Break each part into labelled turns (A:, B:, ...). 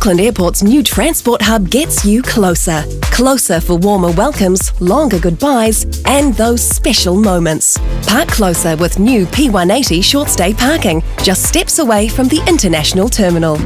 A: Auckland Airport's new transport hub gets you closer. Closer for warmer welcomes, longer goodbyes, and those special moments. Park closer with new P180 short stay parking, just steps away from the international terminal.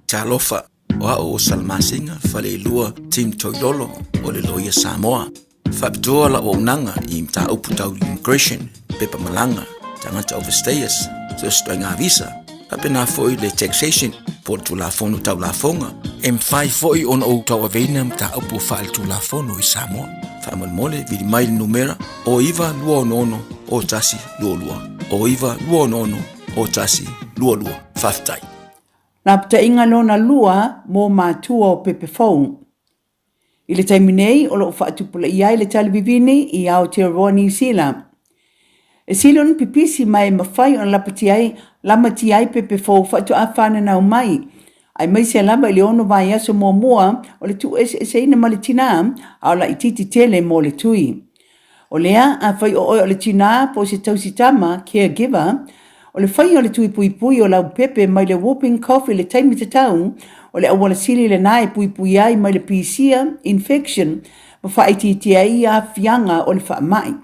B: Talofa, o au o Salamasina Faleilua Tim Toilolo o le Loia Samoa. Faapitoa lau auaunaga i mataupu tau immigration, pepa malaga, tagata overstayers, so o se ituaiga visa, faapena foi le taxation po o le Tulafono Tau Lafoga. E mafai foi ona ou tauaveina mataupu faaletulafono i Samoa. Faamolemole, vili mai le numera o 9266 0122, o 9266 0122. Faafetai.
C: Lapataiga lona lua mo matua o pepe fou. I le taimi nei, o lo o faatupulaia ai le tali vivini i Aotearoa Niu Sila. E sili ona pipisi ma e mafai ona lapatia ai, lamatia ai pepe fou faatoa fananau mai, aemaise lava i le ono vaiaso muamua o le tuueseeseina ma le tinā, a o laitiiti tele mo le tui. O lea, afai o oe o le tinā po o se tausi tama, caregiver, o le faia o le tui puipui o lau pepe mai le whooping cough i le taimi tatau, o le auala sili lenā e puipui ai mai le pisia, infection, ma faaitiitia ai aafiaga o le faamai.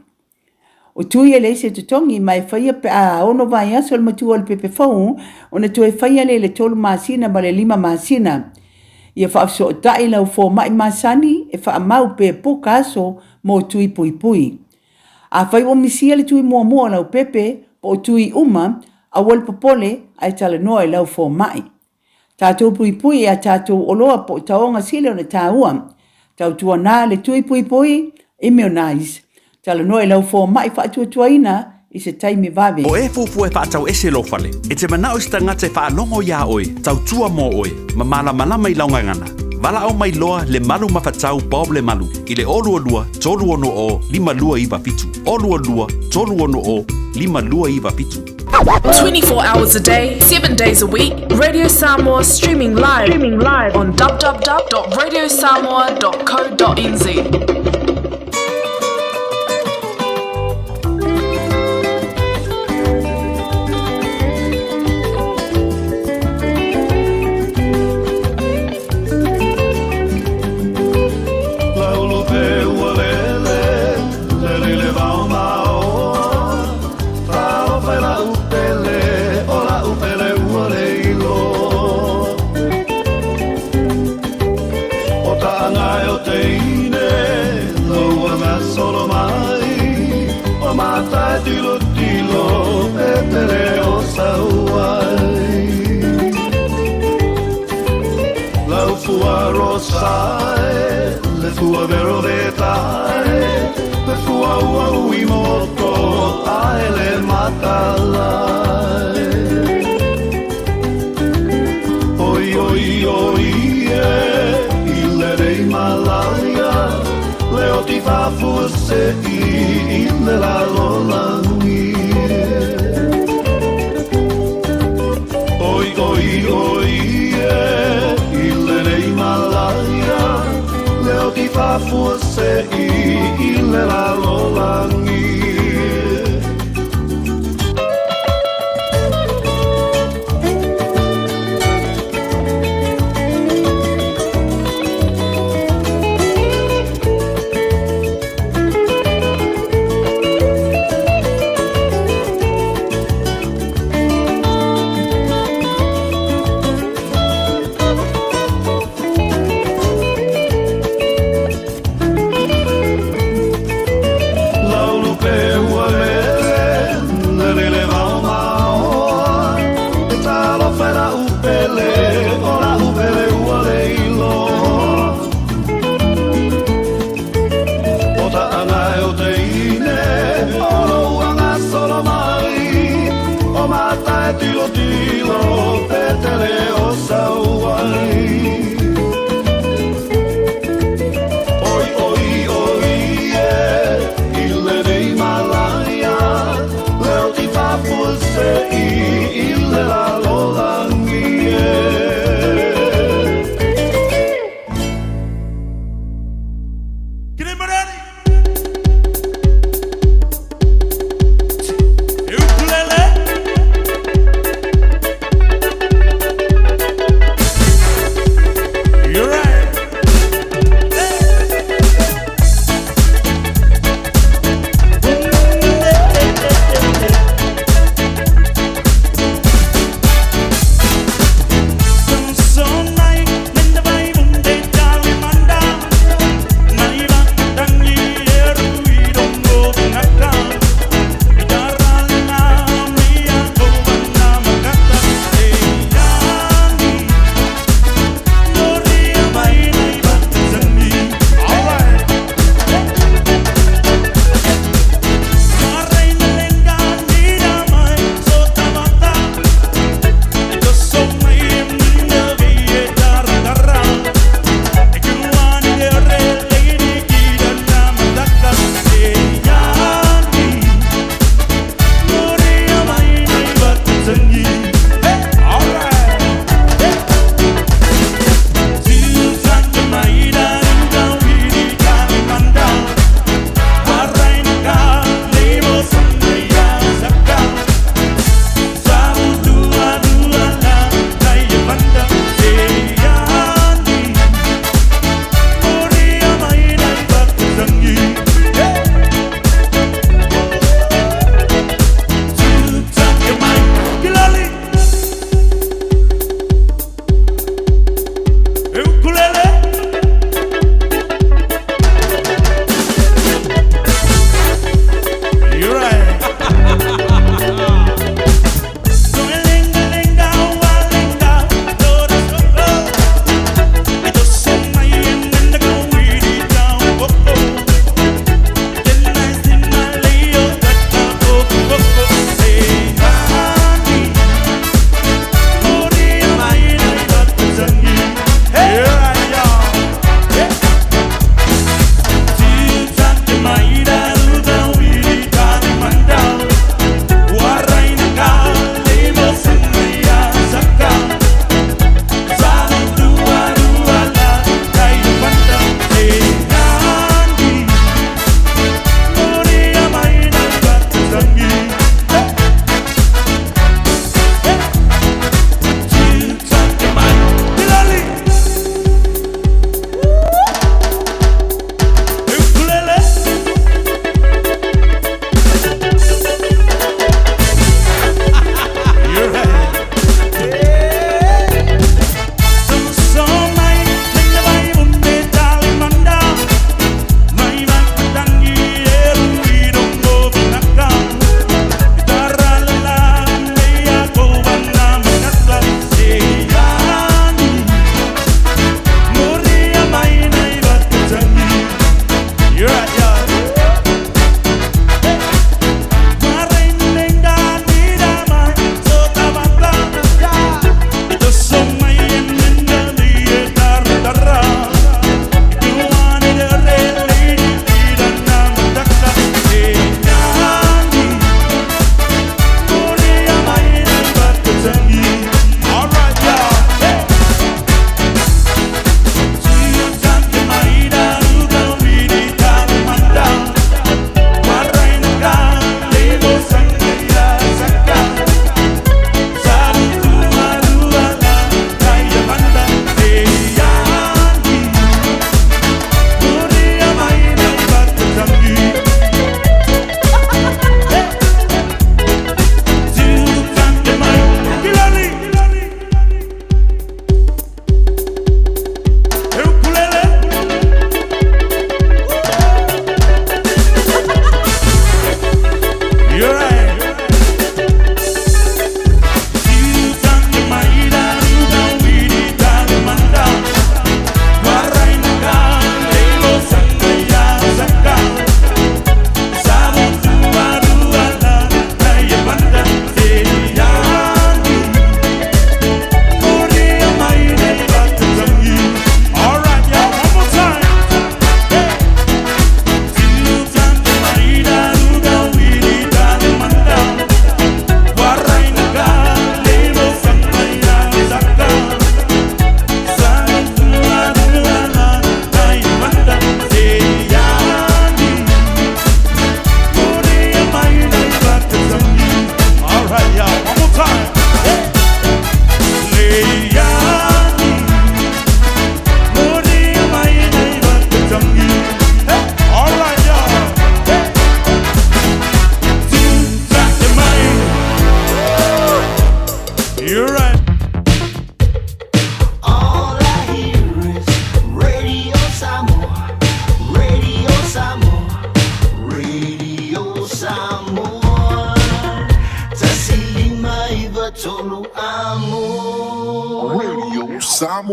C: O tui e leai se totogi ma e faia pe a ono vaiaso le matua o le pepe fou ona toe faia lea i le tolu masina ma le lima masina. Ia faafesootai lau fomai masani e faamau pe puka aso mo tui puipui. Afai ua misia le tui muamua o lau pepe po o tui uma, aua le popole ae talanoa i lau fomai. Tatou puipui i a tatou oloa po o taoga sili ona taua. Tautuana le tui puipui, immunize. Talanoa i lau fomai faatuatuaina i se taimi vave.
D: O e fuafua e faatau ese lou fale, e te manao i se tagata e faalogo iā oe, tautua mō oe, ma malamalama i lau gagana. Valaau mai loa Lemalu Mafatau Bob Lemalu i le 022 360 5297, 022 360 5297.
E: 24 hours a day, 7 days a week, Radio Samoa streaming live, streaming live on www.radiosamoa.co.nz.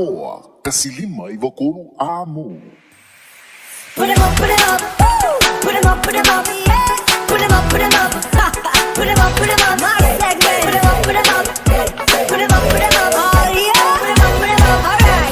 F: Samoa, 153 Amu.
G: Put 'em up, put 'em up, put 'em up, put 'em up, put 'em up, put 'em up, put 'em up, put 'em up, put 'em up, put 'em up, put 'em up, put 'em up, oh yeah, put 'em up, put 'em up, all right.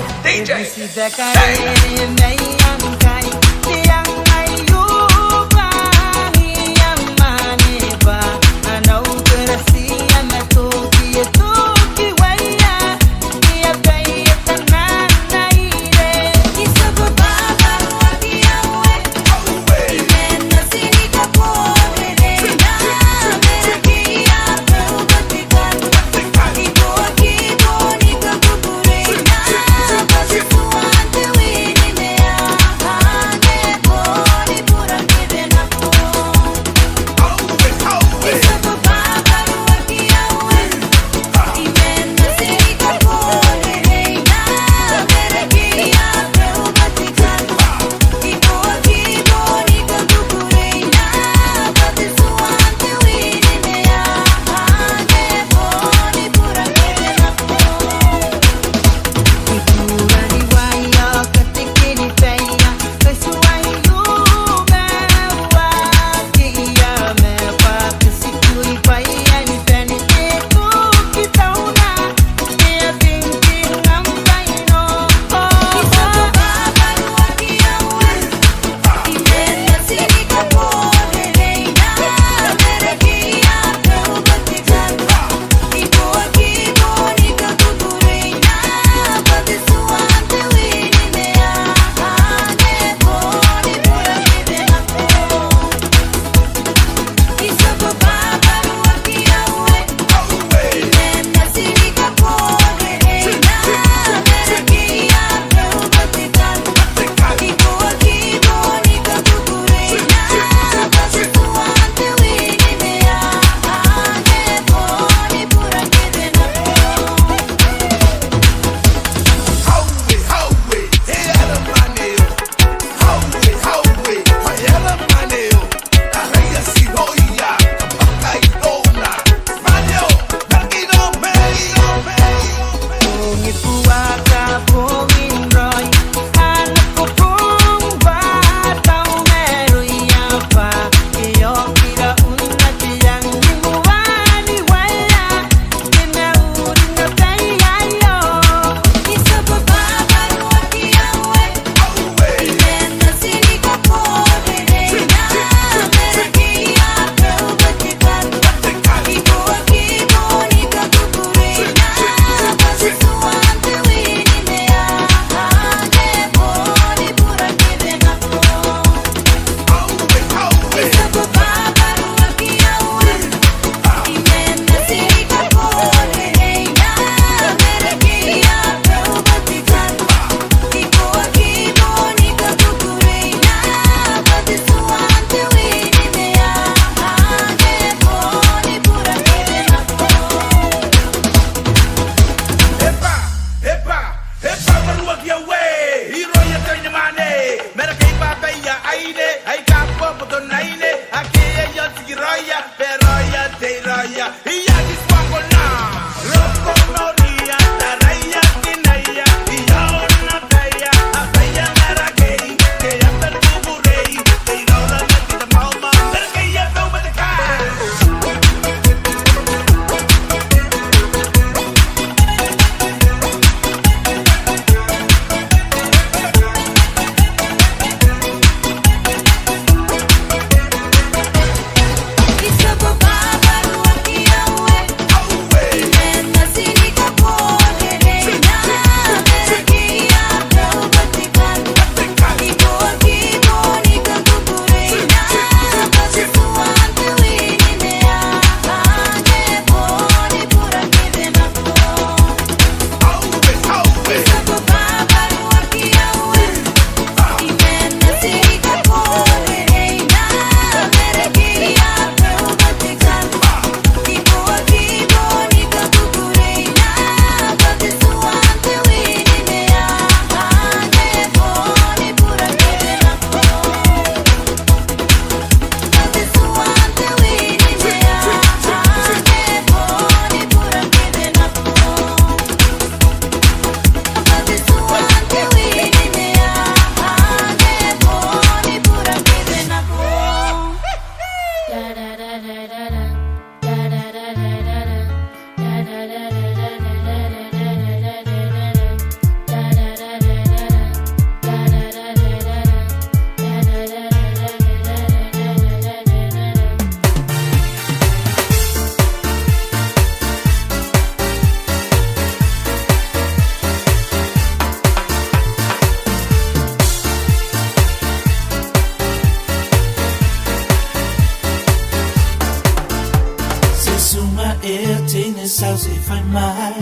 H: sau se fai mai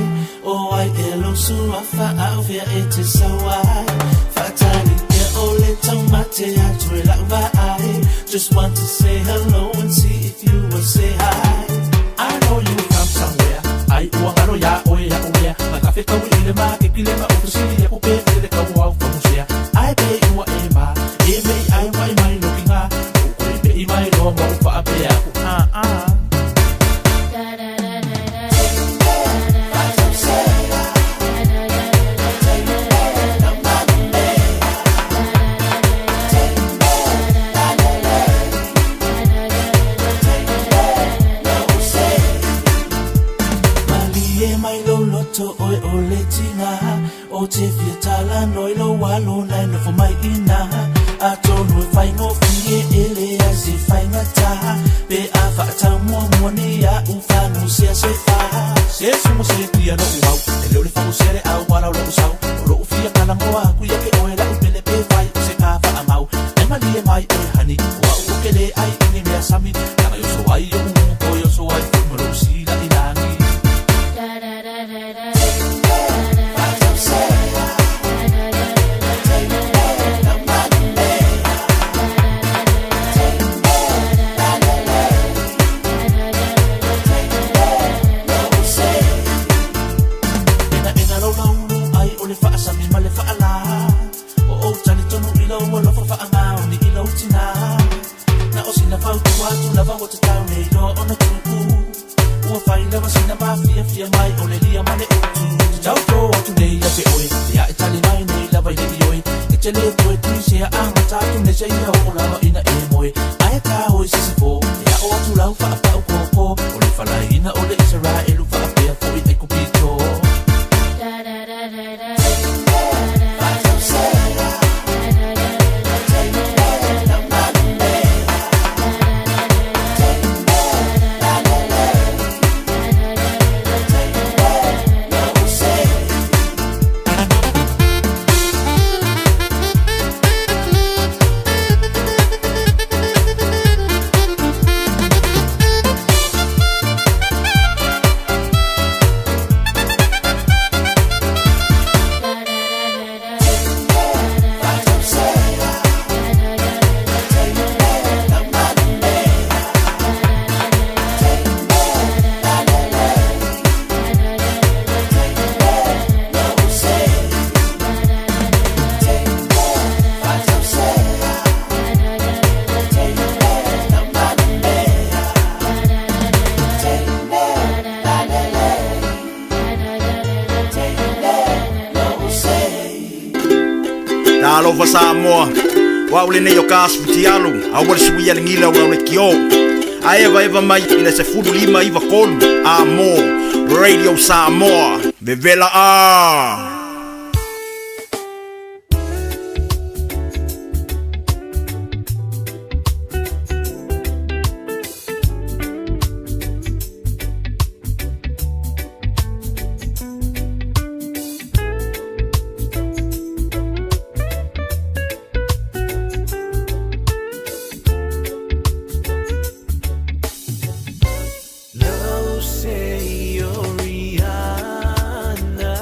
H: O ai e lou suafa a o fea e te sau ai Faatali e o le taumate atu e lau vaai Just want to say hello and see if you will say hi I know you from somewhere Ai ua ngalo iā oe aʻu mea Mai ka fetaui i le makeki le ma ofisili aku pe le kau au famusea Ai pe ua e ma e mei ai wai mai loki ngā O koe mei mai loa ma u faapea aku ah ah. Malie mai lou loto oe o le tina O te fia tala noi lou alo nai nofo mai ina Atonu e faigofie e leai se faigata Pe a faatau muamua nei a'u fagu sea se fa Se sumo se tia no'u au E leo le fagu sea le au ala o lo'u sau O lo'u fia kalagoa aku ia ke oe la'u pele pe fai o se ka faamau Ai malie mai oe honey O a'u o ke le ai i ni mea sami Langa i oso ai o'u ko i oso ai foi ma lo'u sila i lagi. Ena lau laulu ai o le faasami ma le faalā O ou talitonu i lou alofa faamaoni i lou tinā Na o sina fautua atu lava ua tatau nei loa ona tuu Ua fai lava sina mafiafia mai o le lia ma le utu Tauto atu nei ia te oe Te a e tali mai nei lava i le ioe E te le toe tuisea a mata atu nei seia oo lava ina e moe Aia tā oe sisifo E ao atu lau faapau koko O le falaina o le Isaraelu faapea foi Aikupito.
I: Talofa Samoa, o au lenei o ka asu futialu, aua le suia le gila o lau lekiō. A evaeva mai i le 15 93 a mo Radio Samoa, vevela a!
H: No say you're Rihanna.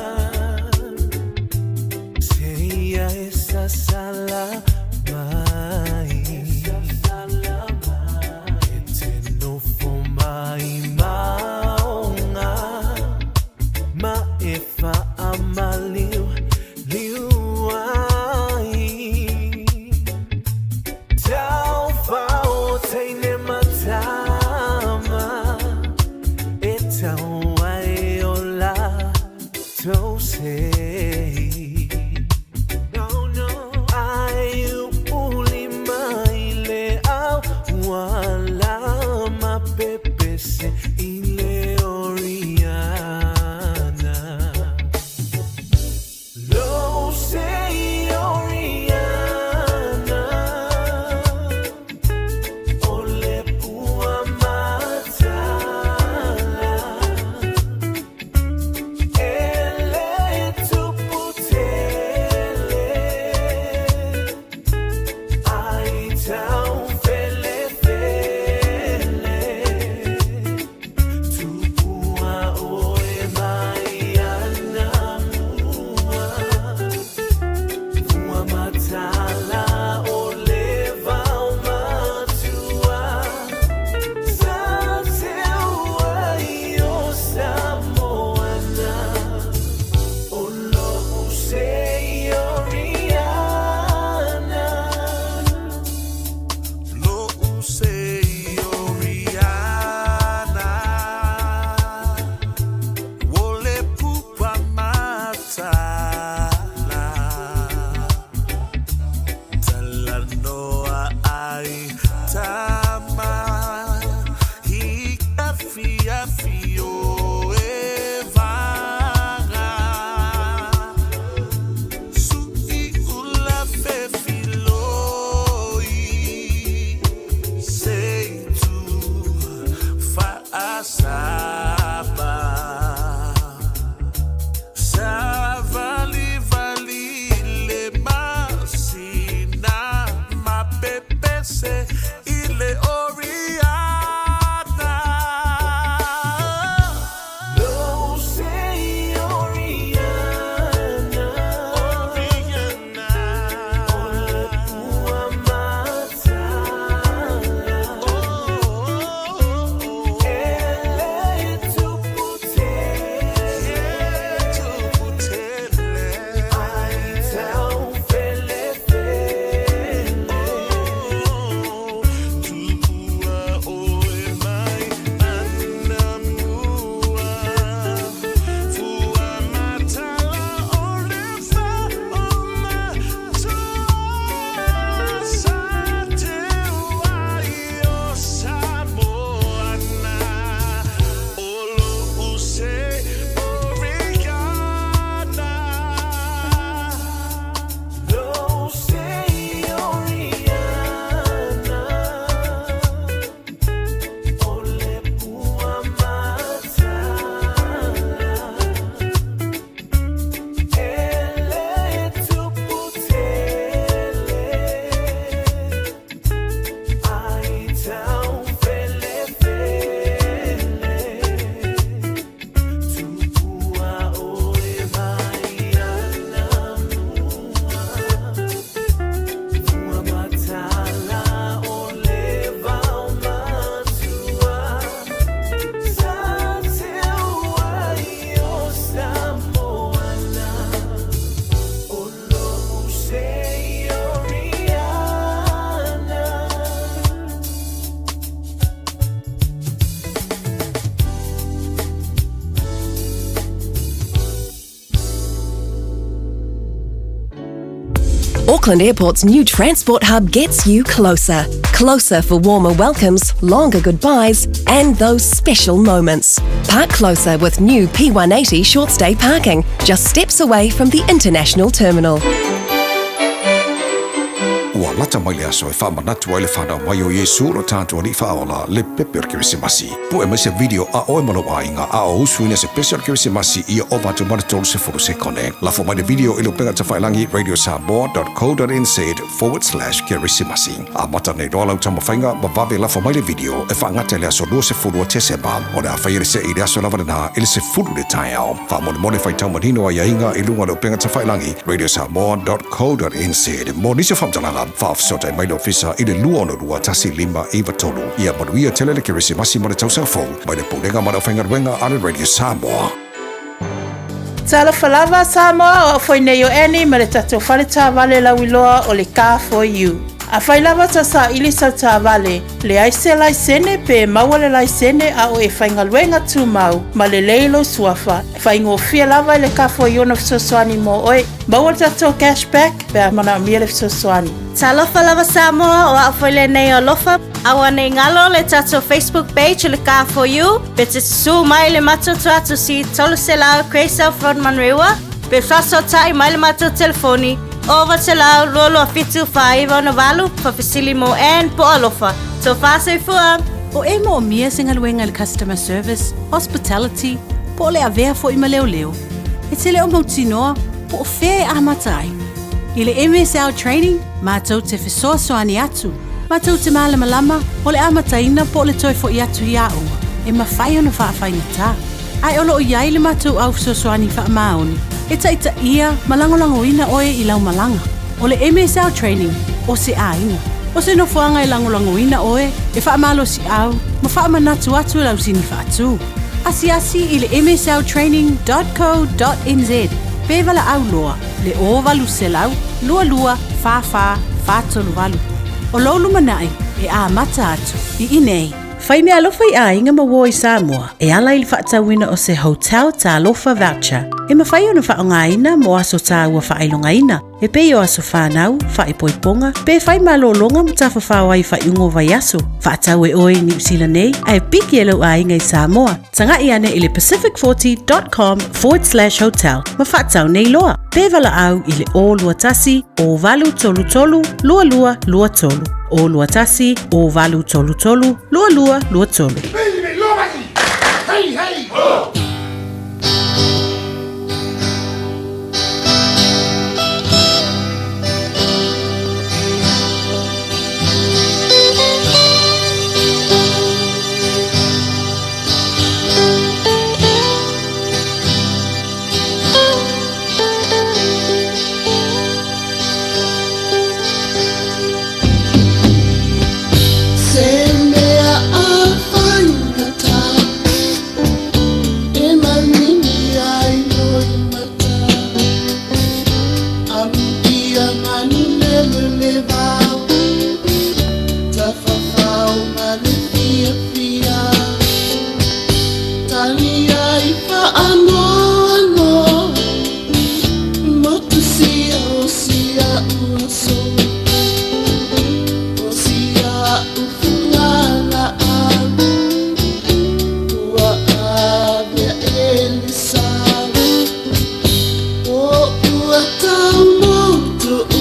A: Auckland Airport's new transport hub gets you closer. Closer for warmer welcomes, longer goodbyes, and those special moments. Park closer with new P180 short stay parking, just steps away from the international terminal.
J: Ua lata mai le aso e faamanatu ai le fanau mai o Iesu lo tatou Alii Faaola, le pepe o le Kerisimasi. Pue mai se video a oe ma lou aiga a o usuina se pese o le Kerisimasi ia ova atu ma le 30 sekone. Lafo mai le video i le upega tafailagi radiosamoa.co.nz/kerisimasi. Amata nei loa lau taumafaiga ma vave lafo mai le video e faagata i le aso 20 o Tesema. O le a faia le se'i i le aso lava lena i le 10 i le taeao. Faamolemole faitau manino aiaiga i luga o le upega tafailagi radiosamoa.co.nz. Mo nisi o faamatalaga, faafesootai mai le Ofisa i le 262 1593. Ia manuia tele le Kerisimasi ma le Tausaga Fou mai le Pulega ma le Aufaigaluega a le Radio Samoa.
K: Talofa lava Samoa, o au foi nei o Annie ma le tatou fale taavale lauiloa o le Car for You. Afai lava ta saili sau taavale, leai se laisene pe maua le laisene a o e faigaluega tumau ma lelei lou suafa, faigofie lava i le Car for You ona fesoasoani mo oe. Maua le tatou cash back pe a manaomia le fesoasoani.
L: Talofa lava Samoa, o au foi lenei o Alofa. Aua nei galo le tatou Facebook page o le Car for You, pe te susu mai le matou tuatusi 300 Grey South Road Manurewa, pe faasootai mai le matou telefoni 0900 227 4968, faafesili mo Ann po o Alofa. Tofa soifua!
M: O e moomia se galuega i le customer service, hospitality, po o le avea foi ma leoleo, e te le o mautinoa po o fea e amata ai. I le MSL Training, matou te fesoasoani atu, matou te malamalama o le amataina po o le toe foi atu i aoga e mafai ona faafaigata. Ae o lo o i ai le matou au fesoasoani faamaoni e taitaia ma lagolagoina oe i lau malaga. O le MSL Training, o se aiga. O se nofoaga e lagolagoina oe, e faamalosiau ma faamanatu atu lau sini faatu. Asiasi i le msltraining dot co dot nz pe valaau loa le 0800 22 44 438. O lou lumanai e amata atu i inei. Fai meaalofa i aiga ma uo i Samoa e ala i le faatauina o se Hotel Talofa Voucher e mafai ona faaaogaina mo aso taua faailogaina e pei o aso whānau, whaipoiponga, pe whai malōlōga ma tafafao ai faaiuga o vaiaso. Faatau e oe i Niu Sila nei, ae piki e lou aiga i Samoa. Taga'i ane i le pacific40.com forward slash hotel ma faatau nei loa. Pe valaau i le 021 0833 2223. 021 0833 2223.
F: Hey, hey, ho!
N: Se mea a whaingata E manini ai loimata Alu ia manu lele le vao Tawhawhao ma le fiafia Tali ai whaanoano Motu sia o sia ua so O sia ufuga la au Ua avea e le sa O ua tau motu e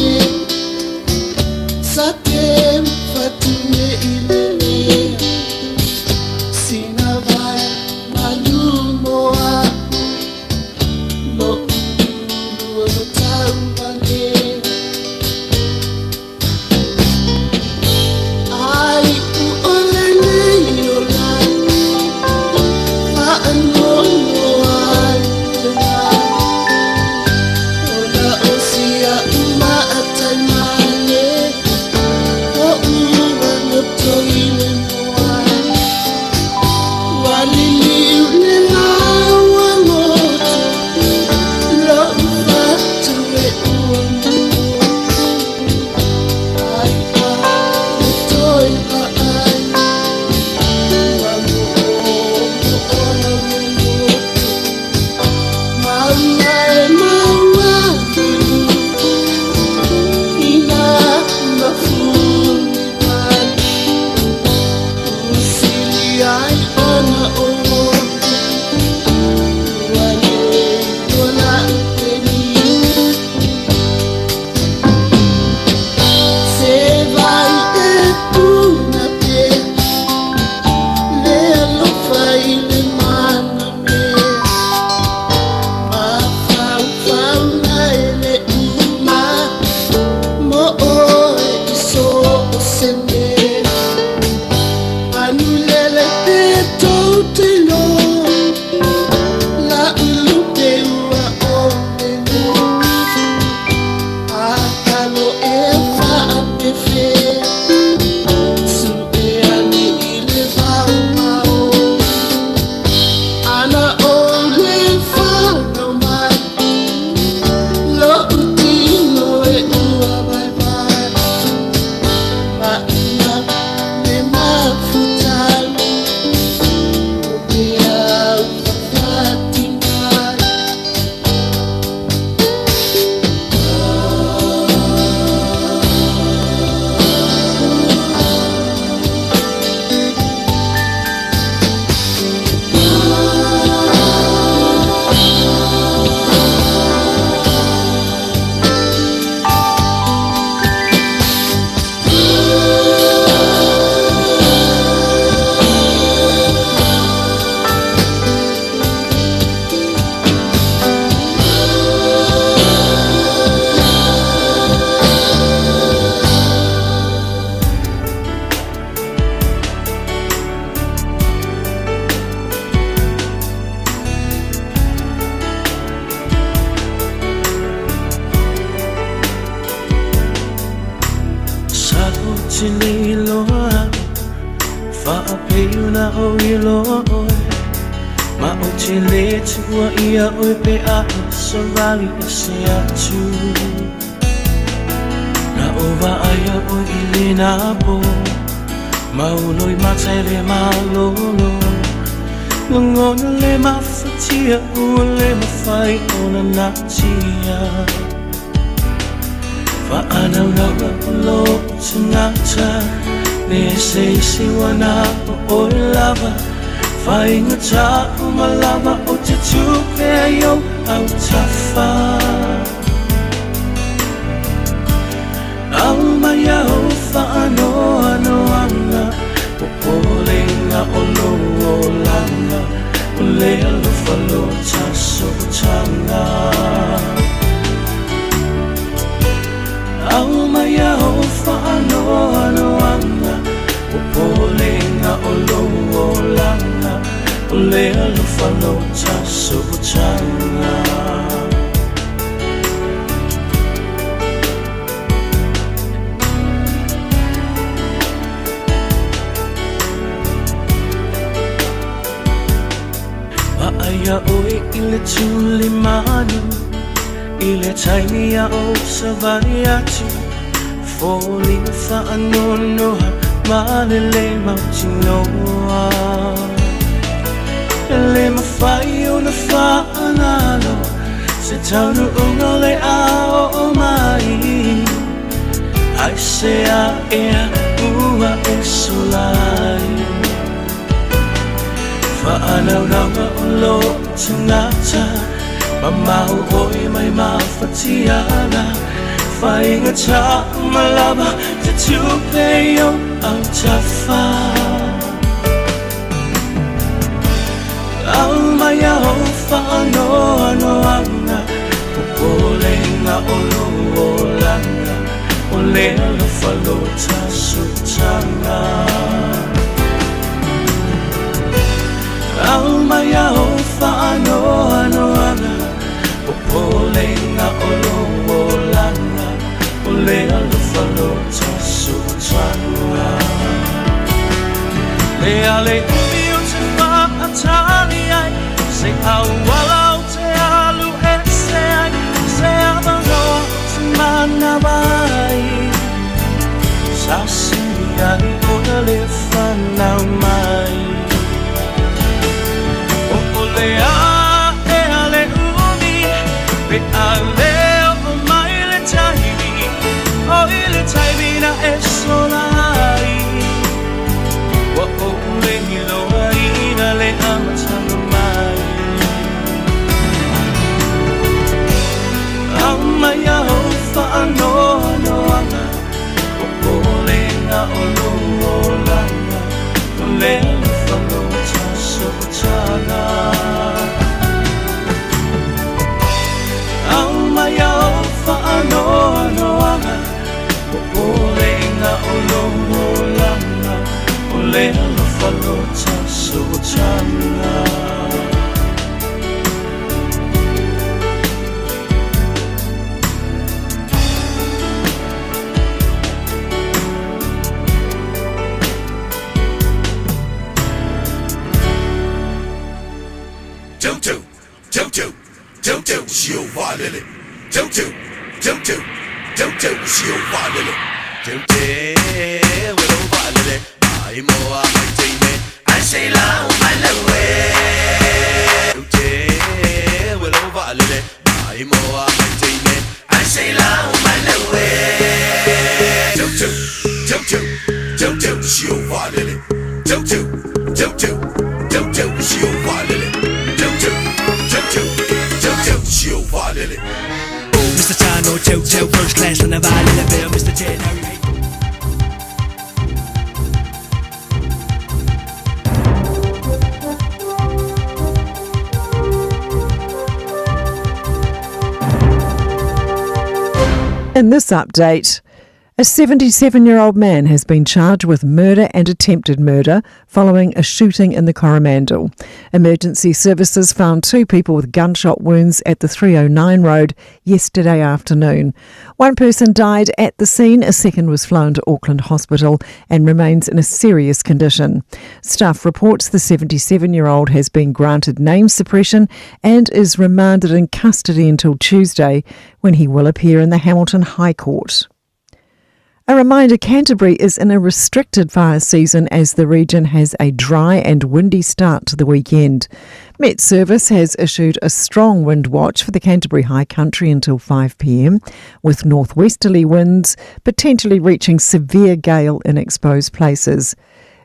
H: te le iloa au Faapei ona ou iloa oe Ma ou te le tuua ia oe pe a e savali ese atu Na ou vaaia oe i lena po Ma ou loimata i le malolo Lagona le mafatia ua le mafai ona natia Faanaunauga o lou tagata Le se isi ua na o oe lava Faigata uma lava ou te tuu pea i ou autafa Aumai au faanoanoaga Popolega o lou olaga O le alofa lo ta sootaga Aumai au faanoanoaga Popolega o lou olaga O le alofa lo ta sootaga Vaaia oe i le tuli manu I le taimi a ou savali atu Foliga faanoanoa ma le le mautinoa E le mafai ona faagalo Se taunuuga o le a oo mai Aisea ea ua e sola ai Faanaunauga o lou tagata Mamao oe mai mafatiaga Faigata uma lava te tuu pea i ou autafa Aumai au faanoanoaga Popolega o lou olaga O le alofa lo ta sootaga Aumai au faanoanoaga Popolega o lou olaga O le alofa lo ta sootaga Le a le umi ou te faatali ai Se auala ou te alu ese ai Se avanoa ou te manava ai Sa sili ai ona le fanau mai O ʻole a ea le umi Pe a le oo mai le taimi O i le taimi na e sola ai Ua ou le iloaina le amataga mai Aumai au faanoanoaga Popolega o lou olaga O le alofa lo ta sootaga Aumai au faanoanoaga Popolega o lou olaga O le alofa lo ta sootaga
F: Tautu, tautu, tautu, si o vaalele. Tautu, tautu, tautu, si o vaalele. Tautu, o vaalele. Mai moa mai teine, ai se lau mai lewe. Tautu, o vaalele. Mai moa mai teine, ai se lau mai lewe. Tautu, tautu, tautu, si o vaalele. Tautu, tautu, tautu, si o vaalele. Tautu, tautu, tautu, si o vaalele.
H: Mr. Tano, Tau Tau, first class on the vaalele Bell, Mr. Ted, Harry.
O: In this update, A 77 year old man has been charged with murder and attempted murder following a shooting in the Coromandel. Emergency services found two people with gunshot wounds at the 309 road yesterday afternoon. One person died at the scene, a second was flown to Auckland Hospital and remains in a serious condition. Staff reports the 77 year old has been granted name suppression and is remanded in custody until Tuesday when he will appear in the Hamilton High Court. A reminder Canterbury is in a restricted fire season as the region has a dry and windy start to the weekend. Met Service has issued a strong wind watch for the Canterbury High Country until 5 pm, with northwesterly winds potentially reaching severe gale in exposed places.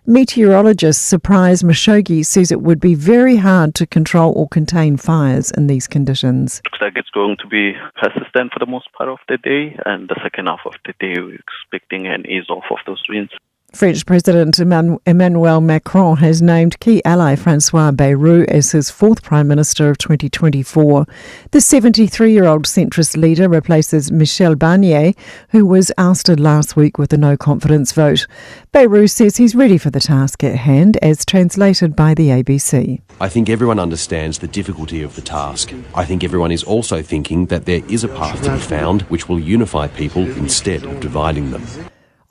O: Meteorologist Surprise Mashogi says it would be very hard to control or contain fires in these conditions.
P: Looks like it's going to be persistent for the most part of the day, and the second half of the day we're expecting an ease off of those winds.
O: French President Emmanuel Macron has named key ally Francois Bayrou as his fourth Prime Minister of 2024. The 73 year old centrist leader replaces Michel Barnier, who was ousted last week with a no confidence vote. Bayrou says he's ready for the task at hand, as translated by the ABC.
Q: I think everyone understands the difficulty of the task. I think everyone is also thinking that there is a path to be found which will unify people instead of dividing them.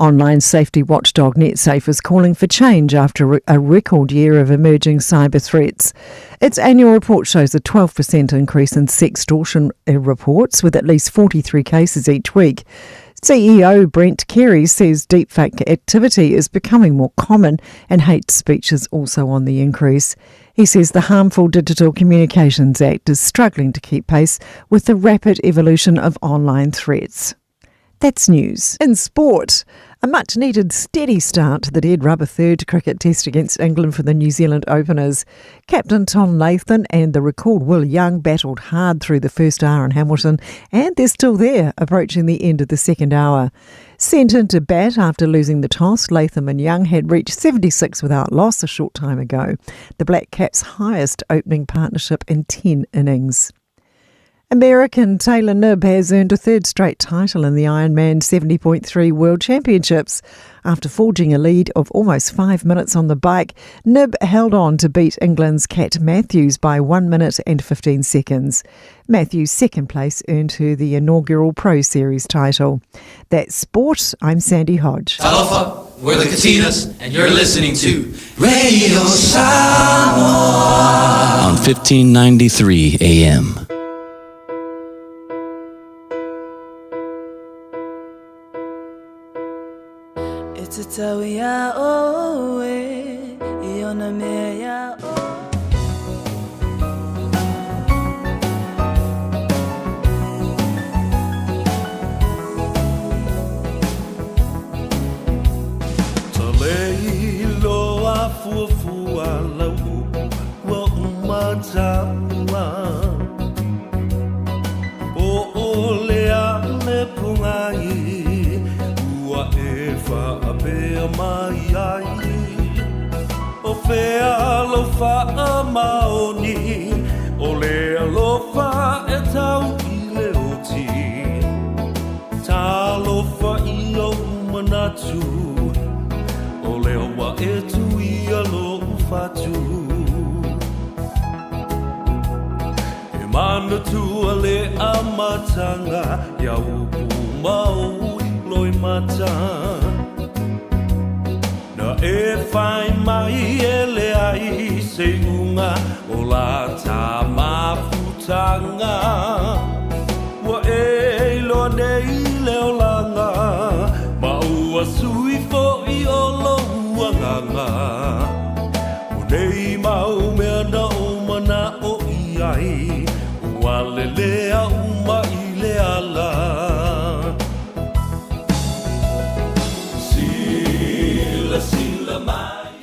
O: Online safety watchdog NetSafe is calling for change after a record year of emerging cyber threats. Its annual report shows a 12% increase in sextortion uh, reports, with at least 43 cases each week. CEO Brent Carey says deepfake activity is becoming more common and hate speech is also on the increase. He says the Harmful Digital Communications Act is struggling to keep pace with the rapid evolution of online threats. That's news. In sport, a much needed steady start to the dead rubber third cricket test against England for the New Zealand openers. Captain Tom Latham and the recalled Will Young battled hard through the first hour in Hamilton, and they're still there, approaching the end of the second hour. Sent into bat after losing the toss, Latham and Young had reached 76 without loss a short time ago, the Black Caps' highest opening partnership in 10 innings. American Taylor Knibb has earned a third straight title in the Ironman 70.3 World Championships. After forging a lead of almost five minutes on the bike, Knibb held on to beat England's Kat Matthews by 1 minute and 15 seconds. Matthews' second place earned her the inaugural Pro Series title. That's sport. I'm Sandy Hodge.
R: Talofa, we're the Katinas, and you're listening to Radio Samoa on 1593 AM.
N: It's a tauia oe, i ona mea ia oe.
S: Talei loa fuafua lau upu ua uma taua Po o le a le pungai ua e whaapea mai ai O whea lo whaamaoni o le alofa e tau i le oti Talofa i ou manatu O lea ua e tuia lou fatu E manatua le amataga Ia upu ma ou loimata Na e whai mai e leai se iuga o la ta mafutanga Ua e iloa nei le olaga Ma ua sui fo'i o lou agaga O nei mau mea na ou mana'o i ai Ua lelea uma i le ala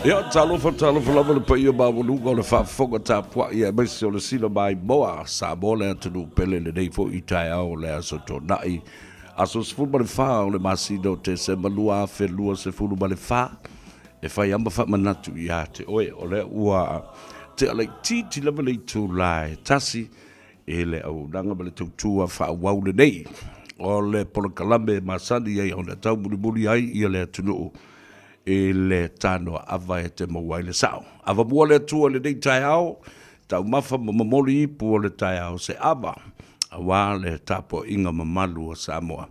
S: Ia, talofa, talofa lava le paia maualuga o le faafofoga tapuai aemaise o le sila maimoa a Samoa le atunuu pele lenei foi taeao o le Aso Toonai, aso 14 o le masina o Tesema 2024, e fai lava ma faamanatu ia te oe, o lea ua tea laitiiti lava le itula e tasi i le auaunaga ma le tautua faaauau lenei. O le polokalame e masani ai ona taumulimuli ai ia le atunuu i le tanoa ava e te maua ai le sao. Avamua le Atua i lenei taeao, taumafa ma momoli ipu o le taeao se ava, aua le tapuaiga mamalu a Samoa.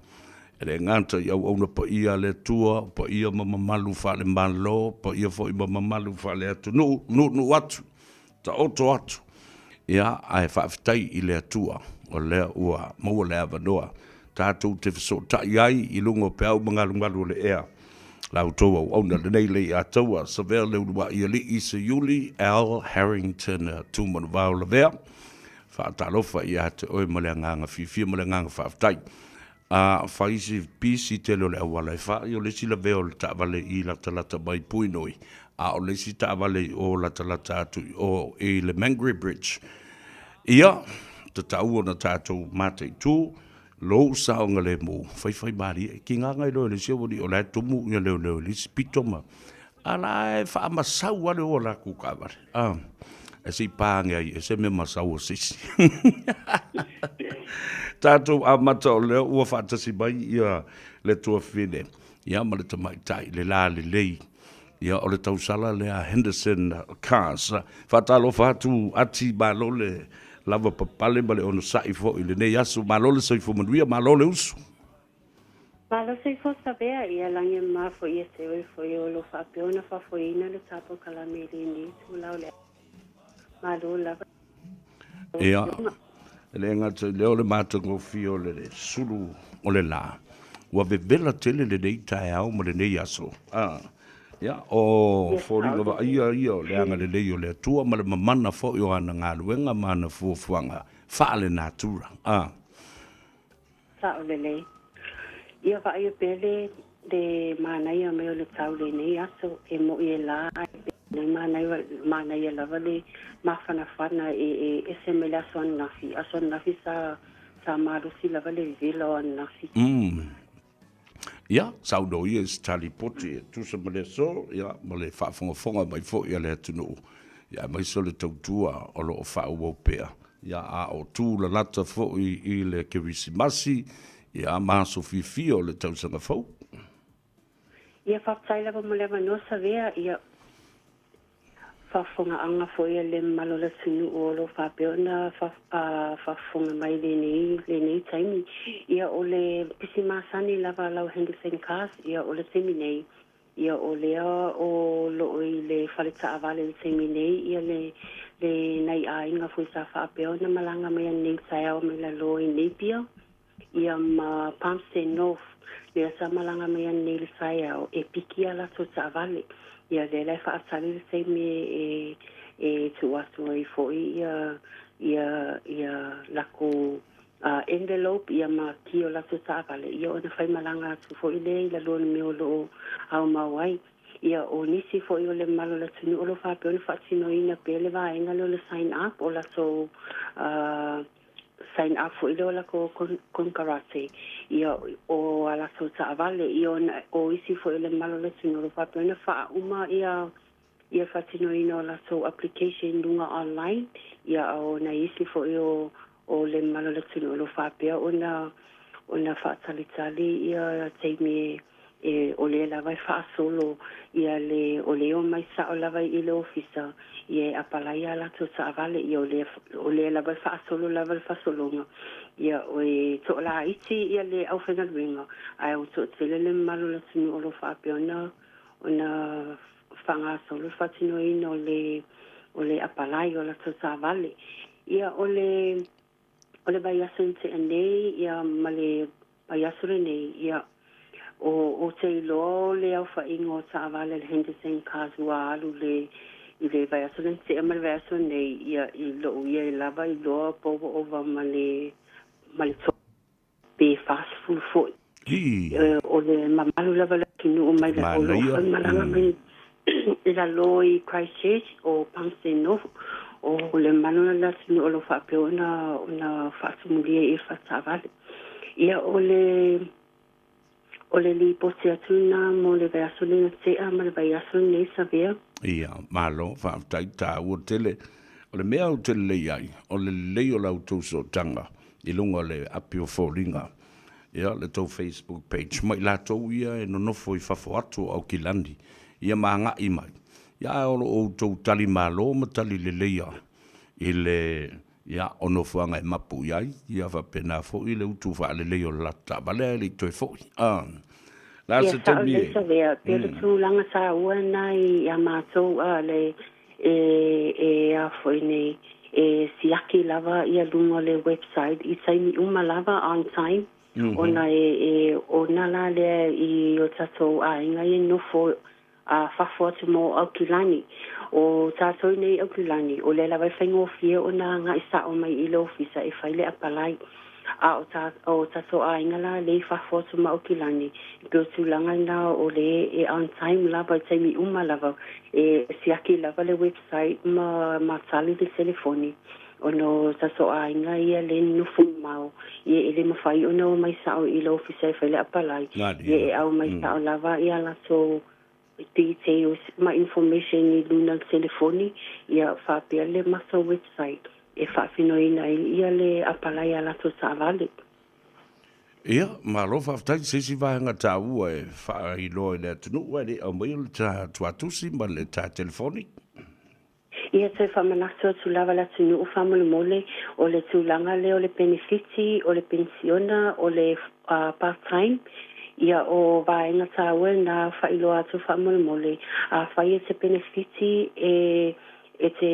S: E le gata i auauna paia a le Atua, o paia ma mamalu faale-Malo, paia foi ma mamalu faale-atunuu, nuunuu atu, taoto atu, ia, ae faafetai i le Atua o lea ua maua le avanoa tatou te fesootai ai i luga o peau ma galugalu o le ea. La outou auauna lenei Leiataua Savea Leuluai Alii Seiuli Al Harrington Tumanuvao Lavea, faatalofa ia te oe ma le agaga fiafia ma le agaga faafetai. A fai si pisi tele o le auala e fai, o le isi lavea o le taavale i latalata mai Puinui, a o le isi taavale i o latalata atu i o i le Mangere Bridge. Ia, tatau ona tatou mataitu lou saogalemu, faifaimalie, ki gaga iloa e le isi aualii o la e tumu ia leoleo i le isi pito ma a la e faamasau lava le o a latou taavale. A, e se i pa ane ai e se mea masau o se isi. Tatou amata o lea ua faatasi mai ia le tuafafine ia ma le tamaitai le lalelei ia o le tausala lea Henderson Cars. Faatalofa atu Ati, malo le lava papale ma le onosai foi i lenei aso. Malo le soifua manuia, malo le usu.
T: Malo soifua Savea ia lagi ma foi ia te oe foi o lo faapea ona faafoeina le tatou kalame i lenei itula o le Malo lava.
S: Ia, e le gata i lea o le matagofie o le sulu o le la, ua vevela tele lenei taeao ma lenei aso. Ah, ia, o foliga vaaia ia o le agalelei o le Atua ma le mamana foi o ana galuega ma ana fuafuaga faale-natura. Ah.
T: Sao lelei. Ia vaaia pea le le manaia mai o le tau lenei aso e mo'i e la ae le manaia manaia lava le mafanafana e e ese mai le aso ananafi. Aso ananafi sa sa malosi lava le vevela o ananafi.
S: Mm. Ia, saunoa ia i se talipoti e tusa ma le aso, ia, ma le faafogafoga mai foi a le atunuu, ia, aemaise o le tautua o lo o faaauau pea. Ia, a o tu lalata foi i le Kerisimasi, ia, ma aso fiafia o le tausaga fou.
T: Ia, faafetai lava mo le avanoa Savea, ia, faafofogaaga foi a le mamalu o le atunuu o lo o faapea ona faafofoga mai i lenei, lenei taimi. Ia, o le pisi masani lava a lau Henderson Cars, ia, o le taimi nei, Ia o lea o loo i le fale taavale i le taimi nei ia le le nai aiga foi sa faapea ona malaga mai anei taeao mai lalo i Napier ia ma Palmerston North lea sa malaga mai anei le taeao e piki a latou taavale ia lea la e faatali le taimi e e tuu atu ai foi ia ia ia lakou envelope ia ma ki o latou taavale, ia ona faimalaga atu foi lea i lalo o le mea o lo o aumau ai. Ia o nisi foi o le mamalu o le atunuu o lo o faapea ona faatinoina pea le vaega lea o le sign up o latou sign up foi lea o latou konekarate ia o a latou taavale. Ia ona o isi foi o le mamalu o le atunuu o lo o faapea ona faauma ia ia faatinoina o latou application i luga online, ia a o nai isi foi o o le mamalu o le atunuu o lo o faapea ona ona faatalitali ia taimi e o lea lava e faasolo ia le o lea e omai sao lava i le ofisa ia e apalai a latou taavale ia o lea o lea lava e faasolo lava le faasologa ia o e toalaiti ia le aufaigaluega ae ua toatele le mamalu o le atunuu o lo o faapea ona ona faagasolo le faatinoina o le o le apalai o latou taavale. Ia o le o le vaiaso na tea nei ia ma le vaiaso lenei ia o ou te iloa o le aofaiga o taavale a le Henderson Cars ua alu le i le vaiaso na tea ma le vaiaso nei ia i lou ia e lava iloa po ua ova ma le ma le pe 40 foi. O le mamalu lava o le atunuu mai o lo o faimalaga mai i lalo i Christchurch o Palmerston North, o le mamalu o le atunuu o lo o faapea ona ona faatumulia i faletaavale. Ia o le o le lipoti atu lena mo le vaiaso lena tea ma le vaiaso lenei Savea.
S: Ia, malo, faafetai, taua tele. O le mea ou te lelei ai, o le lelei o la outou sootaga i luga o le api o foliga.
D: ia, le tou Facebook page ma i latou ia e nonofo i fafo atu o Aukilani, ia ma agai mai, ia ae o lo o outou tali malo ma tali leleia i le, ia, o nofoaga e mapu i ai, ia faapena foi le utu faalelei o le latou taavale ae le i toe foi. A, le a
T: Ia,
D: se
T: sao
D: taimi
T: lelei
D: e.
T: Savea, pei o le tulaga taua lena ia matou a le e e a foi nei e siaki lava ia luga o le website i taimi uma lava on time ona e e ona la lea i o tatou aiga ia nofo a fafo atu mo Aukilani. O tatou i nei Aukilani, o lea lava e faigofie ona agai sao mai i le ofisa e fai le apalai. A o ta, o tatou aiga la lea i fafo atu ma Aukilani, e pei o tulaga lena o le e on time lava i taimi uma lava, e siaki lava le website ma, ma tali le telefoni ona o tatou aiga ia lea e nonofo mamao, ia e le mafai ona omai sao i le ofisa e fai le apalai, ia e aumai sao lava ia latou details ma information i luna o le telefoni, ia faapea le matou website e faatinoina ai ia le apalai a latou taavale.
D: Ia, malo faafetai. Se isi vaega taua e faailoa i le atunuu ae le i aumaia le ta tuatusi ma le ta telefoni.
T: Ia toe faamanatu atu lava le atunuu faamolemole, o le tulaga lea o le penefiti, o le penisiona, o le part time, ia o vaega taua na faailoa atu faamolemole. Afai e te penefiti e e te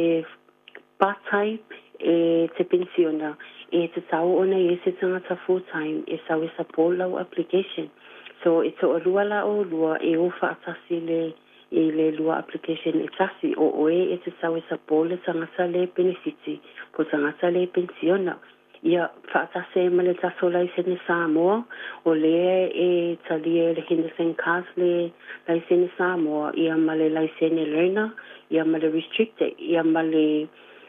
T: part time, e te penisiona, e tatau ona i ai se tagata full time e sau e support lau application. So e toalua la oulua e o faatasi le I le lua application e tasi, o oe e te sau e support le tagata le penefiti po tagata le penisiona. Ia faatasi ai ma le tatou laisene Samoa, o lea e talia e le Henderson Cars le laisene Samoa, ia ma le laisene learner, ia ma le restricted, ia ma le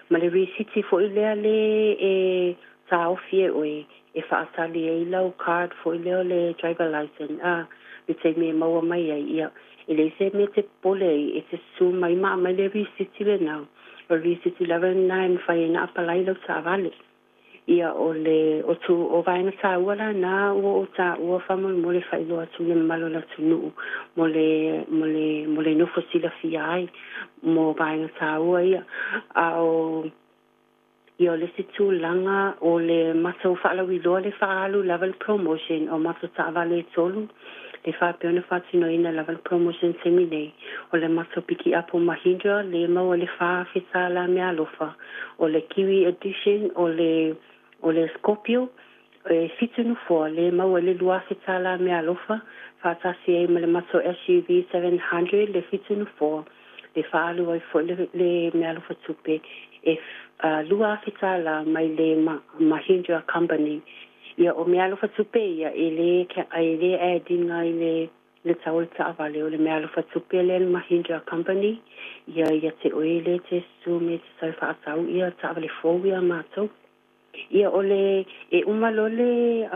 T: ma le risiti foi lea le e taofi e oe e faatali ai lau card foi lea o le driver licence a le taimi e maua mai ai, ia, e leai se mea e te popole ai, e te susu mai ma aumai le risiti lena, o le risiti lava lena e mafai ai ona apalai lau taavale. Ia, o le, o tu, o vaega taua la na ua ou taua faamolemole e faailoa atu i le mamalu o le atunuu mo le, mo le, mo le nofo silafia ai mo vaega taua ia. A o. Ia o le isi tulaga o le matou faalauiloa le faaalu lava le promotion o matou taavale e tolu le faapea ona faatinoina lava le promotion taimi nei o le matou pikiapu Mahindra le maua le $4,000 meaalofa o le Kiwi edition o le o le Scorpio e fitu nofoa le maua i le $2,000 meaalofa faatasi ai ma le matou SUV 700 le fitu nofoa le faaalu ai foi le, le meaalofa tupe e $2,000 mai le Mahindra Company. Ia, o meaalofa tupe ia, e le, e le add ina i le le tau o le taavale, o le meaalofa tupe lea le Mahindra Company, ia, ia te oe lea e te susu me te tau faatau ia taavale fou ia matou. Ia, o le, e uma loa le,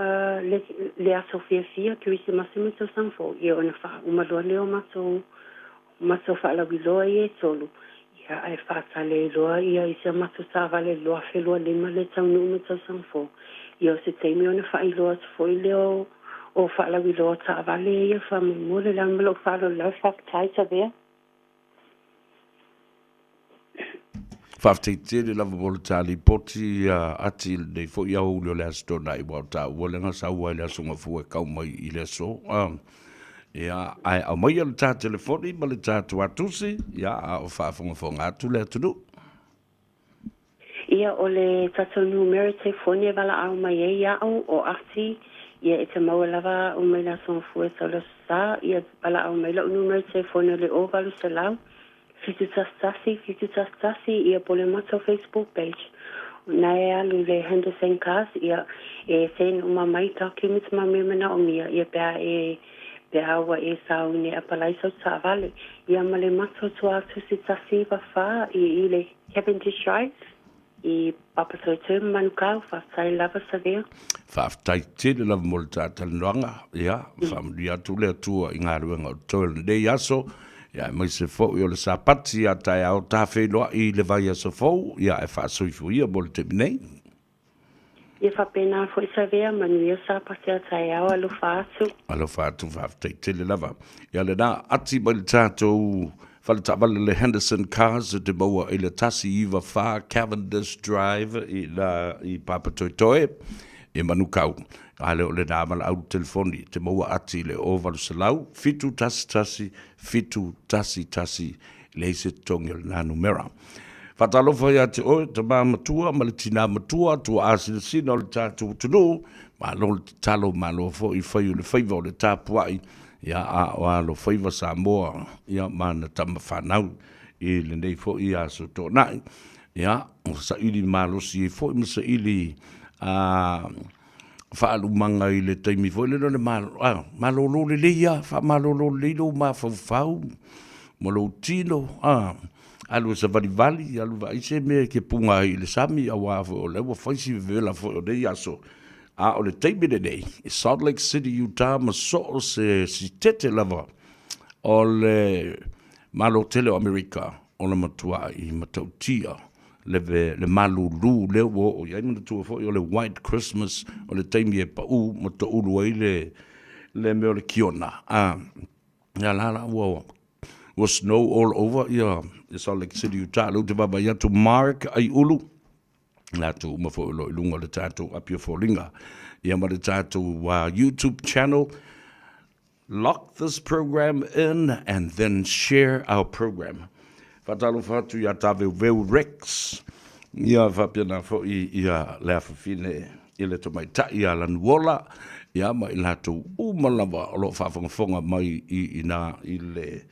T: le, le aso fiafia, Kerisimasi ma le Tausaga Fou, ia ona faauma loa lea o matou, matou faalauiloa ia e tolu, ia, ae faatali ai loa ia i si a matou taavale 2025 le taunuu ma le Tausaga Fou. Ia, o se taimi ona faailoa atu foi lea o, o faalauiloa taavale ia faamolemole. Le ma lou faaaloalo lava, faafetai Tavea.
D: Faafetai tele lava mo le ta lipoti ati i lenei foi aoauli o le Aso Toonai aua o taua lea na sau ai le Aso Gafua e kau mai i le aso. Ia, ae aumaia le ta telefoni ma le ta tuatusi, ia, a o faafogafoga atu le atunuu.
T: Ia, o le tatou numera telefoni e valaau mai ai au, o Ati, ia e te maua lava au mai le Aso Gafua e tau le Aso Sa, ia valaau mai la'u numera telefoni o le 0800 711 711, ia po o le matou Facebook page, na e alu i le Henderson Cars, ia e send uma mai documents ma mea manaomia, ia pe a e pe a ua e sauni e apalai sau taavale, ia ma le matou tuatusi 194 i i le Cavendish Drive i Papatoetoe ma Manukau, faafetai lava Savea.
D: Faafetai tele lava mo le ta talanoaga, ia, faamanuia atu le Atua i galuega o totoe o lenei aso, ia, aemaise foi o le Sapati a taeao ta feiloai i le vaiaso fou, ia, ae faasoifua ia mo le taimi nei.
T: Ia faapena foi Savea, manuia Sapati a taeao, alofa atu.
S: Alofa atu, faafetai tele lava. Ia lena, ati mai le tatou fale taavale le Henderson Cars e te maua i le 194 Cavendish Drive i la i Papatoetoe i Manukau. A le o lena valaau le telefoni e te maua ati i le 0800 711 711 leai se totogi o lena numera. Faatalofa ia te oe, tama matua ma le tina matua, tuaa sinasina o le tatou atunuu, malo le tatalo, malo foi fai o le faiva o le tapuai, ia a o alo faiva Samoa, ia ma ana tama fanau i lenei foi aso toonai. Ia, saili malosi ai foi ma saili a faalumaga i le taimi foi lele o le malolo lelei lava, faamalolo lelei lou mafaufau ma lou tino, a, alu e savalivali, alu e vaai se mea e te puna ai i le sami, aua foi o lea ua fai si vevela foi o nei aso. A o le taimi lenei, i Salt Lake City, Utah ma so o se sitete lava o le Malo tele o Amerika, o le matuai matautia le, le malulu lea ua oo i ai. Manatua foi o le White Christmas, o le taimi e pau ma toulu ai le, le mea o le kiona. A, ia la la ua, ua snow all over ia, ia Salt Lake City, Utah. Lea ou te vaavaai atu Mark Aiulu, latou uma foi o lo o i luga o le tatou api o foliga, ia ma le tatou YouTube channel. Lock this program in and then share our program. Faatalofa atu ia Taveuveu Rex, ia faapena foi ia le afafine i le tamaitai ia Lanuola, ia ma i latou uma lava o lo o faafogafoga mai i ina i le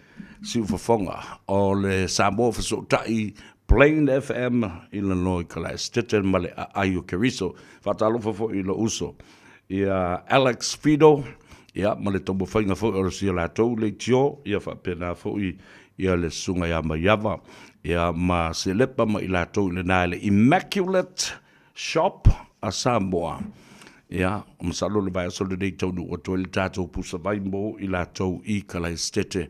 S: siufofoga o le Samoa Fesootai Plain FM i lalo i Kalaesetete ma le aai o Keriso. Faatalofa foi i lou uso ia Alex Fido, ia ma le taumafaiga foi o si a latou leitio, ia faapena foi ia le susuga ia Maiava, ia ma Selepa ma i latou i lena i le Immaculate Shop a Samoa. Ia, masalo le vaiaso lenei taunuu atu ai le tatou pusa vai mo i latou i Kalaesetete.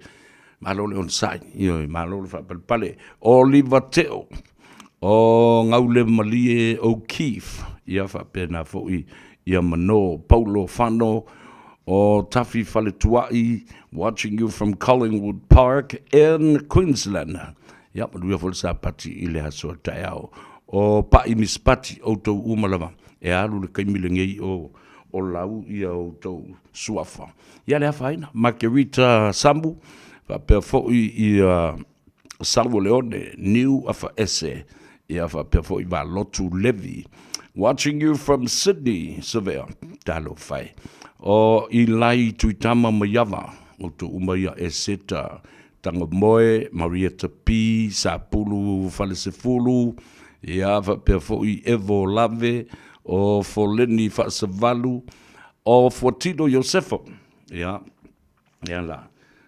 S: Malo le onosai, ioe, malo le faapalepale. Oliva Teo, o Gaulemalie O'Keefe, ia faapena foi ia Mano Paulo Fano, o Tafi Faletuai, watching you from Collingwood Park in Queensland. Ia, manuia foi le Sapati i le aso a taeao. O Pa'i Misipati, outou uma lava, e alu le taimi lenei o o lau ia outou suafa. Ia le afaina, Makerita Samu, faapea foi ia Sauoleone, Niu Afaese, ia faapea foi Valotu Levi. Watching you from Sydney, Savea, talofa e. O Ilai Tuitama Maiava, outou uma ia Eseta Tangomoe, Marietta P, Sapulu Falesefulu, ia faapea foi Evo Lave, o Foleni Faasavalu, o Fuatino Iosefo, ia, ia la.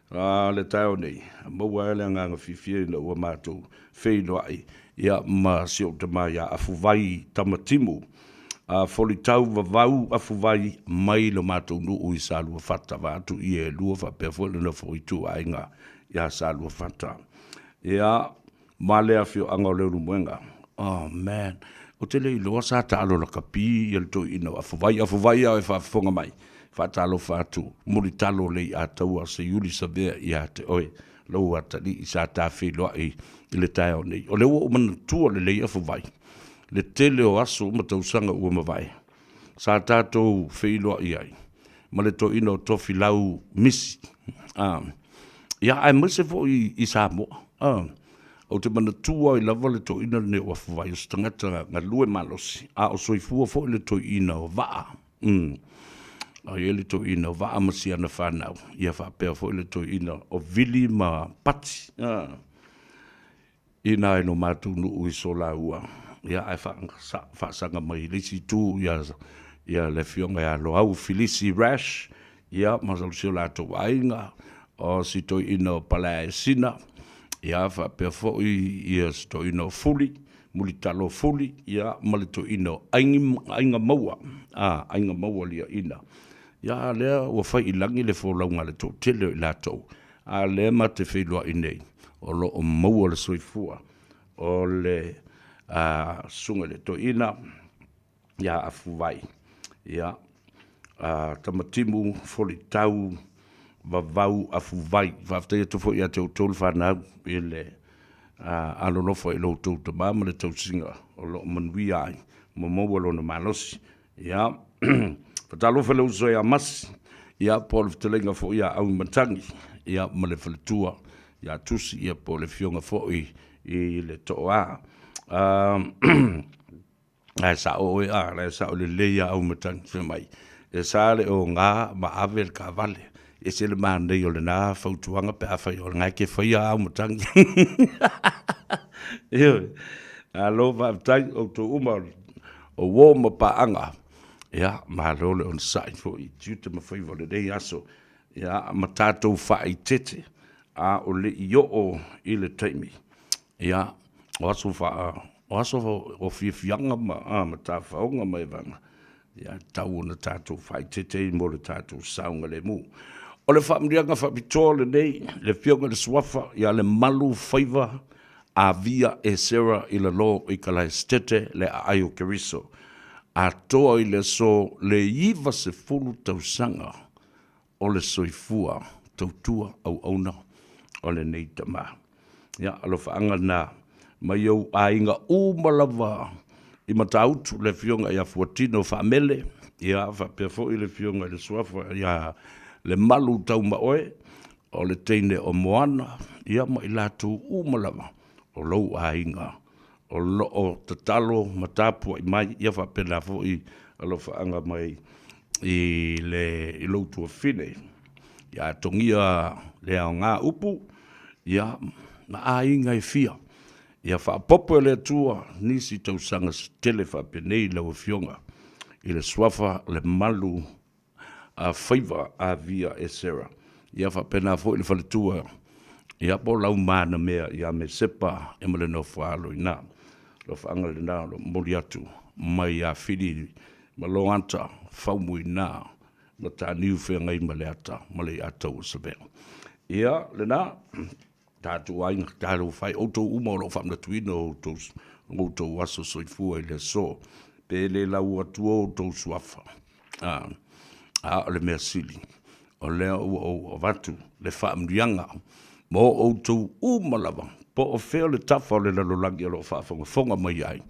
S: A le taeao nei, maua ai le agaga fiafia ina ua matou feiloai, ia, ma si ou tama ia Afuvai Tamatimu, a Folitau Vavau Afuvai mai lo matou nuu i Saluafata, vaeatu ia e lua faapea foi le nofo ituaiga ia Saluafata. Ia, ma le afioaga o Leulumoega. Oh man, ou te le iloa sa taalo lakapi ia le toeaina o Afuvai. Afuvai a e faafofoga mai, faatalofa atu, mulitalo le iataua Seiuli Savea ia te oe, lou atalii sa ta feiloai i le taeao nei. O lea ua ou manatua lelei Afuvai, le tele o aso ma tausaga ua mavae, sa tatou feiloai ai ma le toeaina o Tofilau Misi, a, ia, aemaise foi i Samoa. A, ou te manatua ai lava le toeaina lenei o Afuvai, o se tagata galue malosi, a o soifua foi le toeaina o Vaa. A i ai le toeaina o Vaa ma si ana fanau, ia faapea foi le toeaina o Vili ma Pati. A. Inā i lo matou nuu i Solaua, ia ae faasaga mai i le isi itu ia, ia le afioga ia Loau Filisi Rash, ia ma si o latou aiga, o si toeaina o Palaeaesina, ia faapea foi ia si toeaina o Fuli, Mulitalo Fuli, ia ma le toeaina o Aiga Maua, a, Aiga Maua Liaina. Ia a lea ua fai i lagi le folauga a le toatele o i latou, A lea ma te feiloai nei, o lo o maua le soifua o le susuga i le toeaina. iā Afuvai, ia, a Tamatimu Folitau Vavau Afuvai. Faafetai atu foi ia te outou le fanau i le alolofa i lo outou tama ma le tausiga o lo o manuia ai ma maua lona malosi. Ia, faatalofa i le uso ia Masi, ia, po o le fetalaiga foi ia Auimatagi, ia, ma le faletua ia Tusi, ia, po o le afioga foi i le Tooa. Ae sao oe, a, la e sao lelei a Auimatagi, fai mai, e sa le oga ma ave le taavale. E ese le manaia o lena fautuaga pe afai o lena e te faia Auimatagi. Ioe. Malo faafetai outou uma o uo ma paaga, ia, malo le onosai foi i tiute ma faiva o lenei aso, ia, ma tatou faaeteete, a o le i oo i le taimi, ia, o aso faa, o aso o fiafiaga ma, a, ma tafaoga ma evaga, ia, e tatau ona tatou faaeteete ai mo le tatou saogalemu. O le faamanuiaga faapitoa lenei, le Afioga i le Suafa ia Lemalu Faiva Avia Esera i lalo i Kalaesetete le aai o Keriso, atoa i le aso le 90 tausaga o le soifua tautua auauna o lenei tama. Ia, alofaaga lena mai ou aiga uma lava i Matautu, le afioga ia Fuatino Faamele, ia faapea foi le afioga i le Suafa ia Lemalu Taumaoe, o le teine o Moana, ia ma i latou uma lava o lou aiga o lo o tatalo ma tapuai mai, ia faapena foi alofaaga mai i le i lou tuafafine. Ia atogia le aoga upu, ia ma aiga e fia. Ia faaopoopo e le Atua nisi tausaga se tele faapenei lau Afioga i le Suafa Lemalu a faiva Avia Esera, ia faapena foi le faletua, ia po o Laumanamea ia Mesepa ia ma le nofo alo i ina. Alofaaga lena o lo o momoli atu mai ia Fili ma Loata Faumuina Mataniu Feagai ma Leata ma Leiataua Savea. Ia lena. Tatou aiga, talofa e, outou uma o lo o faamanatuina o outou, outou aso soifua i le aso, pe le lau atu o outou suafa. A, a o le mea sili, o lea ua ou avatu le faamanuiaga mo outou uma lava, po o fea o le tafa o le lalolagi o lo o faafogafoga mai ai,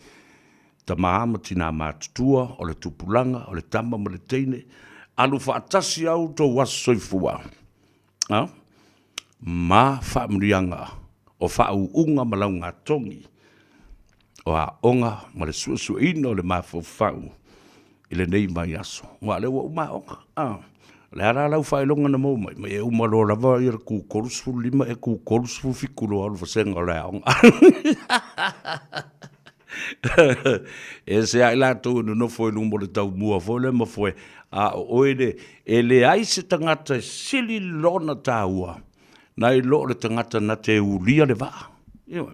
S: tama ma tinā matutua, o le tupulaga, o le tama ma le teine, alu faatasi a outou aso soifua. A, ma faamanuiaga o faauuga ma laugatogi o aoga ma le suesueina o le mafaufau i lenei vaiaso. Aua o lea ua uma aoga. A, o le a la lau faailoga na maua mai? Mai e uma loa lava ia le Ku 35 e Ku 37 loa le vasega o le aoga. E ese lava i latou e nonofo i luma o le taumua foi lea ma foe, a o oe le, e leai se tagata e sili lona taua nai lo le tagata na te ulia le vaa. Ioe.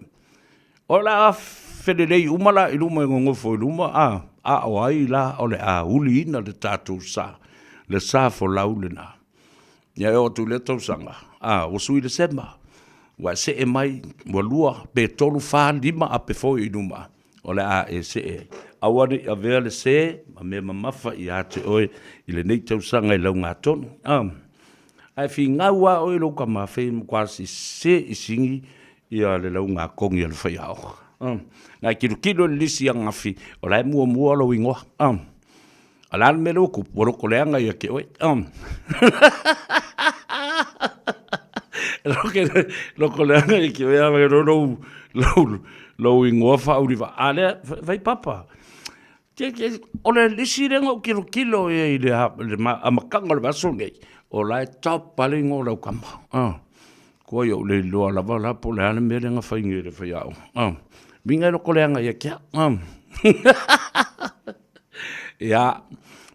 S: O le a felelei uma la i luma e gogofo i luma, a, a o ai la o le a uliina le tatou sa, le sa folau lena. Ia e oo atu i lea tausaga, a, ua sui Lesema, ua e see mai, ua lua, pe tolu, fa, lima ape foi i luma, o le a e see ai. Aua ne i avea le se ma mea mamafa ia te oe i lenei tausaga i laugatonu. A, ae finau lava oe i lou tama, fei matua sese i sigi ia le laugakogi a le faiaoga. A, na e tilotilo i le lisi ananafi, o la e muamua lou igoa. A. A o le a le mea lea ua tupu? Ua lotoleaga ia te oe. Lotoleaga ia te oe, a lou, lou, lou igoa faauliva. A lea, fai papa. O le lisi lea na ou tilotilo i ai i le amataga o le vaiaso lenei, o la e top lava le igoa o lau tama. Kua ia ou le iloa lava la po o le a le mea lea na fai nei e le faiaoga. Uiga e lotoleaga ia te au. Ia,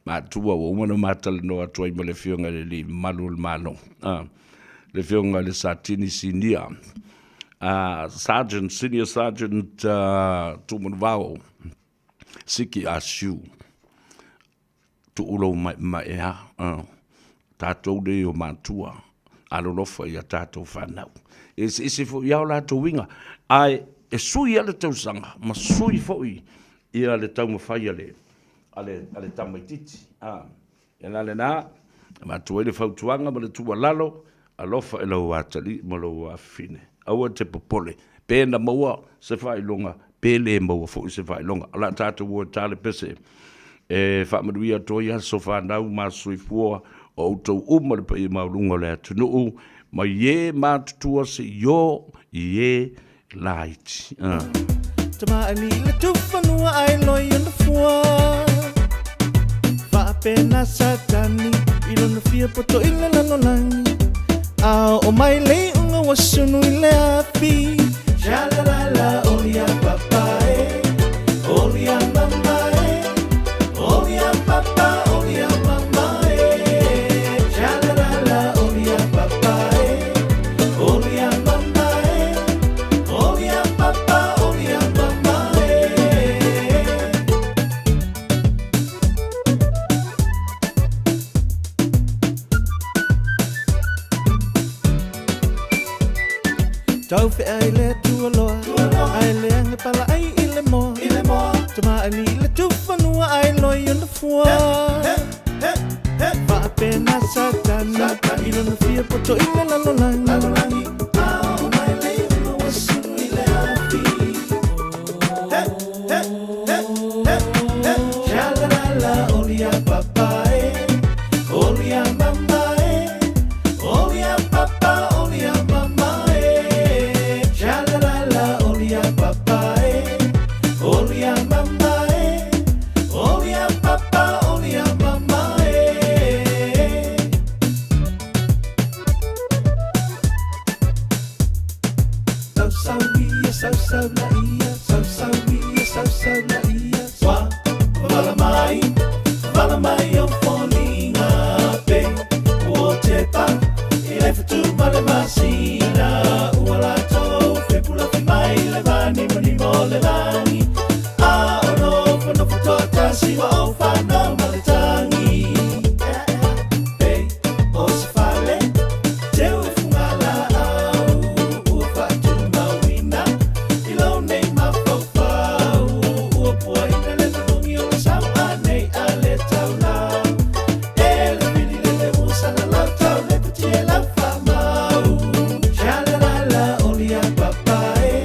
S: matua ua uma ona ma talanoa atu ai ma le Afioga i le Alii Mamalu o le Malo, le Afioga i le Satini Sinia, Sergeant, Senior Sergeant Tuumanuvao Siki Asiu, tuu lou maemaea, tatou nei o matua, alolofa i a tatou fanau. E eseese foi lava o latou uiga, ae e sui lava le tausaga ma sui foi ia le taumafai a le. a le, a le tamaitiiti. A, ia la lena, avatu ai le fautuaga ma le tuualalo, alofa i lou atalii ma lou afafine. Aua e te popole, pe na maua se faailoga, pe le maua foi se faailoga. O le a tatou o e ta le pese e faamanuia atu ai aso fanau ma soifua o outou uma le paia maualuga o le atunuu, mai e matutua seia oo i e laiti. Ah.
U: Tamaali le tufanua ai loi ona fua Faapena Satani i lona fia poto i le lalolagi A o mai le iuga ua sunu i le afi Shalalala oli a papa e Oli a mama e Oli a papa oli a mama e Shalalala oli a papa e Oli a mama e Oli a papa oli a mama e. Tau fea i le tualoa Ai le age pala ai i le moa Tamaali le tufanua ai loi ona fua Faapena Satani I lona fia poto i le lalolagi Ao mai le iuga ua sulu i le afi Shalalala oli a papa e Oli a mama e Oli a papa oli a mama e Shalalala oli a papa e Oli a mama e Oli a papa oli a mama e. Sausau ia, sausau la ia, sausau ia, sausau la ia. Ua vala mai, vala mai o foliga pe ua tepa i le fetu ma le masina. Ua latou fepulafi mai le vanimonimo o le lagi. A o nofonofo toatasi ua ou fanau ma le tagi. Pei o se fale teu i fugalaau ua faatumauina i lou nei mafaufau. Ua puaina le manogi o le sau a nei a le taulau. E le fili lele ua salalau tau le puti e lau faamau. Shalalala oli a papa e,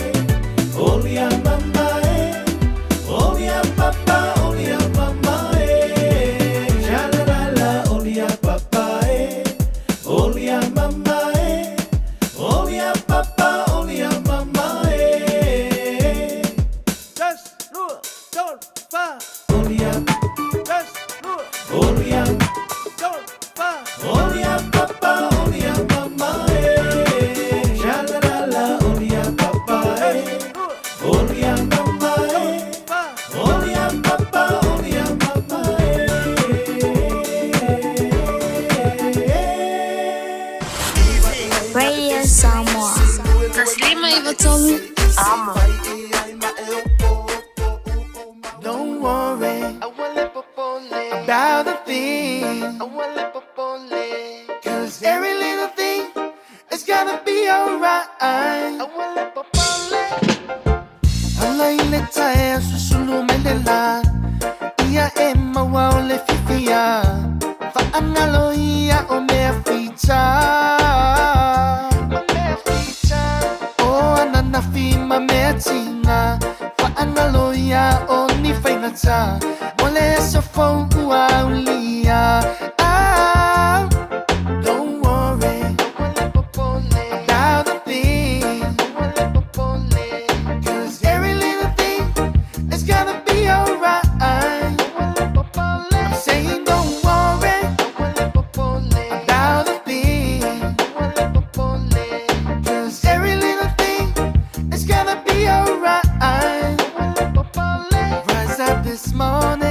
U: oli a mama e, oli a papa oli a mama e. Shalalala oli a papa e, oli a mama e, oli a papa oli a mama e. Tasi, lua, tolu, fa. Oli a, tasi, lua, oli a, tolu, fa. Oli a papa, oli a mama e. Shalalala, oli a papa e. Oli a mama e. Oli a papa, oli a mama e.
V: Radio Samoa. 593 Amo.
U: Don't worry about a thing. Cause every little thing is gonna be alright. Ala i le taea susulu mai le la Ia e maua o le fiafia Faagalo ia o mea fita O ananafi ma mea tiga Faagalo ia o ni faigata Mo le aso fou ua aulia Ah, Don't worry about a thing. Cause every little thing is gonna be alright. I'm saying don't worry about a thing. Cause every little thing is gonna be alright. Rise up this morning.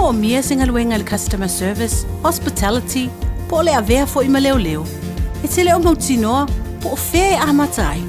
M: mo'omia se galuega i le customer service, hospitality, po o le avea fo'i ma leoleo, e te le o mautinoa po o fea e amata ai.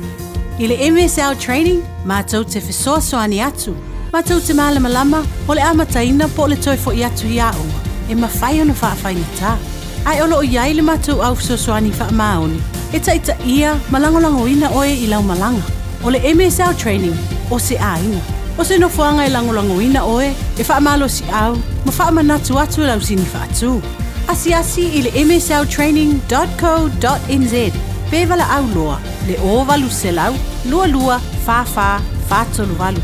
M: I le MSL Training, matou te fesoasoani atu, matou te malamalama o le amataina po o le toe fo'i atu i aoga e mafai ona faafaigata. Ae o lo o i ai le matou au fesoasoani faamaoni e taitaia ma lagolagoina oe i lau malaga. O le MSL Training, o se aiga. O se nofoaga e lagolagoina oe, e faamalosiau ma faamanatu atu i lau sini faatu. Asiasi i le msltraining dot co dot nz pe valaau loa le 0800 22 44 438.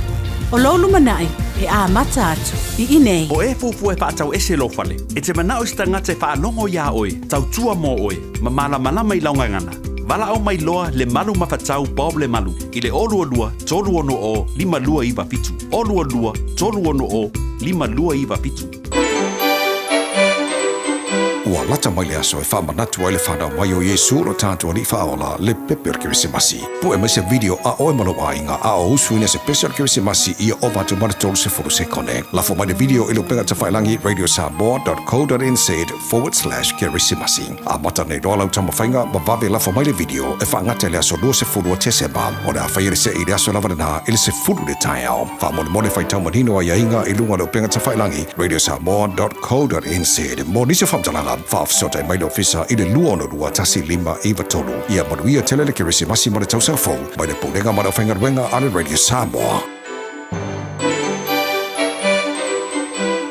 M: O lou lumanai e amata atu i inei.
D: O e fuafua e faatau ese lou fale, e te manao i se tagata e faalogo iā oe, tautua mō oe, ma malamalama i lau gagana. Valaau mai loa le malu mafatau Bob Lemalu i le 022 360 5297, 022 360 5297.
J: Ua lata mai le aso e faamanatu ai le fanau mai o Iesu lo tatou Alii Faaola, le pepe o le Kerisimasi. Pue mai se video a oe ma lou aiga a o usuina se pese o le Kerisimasi ia ova atu ma le 30 sekone. Lafo mai le video i le upega tafailagi radiosamoa.co.nz/kerisimasi. Amata nei loa lau taumafaiga ma vave lafo mai le video e faagata i le aso 20 o Tesema. O le a faia le see i le aso lava lena i le 10 i le taeao. Faamolemole faitau manino aiaiga i luga o le upega tafailagi radiosamoa.co.nz. Mo nisi o faamatalaga, faafesootai mai le Ofisa i le 262 1593. Ia manuia tele le Kerisimasi ma le Tausaga Fou mai le Pulega ma le Aufaigaluega a le Radio Samoa.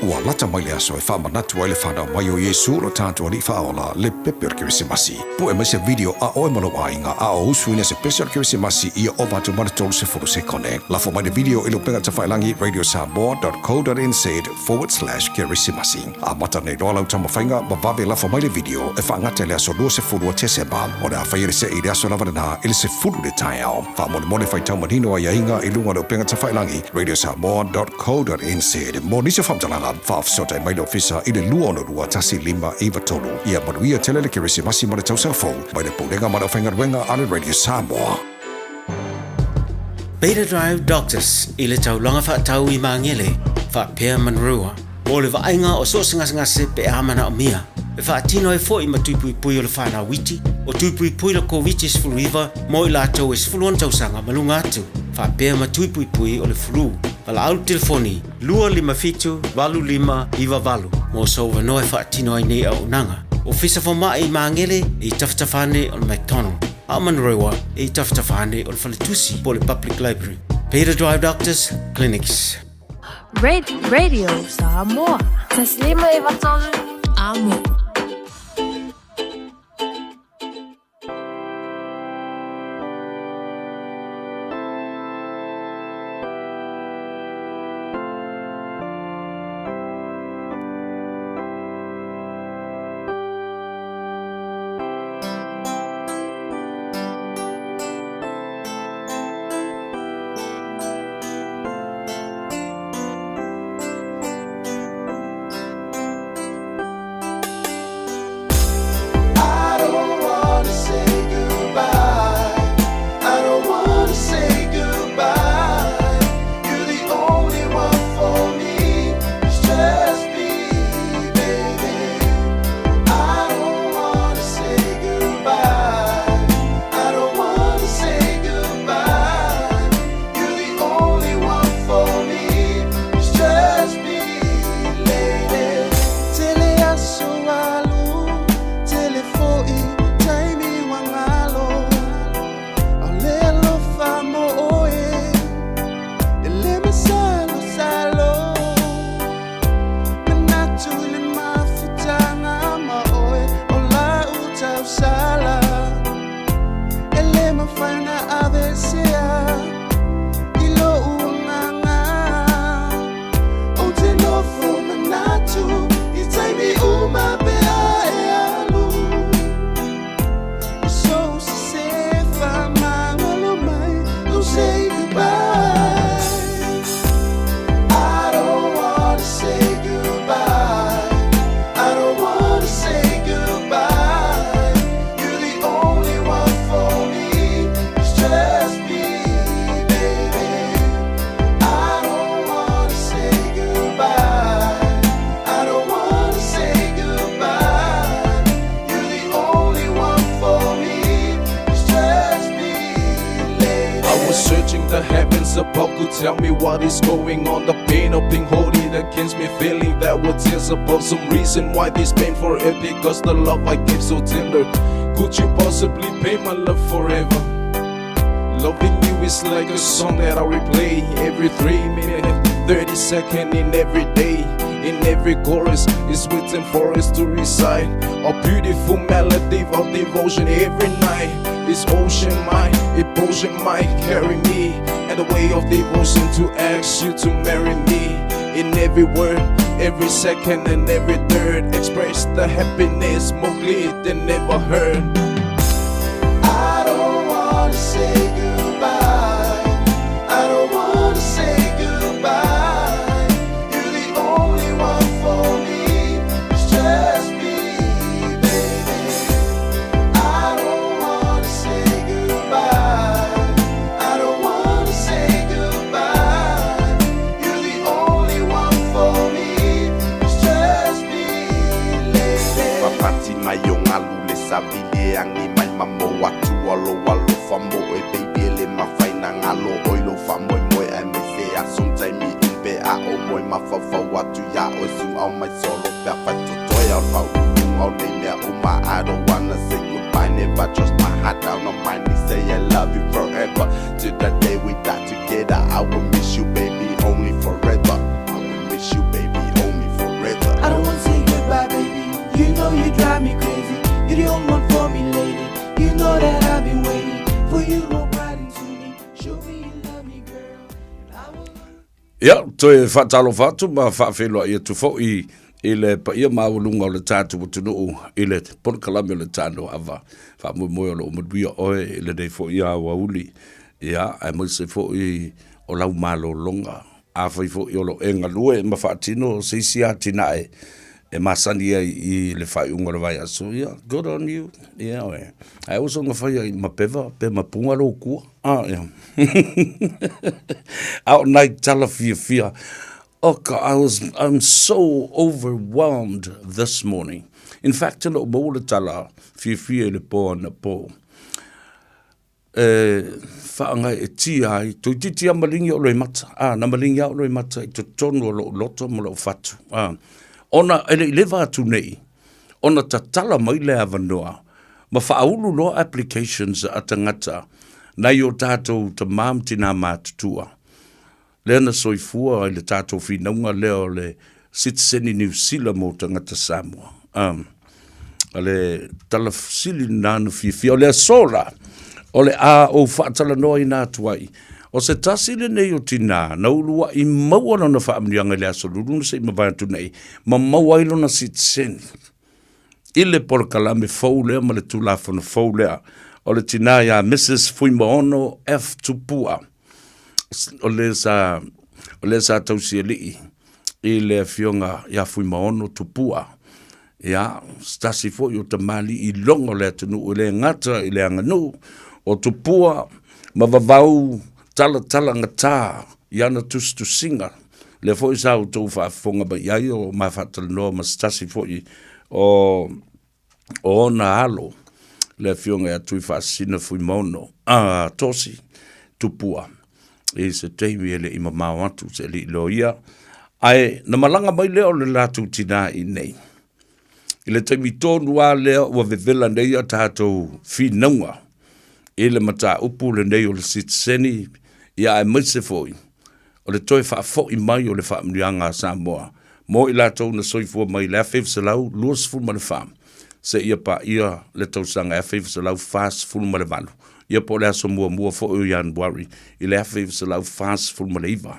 J: Ua lata mai le aso e faamanatu ai le fanau mai o Iesu lo tatou Alii Faaola, le pepe o le Kerisimasi. Pue mai se video a oe ma lou aiga a o usuina se pese o le Kerisimasi ia ova atu ma le 30 sekone. Lafo mai le video i le upega tafailagi radiosamoa.co.nz/kerisimasi. Amata nei loa lau taumafaiga ma vave lafo mai le video e faagata i le aso 20 o Tesema. O le a faia le see i le aso lava lena i le 10 i le taeao. Faamolemole faitau manino aiaiga i luga o le upega tafailagi radiosamoa.co.nz. Mo nisi o faamatalaga, faafesootai mai le Ofisa i le 262 1593. Ia manuia tele le Kerisimasi ma le Tausaga Fou mai le Pulega ma le Aufaigaluega a le Radio Samoa.
B: Beta Drive Doctors i le taulaga faatau i Magele faapea Manurewa mo le vaaiga o so o se gasegase pe a manaomia. E faatino ai foi ma tui puipui o le whanau iti, o tui puipui la Koviti-19 mo i latou e 16 tausaga ma luga atu, faapea ma tui puipui o le flu. Valaau le telefoni 257 8598 mo sou avanoa e faatino ai nei auaunaga. Ofisa Fomai i Magele e i tafatafa ane o le McDonald, a o Manurewa e i tafatafa ane o le Faletusi po o le Public Library. Peter Drive Doctors Clinics.
V: Radio Samoa. Taslima Ivatolu. Amo.
U: Searching the heavens above could tell me what is going on. The pain of being holding against me, feeling that what tears above. Some reason why this pain forever because the love I give so tender. Could you possibly pay my love forever? Loving you is like a song that I replay every 3 minutes, 30 seconds in every day. In every chorus is written for us to recite a beautiful melody of devotion every night. This ocean might, ocean might carry me, and the way of devotion to ask you to marry me. In every word, every second, and every third, express the happiness more clear than ever heard. I don't wanna say goodbye. I don't wanna say goodbye. You're the only one for me. It's just me, baby. I don't wanna say goodbye. I don't wanna say goodbye. You're the only one for me. It's just me, lady.
C: Papati mai o ngalu le savili e angi mai ma mo atu alo alo fa mo e baby e le mawhai na ngalo oi lo fa moi moi e me se a son mi umpe a o moi mafafau atu ia o su au mai solo pe a fai totoe au pau au nei mea uma I don't wanna say goodbye never trust my heart down on my knees say I love you forever to the day we die together I will miss you baby only forever I will miss you baby only forever
H: I don't wanna say goodbye, baby. You know you drive me crazy. You're the only one for me, lady. You know that I've been waiting for you to walk right into me. Show me you love me, girl.
E: Ia, toe faatalofa atu ma faafeiloai atu foi i le paia maualuga o le tatou atunuu i le polokalame o le Tano Ava. Faamoemoe o lo o manuia oe i lenei foi aoauli, ia, aemaise foi o lau malologa. Afai foi o lo o e galue ma faatino se isi atinae e masani ai i le faaiuga o le vaiaso, ia, good on you, ia oe. Ae aua soona faia i mapeva pe mapuga lou kua, a, ia. A o nai tala fiafia, oka, I was, I'm so overwhelmed this morning. In fact, na ou maua le tala fiafia i le po anapo. E faagaeetia ai, toeitiiti lava malingi o Loimata, a, na malingi lava o Loimata i totonu o lou loto ma lou fatu, a, ona e le i leva atu nei, ona tatala mai le avanoa, ma faaulu loa applications a tagata nai o tatou tama ma tina matutua, lea na soifua i le tatou finauga lea o le sitiseni Niu Sila mo tagata Samoa. Um, o le tala sili lena na fiafia. O le aso la, o le a ou faatalanoaina atu ai, o se tasi lenei o tinā na uluaʻi maua lona faamanuiaga i le aso lulu na se i mavae atu nei, ma maua ai lona sitiseni i le polokalame fou lea ma le Tulafono fou lea. O le tinā iā Mrs Fuimaono F. Tupua. o le sa, o le sa tausialii i le afioga ia Fuimaono Tupua. Ia, se tasi foi o tamalii logo o le atunuu e le gata i le aganuu, o Tupua ma vavau talatalagata i ana tusitusiga. Lea foi sa outou faafofoga mai i ai o ma faatalanoa ma se tasi foi o o ona alo, le afioga ia Tuifaasisina Fuimaono, a, Tosi Tupua, i se taimi e le i mamao atu se alii loia, ae na malaga mai lea o le latou tinā i inei. I le taimi tonu lava lea ua vevela nei a tatou finauga i le mataupu lenei o le sitiseni, ia aemaise foi o le toe faafoi mai o le faamanuiaga a Samoa mo i latou na soifua mai i le 1924 seia paia le tausaga 1948, ia po o le aso muamua foi o Ianuari i le 1949.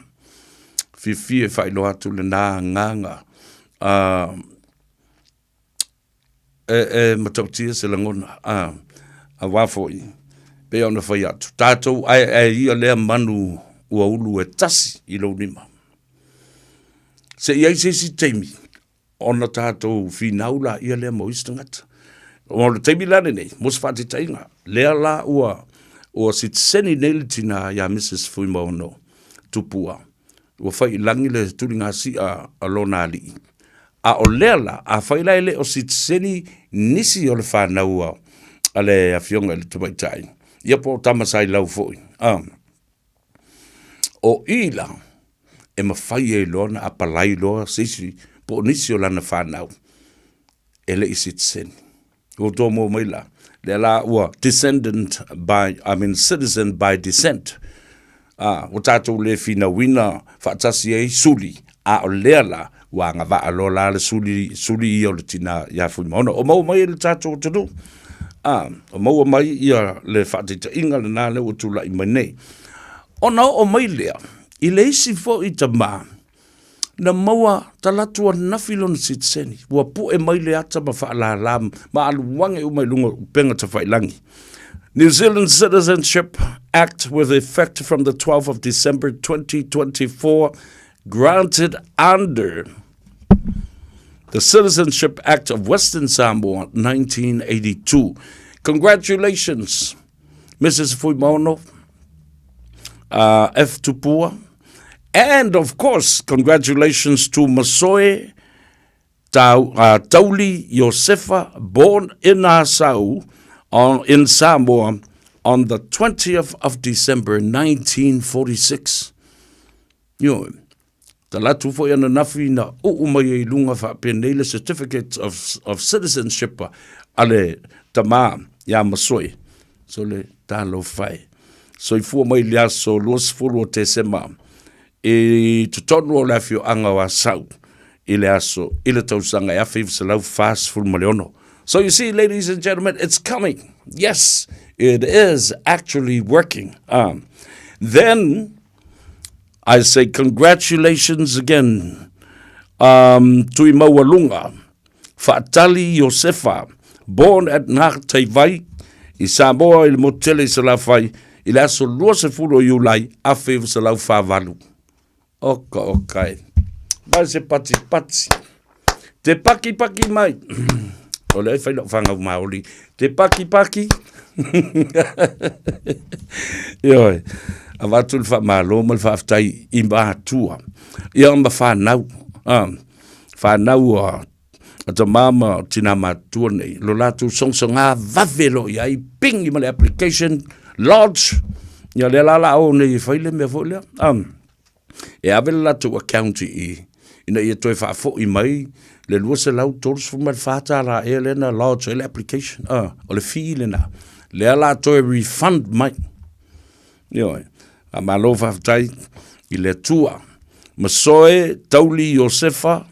E: Fiafia e faailoa atu lena agaga a E, e matautia se lagona, a, auā foi, pei ona fai atu, tatou aeae ia lea manu ua ulu e tasi i lou lima. Se i ai se isi taimi, ona tatou finau laia lea mo isi tagata. O le taimi la lenei, mo se faataitaiga, lea la ua, ua sitiseni nei le tinā iā Mrs Fuimaono Tupua, ua fai i lagi le tuligasia a lona alii. A o lea la, afai la e le o sitiseni nisi o le fanau a le afioga i le tamaitai, ia po o Tamasailau foi, a. O i la, e mafai ai loa ona apalai loa se isi po o nisi o lana fanau e le i sitiseni. Ua outou maua mai la, lea la ua descendant by, I mean citizen by descent. A, ua tatou le finauina faatasi ai suli, a o lea la, ua agavaa loa la le suli, suli ia o le tina ia Fuimaono. O maua mai e le tatou atunuu. A, o maua mai ia le faataitaiga lena lea ua tulai mai nei. Ona oo mai lea i le isi foi tamā na maua talaatu ananafi lona sitiseni, ua pu'e mai le ata ma faalālā ma aluage uma i luga o upega tafailagi. New Zealand Citizenship Act with effect from the 12th of December 2024 granted under the Citizenship Act of Western Samoa 1982. Congratulations, Mrs. Fuimaono, F. Tupua, and of course, congratulations to Masoe Tau, Tauli Yosefa, born in Asau on, in Samoa on the 20th of December 1946. Ioe. Talatu foi ananafi na uu mai ai i luga faapenei le Certificate of, of Citizenship a le tamā iā Masoe. So le talofa e. Soifua mai le aso 20 o Tesema i totonu o le afioaga o Asau i le aso i le tausaga e 1946. So you see, ladies and gentlemen, it's coming. Yes, it is actually working. Then I say congratulations again um, Tui Maualunga, Faatali Iosefa, born at Ngātaivai i Samoa i le motu tele i Salafai i le aso 20 o Iulai 1948. Oka oka e. Mai se pati pati. Te paki paki mai. O lea e whai lau whangau Māori. Te paki paki. Ioe. Avatu le whamalo ma le whaaftai i mātua. Ia ma whanau. Ah, whanau a a ta mama o tina matua nei. Lo lātou songsonga vave lo i ai pingi ma le application lodge. Ia lea la la o nei e whai le mea foi lea. Um, e ave le latou account i i, ina ia toe faafoi mai le $234 ea lea na lodge ai le application, ah, o le fee lena. Lea la toe refund mai. Ioe, faamalo faafetai i le Atua. Masoe Tauli Iosefa,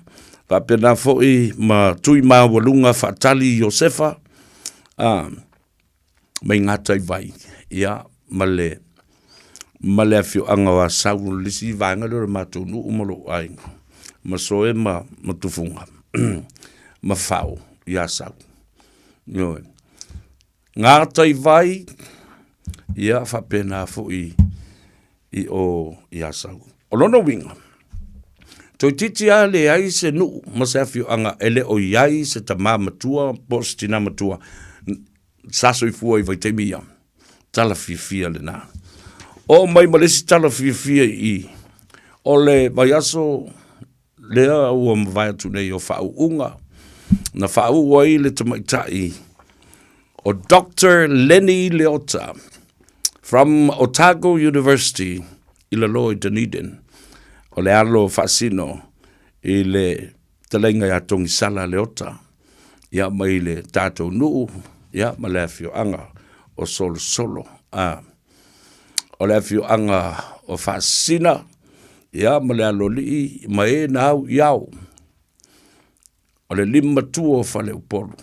E: faapena foi ma Tui Maualuga Faatali Iosefa, ah, mai Gataivai, ia, ma le, ma le afioaga o Asau, o le isi vaega lea o le matou nuu ma lou aiga, Masoe ma, ma Tufuga, ma Fao i Asau. Ioe. Gataivai, ia, faapena foi i o i Asau. O lona uiga, toeitiiti lava leai se nuu ma se afioaga e le o i ai se tamā matua po o se tinā matua sa soifua i vaitaimi ia. Tala fiafia lena. Oo mai ma le isi tala fiafia i i, o le vaiaso lea ua mavae atu nei o faauuga, na faauu ai le tamaitai o Doctor Lenny Leota from Otago University i lalo i Dunedin, o le alo faasino i le talaiga ia Togisala Leota, ia mai le tatou nuu, ia ma le afioaga o Solosolo. A, o le afioaga o Faasisina, ia ma le aloalii ma e na au i ao. O le limamatua o Faleupolu.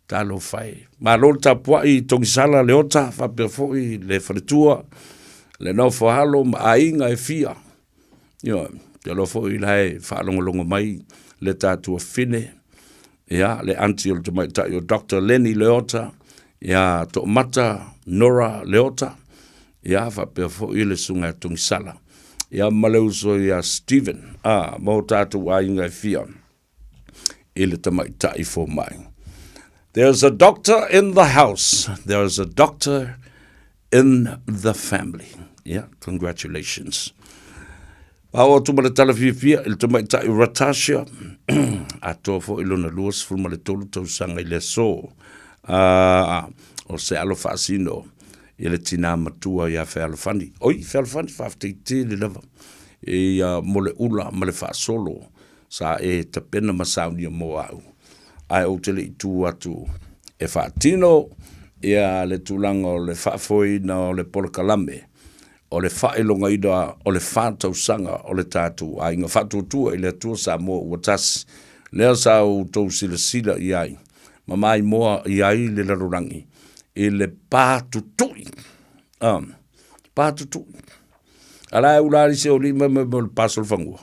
E: Talofa e. Malo le tapuai i Togisala Leota, faapea foi le faletua, le nofo alo ma aiga e fia. Ioe, te alofa foi la e faalogologo mai le tatou afine, ia, le aunty o le tamaitai o Doctor Lenny Leota, ia Toomata Nora Leota, ia, faapea foi le susuga ia Togisala, ia ma le uso ia Steven, a, ma o tatou aiga e fia i le tamaitai fomai. There's a doctor in the house. There's a doctor in the family. Yeah, congratulations. Ao atu ma le tala fiafia i le tamaitai o Ratasha, atoa foi lona 23 tausaga i le aso. O se alo faasino. Ia le tinā matua ia Fealofani. Oi, Fealofani, faafetai tele lava ia mo le ula ma le faasolo sa e tapena ma saunia mo au. Ae ou te le i tu atu e faatino ia le tulaga o le faafoeina o le polokalame o le faailogaina o le fa tausaga o le tatou aiga faatuatua i le Atua Samoa ua tasi, lea sa outou silasila i ai ma maimoa i ai le lalolagi i le patutui, patutui. A la e ula alisi o lima me mo le paso le fagua.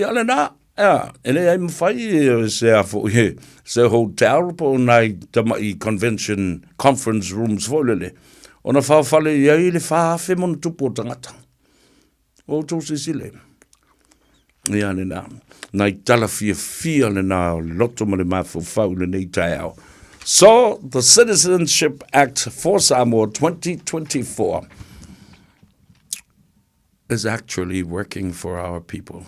E: Ia le na, ea, e le ai mawhai se a fo i se hotel po o nai tamai convention conference rooms fo lele. Ona whaofale i ai le whaafe mona tupu o tangata. O outou silasila. Ia lena. Nai tala fiafia lena o le loto ma le mafaufau i lenei taeao. So, the Citizenship Act for Samoa 2024 is actually working for our people.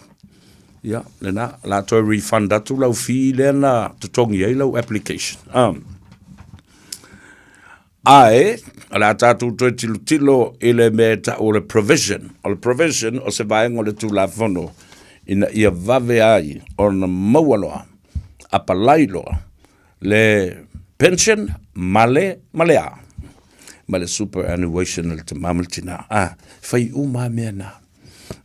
E: Ia, lena, la toe refund atu lau fee lea na totogi ai lau application. Um, Ae, o le a tatou toe tilotilo i le mea e tau o le provision. O le provision o se vaega o le Tulafono ina ia vave ai ona maua loa, apalai loa le pension ma le, ma le a? Ma le superannuation a le tama ma le tina. A, fai uma lava mea na.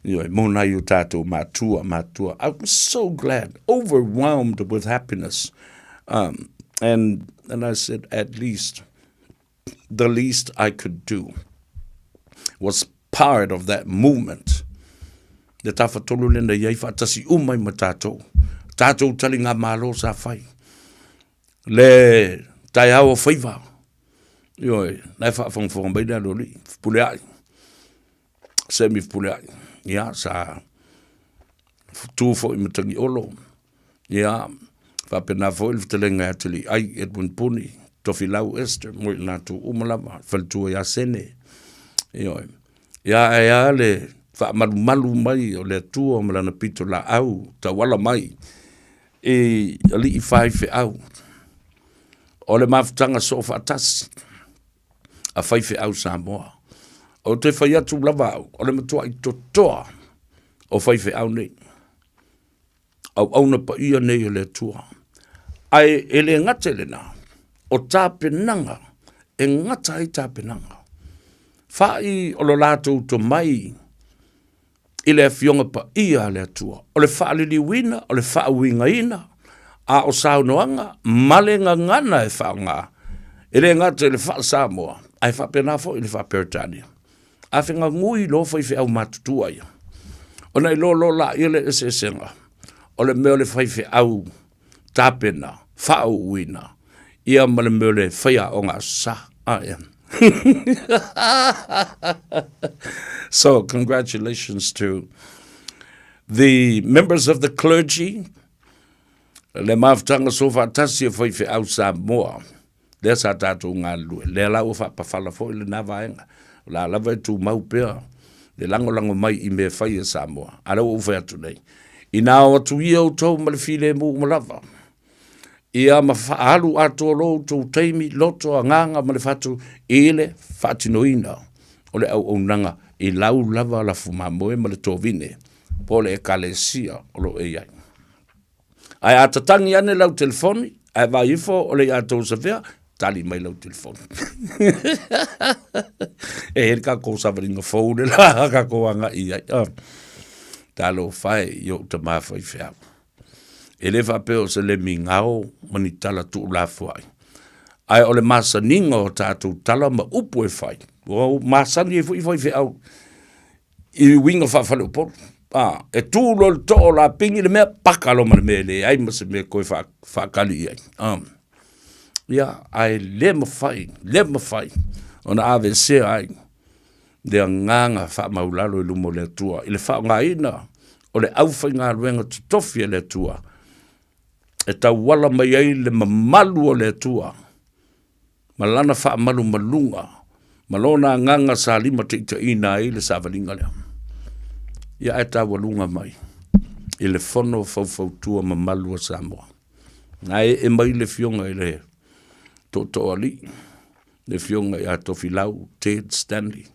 E: Ioe, mo nai o tatou matua, matua. I'm so glad, overwhelmed with happiness. Um, and, and I said, at least, the least I could do was part of that movement. Le tafatolu lena i ai faatasi uma i ma tātou. Tātou tali ngā mālo sa whai. Le taeao o whaiva. Ioe, nai whaafongafonga mai le aloli, pule ai. Semi Fepuleai, ia, sa tu foi ma Tagiolo, ia, faapena foi le fetalaiga ia Taliai, Edwin Puni, Tofilau Esther, mo i latou uma lava, faletua ia Sene, ioe. Ia, ae a le faamalumalu mai o le Atua ma lana pitolaau tauala mai i alii faifeau o le mafutaga soofaatasi a faifeau Samoa. Ou te fai atu lava au, o le matuai totoa o faifeau nei. Auauna paia nei o le Atua. Ae e le gata i lena, o tapenaga, e gata ai tapenaga. Whai o lo latou tomai i le Afioga Paia a le Atua, o le faaliliuina, o le faauigaina, a o saunoaga ma le gagana e faaaoga, e le gata i le faa-Samoa, ae faapena foi i le faa-Peretania. A fegagui loa faifeau matutua ia, ona iloa loa laia le eseesega o le mea o le faifeau tapena, faauuina, ia ma le mea o le faiaoga aso sa. Ah, yeah. So, congratulations to the members of the clergy, le mafutaga soofaatasi o faifeau Samoa, lea sa tatou galulue, lea la ua faapafala foi lena vaega, o la lava e tumau pea le lagolago mai i mea e fai e Samoa. A lea ua ou fai atu nei, inā o atu ia outou ma le filemu uma lava, ia ma faaalu atoa loa outou taimi, loto, agaga ma le fatu i le faatinoina o le auaunaga i lau lava lafu mamoe ma le tovine po o le Ekalesia o lo o e i ai. Ae a tatagi ane lau telefoni, ae vaai ifo o le ia tou safea, tali mai lau telefoni. E he kākou savaliga fou le la kākou agai i ai. Oh. Talofa e i ou tamā faifeau. E le faapea o se lemi gao ma ni tala tuulafoai. Ae o le masaniga o tatou tala ma upu e fai, ua masani ai foi faifeau i uiga faafaleupolu. A, e tu loa le too o lapingi le mea, paka loa ma le mea e leai ma se mea e toe faakali i ai. A, ia, ae le mafai, le mafai ona aveesea ai le agaga faamaulalo i luma o le Atua i le faaaogaina o le aufaigaluega totofi a le Atua e tauala mai ai le mamalu o le Atua ma lana faamalumaluga ma lona agaga sa limataitaiina ai le savaliga lea. Ia ae taualuga mai i le fono faufautua mamalu a Samoa. Na ee mai le afioga i le Tootooalii. Le Afioga ia Tofilau Ted Stanley,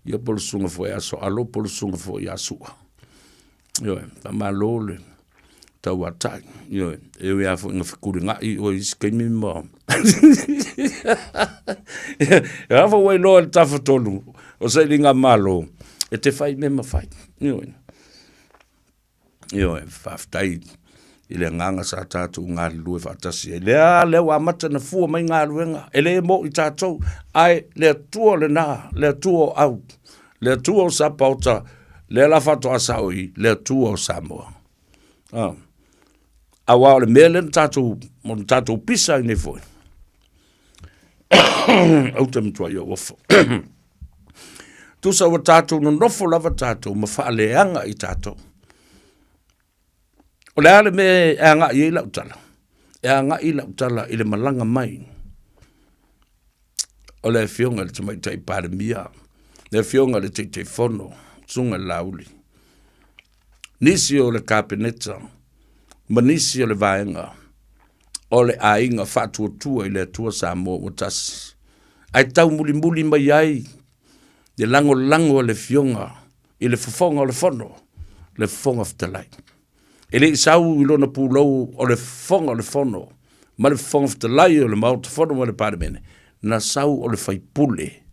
E: ia po o le Susuga foi ia Soalo po o le Susuga foi ia Sua. Ioe, faamalo le tauatai. Ioe, e ui lava foi ina fetulinai oe i isi taimi ma E a foi ua iloa e le Tafatolu o Sailigamalo e te fai mea ma fai. Ioe. Ioe, faafetai i le agaga sa tatou galulue faatasi ai. Lea, lea ua amata ona fua mai galuega, e le mo i tatou, ae le Atua lena, le Atua o au, le Atua o Sapaota, lea la faatoa sao i le Atua o Samoa. Ah. Aua o le mea lea na tatou, na tatou pisa ai nei foi. Ou te matuai ou ofo. Tusa ua tatou nonofo lava tatou ma faaleaga i tatou. O le a le mea e agai ai lau tala? E agai lau tala i le malaga mai o le Afioga i le Tamaitai Palemia, le Afioga i le Taitaifono, Susuga i le Laauli, nisi o le Kapeneta ma nisi o le vaega o le aiga faatuatua i le Atua Samoa ua tasi, ae taumulimuli mai ai le lagolago a le Afioga i le Fofoga o le Fono, le Fofoga Fetalai. E le i sau i lona pulou o le Fofoga o le Fono ma le Fofoga Fetalai o le Maota Fono ma le Palemene, na sau o le faipule,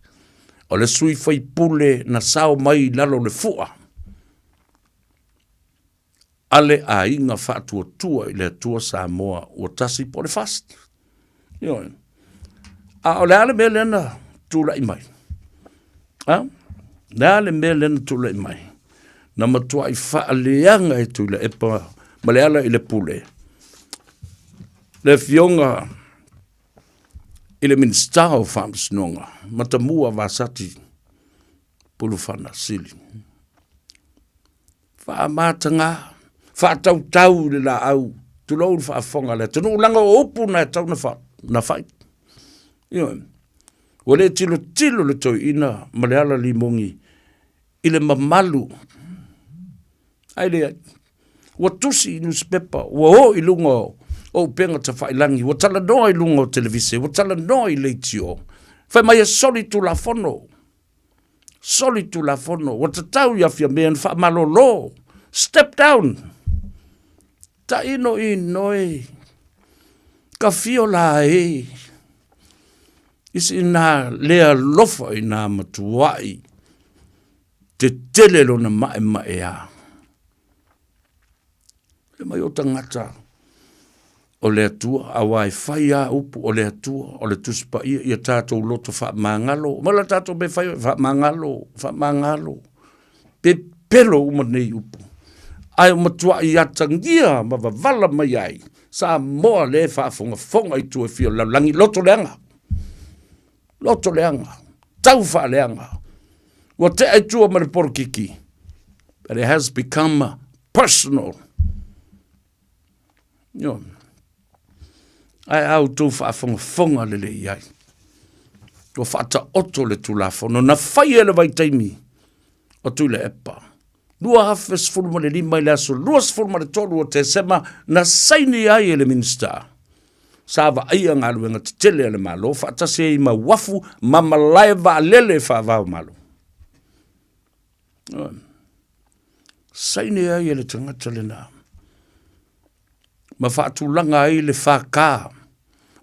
E: o le sui faipule na sao mai i lalo o le fua a le aiga faatuatua i le Atua Samoa ua tasi po o le FAST. Ioe. A o le a le mea lea na tulai mai? A? Le a le mea lea na tulai mai? Na matuai faaleaga e Tuilaepa ma le ala i le pule. Le afioga i le Minisita o Faamasinoga, Matamua Vasati Pulufana Sili. Faamataga, faatautau i le laau, tulou le faafofoga a le atunuu, leaga o upu na e tatau ona fa, na fai. Ioe. Ua le tilotilo le toeaina ma le ala limogi i le mamalu, ae leai. Ua tusi i nusipepa, ua o i luga o upega tafailagi, ua talanoa i luga o televise, ua talanoa i leitio. Fai mai e soli tulafono. Soli tulafono, ua tatau ia Fiamē ona faamalolo, step down. Taino inoi, ka fio la e. Isi ina le alofa i nā matuai, tetele lona maemaea. E mai o tagata o le Atua, aua e fai a upu o le Atua, o le Tusi Paia, ia tatou loto faamagalo. Ma la tatou mea fai, faamagalo, faamagalo. Pepelo uma nei upu. Ae o matuai atagia ma wavala mai ai, Samoa le faafogafoga i tua e fia o le lalolagi, loto leaga. Loto leaga, tau faaleaga. Ua tea i tua ma le polokiki. But it has become personal. Ioe. Ae a outou faafogafoga lelei i ai. Ua faataoto le Tulafono na faia i le vaitaimi o Tuilaepa. 2015 i le aso 23 o Tesema na saini ai e le Minisita sa vaaia galuega tetele a le Malo faatasi ai ma uafu ma malae vaalele faava o Malo. Saini ai e le tagata lena ma faatulaga ai le FK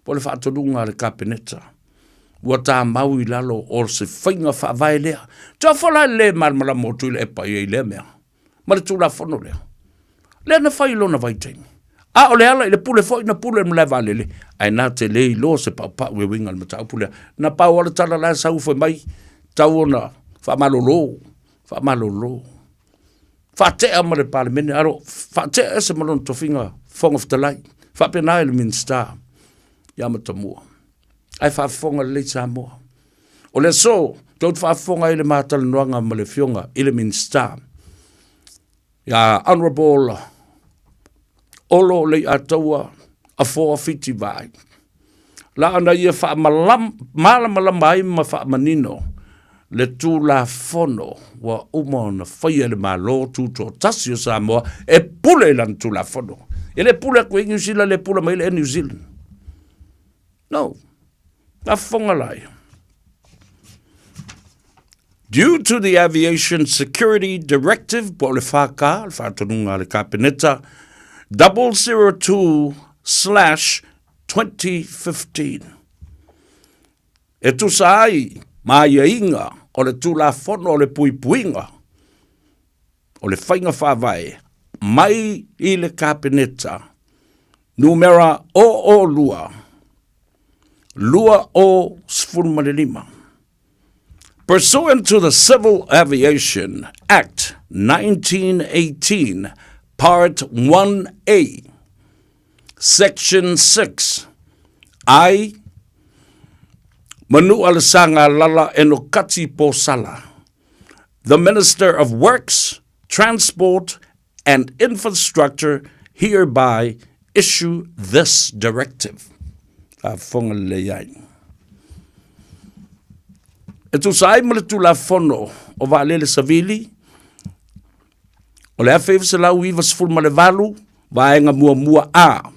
E: po o le faatonuga a le Kapeneta ua tamau i lalo o se faiga faavae lea. Tofo la le malamalama o Tuilaepa i ai lea mea ma le Tulafono lea. Lea na fai i lona vaitaimi. A o le ala i le pule foi na pule i le malae vaalele, ae na te le iloa se paupau e uiga i le mataupu lea. Na pau lava le tala la e sau fai mai, tau ona faamalolo, faamalolo. Faatea ma le Palemene, alo, faatea ese ma lona tofiga Fofoga Fetalai. Faapena i le Minisita ia Matamua. Ae faafofoga lelei Samoa. O le aso, tou te faafofoga ai i le ma talanoaga ma le Afioga i le Minisita ia Honourable Olo Leiataua Afoa Fiti Vaai. La ona ia faamalamalama ai ma faamanino le Tulafono ua uma ona faia e le Malo Tutoatasi o Samoa e pule i lana Tulafono. E le pule atu ai Niu Sila, le pule mai le Air New Zealand. No. Faafofoga laia. Due to the Aviation Security Directive po o le 4K, le faatonuga a le Kapeneta, 002/2015. E tusa ai ma aiaiga o le Tulafono o le Puipuiga o le Faiga Faavae mai i le Kapeneta numera 002 2015. Pursuant to the Civil Aviation Act 1918, Part 1A, Section 6, I, Manu Alesanga Lala Enokati Posala, the Minister of Works, Transport and Infrastructure hereby issue this directive. A lelei ai. E tusa ai ma le Tulafono o Vaalele Savili o le 1998 vaega muamua A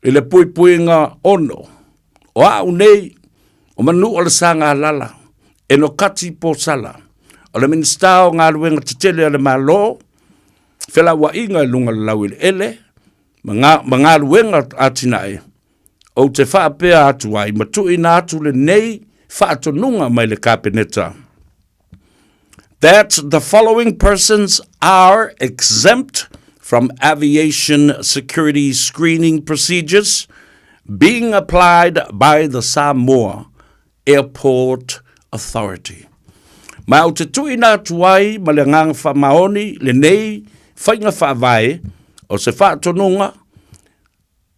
E: i le puipuiga 6 o a'u nei o Manu o le Sagalala Enokati Posala o le Minisita o Galuega Tetele a le Malo Felauaiga i luga o le laueleele ma galuega atinae ou te faapea atu ai ma tuuina atu lenei faatonuga mai le Kapeneta. That the following persons are exempt from aviation security screening procedures being applied by the Samoa Airport Authority. Ma ou te tuuina atu ai ma le agaga faamaoni lenei faiga faavae o se faatonuga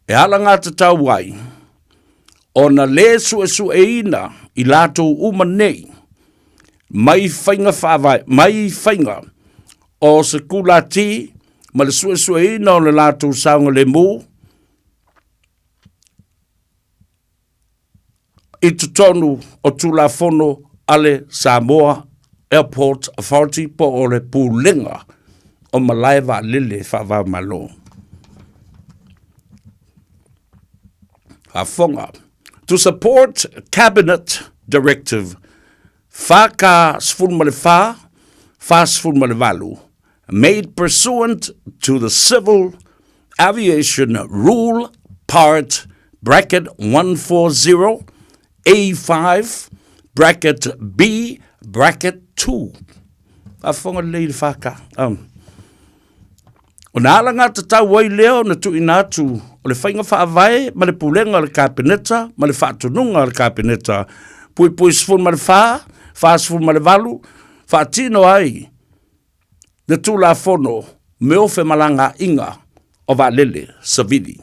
E: e alagatatau ai ona lē suesueina i latou uma nei mai faiga faavae mai faiga o se kulati ma le suesueina o le latou saogalemu i totonu o Tulafono a le Samoa Airport Authority po o le Pulega o Malae Vaalele Faava-o-Malo. Faafofoga. To support Cabinet Directive 4K 14 48 made pursuant to the Civil Aviation Rule Part bracket 140 A5 bracket B bracket 2. Faafofoga lelei i le 4K. Um. O nā ala ngā tatau ai lea ona tuuina atu o le faiga faavae ma le pulega o le Kapeneta ma le faatonuga a le Kapeneta puipui 14, 48, faatino ai le Tulafono me o femalagaaiga o vaalele savili.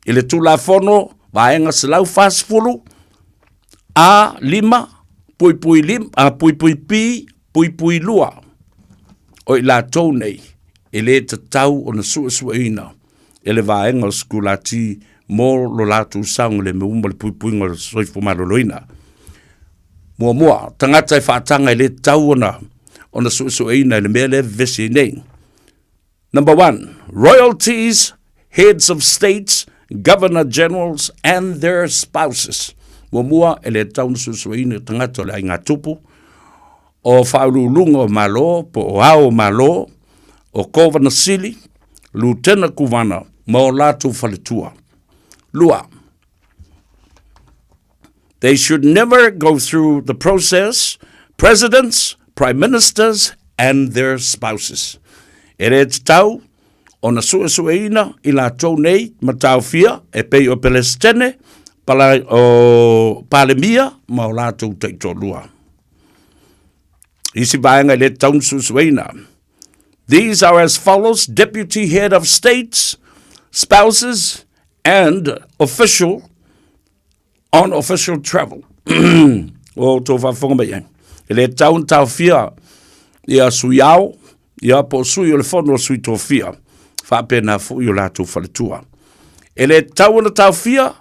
E: I le Tulafono Vaega 140 A 5 puipui 5, a, puipui P puipui 2 o i latou nei e lē tatau ona suesueina e le vaega o sikulati mo lo latou saogalemu ma le puipuiga o le soifua maloloina. Muamua, tagata e faataga e lē tatau ona ona suesueina i le mea lea e vevesi ai nei. Number one, royalties, heads of states, governor generals and their spouses. Muamua, e lē tatau ona suesueina i tagata o le aiga tupu, o faauluuluga o Malo po o ao o Malo, o Kovana Sili, Lutena Kuvana ma o latou faletua. Lua, They should never go through the process, presidents, prime ministers and their spouses. E lē tatau ona suesueina i latou nei ma taofia e pei o Pelesitene, pala, o Palemia ma o latou taitoalua. Isi vaega e lē tatau ona suesueina. These are as follows, Deputy Head of States, spouses and official on official travel. O outou faafofoga mai ai. E lē tatau ona taofia ia sui ao, ia po o sui o le fono o sui tofia, faapena foi o latou faletua. E lē tatau ona taofia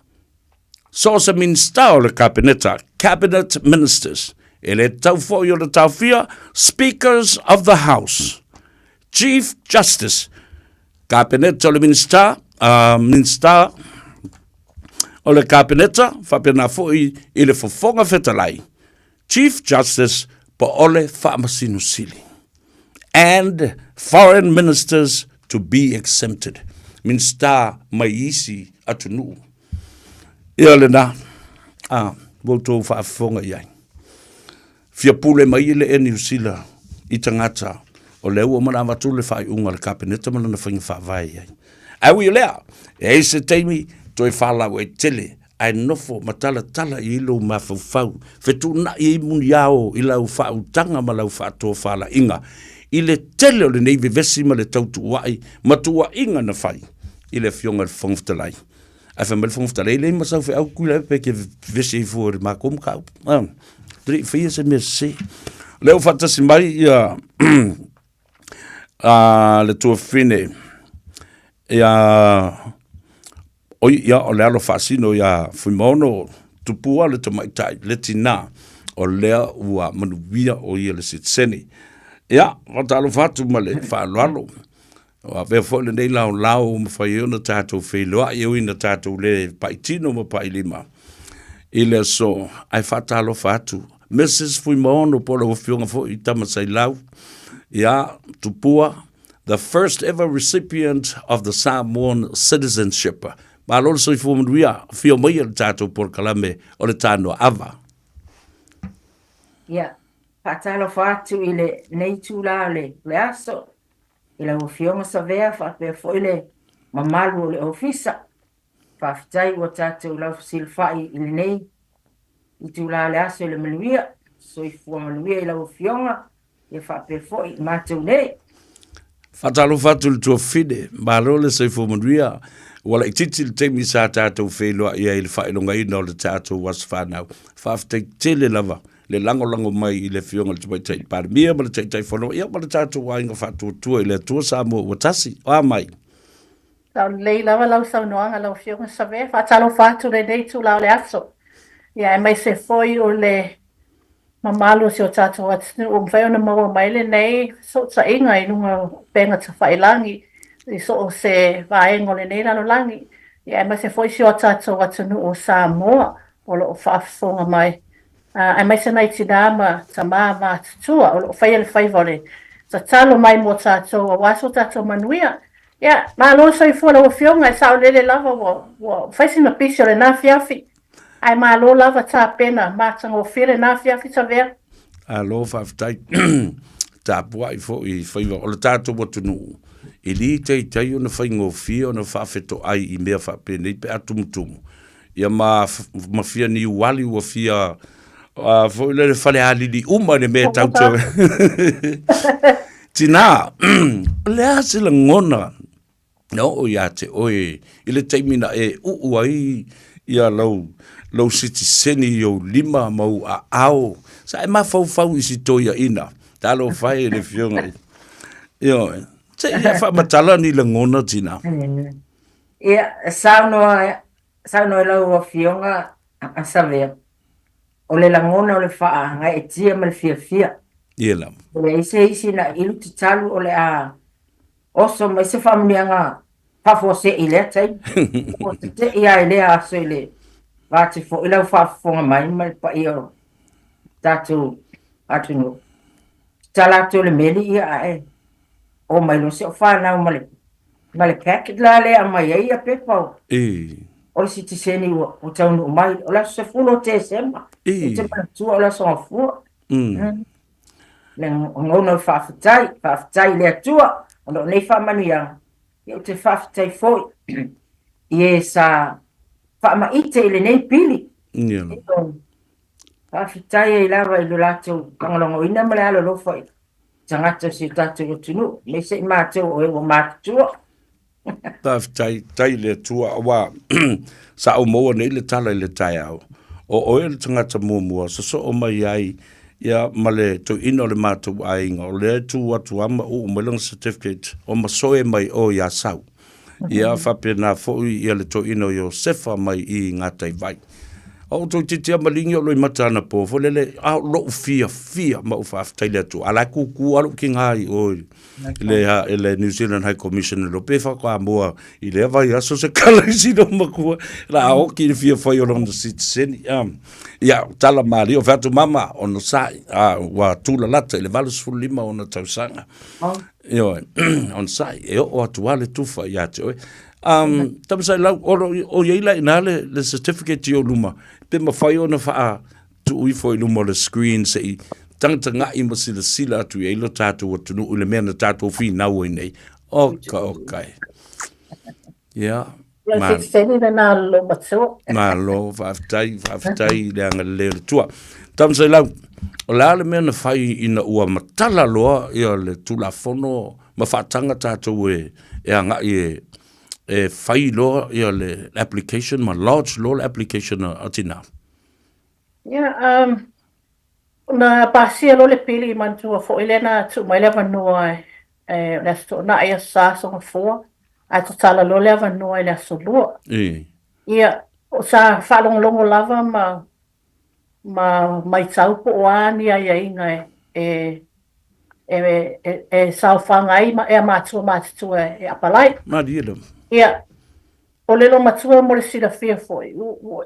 E: so o se Minista o le Kapeneta, Cabinet Ministers. E lē tatau foi ona taofia Speakers of the House, Chief Justice, Kapeneta o le Minista, Minista o le Kapeneta, faapena foi i le Fofoga Fetalai. Chief Justice po o le Faamasino Sili and foreign ministers to be exempted. Minisita mai isi atunuu. Ia lena, a, ua outou faafofoga i ai. Fia pule mai le Air Niu Sila i tagata o lea ua uma ona avatu le faaiuga a le Kapeneta ma lana faiga faavae i ai. Ae ui o lea, e i ai se taimi toe faalauaitele ae nofo ma talatala i ai lou mafaufau, fetuunai ai muniao i lau faautaga ma lau faatofalaiga i le tele o lenei vevesi ma le tautuua'i ma tuuaiga na fai i le Afioga i le Fofoga Fetalai. Ae fai mai le Fofoga Fetalai, e leai ma sau feau Tuilaepa pe te vevesi ai fua i le matou mataupu. Ah, e le i faia se mea sese. O lea ua faatasi mai ia le tuafafine ia oi ia o le alo faasino ia Fuimaono Tupua le tamaitai le tinā o lea ua manuia o ia le sitiseni. Ia, faatalofa atu ma le faaaloalo. Ua avea foi lenei laolao ua mafai ai ona tatou feiloai e ui ina tatou le paitino ma pailima i le aso, ae faatalofa atu. Mrs Fuimaono po o lau Afioga foi Tamasailau, ia, Tupua, the first ever recipient of the Samoan citizenship. Malo le soifua manuia, afio mai i le tatou polokalame o le Tanoa Ava.
G: Ia, faatalofa atu i lenei itula o le aso, i lau Afioga Savea faapea foi le mamalu o le Ofisa. Faafetai ua tatou laufasilafai i lenei itula o le aso i le manuia. Soifua manuia i lau Afioga ia faapea foi i matou nei.
E: Faatalofa atu i le tuafafine, malo le soifua manuia. Ua laitiiti le taimi sa tatou feiloai ai i le faailogaina o le tatou aso fanau. Faafetai tele lava le lagolago mai i le Afioga i le Tamaitai Palemia ma le Taitaifono, ia ma le tatou aiga faatuatua i le Atua Samoa ua tasi. O a mai?
K: Saolelei lava lau saunoaga lau Afioga Savea. Faatalofa atu i lenei itula o le aso, ia aemaise foi o le mamalu o si o tatou atunuu ua mafai ona maua mai lenei fesootaiga i luga o upega tafailagi i so o se vaega o lenei lalolagi, ia aemaise foi si o tatou atunuu o Samoa o lo o faafofoga mai, aemaise nai tinā ma tamā matutua o lo o faia le faiva o le tatalo mai mo tatou aua so tatou manuia. Ia, malo le soifua lau Afioga, e saolele lava ua, ua fai sina pisi o lena afiafi, ae malo lava tapena, matagofie lena afiafi Savea.
E: Alo, faafetai. Tapuai foi i faiva o le tatou atunuu, e le taitai ona faigofie ona faafetoai i mea faapenei pe a tumutumu. Ia ma, ma fia niuali ua fia uh, foi lele falealili uma i le mea tau te Tinā, o le a se lagona na oo iā te oe i le taimi na e uu ai ia lau, lau sitiseni i ou lima ma ou aao, sa e mafaufau i si toeaina, talofa e le Afioga i, ioe, se i faamatala ni lagona tinā.
G: Ia, saunoa, saunoa i lau Afioga a Savea, o le lagona o le faagaeetia ma le fiafia.
E: Ia lava.
G: E leai se isi na ilu tatalu o le a oso mai se faamanuiaga faafuasei i lea taimi. Ua tete'i lava i lea aso i le vaati foi lau faafofoga mai ma le paia o tatou atunuu. Tatala atu o le meli ia ae o mai loa si au fanau ma le ma le packet la lea e aumai ai ia pepa o o le sitiseni ua ua taunuu mai. O le aso 10 o Tesema. Ou te manatua o le aso Gafua. Le lagona o le faafetai, faafetai i le Atua ona o nei faamanuiaga. Ia ou te faafetai foi i e sa faamaite i lenei pili.
E: Ia.
G: Faafetai ai lava i lo latou lagolagoina ma le alolofa i tagata o si o tatou atunuu, aemaise i matou o e ua matutua.
E: Faafetai, tai i le Atua, aua sa ou maua nei le tala i le taeao, o oe le tagata muamua sosoo mai ai ia ma le toeaina o le matou aiga, o lea e tu atu lava ma uu mai lana certificate o masoe mai o i Asau. Ia faapena foi ia le toeaina o Iosefa mai i Gataivai. A'u toeitiiti lava maligi o Loimata anapo foi lele, a o lo'u fiafia ma ou faafetai i le Atua, a o la e kūkū lava lo'u tiga i o i le, i le New Zealand High Commission i Lope faatoa moa i lea vaiaso se tala i sina matua la a oki i le fia fai o lona sitiseni. Ia, tala malie, o fai atu mama, onosai, a, ua tulalata i le 85 ona tausaga. Ioe, onosai, e oo atu lava le tufa ia te oe. Tamasailau, o lo o i ai la i ina le, le certificate i ou luma, pe mafai ona faa tuu ifo i luma o le screen se i tagatagai ma silasila atu i ai lo tatou atunuu i le mea na tatou finau ai nei. Oka, oka e. Ia.
K: Ia, ma... Seni lena lo matua.
E: Malo, faafetai, faafetai i le agalelei o le Atua. Tamasailau, o le a le mea na fai ina ua matala loa ia le Tulafono ma faataga tatou e, e agai e, e fai loa ia le application ma lodge loa le application a, a tina?
K: Ia, um, na pasia loa le pili, manatua foi lea na tuu mai le avanoa e, e, o le Aso Toonai, Aso Sa, Aso Gafua, ae tatala loa le avanoa i le Aso Lua.
E: E.
K: Ia, o sa faalogologo lava ma, ma maitau po o a ni aiaiga e, e, e, e, e saofaga ai ma ea matua matutua e apalai.
E: Malie lava.
K: Ia, O le loomatua mo le silafia foi,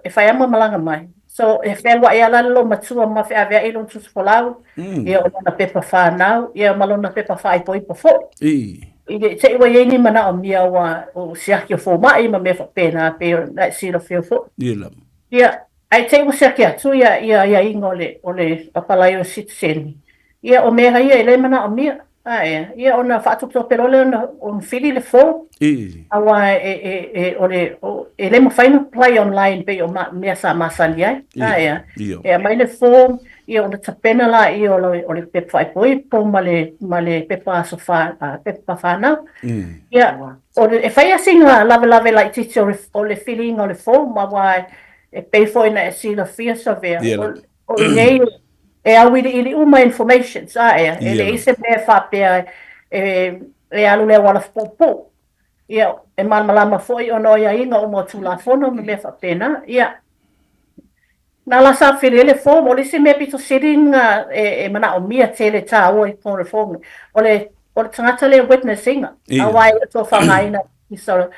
K: e fai lava ma malaga mai. So, e fealuai lava la le loomatua ma feaveai lona tusi folau, ia o lona pepa fanau, ia ma lona pepa faaipoipo foi. I le te i ua i ai ni manaomia ua o siaki o fomai ma mea faapena pei ona e silafia foi.
E: Ia lava.
K: Ia, ae te i ua siaki atu ia ia aiaiga o le o le apalai o sitiseni. Ia, o mea ia e le manaomia. Ae, ia ona faatopetope loa lea ona, ona fili le form.
E: I.
K: Aua e, e, e, o le, o, e le mafai ona apply online pei o ma, mea sa masani ai.
E: I.
K: Ae,
E: Ia.
K: e aumai le form, ia ona tapena laia o le, o le pepa faaipoipo ma le, ma le pepa aso fa, pepa fanau. Ia, o le, e fai lava sina lavelave laitiiti o le, o le filiga o le form, aua e, e pei foi ona e silafia Savea,
E: Ia
K: o,
E: lava.
K: o i nei e auiliili uma informations, a ea, e leai se mea e faapea e, e alu le auala puupuu. Ia, e malamalama foi ona o aiaiga uma o Tulafono ma mea faapena. Ia, na la sa fili ai le form, o le isi mea pito sili na e, e manaomia tele tāua i totonu o le form, o le, o le tagata lea witness ina, aua e le o toe faaaogaina Ofisa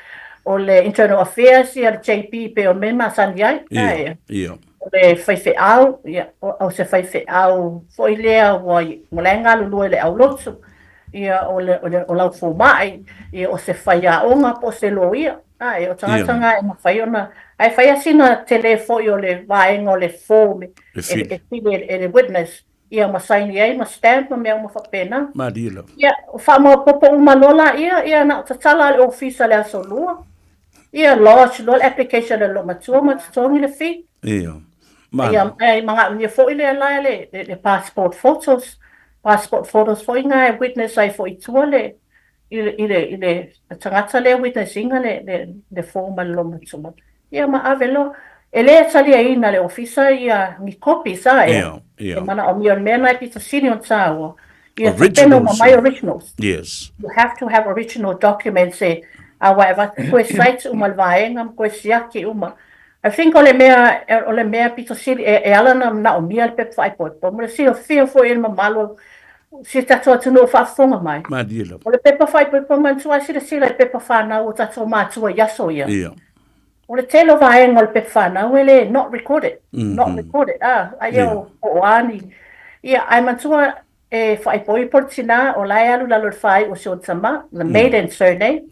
K: o le Internal Affairs, ia le JP pei o le mea e masani ai.
E: Ia, ia.
K: O le faifeau, ia, o se faifeau foi lea ua, ua la e galulue i le aulotu, ia, o le, o le, o lau fomai, ia, o se faiaoga po o se loia. Ae, o tagata na e mafai ona, ae fai lava sina tele foi o le vaega o le form e, e fili e le witness. Ia ma saini ai ma stamp ma mea uma faapena.
E: Malie lava.
K: Ia, faamaopopo uma loa laia, ia na o tatala lava le ofisa i le aso Lua. Ia lodge loa le application a le loomatua ma totogi le fee.
E: Ia.
K: Ia, e manaomia foi lea la le, le passport photos. Passport photos foi na e witness ai foi i tua le, i le, i le, i le tagata lea witness ina le, le, le form a le loomatua. Ia ma ave loa. E le taliaina e le ofisa ia ni copies a ea.
E: Ia, ia.
K: E manaomia o le mea lena e pito sili ona tāua. Ia tapena uma
E: Originals.
K: mai originals.
E: Yes.
K: You have to have original documents e aua e avatu koe site uma le vaega ma koe siaki uma. I think o le mea, o le mea pito sili e, e ala ona manaomia le pepa faaipoipo mo le silafia foi e le mamalu o si tatou atunuu o faafofoga mai.
E: Malie lava.
K: O le pepa faaipoipo manatua e silasila i pepa fanau o tatou matua i aso ia.
E: Ia.
K: O le tele o vaega o le pepa fanau e le not recorded, not recorded, a, aia o po o a ni, ia, ae manatua e faaipoipo le tina o la e alu i lalo i le faaiu o si ona tama, the maiden surname,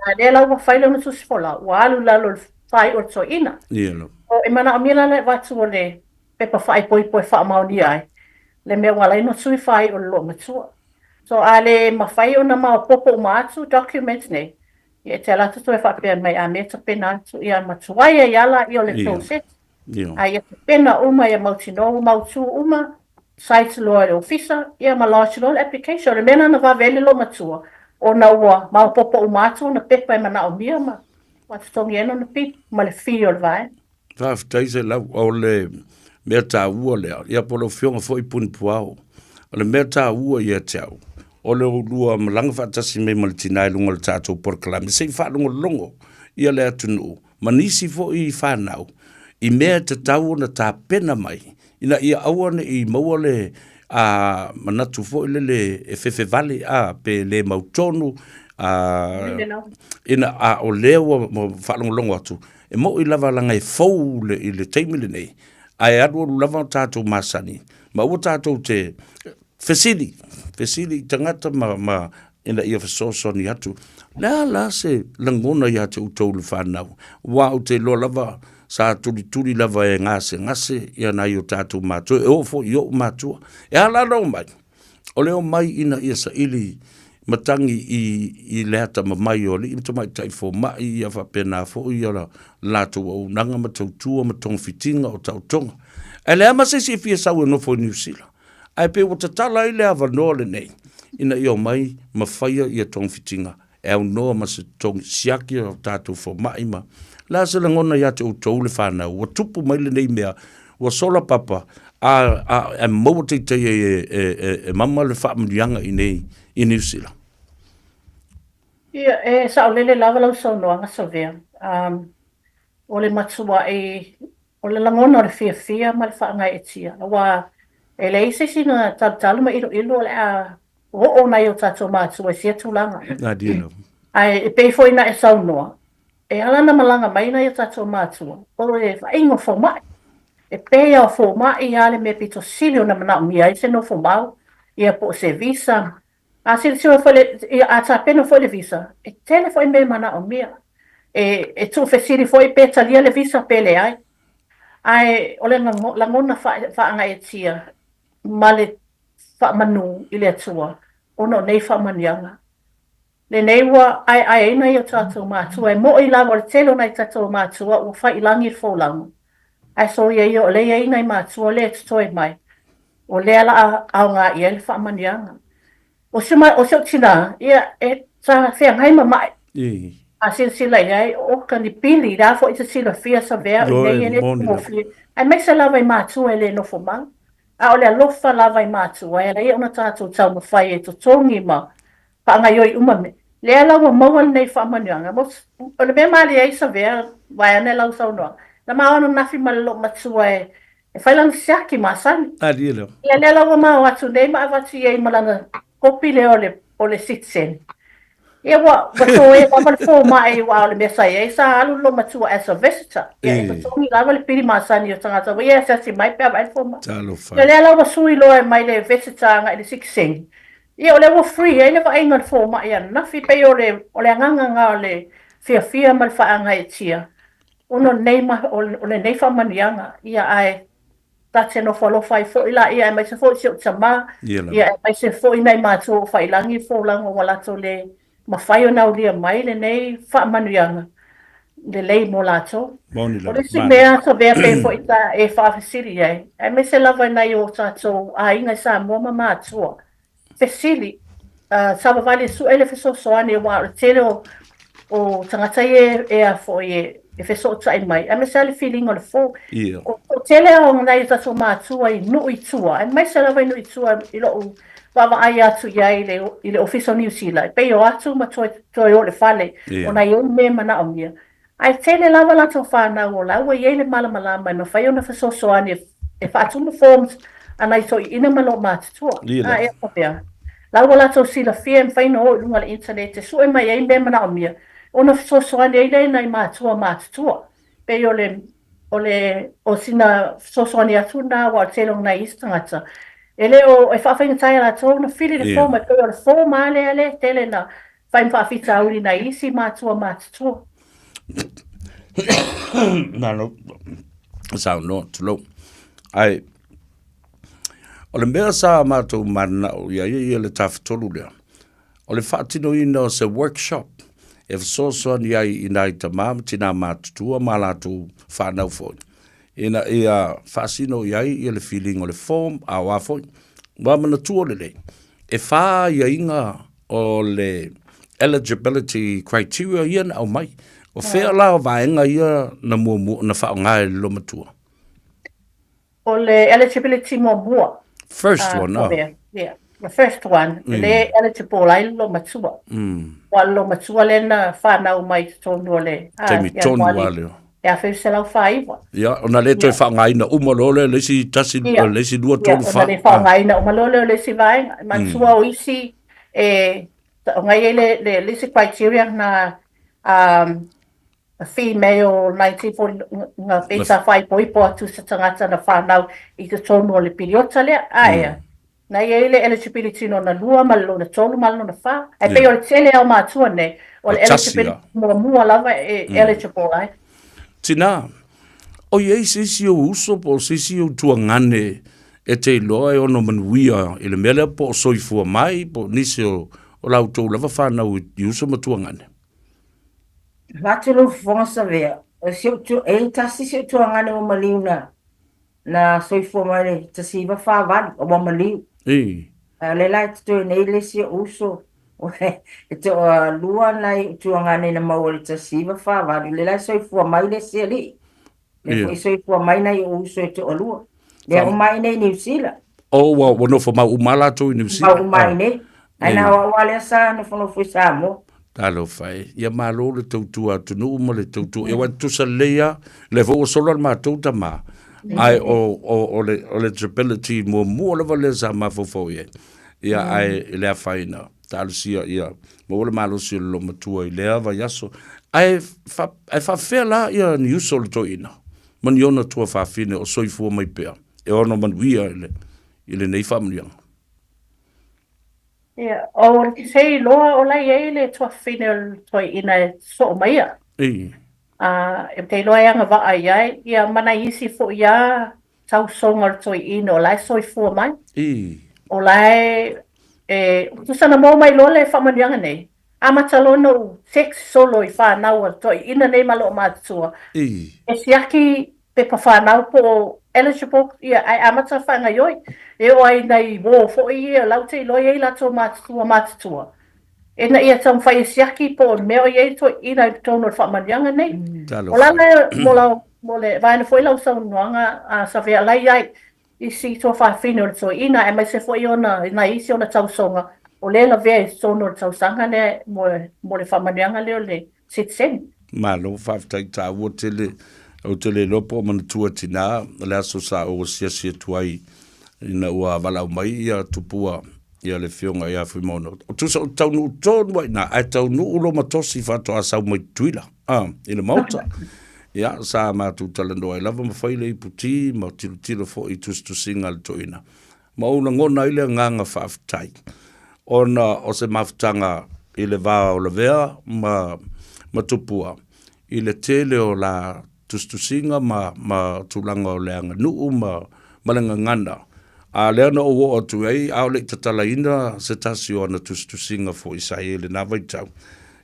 K: a lea la ua fai lona tusi folau, ua alu i lalo i le faaiu o le toeaina. So, e manaomia la le avatu o le pepa faaipoipo e faamaonia ai le mea ua ala ai ona tui faaiu o le loomatua. So, a le mafai ona maopoopo uma atu documents nei, Ia e te ala atu toe faapea mai a mea tapena atu ia ma tuai ai ala ia o le process. A ia tapena uma ia mautinoa ua mautu uma site loa i le ofisa ia ma lodge loa le application. O le mea lena na vave ai le loomatua ona ua maopoopo uma atu ona pepa e manaomia ma ua totogi ai lona pili ma le fee o le vaega.
E: Faafetai Selau, o le mea taua lea, ia po o lau Afioga foi Punipuao, o le mea taua ia te au, o le oulua malaga faatasi mai ma le tina i luga o le tatou polokalame, se i faalogologo ia le atunuu ma nisi foi fanau i mea e tatau ona tapena mai ina ia aua ne i maua le a manatu foi lele e fefevale a pe le mautonu a ina a o lea ua faalogologo atu e mo'i lava laga e fou le, i le taimi lenei ae alualu lava tatou masani ma aua tatou te fesili, fesili i tagata ma, ma ina ia fesoasoani atu. Le a la se lagona ia te outou le fanau, aua ou te iloa lava sa tulituli lava e gasegase ia nai o tatou matua, e oo foi i ou matua. E a la ona omai? O le omai ina ia saili matagi i, i le atamamai o alii ma tamaitai fomai ia faapena foi ia la latou auaunaga ma tautua ma togafitiga o taotoga. Ae leai ma se isi e fia sau e nofo i Niu Sila. Ae pei ua tatala ai le avanoa lenei ina ia omai ma faia ia togafitiga e aunoa ma se totogi siaki o tatou fomai ma le a se lagona ia te outou le fanau ua tupu mai lenei mea ua sola papa a, a, a maua teitei ai e, e, e, e mama le faamanuiaga i nei i Niu Sila.
K: Ia, e saolele lava lau saunoaga Savea. Um, o le matua'i O le lagona o le fiafia ma le faagaeetia, aua e leai se isi na talutalu ma iloilo o le a oo nai o tatou matua i sia tulaga. Ae e pei foi na e saunoa, e ala ona malaga mai nai o tatou matua, o le vaaiga o fomai. E pei lava o fomai lava le mea pito sili ona manaomia ai se nofo mau, ia po o se visa. A silasila foi le, ia, a tapena foi le visa, e tele foi mea e manaomia. E, e tuufesili foi pe talia le visa pe leai. Ae o le lagona faagaeetia ma le faamanu i le Atua ona o nei faamanuiaga. Lenei ua aeae ai nai o tatou matua, e mo'i lava o le tele o nai tatou matua ua fai i lagi le folauga, ae soia ia o lea e i ai nai matua lea e totoe mai, o lea la a aoga i ai le faamanuiaga. O si o si ou tinā, ia, e, sa feagai ma ma'i. A silasila i ai, o ka ni pili, la foi te silafia Savea, i nei e le taugofie, aemaise lava i matua e le nofo mau. A o le alofa lava i matua, e ala ai ona tatou taumafai e totogi ma faagaioi uma mea. Lea la ua maua lenei faamanuiaga. O le mea malie ai Savea, vaeane lau saunoaga, na ma o ananafi ma le loomatua e e fai lana siaki masani.
E: Alie lea.
K: Ia lea la ua ma o atu nei ma avatu i ai ma lana kopi lea o le, o le citizen. Ia ua, ua toe lava le fomai aua o le mea sa i ai, sa alu le loomatua as a visitor. Ia e totogi lava le pili masani o tagata ua ia e asiasi mai pe a vaai le fomai.
E: Talofa.
K: Ia lea la ua sui loa mai le visitor agai i le citizen. Ia o lea ua free ai le vaaiga o le fomai ananafi, pei o le, o le agaga lena o le fiafia ma le faagaeetia ona o lenei, o lenei faamanuiaga. Ia ae ta te nofo alofa ai foi laia aemaise foi si ou tama, ia aemaise foi nai matua ua faiilagi le folauga ua latou le mafai ona aulia mai lenei faamanuiaga lelei mo latou. O le isi mea Savea pei foi sa e faafesili i ai, aemaise lava i nai o tatou aiga i Samoa ma matua, fesili, savavali e sue le fesoasoani aua o le tele o o tagata ia e a foi e e fesootai mai, aemaise lava le filiga o le fo.
E: O
K: le toatele lava o nai o tatou matua i nuu i tua, aemaise lava i nuu i tua i lou vaavaai atu i ai i le Ofisa o Niu Sila, e pei o atu ma toe, toe o i le fale, ona e i ai mea e manaomia. Ae tele lava latou fanau o la ua i ai le malamalama e mafai ona fesoasoani e faatumu forms a nai toeaiina ma loomatutua. A e faapea, la ua latou silafia e mafai ona o i luga o le internet e sue mai ai mea e manaomia ona fesoasoani ai lea i nai matua matutua. Pei o le o le o sina fesoasoani atu lena aua o le tele o nai isi tagata e le o e faafaigata ia latou ona fili le form e pei o le form lava lea lea e tele na fai ma faafitauli nai isi matua matutua.
E: Malo saunoa tulou. Ae o le mea sa matou mananao i ai ia le tafatolu lea, o le faatinoina o se workshop e fesoasoani ai i nai tama ma tinā matutua ma latou fanau foi, ina ia faasino i ai ia le filiga o le form, a o a foi. Ua manatua lelei, e fā aiaiga o le eligibility criteria ia na aumai. O fea la o vaega ia na muamua na faaaoga e le loomatua?
K: O le eligibility muamua.
E: First one,
K: oh. Yeah, the first one, le eligible ai le loomatua. Aua o le loomatua lea na fanau mai i totonu o le
E: Taimi tonu lava lea.
K: 1949.
E: Ia, ona le toe faaaogaina uma loa lea o le isi tasi, le isi lua, tolu, fa.
K: Ia, ona le faaaogaina uma loa lea o le isi vaega. E manatua o isi e, ona e i ai le isi criteria na female 1940, na pei sa faaipoipo atu se tagata na fanau i totonu o le piliota lea. Ae, Na i ai le eligibility lona lua ma le lona tolu ma le lona fa. Ae pei o le tele lava o matua nei, o le eligibility muamua lava e eligible ai.
E: Tina, o i ai se isi ou uso po o se isi ou tuagane e te iloa e ono manuia i le mea lea po o soifua mai po o nisi o la outou lava fanau i uso ma tuagane?
G: Avatu lou fofoga Savea, o si ou tu, e tasi si ou tuagane ua maliu na Na soifua mai le 1948, ua maliu. A o lea la e totoe nei le isi ou uso, e toalua nai ou tuagane na maua i le 1948, lea la e soifua mai le isi alii. Lea foi e soifua mai nai ou uso e toalua. Lea uma ai nei i Niu Sila.
E: Oh, ua nofo mau uma lava latou i Niu Sila.
G: Mau uma i nei. Ae na o au lava lea sa nofonofo i Samoa.
E: Talofa e. Ia malo le tautua atunuu ma le tautua. Ia aua e tutusa lelei lava, lea foi ua sola le matou tama, ae o, o, o le eligibility muamua lava lea sa mafaufau i ai. Ia ae e le afaina, talosia ia maua le malosi o le loomatua i lea vaiaso. Ae, fa, ae faafefea la ia ni uso o le toeaina ma ni ona tuafafine o soifua mai pea e ono manuia i le, i lenei faamanuiaga?
K: Ia, o se iloa o la e i ai le tuafafine o le toeaina e soo mai ia. A, ou te iloa e agavaa i ai, ia ma nai isi foi lava tausoga o le toeaina o la e soifua mai. O la e, e, tusa na maua mai loa le faamanuiaga nei, amata loa ona ou text solo i fanau a le toeaina nei ma loo matutua, e siaki pepa fanau po o eligible, ia, ae amata faagaioi. E oo ai i nai uo foi ia la ou te iloa e i ai latou matutua matutua, ina ia taumafai e siaki po o le mea o i ai toeaiina i totonu o le faamanuiaga nei. O la le, mo lau, mo le vaega foi lau saunoaga a Savea la i ai isi tuafafine o le toeaina aemaise foi ona, nai isi ona tausoga o lea e lavea i totonu o le tausaga lea mo, mo le faamanuiaga lea o le sitiseni.
E: Malo faafetai taua tele ou te le iloa po o manatua tina le aso sa ou asiasi atu ai ina ua valaau mai ia tupua ia le afioga ia Fuimaono. O tusa o taunuu tonu ai na ae taunuu lo matosi faatoa sau mai Tutuila a i le maota. Ia sa matou talanoa ai lava ma fai le ipu ti ma tilotilo foi i tusitusiga a le toeaina. Ma ou lagona ai le agaga faafetai ona o se mafutaga i le va o Lavea ma ma Tupua i le tele o la tusitusiga ma ma tulaga o le aganuu ma ma le gagana. A lea na ou oo atu ai a o le i tatalaina se tasi o ana tusitusiga foi sa i ai i lena vaitau,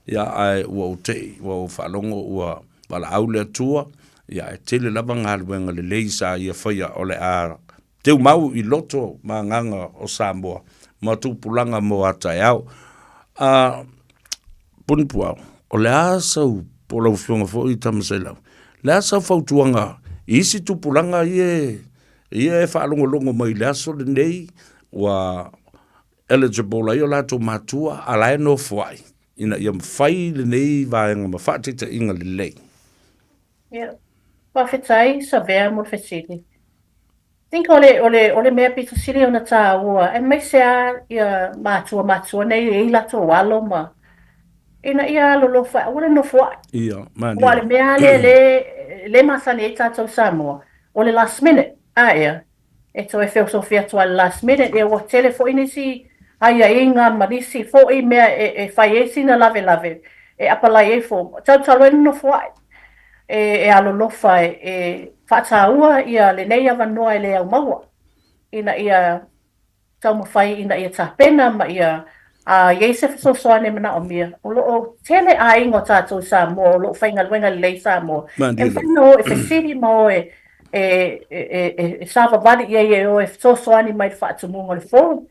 E: ia ae ua ou tei, ua ou faalogo ua valaau le Atua, ia ae tele lava galuega lelei sa ia faia o le a teumau i loto ma agaga o Samoa ma tupulaga mo a taeao. A Punipuao, o le a sau, po o lau Afioga foi Tamasailau, le a sau fautuaga i isi tupulaga ia ia e faalogologo mai i le aso lenei ua eligible ai o latou matua a la e nofoai ina ia mafai lenei vaega ma faataitaiga lelei.
K: Ia, faafetai Savea mo le fesili. Think o le, o le, o le mea pito sili ona tāua, aemaise lava ia matua matua nei e i ai latou alo ma, ina ia alolofa, aua le nofoai.
E: Ia, malie.
K: Aua o le mea lava lea le, le masani ai tātou Samoa, o le last minute, a ea, e toe feosofi atu lava i le last minute, ia ua tele foi nisi aiaiga ma nisi foi mea e, e fai ai sina lavelave e apalai ai form. Talu ai le nofoai e, e alolofa e, e faataua ia lenei avanoa e le aumaua ina ia taumafai ina ia tapena ma ia a i ai se fesoasoani e manaomia. O lo o tele aiga o tātou i Samoa o lo o faigaluega lelei i Samoa. E mafai ona o e fesili ma o e, e, e, e, e savavali i ai e o e fesoasoani mai i le faatumuga o le form.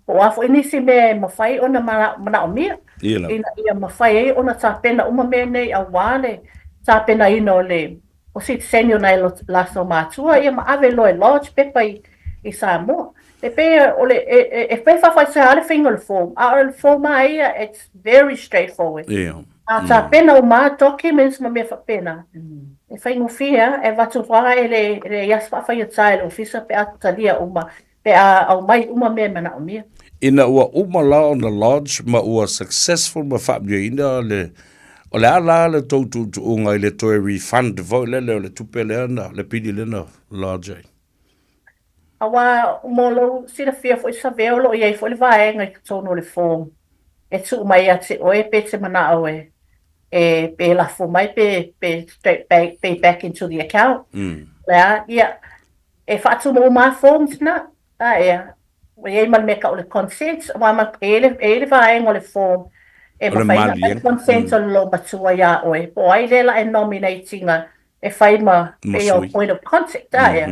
K: Po o a foi nisi mea e mafai ona manaomia ina ia mafai ai ona tapena uma mea nei aua le tapenaina o le o sitiseni o nai latou matua ia ma ave loa e lodge pepa i, i Samoa. E pei o le, e, e, e pei faafaigata le faiga o le form, a o le form lava ia, it's very straightforward.
E: Ia.
K: A tapena uma lava documents ma mea faapena. E faigofie lava, e avatu lava e le e leai lava se faafaigata i le ofisa pe a talia uma, pe a aumai uma mea e manaomia.
E: Ina ua uma la ona lodge ma ua successful ma faamanuiaina le, o le a la le tou tuutuuga i le toe refund foi lele o le tupe lea na, le pili lea na lodge ai?
K: Aua mo lou silafia foi Savea o lo o i ai foi le vaega i totonu o le form e tuu mai ia te oe pe te manao e e pe lafo mai pe pe straight back pay back into the account. O le a? Ia, e faatumu uma lava forms na, a ea, ua i ai ma le mea e tau o le consent, aua ma e i ai le e i ai le vaega o le form e mafai ona aumai le consent o le loomatua iā oe, po o ai lea la e nominate ina e fai ma pei o point of contact a ea.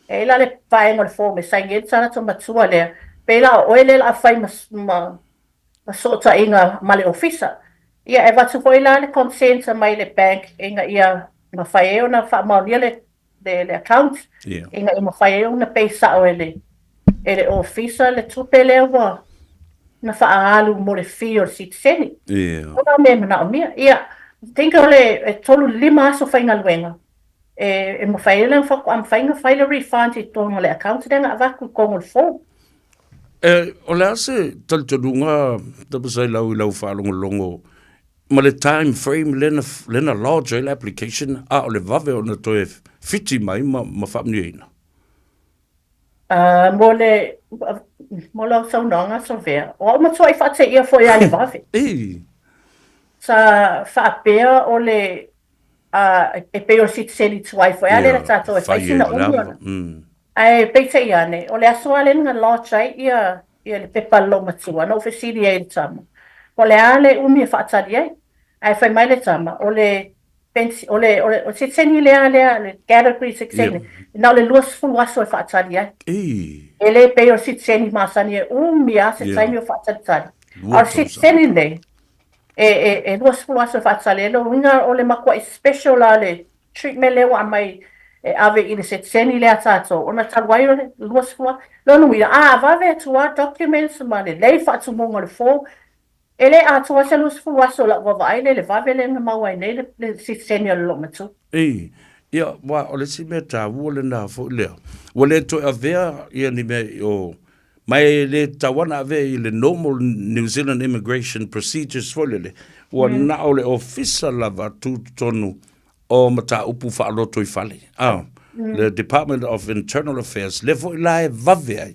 K: E i ai la le vaega o le form e saini ai le tagata matua lea, pei la o oe lea o le a fai ma ma ma sootaiga ma le ofisa. Ia e avatu foi la le consent mai le bank ina ia mafai ai ona faamaonia le le le account ina ia mafai ai ona pay sao e le e le ofisa le tupe lea ua na faaalu mo le fee o le sitiseni. O nā mea e manaomia. Ia, think o le e 35 aso faigaluega e, e mafai ai ona faatoa mafai ona fai le refund i totonu o le account lea na avatu i totonu o le form.
E: E, o le a se talitonuga Tamasailau i lau faalogologo ma le time frame lea na, lea na lodge ai le application a o le vave ona toe fiti mai ma, ma faamanuiaina?
K: Uh, mo le, mo lau saunoaga Sovea, o au matuai faateia foi lava i le vave. Sa faapea o le, uh, e pei o le sitiseni tuai foi lea na tatou e fai sina umi ona. Ae peitai ane, o le aso lava lea na lodge ai ia, ia le pepa a le loomatua, na ou fesili ai i le tama, po o le a le umi e faatali ai? Ae fai mai le tama, o le pensi, o le, o le, o le sitiseni lea, lea, le category sitiseni, yeah. na o le 20 aso e faatali ai.
E: Ei.
K: E le pei o le sitiseni masani e umi lava se yeah. taimi o faatalitali. A o le sitiseni nei, e, e, e 20 aso e faatali ai, lona uiga o le matuai special la le treatment lea ua aumai e ave i le sitiseni lea a tatou, ona talu ai o le 20 lona uiga, a vave atu lava documents ma lelei faatumuga o le form, E le atoa se 20 aso o lau vaavaai lea i le vave lea na maua ai nei le sitiseni a le loomatua.
E: Ii, Ia, aua o le isi mea taua lena foi lea, ua le toe avea ia ni mea i o, ma e le tatau lava ona avea i le normal New Zealand Immigration Procedures foi lele, ua na o le ofisa lava tutotonu o mataupu faalotoifale, a, le Department of Internal Affairs, lea foi la e vave ai,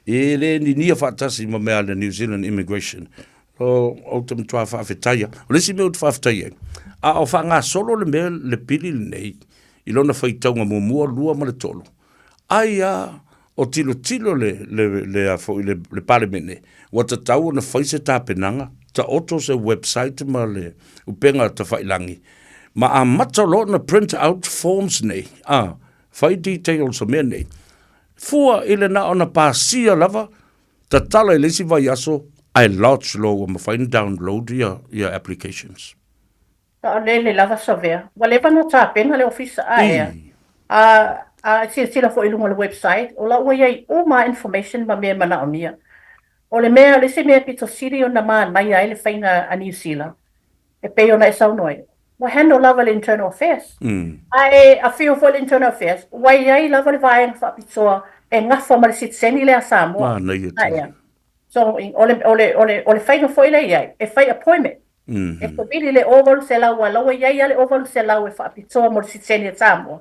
E: e le ninia faatasi ma mea a le New Zealand Immigration. O, ou te matua faafetaia. O le isi mea ou te faafetai ai, a o faagasolo le mea le pili lenei i lona faitauga muamua, lua ma le tolu, ai a o tilotilo le, le, le, a foi, le, le Palemene, ua tatau ona fai se tapenaga, taoto se website ma le upega tafailangi, ma amata loa ona print out forms nei, a, fai details o mea nei. Fua i le na ona pasia lava, tatala i le isi vaiaso, ae lodge loa ua mafai ona download ia, ia applications.
K: Saolele lava Savea. Ua leva ona tapena le ofisa a ea. A, a e silasila foi i luga o le website, o la ua i ai uma lava information ma mea e manaomia. O le mea, o le isi mea pito sili ona manaia ai le faiga a Niu Sila, e pei ona e saunoa ai, ua handle lava le Internal Affairs. A e afio foi le Internal Affairs, ua i ai lava le vaega faapitoa e gafa ma le sitiseni lea a Samoa.
E: Manaia tele.
K: So, o le, o le, o le, o le faiga foi lea i ai, e fai appointment. E savili le 800 aua la ua i ai lava le 800 e faapitoa mo le sitiseni a Samoa.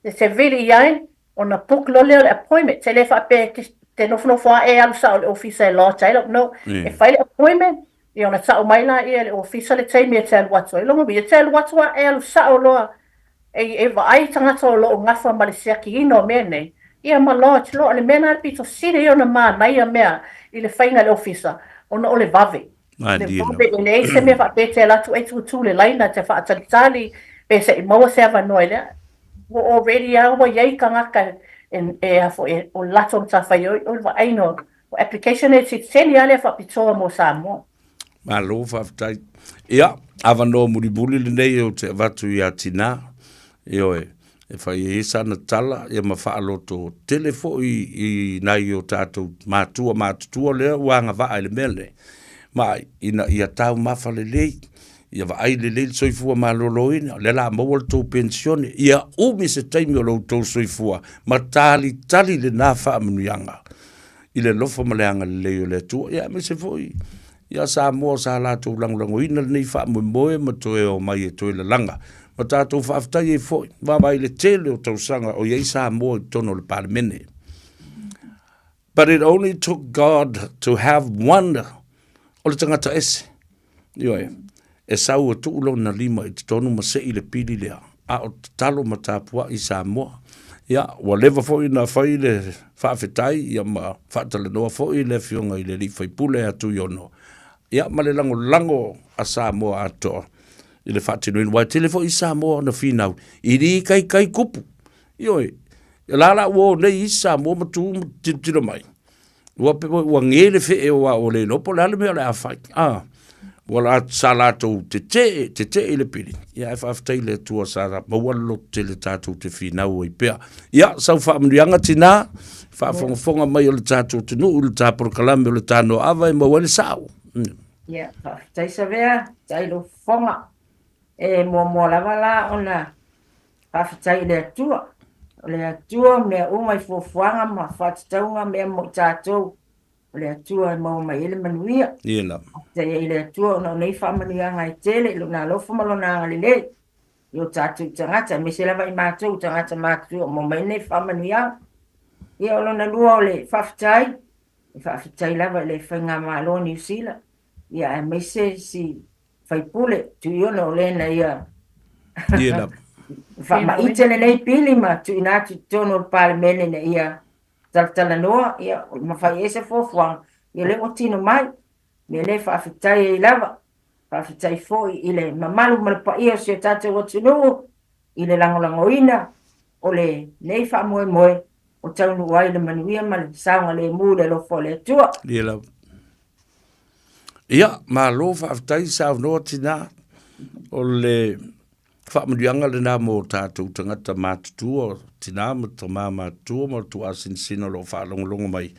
K: E savili i ai, ona book loa lea o le appointment. E le faapea e te nofonofo lava e alu sao i le ofisa e lodge ai lau, no. E fai le appointment, ia ona tau mai laia e le ofisa le taimi e te alu atu ai. Lona uiga, e te alu atu lava e alu sao loa e, e vaai tagata o lo o gafa ma le siakiina o mea nei, ia ma lodge loa. O le mea lena e pito sili ia ona manaia mea i le faiga i le ofisa, ona o le vave. Le vave, e leai se mea faapea e te alu atu e tūtū le laina e te faatalitali pe se i maua se avanoa i lea. Ua already lava ua i ai tagata e, e, a foi, e, o le latou matafaioi o le vaaiga o application e sitiseni lava lea faapitoa mo Samoa.
E: Malo faafetai. Ia, avanoa mulimuli lenei ou te avatu iā Tinā, ioe, e fai ai sana tala, ia ma faaloto tele foi i nai o tatou matua matutua lea ua agavaa i le mea lenei, ma ina ia taumafa lelei. Ia vaai lelei le soifua maloloina, o lea la maua le tou penisione, ia umi se taimi o lo outou soifua ma talitali lena faamanuiaga i le alofa ma le agalelei o le Atua, ia aemaise foi ia Samoa sa latou lagolagoina lenei faamoemoe ma toe omai e toe lalaga ma tatou faafetai ai foi. Vaavaai i le tele o tausaga o i ai Samoa i totonu o le Palemene. But it only took God to have one o le tagata ese. Ioe, e sau e tuu lona lima i totonu ma sei le pili lea, a o tatalo ma tapuai Samoa. Ia, ua leva foi na fai le faafetai ia ma faatalanoa foi le afioga i le alii faipule ia Tuiono, ia ma le lagolago a Samoa atoa i le faatinoina. Aua e tele foi Samoa na finau, i li kaikai kupu. Ioe, o la la ua o nei isi Samoa ma tu ma tilotilo mai, ua pe ua ge le fee o a ua le iloa po o le a le mea o le a fai. A, ua la, sa latou tetee, tetee i le pili, ia ae faafetai i le Atua sa maua le lototele tatou te finau ai pea. Ia, sau faamanuiaga tinā, faafogafoga mai o le tatou atunuu i le ta polokalame o le Tanoa Ava e maua ai le sao.
G: Ia, faafetai Savea, faafetai i lou fofoga. E muamua lava la ona Faafetai i le Atua. O le Atua mea uma i fuafuaga ma faatatauga mea mo i tatou. O le Atua e maua mai ai le manuia.
E: Ia lava.
G: Faafetai ai i le Atua ona o nei faamanuiaga e tele i Lona alofa ma Lona agalelei i o tatou tagata, aemaise lava i matou tagata matutua o maua mai nei faamanuiaga. Ia, o lona lua o le faafetai, e faafetai lava i le Faigamalo a Niu Sila, ia aemaise si faipule Tuiono o le na ia
E: Ia lava.
G: faamaite lenei pili ma tuuina atu i totonu o le Palemene ina ia talatalanoa ia ma fai ai se fuafuaga, ia o lea ua tino mai. Mea lea e faafetai ai lava, faafetai foi i le mamalu ma le paia o si o tatou atunuu i le lagolagoina o lenei faamoemoe o taunuu ai le manuia ma le saogalemu i le alofa o le Atua.
E: Ia lava. Ia, malo faafetai saunoa tinā. O le faamanuiaga lena mo tatou tagata matutua, tinā ma tamā matutua ma tuasinasina o lo o faalogologo mai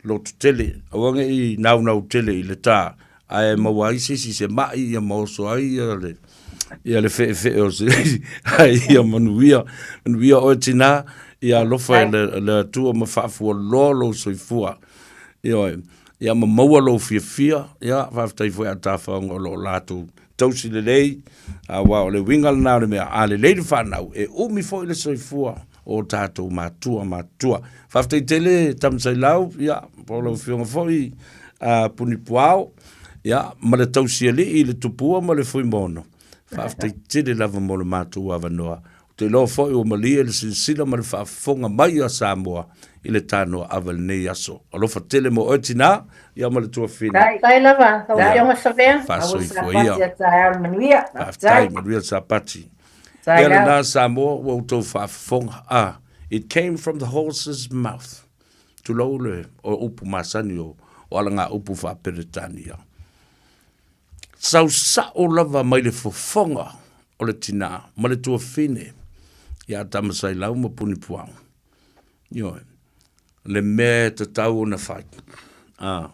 E: loto tele. Aua ne i naunau tele i le tā, ae maua ai se isi se ma'i ia ma oso ai ia le, ia le fe'efe'e o se isi, ae ia manuia, manuia oe tinā, ia alofa e le, le Atua ma faafualoa lou soifua. Ioe. Ia ma maua lou fiafia, ia faafetai foi a tafaoga o lo o latou tausi lelei, aua o le uiga lena o le mea, a lelei le fanau, e umi foi le soifua o tatou matua matutua. Faafetai tele Tamasailau, ia, po o lau afioga foi a Punipuao, ia, ma le tausialii i le tupua ma le fuimono. Faafetai tele lava mo le matou avanoa. Ou te iloa foi ua malie le silasila ma le faafofoga mai a Samoa i le tanoa ava i lenei aso. Alofa tele mo oe tinā, ia ma le tuafine.
K: Faafetai lava, lau Afioga Savea.
E: Faasoifua ia. Faafetai, manuia le Sapati. Ia lena Samoa ua outou faafofoga. Ah, it came from the horse's mouth. Tulou le o upu masani o, o alagaupu faa-Peretania. Sau sao lava mai le fofoga o le tinā ma le tuafine ia Tamasailau ma Punipuao. Ioe, le mea e tatau ona fai. A,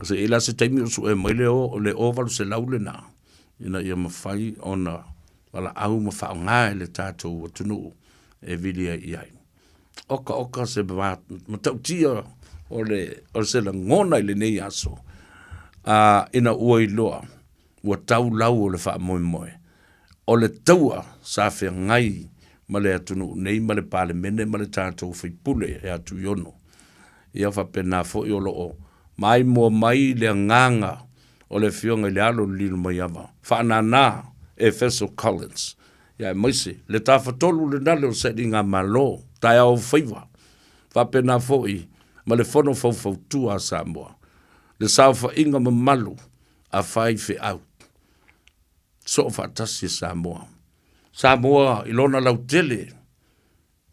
E: se i la se taimi o sue mai le o, le o 800 lena, ina ia mafai ona valaau ma faaaoga e le tatou atunuu e vili ai i ai. Oka oka se matautia o le o se lagona i lenei aso, a ina ua iloa ua tau lau o le faamoemoe, o le taua sa feagai ma le atunuu nei ma le Palemene ma le tatou faipule ia Tuiono. Ia faapena foi o lo o maimoa mai le agaga o le Afioga i le Alo o le Lilomaiava, faanana Efeso Collins, ia aemaise le Tafatolu lenale o Sailigamalo, taeao faiva, faapena foi ma le Fono Faufautua a Samoa, le saofaiga mamalu a faifeau soo faatasi e Samoa. Samoa i lona lautele,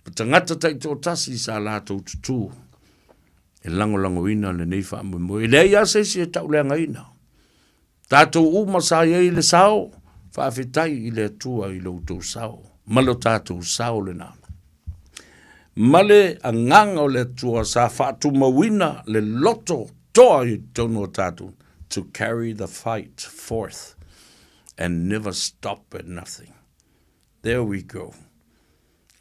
E: ma tagata taitoatasi sa latou tutū e lagolagoina lenei faamoemoe. E leai lava se isi e tauleagaina. Tatou uma sa i ai le sao, faafetai i le Atua i lo outou sao, ma lo tatou sao lena. Ma le agaga o le Atua sa faatumauina le loto toa i totonu o tatou, to carry the fight forth. and never stop at nothing. There we go.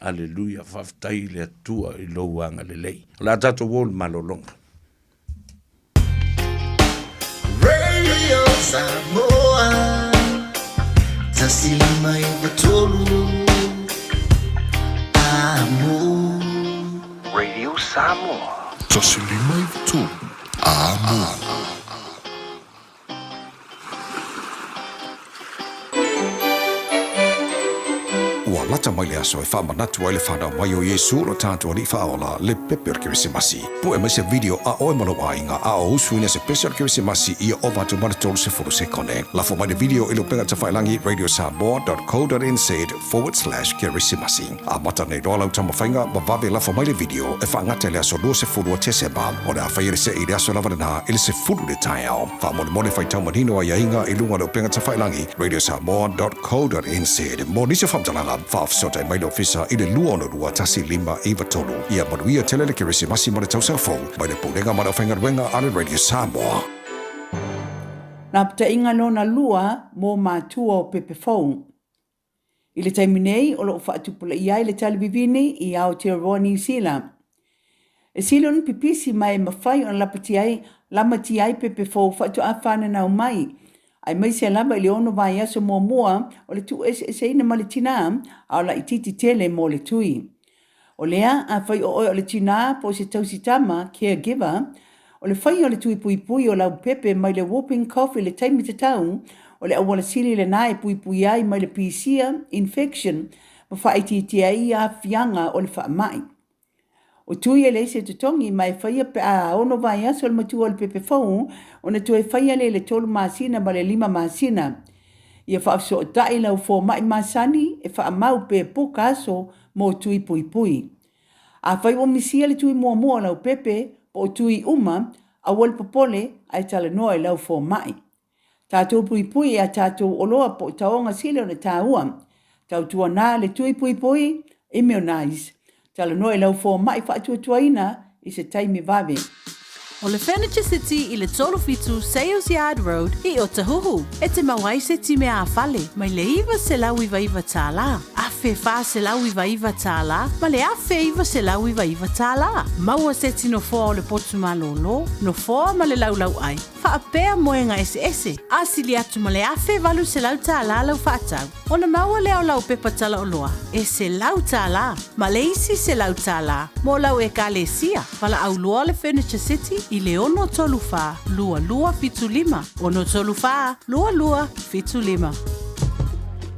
E: Aleluia, faafetai i le Atua i lou agalelei. O le a tatou o i le malologa.
A: Radio Samoa 159 Amo.
I: Radio Samoa.
C: 159 Amo.
J: Ua lata mai le aso e faamanatu ai le fanau mai o Iesu lo tatou Alii Faaola, le pepe o le Kerisimasi. Pue mai se video a oe ma lou aiga a o usuina se pese o le Kerisimasi ia ova atu ma le 30 sekone. Lafo mai le video i le upega tafailangi radiosamoa.co.nz/kerisimasi. Amata nei loa lau taumafaiga ma vave lafo mai le video e faagata i le aso 20 o Tesema. O le a faia le see i le aso lava lena i le 10 i le taeao. Faamolemole faitau manino aiaiga i luga o le upega tafailangi radiosamoa.co.nz. Mo nisi o faamatalaga, faafesootai mai le Ofisa i le 262 1593. Ia manuia tele le Kerisimasi ma le Tausaga Fou mai le Pulega ma le Aufaigaluega a le Radio Samoa.
W: Lapataiga lona lua mo matua o pepe fou. I le taimi nei o lo o faatupulaia ai le tali vivini i Aotearoa Niu Sila. E sili ona pipisi ma e mafai ona lapatia ai, lamatia ai pepe fou faatoa fananau mai, aemaise lava i le ono vaiaso muamua o le tuueseeseina ma le tinā, a o laitiiti tele mo le tui. O lea, afai o oe o le tinā po o se tausi tama, caregiver, o le faia o le tui puipui o lau pepe mai le whooping cough i le taimi tatau, o le auala sili lenā e puipui ai mai le pisia, infection, ma faaitiitia ai aafiaga o le faamai. O tui e leai se totogi ma e faia pe a ono vaiaso le matua o le pepe fou ona toe faia lea i le tolu masina ma le lima masina. Ia faafesootai lau fomai masani e faamau pe poka aso mo tui puipui. Afai ua misia le tui muamua o lau pepe po o tui uma, aua le popole ae talanoa i lau fomai. Tatou puipui i a tatou oloa po o taoga sili ona taua. Tautuana le tui puipui, immunize. Talanoa i lau fomai faatuatuaina i se taimi vave.
M: O le Furniture City i le 37 Sales Yard Road i Otahuhu e te mau ai se time ā-fale mai le $999, $1,499 ma le $1,999. Maua seti nofoa o le potu malōlō, nofoa ma le laulauʻai, faapea moega eseese, a sili atu ma le $1,800 lau faatau, ona maua lea o lau pepa talaoloa e $100 ma le isi $100 mo lau Ekalesia. Valaau loa le Furniture City i le 634 2275, 634 2275.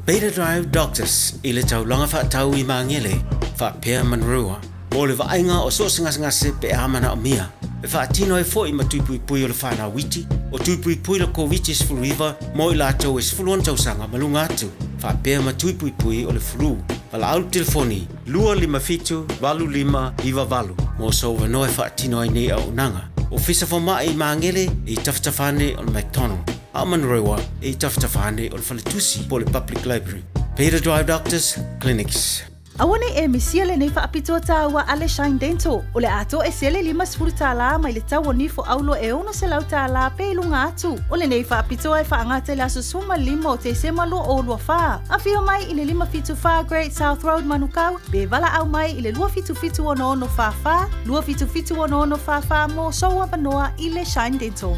B: Beta Drive Doctors i le taulaga faatau i Magele, faapea Manurewa, mo le vaaiga o so o se gasegase pe a manaomia. E faatino ai foi ma tui puipui o le whanau iti, o tui puipui le Koviti-19 mo i latou e 16 tausaga ma luga atu, faapea ma tui puipui o le flu. Valaau le telefoni 257 8598 mo sou avanoa e faatino ai nei auaunaga. Ofisa Fomai i Magele e i tafatafa ane o le McDonald, a o Manurewa e i tafatafa ane o le Faletusi po o le Public Library. Beta Drive Doctors Clinics.
X: Aua nei e misia lenei faapitoa tāua a le Shine Dental. O le atoa e sele $50 mai le tau o nifo aulo e $600 pe i luga atu. O lenei faapitoa e faagata i le aso 15 o Tesema 2024. Afio mai i le 574 Great South Road Manukau pe valaau mai i le 277 6644, 277 6644 mo sou avanoa i le Shine Dental.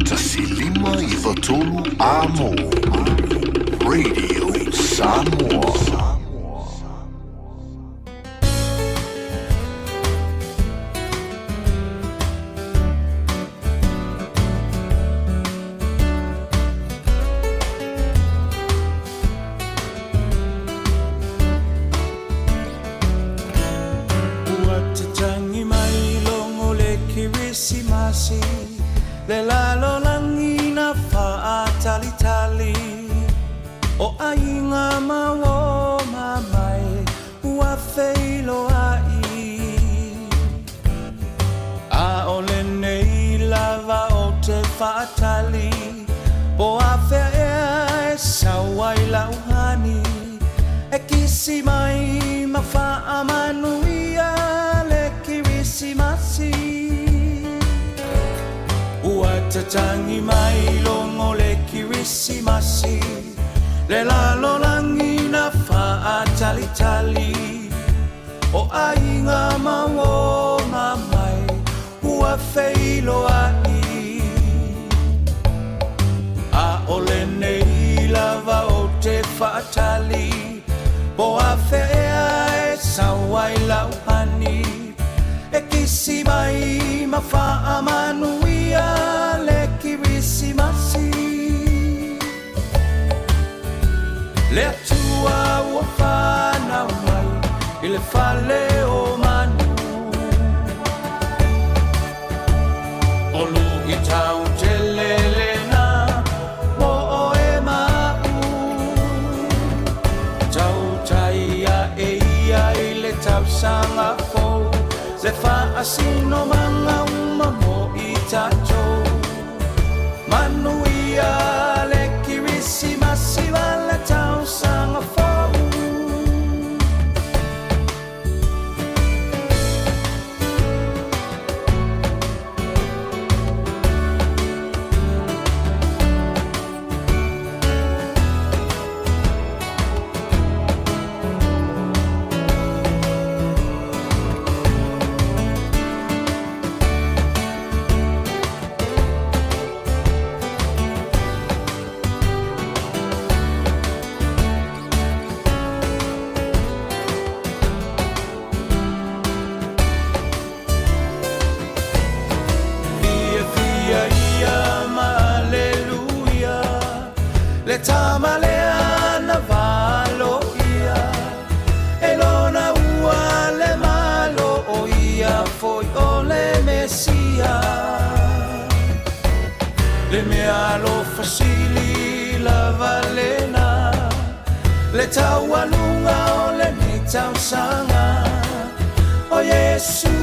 C: 159 Amo Radio Samoa.
S: Ua tatangi mai logo le Kerisimasi, Le lalolagi na faatalitali, O aiga ma o mamae ua feiloai. Aole nei lava o te faatali, Po afea ea e sau ai lau hani, E kisi mai ma faamanuia le Kerisimasi. Ua Tatagi mai logo le Kirisimasi Le lalolagi na faatalitali O aiga ma uoga mai ua feiloai A o lenei lava ou te faatali Po afea ea e sau ai lau pani E kisi mai ma faamanuia le Kirisimasi Le Atua ua fanau mai i le fale o manu O luitau tele lena mo oe ma aʻu Tautai aʻe ia i le tausaga fou Le faasinomaga uma mo i tatou Manuia le Kirisimasi ma le tausaga fou. Fiafia ia ma Aleluia Le tama lea na valoia E lona ua le malo o ia foi o le Mesia Le mea alofa sili lava lena Le taualuga o lenei tausaga O Iesu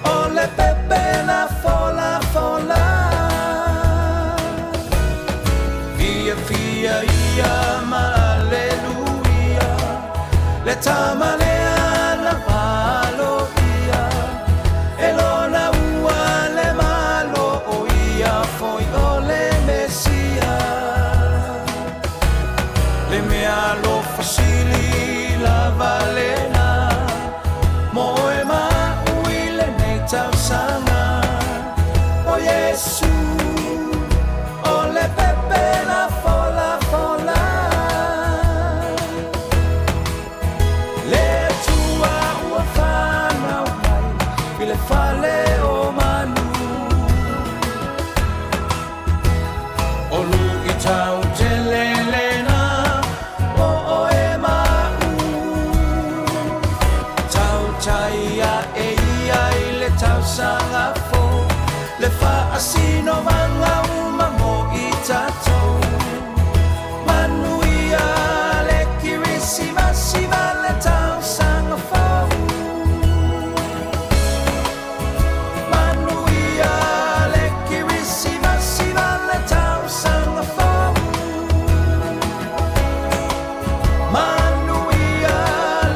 S: o le pepe na folafola Fiafia ia ma Aleluia Le tama lea na valoia E lona ua le malo o ia foi o le Mesia Le mea alofa sili lava lena Mo oe ma a'u i lenei tausaga O Iesu o le pepe na folafola Le Atua ua fanau mai i le fale o manu O luitau tele lena mo oe ma a'u Tautai aʻe ia i le tausaga fou Le faasinomaga uma mo i tatou Manuia le Kirisimasi ma le tausaga fou Manuia le Kirisimasi ma le tausaga fou Manuia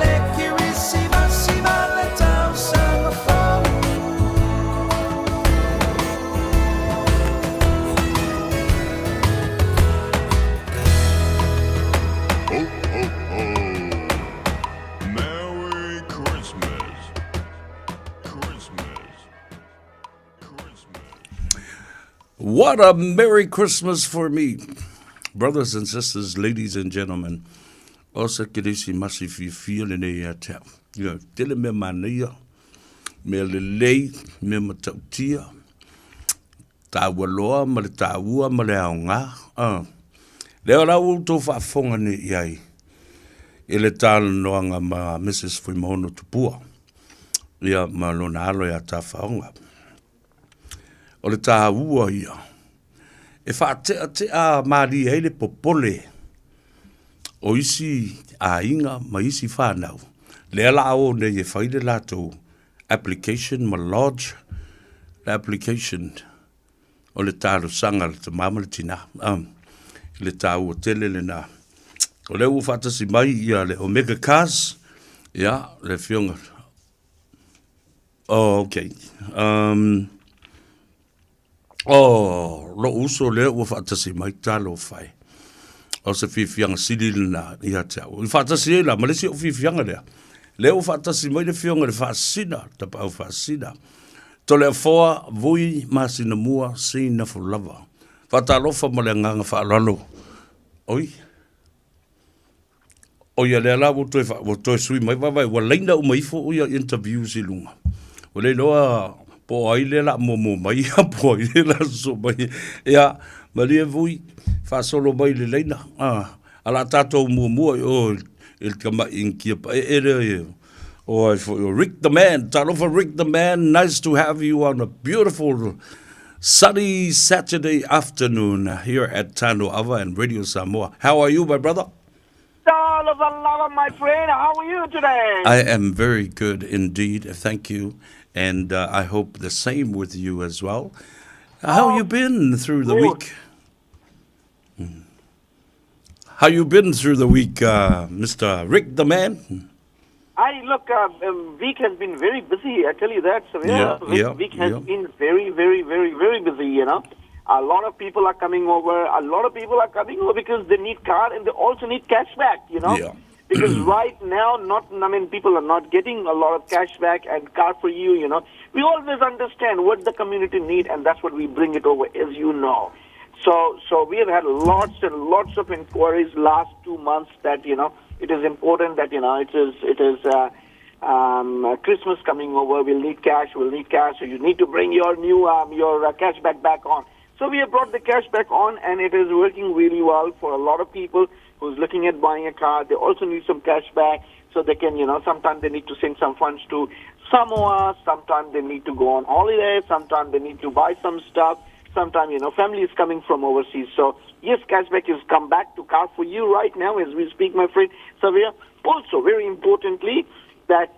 S: le Kirisimasi ma le tausaga fou
F: Ho, ho, ho. Merry Christmas. Christmas. Christmas.
E: What a Merry Christmas for me. Brothers and sisters, ladies and gentlemen, o se Kerisimasi fiafia lenei ia te au. Ia, tele mea manaia, mea lelei, mea matautia, tāua loa ma le tāua ma le aoga. Ah. Lea o la ua outou faafofoga nei i ai i le talanoaga ma Mrs. Fuimaono Tupua, ia ma lona alo ia Tafaoga. O le tāua ia, e faateatea malie ai le popole o isi aiga ma isi whanau. Lea la o nei e whai le latou application ma lodge le application o le talosaga a le tama ma le tina. Um, i le tāua tele lena. O lea ua faatasi mai ia le Omega Cars, ia, le afioga. Oh, okay. Um, Oh, lo'u uso lea ua faatasi mai, talofa e. O se fiafiaga sili lena ia te au. I faatasi ai la ma le isi o'u fiafiaga lea. Lea ua faatasi mai le Afioga i le Faasisina, Tapaau Faasisina. Toleafoa Vui Masinamua Seinafo lava. Faatalofa ma le agaga faaaloalo. Oi. O ia lea la ua toe, ua toe sui mai vaavaai, ua laina uma ifo ia interviews i luga. Ua le iloa po o ai lea la muamua mai po o ai lea la sosoo mai. Ia, malie Vui, faasolo mai i le laina. Ah, a la tatou muamua i o i le tamai Initia paee lea i o ai foi o Rick the Man. Talofa Rick the Man, nice to have you on a beautiful sunny Saturday afternoon here at Tano Ava and Radio Samoa. How are you, my brother?
L: Talofa lava, my friend. How are you today?
E: I am very good indeed. Thank you. And I hope the same with you as well. How you been through the
L: good.
E: week? How you been through the week, Mr. Rick the Man?
L: I look, week has been very busy. I tell you that. So yeah,
E: Yeah, yeah,
L: week has
E: yeah.
L: been very, very, very, very busy. You know, a lot of people are coming over. A lot of people are coming over because they need car and they also need cash back. You know,
E: Yeah.
L: because right now, not I mean, people are not getting a lot of cash back and car for you. You know, we always understand what the community need, and that's what we bring it over, as you know. So, so we have had lots and lots of inquiries last 2 months that, you know, it is important that, you know, it is Christmas coming over. We'll need cash. We'll need cash. So you need to bring your new, your cash back on. So we have brought the cash back on, and it is working really well for a lot of people who's looking at buying a car. They also need some cash back so they can, you know, sometimes they need to send some funds to Samoa. Sometimes they need to go on holiday. Sometimes they need to buy some stuff. Sometimes, you know, family is coming from overseas. So, yes, cashback has come back to Car for You right now as we speak, my friend Savia. Also, very importantly, that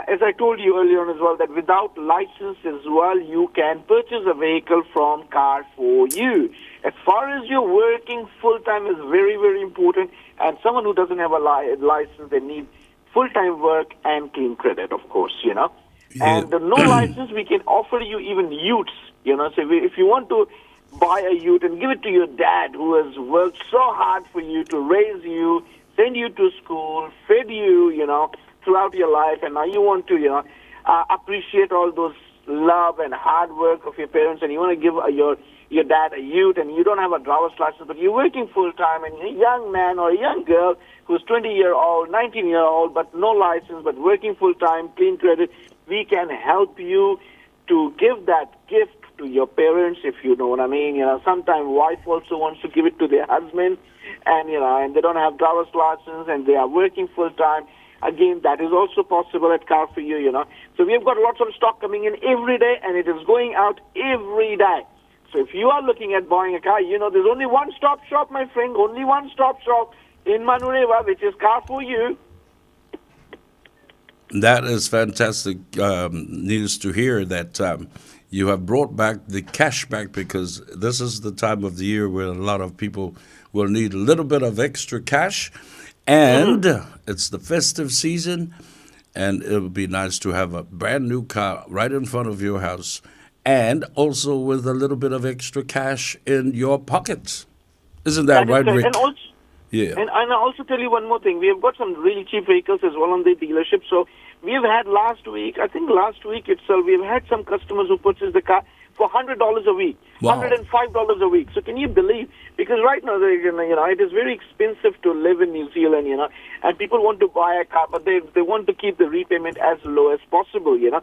L: as I told you earlier on as well, that without license as well, you can purchase a vehicle from Car for You. As far as you're working full-time is very, very important. And someone who doesn't have a license, they need full-time work and clean credit, of course, you know.
E: Yeah.
L: And the no license, we can offer you even utes, you know. So if you want to buy a ute and give it to your dad who has worked so hard for you to raise you, send you to school, fed you, you know, throughout your life, and now you want to, you know, appreciate all those love and hard work of your parents, and you want to give your dad a ute, and you don't have a driver's license, but you're working full-time, and you're a young man or a young girl who's 20-year-old, 19-year-old, but no license, but working full-time, clean credit, we can help you to give that gift to your parents, if you know what I mean. You know, sometimes wife also wants to give it to their husband, and, you know, and they don't have driver's license, and they are working full-time. Again, that is also possible at Car for You, you know. So we've got lots of stock coming in every day, and it is going out every day. So if you are looking at buying a car, you know, there's only one stop shop, my friend, only one stop shop in Manurewa, which is Car for You.
E: That is fantastic news to hear that you have brought back the cash back, because this is the time of the year where a lot of people will need a little bit of extra cash. And it's the festive season, and it would be nice to have a brand new car right in front of your house, and also with a little bit of extra cash in your pocket. Isn't that,
L: That is
E: right,
L: correct.
E: Rick?
L: And also,
E: Yeah.
L: And I also tell you one more thing. We have got some really cheap vehicles as well on the dealership. So we've had last week, I think last week itself, we've had some customers who purchased the car for $100 a week,
E: Wow.
L: $105 a week. So can you believe? Because right now, you know, it is very expensive to live in New Zealand, you know, and people want to buy a car, but they want to keep the repayment as low as possible, you know.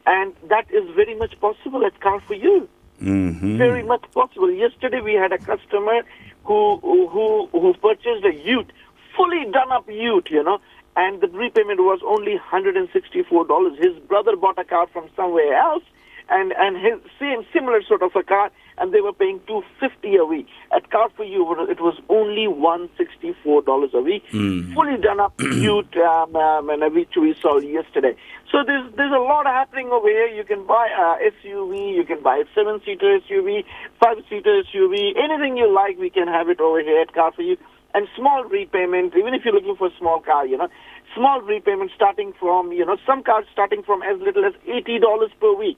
L: And that is very much possible at Car for You.
E: Mm-hmm.
L: Very much possible. Yesterday we had a customer who purchased a ute, fully done up ute, you know, and the repayment was only $164. His brother bought a car from somewhere else, and his same similar sort of a car, and they were paying $250 a week. At Car for You, it was only $164 a week. Fully done up ute, and which we saw yesterday. So there's a lot happening over here. You can buy a SUV, you can buy a 7-seater SUV, 5-seater SUV, anything you like, we can have it over here at Car for You. And small repayment, even if you're looking for a small car, you know. Small repayment starting from, you know, some cars starting from as little as $80 per week.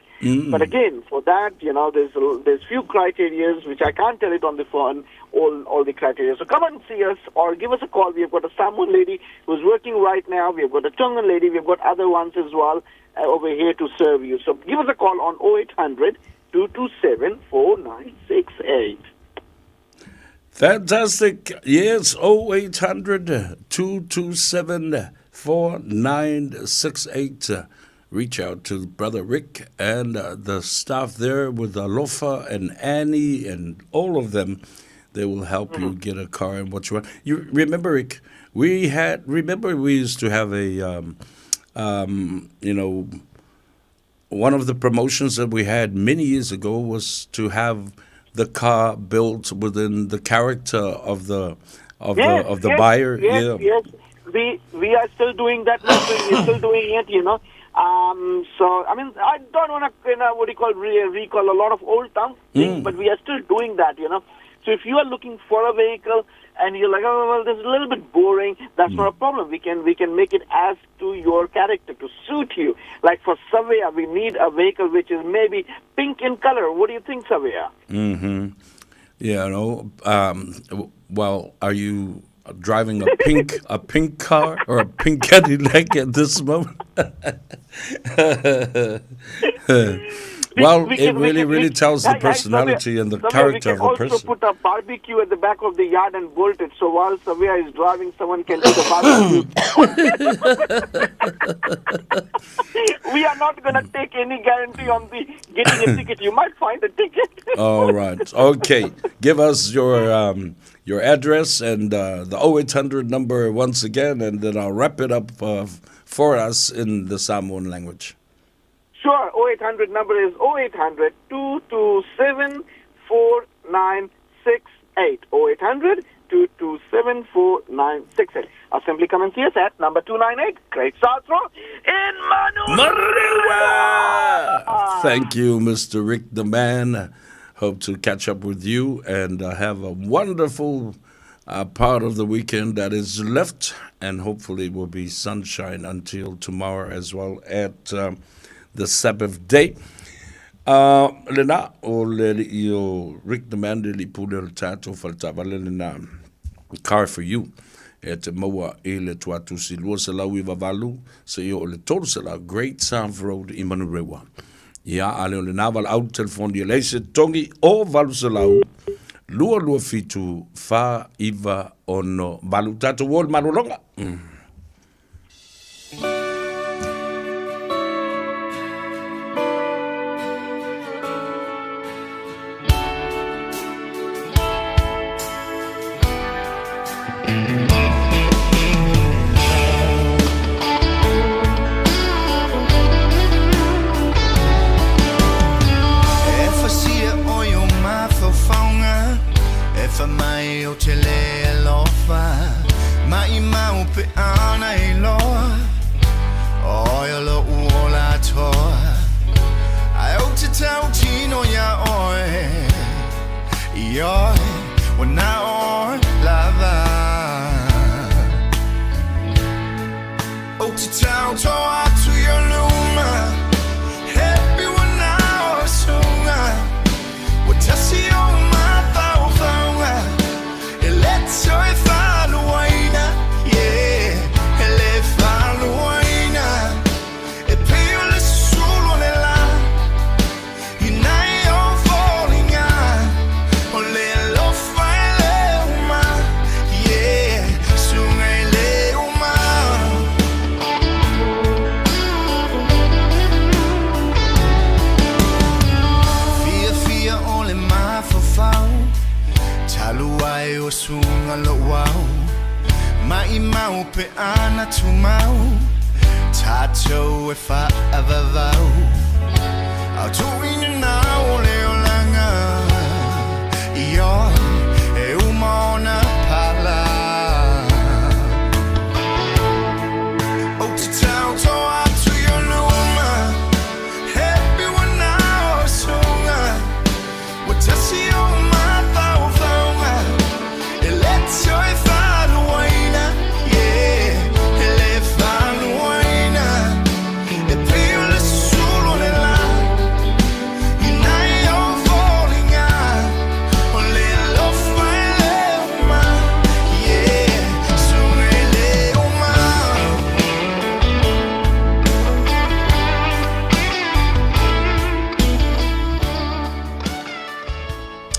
L: But again, for that, you know, there's few criterias which I can't tell it on the phone, all the criteria. So come and see us or give us a call. We have got a Samoan lady who's working right now. We have got a Tongan lady. We've got other ones as well over here to serve you. So give us a call on 0800 227 4968.
E: Fantastic. Yes, 0800 227 4968. Reach out to Brother Rick and the staff there with Alofa and Annie and all of them. They will help you get a car and what you want. You remember, Rick, we had, remember we used to have a, you know, one of the promotions that we had many years ago was to have the car built within the character of the of the of the buyer.
L: Yes,
E: yeah.
L: yes. We are still doing that. We're still doing it, you know. So I mean, I don't want to, you know, what do you call recall a lot of old town things, but we are still doing that, you know. So if you are looking for a vehicle and you're like, oh well, this is a little bit boring, that's not a problem. We can make it as to your character to suit you. Like for Savea, we need a vehicle which is maybe pink in color. What do you think, Savea?
E: Mm-hmm. Yeah, no. Well, are you driving a pink car or a pink Cadillac at this moment? Well, it really, really tells the personality and the character of the person.
L: We can also put a barbecue at the back of the yard and bolt it, so while Savea is driving, someone can do the barbecue. We are not going to take any guarantee on the getting a ticket. You might find a ticket.
E: All right. Okay. Give us your address and the 0800 number once again, and then I'll wrap it up for us in the Samoan language.
L: Sure, 0800 number is 0800 227 4968. 0800 227 4968. Or simply come and see us at number 298 Great South Road in Manurewa.
E: Thank you, Mr. Rick the Man. Hope to catch up with you and have a wonderful part of the weekend that is left, and hopefully it will be sunshine until tomorrow as well at the Sabbath day. Lena o le i o Rick the Man le pule o le tātou whaletawale lena Car for You e te maua i le tuatusi 298 se i o le 300 Great South Road i Manurewa. Ia ale o le nā wala au telefoni e leise tongi o 800 227 496 8. Tātou o le malolonga.
A: Yeah,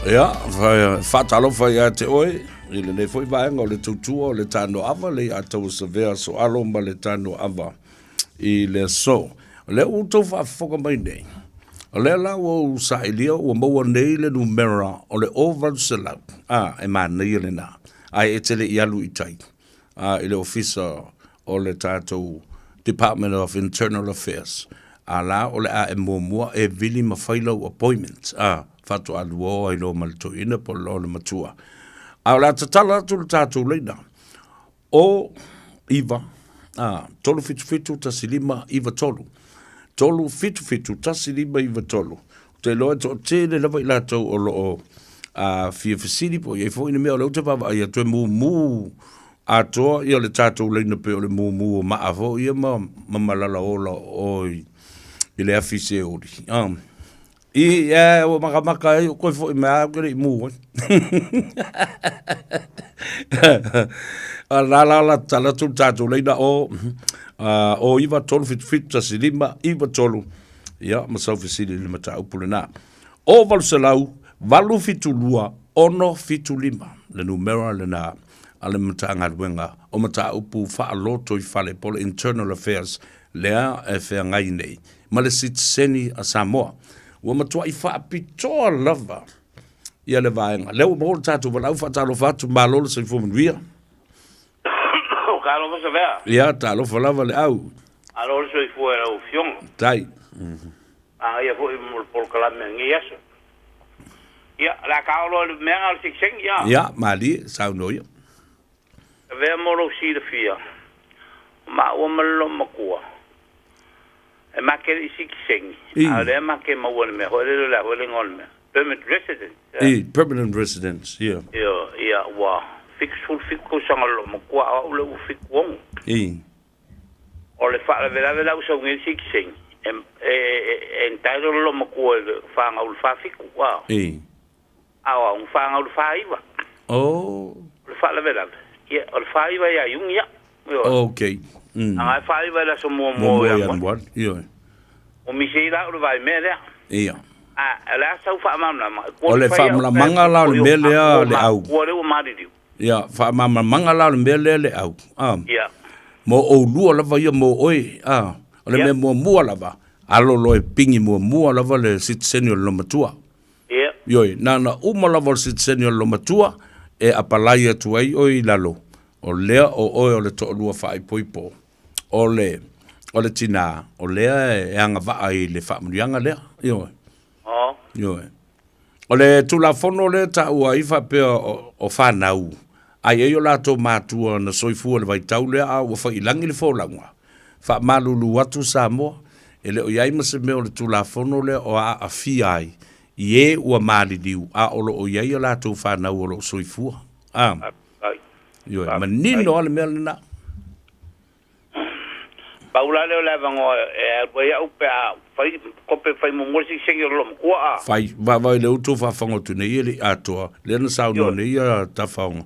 E: Ia, faatalofa ia te oe i lenei foi vaega o le tautua o le Tanoava le ia taua savea soalo ma le Tanoava i le aso. O lea ua outou faafofoga mai nei, o lea la ua ou sailia ua maua nei le numera o le 0800, a, e manaia lena, ae e te le i alu i tai, a, i le ofisa o le tatou Department of Internal Affairs, a la o le a e muamua e vili ma fai lau appointment, a, faatoa lua o ai loa ma le toeaina po o le matua. A o le a tatala atu le tatou laina, o 9, a, 377 15 93. 377 15 93. Ou te iloa e toatele lava i latou o lo o a, fia fesili po o i ai foi ni mea o lea ou te vaavaai atu e mumu atoa ia le tatou laina pei o le mumu o maa foi ia ma, ma malala ola o i, i le afi seoli. Ah. I, e, ua makamaka ai o koe foi mai au ke le i mū ai. A la la la tala tu tatou laina o, o 9 3 7 7 1 5 9 3 Ia, ma sau fesili i le mataupu lena. O 800 872 675 le numera lena a le Matagaluega o Mataupu Faalotoifale po o le Internal Affairs lea e feagai nei ma le sitiseni a Samoa. Ua matuai faapitoa lava ia le vaega. Lea ua maua le tatou valaau faatalofa atu, malo le soifua manuia.
O: Talofa Savea.
E: Ia, talofa lava le au.
O: Alo le soifua i lau afioga.
E: Tai.
O: Manaia foi mo le polokalame o lenei aso. Ia, o le a taolo ai le meaga o le segisegi, a?
E: Ia, malie, saunoa ia.
O: Savea mo lou silafia, o maua ma le loomatua, e make le i sitiseni, a o lea make maua i le mea foi lele o le a foi le igoa o le mea, permanent resident.
E: I, permanent residence, ia.
O: Ia, ia, ua 77 tausaga o le loomatua, a o au lea ua 76.
E: I.
O: O le faalavelave la ua sau nei le sitiseni, e, e, e entitle le loomatua i le fanau i le 47, a.
E: I.
O: A o au na fanau i le 49.
E: Oh.
O: O le faalavelave, ia, o le 49 ia Iuni ia. Ioe.
E: Okay.
O: A na e 49 i le aso muamua o Ianuari.
E: Ioe.
O: Ua misi ai la o le vaimea lea.
E: Ia.
O: A o le a sau faamalamalama?
E: O le faamalamalamaga la o le mea lea le au.
O: Ua lea ua maliliu.
E: Ia, faamalamalamaga la o le mea lea le au. A.
O: Ia.
E: Mo oulua lava ia mo oe. A. O le mea muamua lava, alo loa e pingi muamua lava le sitiseni o le lomatua.
O: Ia.
E: Ioe, na ona uma lava o le sitiseni o le lomatua e apalai atu ai oe i lalo, o lea o oe o le toalua faaipoipo o le, o le tinā, o lea e agavaa i le faamanuiaga lea. Ioe.
O: Oh.
E: Ioe. O le Tulafono lea e taua ai faapea o, o fanau, a i ai o latou matua na soifua i le vaitau lea a ua faiilagi le folauga, faamalulu atu Samoa, e le o i ai ma se mea o le Tulafono lea o aafia ai i e ua maliliu a o lo o i ai a latou fanau o lo o soifua. A. Ioe, manino lava le mea lena.
O: Pau la lea o le avanoa e alu ai au pe a fai kope fai muamua le sigisegi o le loomatua a.
E: Fai, vaavaai lea ua outou faafofoga atu nei e le i atoa, lea na saunoa nei ia Tafaoga.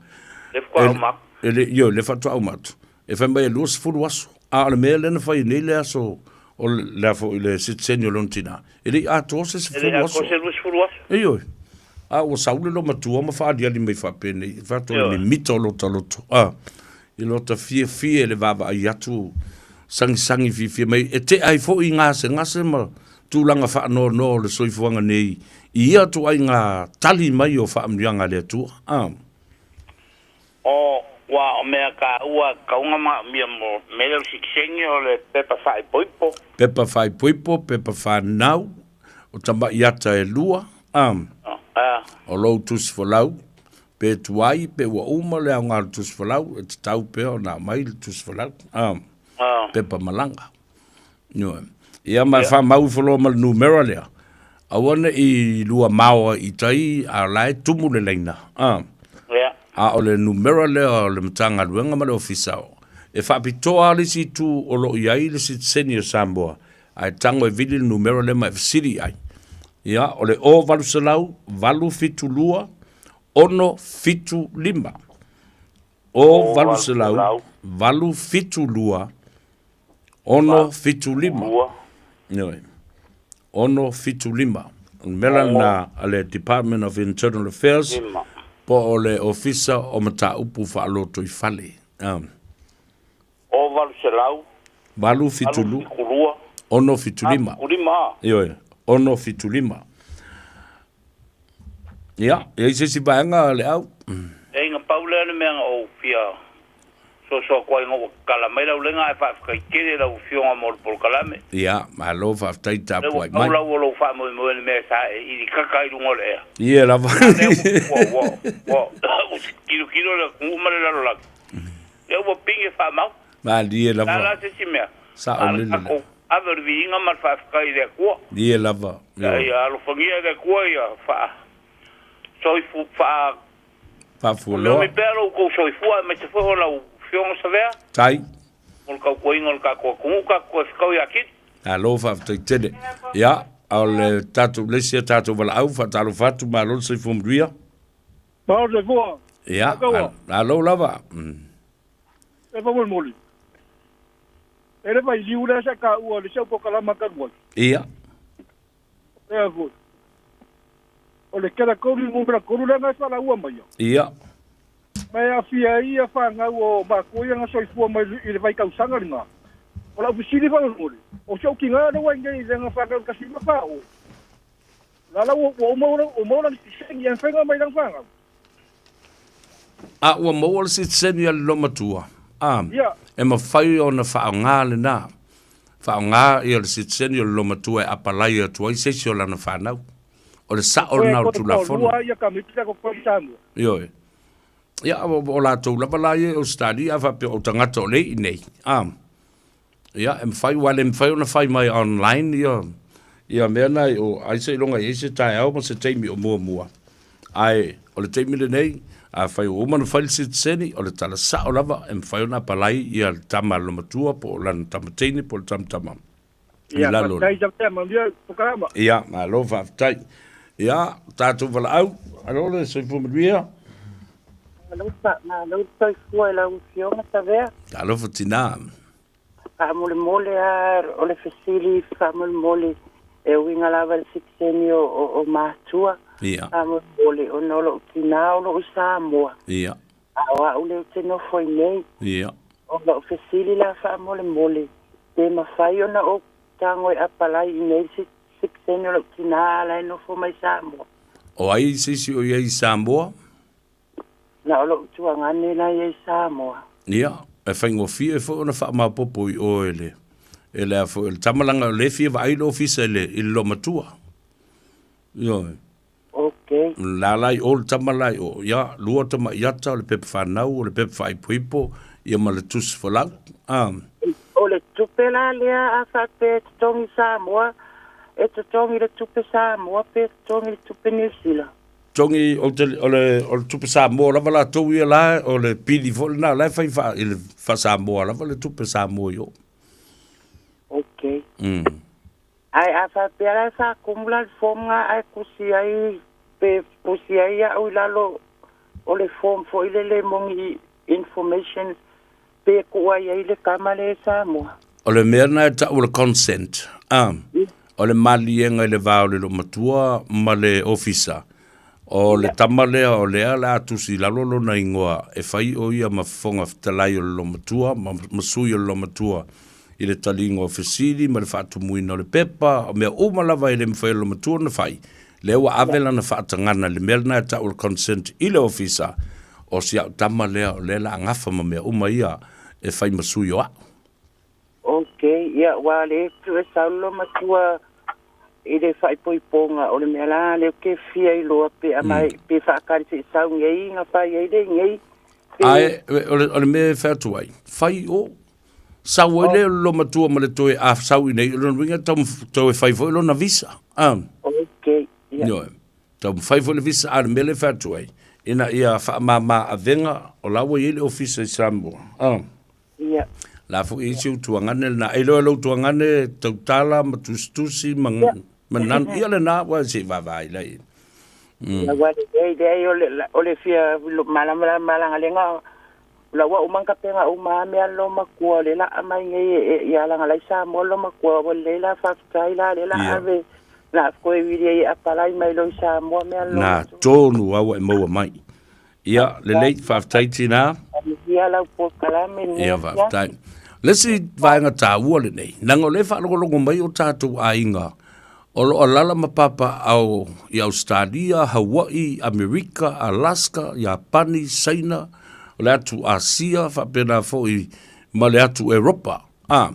O: Lea faatoa uma atu.
E: E le, ioe, lea faatoa uma atu. E fai mai e 20 aso, a o le mea lea na fai nei le aso o le a foi le sitiseni o lona tina, e le i atoa se
O: E le i
E: 10 aso.
O: atoa se 20 aso.
E: Ioe. A ua sau le loomatua ma faaaliali mai faapenei, faatoa le mimita o lota loto. A. I lota fiafia i le vaavaai atu, sagisagi fiafia mai, e tea ai foi i gasegase ma tulaga faanoanoa o le soifuaga nei i ia ituaiga tali mai o faamanuiaga a le Atua. A.
O: O, ua o mea taua tauga maomia mo mele o sitiseni o le pepa faaipoipo.
E: Pepa faaipoipo, pepa fanau, o tamai ata e lua, a.
O: A.
E: O lou tusi folau, Pe tuai, pe ua uma le aoga o le tusi folau, e tatau pea ona aumai le tusi folau. Ah. Pepa malaga. Ioe. Ia ma e faamau ifo loa ma le numera lea. Aua ne i lua maoa i tai, a o la e tumu le laina. Ah. A o le numera lea o le Matagaluega ma le Ofisa, e faapitoa lava le isi itu o lo o i ai le sitiseni o Samoa, ae tago e vili le numera lea ma e fesili i ai. Ia, o le 0800 872 675. O 800 872 675. Ioe. 675. O le mea la lena a le Department of Internal Affairs po o le Ofisa o Mataupu Faalotoifale. A.
O: O 800.
E: 8 7 2 6 7 5.
O: 5.
E: Ioe, 6 7 5. Ia, e i se isi vaega a le au.
O: E inga pau lea le mea na ou fia soasoa atu ai ina ua tatala mai lau lega ae faafetai tele i lau Afioga mo le polokalame.
E: Ia, malo faafetai
O: Lea ua
E: tapuai
O: pau
E: mai.
O: lau o lou faamoemoe i le mea sa e ilikaka ai luga o le ea.
E: Ia lava.
O: A lea ua, ua, ua, ua tilotilo le atunuu ma le lalolagi. Lea ua pine faamau.
E: Malie
O: La
E: lava.
O: la se isi mea.
E: Sao
O: A o le
E: lele.
O: tatou ave o le viiga ma le faafetai i le Atua.
E: Ie lava.
O: Ia, ia alofagia e le Atua ia faa soifu faa
E: Faafualoa.
O: Leomi pea lo outou soifua aemaise foi o lau Afioga Savea
E: Tai.
O: mo le tautuaina o le tatou atunuu tatou toe fetau ia Kini.
E: Malo faafetai tele. Ia, o le tatou le isi a tatou valaau faatalofa atu malo le soifua manuia.
N: Malo le soifua.
E: Ia, malo lava.
N: E faamolemole. E le vailiu lea sa taua i le isi au polokalama talu ai.
E: Ia.
N: Ea foi. O le kela tolu numera tolu lea na e faalaua maia.
E: Ia.
N: Ma e aafia ai ia fanau o matua ia na soifua mai i le vaitausaga lena. O lau fesili faamolemole, o si ou tiga lea ua i nei i lena fanau i le 14. La la ua uma ua maua lana sitiseni e mafai ona aumai i lana fanau.
E: A ua maua le sitiseni a le loomatua, a,
N: Ia.
E: e mafai ona faaaoga lena. Faaaoga ia le sitiseni o le loomatua e apalai atu ai se isi o lana fanau. O le sao
N: Toe
E: lena o le
N: toe
E: Tulafono.
N: toalua ia tamaiti la totoe i Samoa.
E: Ioe. Ia, o, o latou lava la ia i Ausetalia, a faapea o tagata o lea i inei, a. Ia, e mafai, ua le mafai ona fai mai online ia, ia mea na i o, ai seiloga i ai se taeao ma se taimi o muamua. Ae, o le taimi lenei, afai ua uma ona fai le sitiseni, o le tala sao lava, e mafai ona apalai ia le tama a le matua po o lana tama teine po o le tama tama i
N: Ia,
E: lalo.
N: faafetai Savea, manuia le polokalama.
E: Ia, malo faafetai. Ia, tatou valaau, alo le soifua manuia.
P: Alofa, malo le soifua i lau Afioga Savea.
E: Talofa tinā.
P: Faamolemole lava o le fesili faamolemole e uiga lava i le sitiseni o, o, o matua.
E: Ia.
P: Faamolemole ona o lou tinā o loo i Samoa.
E: Ia.
P: A o au lea ou te nofo i nei.
E: Ia.
P: O lou fesili la faamolemole pe mafai ona ou tago e apalai i nei le sitiseni o lou tinā la e nofo mai Samoa.
E: O ai se isi o i ai i Samoa?
P: Na o lou tuagane la i ai Samoa.
E: Ia, e faigofie foi ona faamaopoopo i o e le e le a foi le tama laga o lea e fia vaai le ofisa i le i le loomatua. Ioe.
P: Okay.
E: La la i o le tama la i o. Ia, lua tama'i ata o le pepa fanau, o le pepa faaipoipo, ia ma le tusi folau. Ah.
P: O le tupe la lea a faapea e totogi Samoa, e totogi le tupe Samoa pe totogi le tupe Niu Sila.
E: Togi o te o le o le tupe Samoa lava latou ia la o le pili foi lena o la e fai faa i le faa-Samoa lava le tupe Samoa i o.
P: Okay. Ae a faapea la e faatumu la le form ga ae tusi ai pe tusi ai a'u i lalo o le form fo'i lele mogi information pe tuu ai ai le kama le e Samoa.
E: O le mea lena e ta'u o le consent. Ah. O le maliega i le va o le loomatua ma le ofisa. O le tama lea o lea o le a tusi i lalo lona igoa e fai o ia ma fofoga fetalai o le loomatua ma, ma sui o le loomatua i le taliga o fesili ma le faatumuina o le pepa, o mea uma lava e le mafai e le loomatua ona fai, lea ua ave lana faatagana i le mea lena e ta'u o le consent i le ofisa, o si a'u tama lea o lea o le a gafa ma mea uma ia e fai ma sui o a'u.
P: Okay, ia ua le tu e sau le loomatua i le faaipoipoga o le mea la lea ou te fia iloa pe aumai pe faatali se'i sau nei na fai ai le nei pe
E: Ae, o le, o le mea e fai atu ai, fai o. Sau ai lea o le loomatua ma le toe a sau i nei, o lona uiga tau, toe fai foi lona visa. Ah.
P: Okay, ia.
E: Ioe. Taumafai foi le visa, a o le mea lea e fai atu ai, ina ia faamama avega o la ua i ai le ofisa i Samoa. Ah.
P: Ia.
E: La foi i ai si ou tuagane lena. Ai loa lou tuagane tautala ma tusitusi ma, ma nanu. Ia lena, ua se i vaavaai lai.
P: Ia ua lelei leai o le o le fia malamalama lagalega la ua uma ona tapena uma lava mea a le loomatua o le laa mai nei e ia laga lai Samoa le loomatua ua lelei la faafetai la lea la ave Na koe vili ai e apalai mai loa i Samoa mea
E: Na tonu lava ua e maua mai. Ia, lelei, faafetai tinā.
P: Amuia lau polokalame i lenei
E: Ia,
P: afiafi.
E: faafetai. Le isi vaega taua lenei, leaga o lea e faalogologo mai o tatou aiga o lo o alaala ma papaaao i Ausetalia, Hawaii, Amerika, Alaska, Iapani, Saina, o le atu Asia faapena foi ma le atu Eropa. A,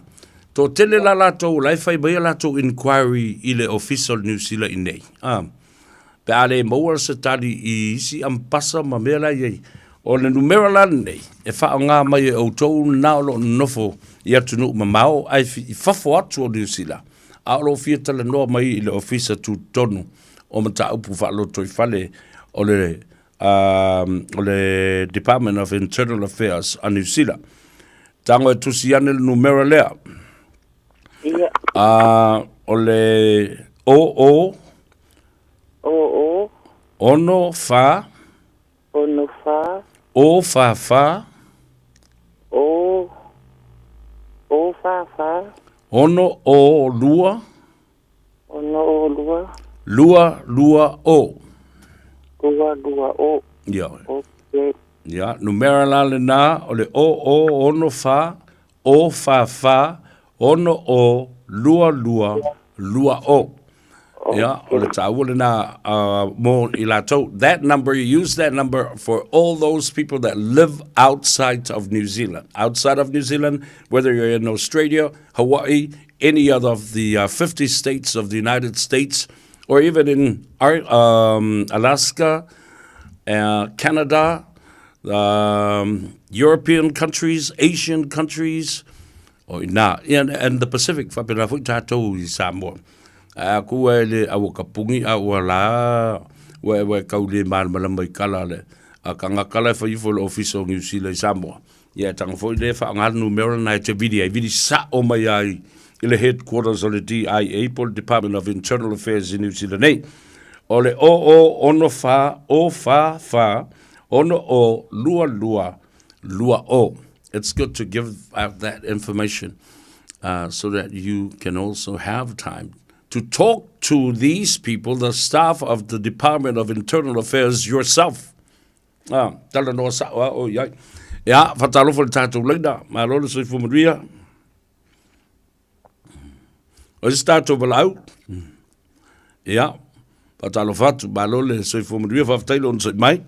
E: toatele la latou o la e fai mai a latou inquiry i le Ofisa o le Niu Sila i inei. A, pe a le maua se tali i isi ampasa ma mea la e i ai, o le numera la lenei e faaaoga mai e outou na o lo o nonofo i atunuu mamao ae i fafo atu o Niu Sila, a o lo o fia talanoa mai i le Ofisa Tutotonu o Mataupu Faalotoifale o le o le Department of Internal Affairs a Niu Sila. Tago e tusi ane le numera lea.
P: Ia.
E: O le 00
P: 00
E: 6 4
P: 6 4
E: O 4 4
P: O O 4 4
E: 6 O 2
P: 6 O 2
E: 2 2 O.
P: 2 2 O.
E: Ia.
P: Okay.
E: Ia, numera la lena o le 00 6 4 O 4 4 6 O 2 2 2 O. Ia, o le taua lena mo i latou. That number, you use that number for all those people that live outside of New Zealand. Outside of New Zealand, whether you're in Australia, Hawaii, any other of the 50 states of the United States, or even in Alaska, Canada, European countries, Asian countries, o ina, and the Pacific, faapena foi tatou i Samoa. Ae a ku e le aua ka pungi a ua la, ua e kau le malamalama i kala le, a ka ngakala e fai ifo le ofisa o Niu Sila i Samoa. Ia e taga foi lea e faaaoga le numera lena e te vili ai, vili sao mai ai i le headquarters o le DIA po o le Department of Internal Affairs i Niu Sila nei. O le 00 6 4 O 4 4 6 O 2 2 2 O. It's good to give out that information so that you can also have time to talk to these people, the staff of the Department of Internal Affairs yourself. Ah, talanoa sa'o a o i ai. Ia, faatalofa i le tatou laina, malo le soifua manuia. O se tatou valaau. Ia, faatalofa atu, malo le soifua manuia, faafetai le onosai mai.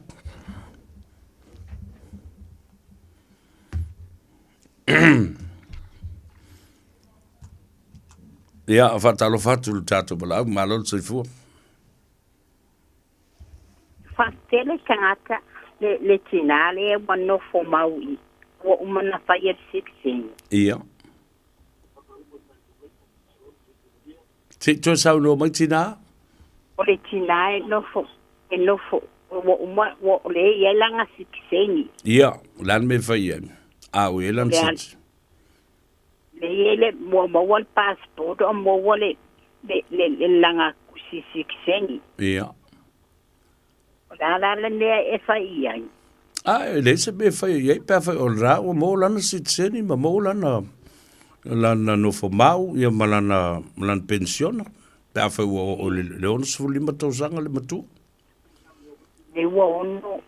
E: Ia, faatalofa atu le tatou valaau, malo le soifua.
D: Faatele tagata le le tina lea ua nofo mau i ua uma ona faia le sitiseni.
E: Ia. Se i toe saunoa mai tina.
D: O le tina e nofo e nofo ua uma ua o lea e i ai lana sitiseni.
E: Ia, o le a le mea e fai ai? A ua i ai lana sitiseni.
D: Le i ai le ua maua le passport o maua le le le le lana sitiseni.
E: Ia.
D: O le a la le mea e fai i ai?
E: A, e leai se mea e fai i ai pe afai o lena ua maua lana sitiseni ma maua lana lana nofo mau ia ma lana ma lana penisiona pe afai ua oo i le 65 tausaga le matua.
D: Le ua ono,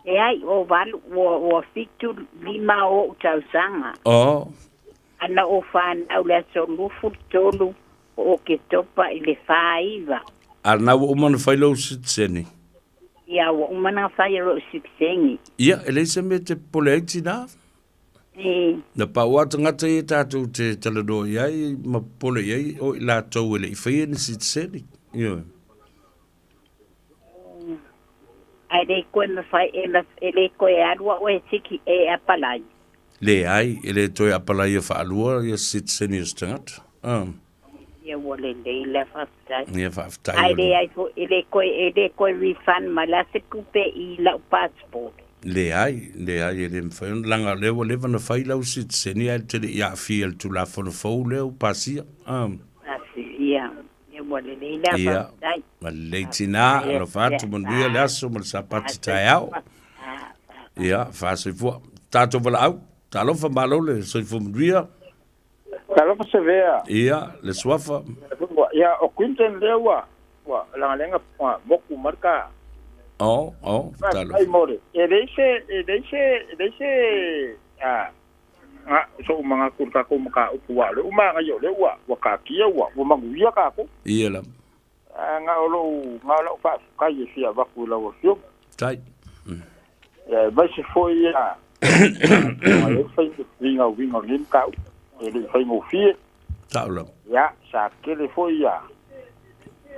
D: leai, ua valu, ua, ua fitu lima o ou tausaga.
E: Oh.
D: Ana ou fanau le aso 23 o Oketopa i le 49.
E: A lena ua uma ona fai lou sitiseni?
D: Ia, ua uma ona fai lou sitiseni.
E: Ia, e leai se mea e te popole ai tinā.
D: E.
E: Na pau lava tagata ia tatou te talanoa i ai ma popole i ai o i latou e le i faia ni sitiseni. Ioe.
D: Ae le koe mawhai, e, e le koe alu au e siki e apalai.
E: Leai, e le toe apalai e whaalua ia sitiseni o se tagata.
D: Ia ua lelei la faafetai.
E: Ia faafetai.
D: Ae leai foi, e le koe, e le koe refund mai la se tupe i lau passport.
E: Leai, leai e le mafai ona leaga o lea ua leva ona fai lau sitiseni ae te le i aafia i le Tulafono fou lea ua pasia.
D: Pasia, ia. Ia ua lelei la
E: Ia,
D: faafetai.
E: ua lelei tinā, alofa atu, manuia le aso ma le Sapati taeao. Ia, faasoifua. Tatou valaau, talofa malo le soifua manuia.
N: Talofa Sevea.
E: Ia, le suafa.
N: Ia Ia, o Quinton lea ua, ua lagalega ua moku mai le ka.
E: Oh, oh, talo.
N: Faafetai mo le, e leai se, e leai se, e leai se, a, nga, so'u manatu i le tatou mataupu aua o lea ua manaia o lea ua, ua taatia ua, ua manuia tatou.
E: Ia lava.
N: Ae na o lou, na o lau faafetai e fia avatu i lau Afioga.
E: Tai.
N: Aemaise foi ia ona e fai uiga uiga o lenei mataupu. E le i faigofie.
E: Sao lava.
N: Ia, sa tele foi ia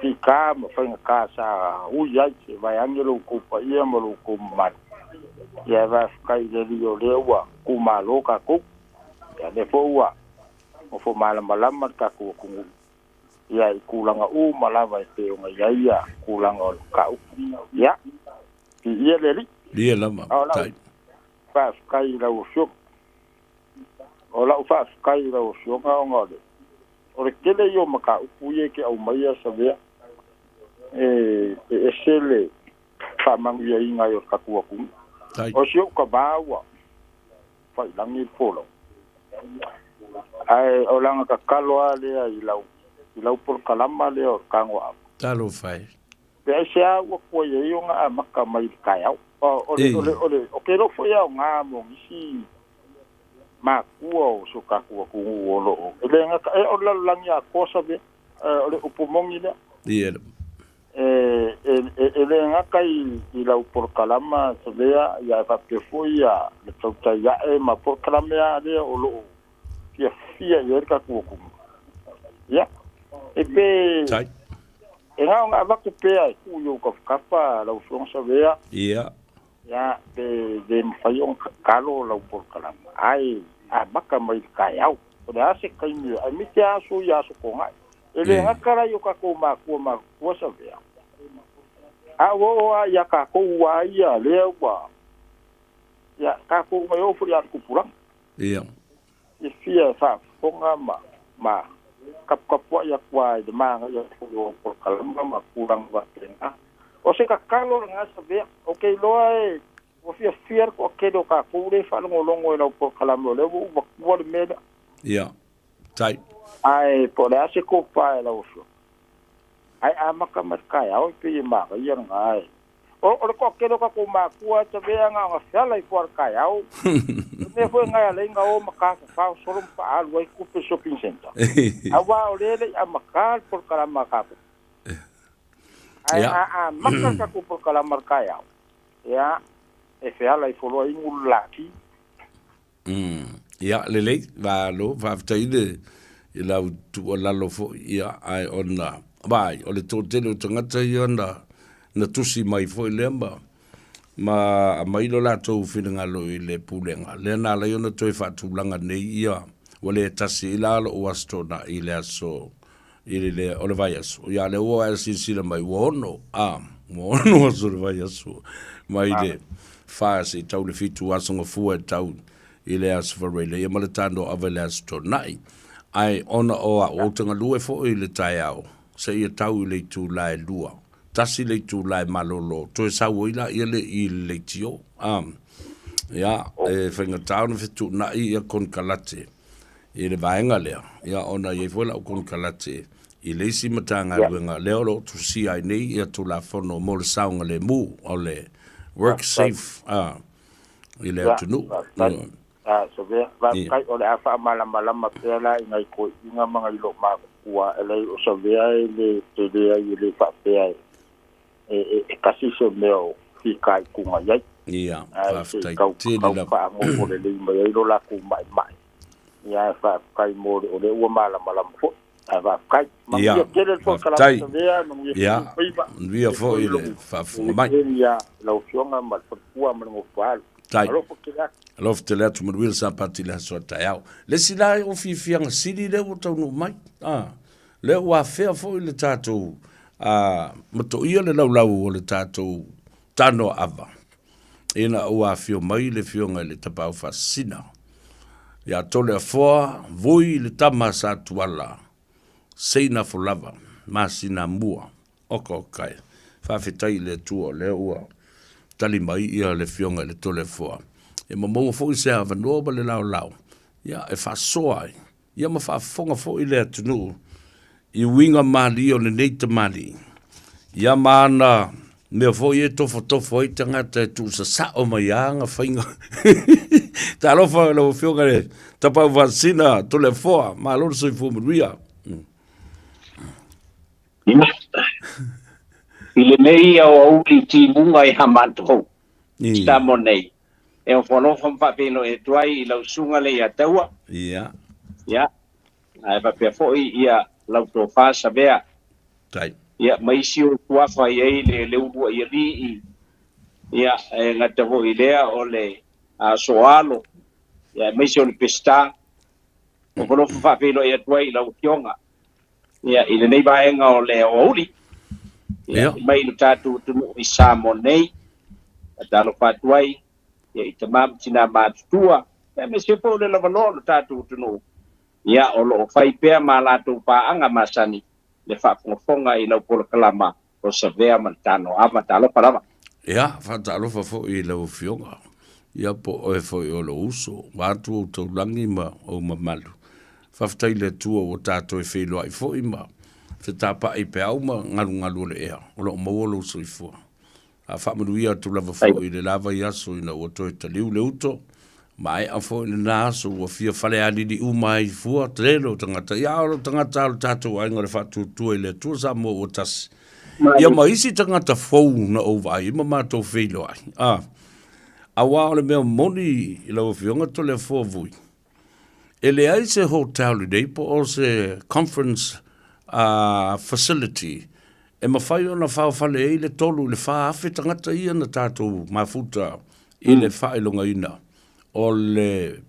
N: fita ma faigata sa ui ai se vaeane lo outou paia ma lo outou mamalu. Ia, e faafetai i le Alii o lea ua tumalo tatou. Ia, lea foi ua nofo malamalama le tatou atunuu ia i tulaga uma lava e pei ona i ai ia tulaga o le mataupu. Ia, viia le Alii.
E: Viia lava,
N: A o lau
E: faafetai.
N: faafetai i lau Afioga. O lau faafetai i lau Afioga ona o le o le tele ia o mataupu ia e te aumaia Savea, e e ese le faamanuiaina ai o le tatou atunuu. O si ou tama ua failagi le folau. Ae o lana tatalo lava lea i lau i lau polokalama lea o le Tagoaava.
E: Talofa e.
N: Pe aisea ua tuai ai ona amata mai i le taeao. O le, o le, o le, o ke iloa foi aoga mo nisi matua o si o tatou atunuu o lo o, e le gata, e o le lalolagi atoa Savea, o le upu moni lea.
E: Ia.
N: E, e, e, e le gata i, i lau polokalama Savea, ia e faapea foi ia le tautai ae ma polokalame a lea o lo o fiafia i ai le tatou atunuu. Ia, e pe,
E: Tai.
N: e na ona avatu pea e tuu i ou tafatafa lau Afioga Savea.
E: Ia.
N: Ia, pe le mafai ona tatalo lau polokalama, ae amata mai i le taeao. O le a se taimi, aemaise lava aso ia Aso Toonai. E le gata la i o tatou matua matutua Savea, a ua oo lava ia tatou lava ia lea ua, ia, tatou mai oo foi ia le tupulaga.
E: Ia.
N: E fia faafofoga ma, ma taputapuai atu lava i le manaia foi o polokalama ma tulaga faapena. O se tatalo lena Savea, ou te iloa e ua fiafia le toatele o tatou lea e faalogologo i lau polokalame o lea ua ou avatua le mea lea.
E: Ia. Tai.
N: Ae po o le a se tofa e lau Afioga, ae amata mai le taeao e pei e manaia lena e. O, o le toatele o tatou matua Savea na ona feala ifo lava i le taeao. O le mea foi lena e ala ai ona o ma tafafao solo ma faaalu ai tupe i shopping centre, aua o lea e le i amata le polokalama a tatou. Ae a amata le tatou polokalama i le taeao, ia, e feala ifo loa inu le laki.
E: Ia, lelei, malo, faafetai le i lau tuualalo foi, ia, ae ona, vaai, o le toatele o tagata ia na, na tusi mai foi lea ma, ma aumai lo latou finagalo i le pulega, lea na ala ai ona toe faatulaga nei ia, ua le tasi ai la lou Aso Toonai i le aso, i le, le, o le vaiaso. Ia, lea ua e silasila mai, ua ono, a, ua ono aso o le vaiaso, mai le fa seia tau i le fitu aso gafua e tau i le Aso Faraile, ia ma le tano ava i le Aso Toonai. Ae ona o a'u, ou te galue foi i le taeao, seia tau i le itula e lua, tasi le itula e malolo, toe sau ai laia le i le leitio, a, ia, e faigata ona fetuunai ia konekarate i le vaega lea, ia ona e i ai foi lau konekarate i le isi Matagaluega lea o lo o tusia ai nei ia Tulafono mo le saogalemu o le Work Safe a i le atunuu.
N: Faafetai, o le a faamalamalama pea la i nai toeaiina ma nai loomatutua e leai o Savea e le tele ai e le faapea e tasi se mea o fitaituga i ai.
E: Ia,
N: Ae se i
E: faafetai
N: tau
E: tele
N: tau
E: lava.
N: faanofo lelei mai ai lo latou maemae. Ia ae faafetai mo le o lea ua malamalama foi. Ae faafetai.
E: Ia,
N: Manuia tele le polokalame
E: faafetai.
N: Savea, manuia foi
E: Ia,
N: lou faiva.
E: manuia
N: Manuia
E: foi
N: foi
E: le
N: lou
E: faafofoga mai.
N: ia lau Afioga ma le faletua ma le nofo-a-alo.
E: Tai.
N: Alofa tele atu.
E: Alofa tele atu manuia le Sapati i le aso a taeao. Le isi la o fiafiaga sili lea ua taunuu mai. Ah, lea ua afea foi le tatou ah, matoia le laulau o le tatou tano ava. Ina ua afio mai le Afioga i le Tapaau Faasisina ia Toleafoa Vui le tama sa Tuala seina folava masina mua. Oka oka e. Faafetai i le Atua o lea ua tali mai ia le Afioga i le Toleafoa. E maua foi se avanoa ma le laolao ia e faasoa ai ia ma faafofoga foi le atunuu. i uiga malie o lenei tamalii, ia ma ana mea foi e tofotofo ai tagata e tuusasao mai aga faiga. Talofa i lau Afioga i le Tapaau Faasisina Toleafoa, malo le soifua manuia.
Q: Ia, i lenei aoauli timuga ia matou i Samoa nei, e ofoalofa ma faafeiloai atu ai i lau susuga Leiataua.
E: Ia.
Q: Ia, ae faapea foi ia lau tofa Savea.
E: Tai.
Q: Ia, ma isi ou suafa e i ai le le uluai alii, ia, e gata foi i lea o le Asoalo, ia, aemaise o le Peseta. Ofoalofa faafeiloai atu ai i lau Afioga. Ia, i lenei vaega o le aoauli, ia, mai lo tatou atunuu i Samoa nei, faatalofa atu ai, ia, i tama ma tina matutua, aemaise foi o le lavaloa o lo tatou atunuu, ia, o lo o fai pea ma latou paaga masani le faafogafoga i lau polokalama o Savea ma le Tanoava. Talofa lava.
E: Ia, faatalofa foi i lau Afioga, ia po o oe foi o lou uso, vaeatu ou taulagi ma ou mamalu. Faafetai i le Atua ua tatou e feiloai foi ma fetapaai peau ma galugalu o le ea, o lo o maua lou soifua. A faamanuia atu lava foi i le la vaiaso ina ua toe taliu le uto, maea foi lena aso ua fia falealili uma ai fua, tele o tagata. Ia, o tagata o le tatou aiga o le Faatuatua i le Atua Samoa ua tasi. Ia ma isi tagata fou na ou vaai ma matou feiloai. A, aua o le mea moni i lau Afioga Toleafoa Vui, e leai se hotel lenei po o se conference facility e mafai ona faofale ai le 3 i le 4,000 tagata ia na tatou mafuta i le faailogaina o le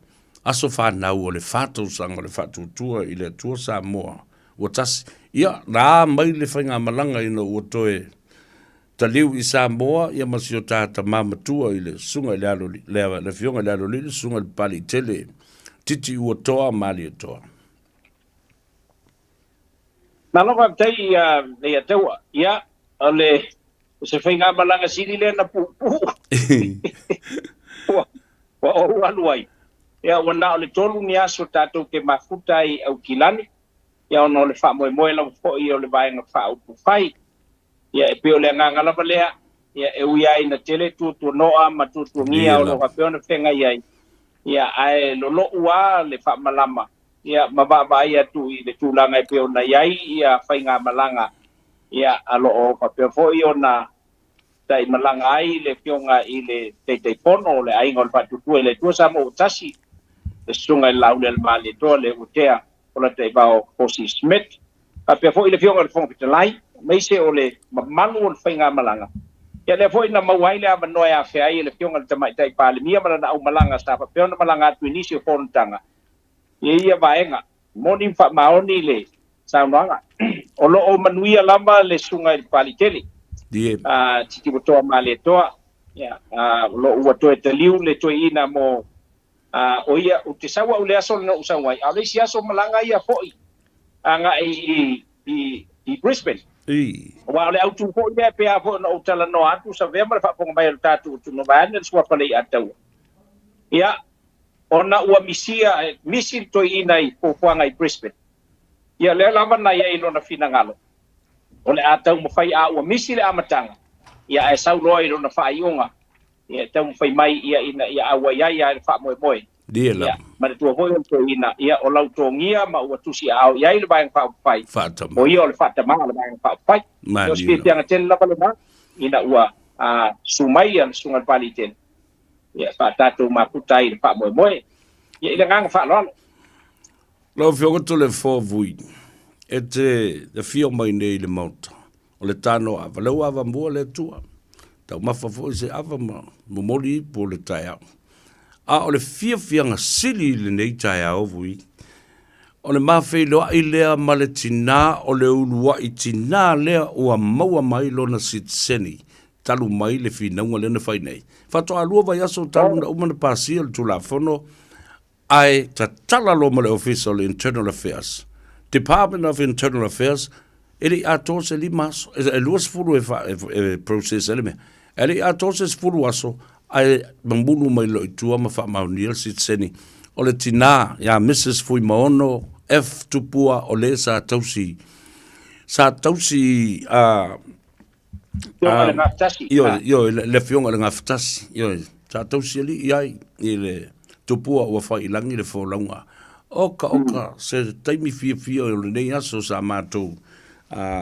E: aso fanau o le fa tausaga o le Faatuatua i le Atua Samoa ua tasi. Ia, na a mai le faigamalaga ina ua toe taliu i Samoa ia ma si o ta tama matua i le susuga i le alo, le, le afioga i le Aloalii, le susuga i le Papaliitele, Titi Uatoa Malietoa.
Q: Malo faafetai ia Leiataua. Ia, o le o se faigamalaga sili lea na puupuu. Ua, ua ou alu ai. Ia, ua na o le tolu ni aso tatou te mafuta ai i Aukilani, ia ona o le faamoemoe lava foi o le Vaega Faaupufai. Ia, e pei o le agaga lava lea, ia, e ui lava ina tele tuatuanoa ma tuatuagia o lo o faapea ona feagai ai, ia, ae lolo'u lava le faamalama, ia, ma vaavaai atu i le tulaga e pei ona i ai ia faigamalaga, ia, a lo o faapea foi ona taimalaga ai le Afioga i le Taitaifono o le Aiga o le Faatuatua i le Atua Samoa ua Tasi, le Susuga i le Laaulialemalietoa Leuatea Polataivao Fosi Smith, faapea foi le Afioga i le Fofoga Fetalai, aemaise o le mamalu o le faigamalaga. Ia lea foi na maua ai le avanoa e afea ai e le Afioga i le Tamaitai Palemia ma lana aumalaga sa faapea ona malaga atu i nisi o fonotaga i ia vaega. Moni ma faamaoni le saunoaga. O lo o manuia lava le Susuga i le Papaliitele, Titiuatoa Malietoa, ia, o lo o ua toe taliu le toeaina mo A o ia, ou te sau au i le aso lena ou sau ai, a o le isi aso malaga ia foi agai i, i, i Brisbane.
E: I.
Q: Aua o le autu foi lea pe a foi ona ou talanoa atu, Savea ma le faafofoga mai a lo tatou atunuu, vaeane le suafa Leiataua. Ia, ona ua misia, misi le toeaina i fuafuaga i Brisbane. Ia, lea lava na i ai lona finagalo, o le a taumafai a ua misi le amataga, ia ae sau loa i lona faaiuga, Ia e taumafai mai ia ina ia auai ai a i le faamoemoe.
E: Ia lava.
Q: Manatua foi o le toeaina, ia o lau togia ma ua tusi aao i ai le Vaega Faaupufai,
E: Faatama.
Q: o ia o le faatama o le Vaega Faaupufai. Ia o se
E: Malie lava.
Q: fiafiaga tele lava lena, ina ua susu mai ia le Susuga i le Papaliitele, ia faa-tatou mafuta ai i le faamoemoe. Ia i le agaga faaaloalo.
E: Lau Afioga Toleafoa Vui, e te afio mai nei i le Maota, O le tano ava, lea ua avamua le Atua. Taumafa foi se ava ma momoli ipu o le taeao. A o le fiafiaga sili i lenei taeao vui, o le mafeiloai lea ma le tinā o le uluai tinā lea ua maua mai lona sitiseni talu mai le finauga lea na fai nei. Faatoa lua vaiaso talu na uma na pasia le Tulafono Ae tatala loa ma le Ofisa o le Internal Affairs, Department of Internal Affairs, e le i atoa se lima aso, e 20 e, fa, e, e process ai le mea. E le i atoa se 10 aso, ae mamulu mai loa i tua ma faamaonia le sitiseni. O le tinā ia Mrs Fuimaono F. Tupua o le sa tausi Sa tausi a
Q: Afioga i le Gafatasi.
E: Ioe, ioe, le Afioga i le Gafatasi, ioe, sa tausi alii ai i le tupua ua fai i lagi le folauga. Oka, oka, se taimi fiafia o lenei aso sa matou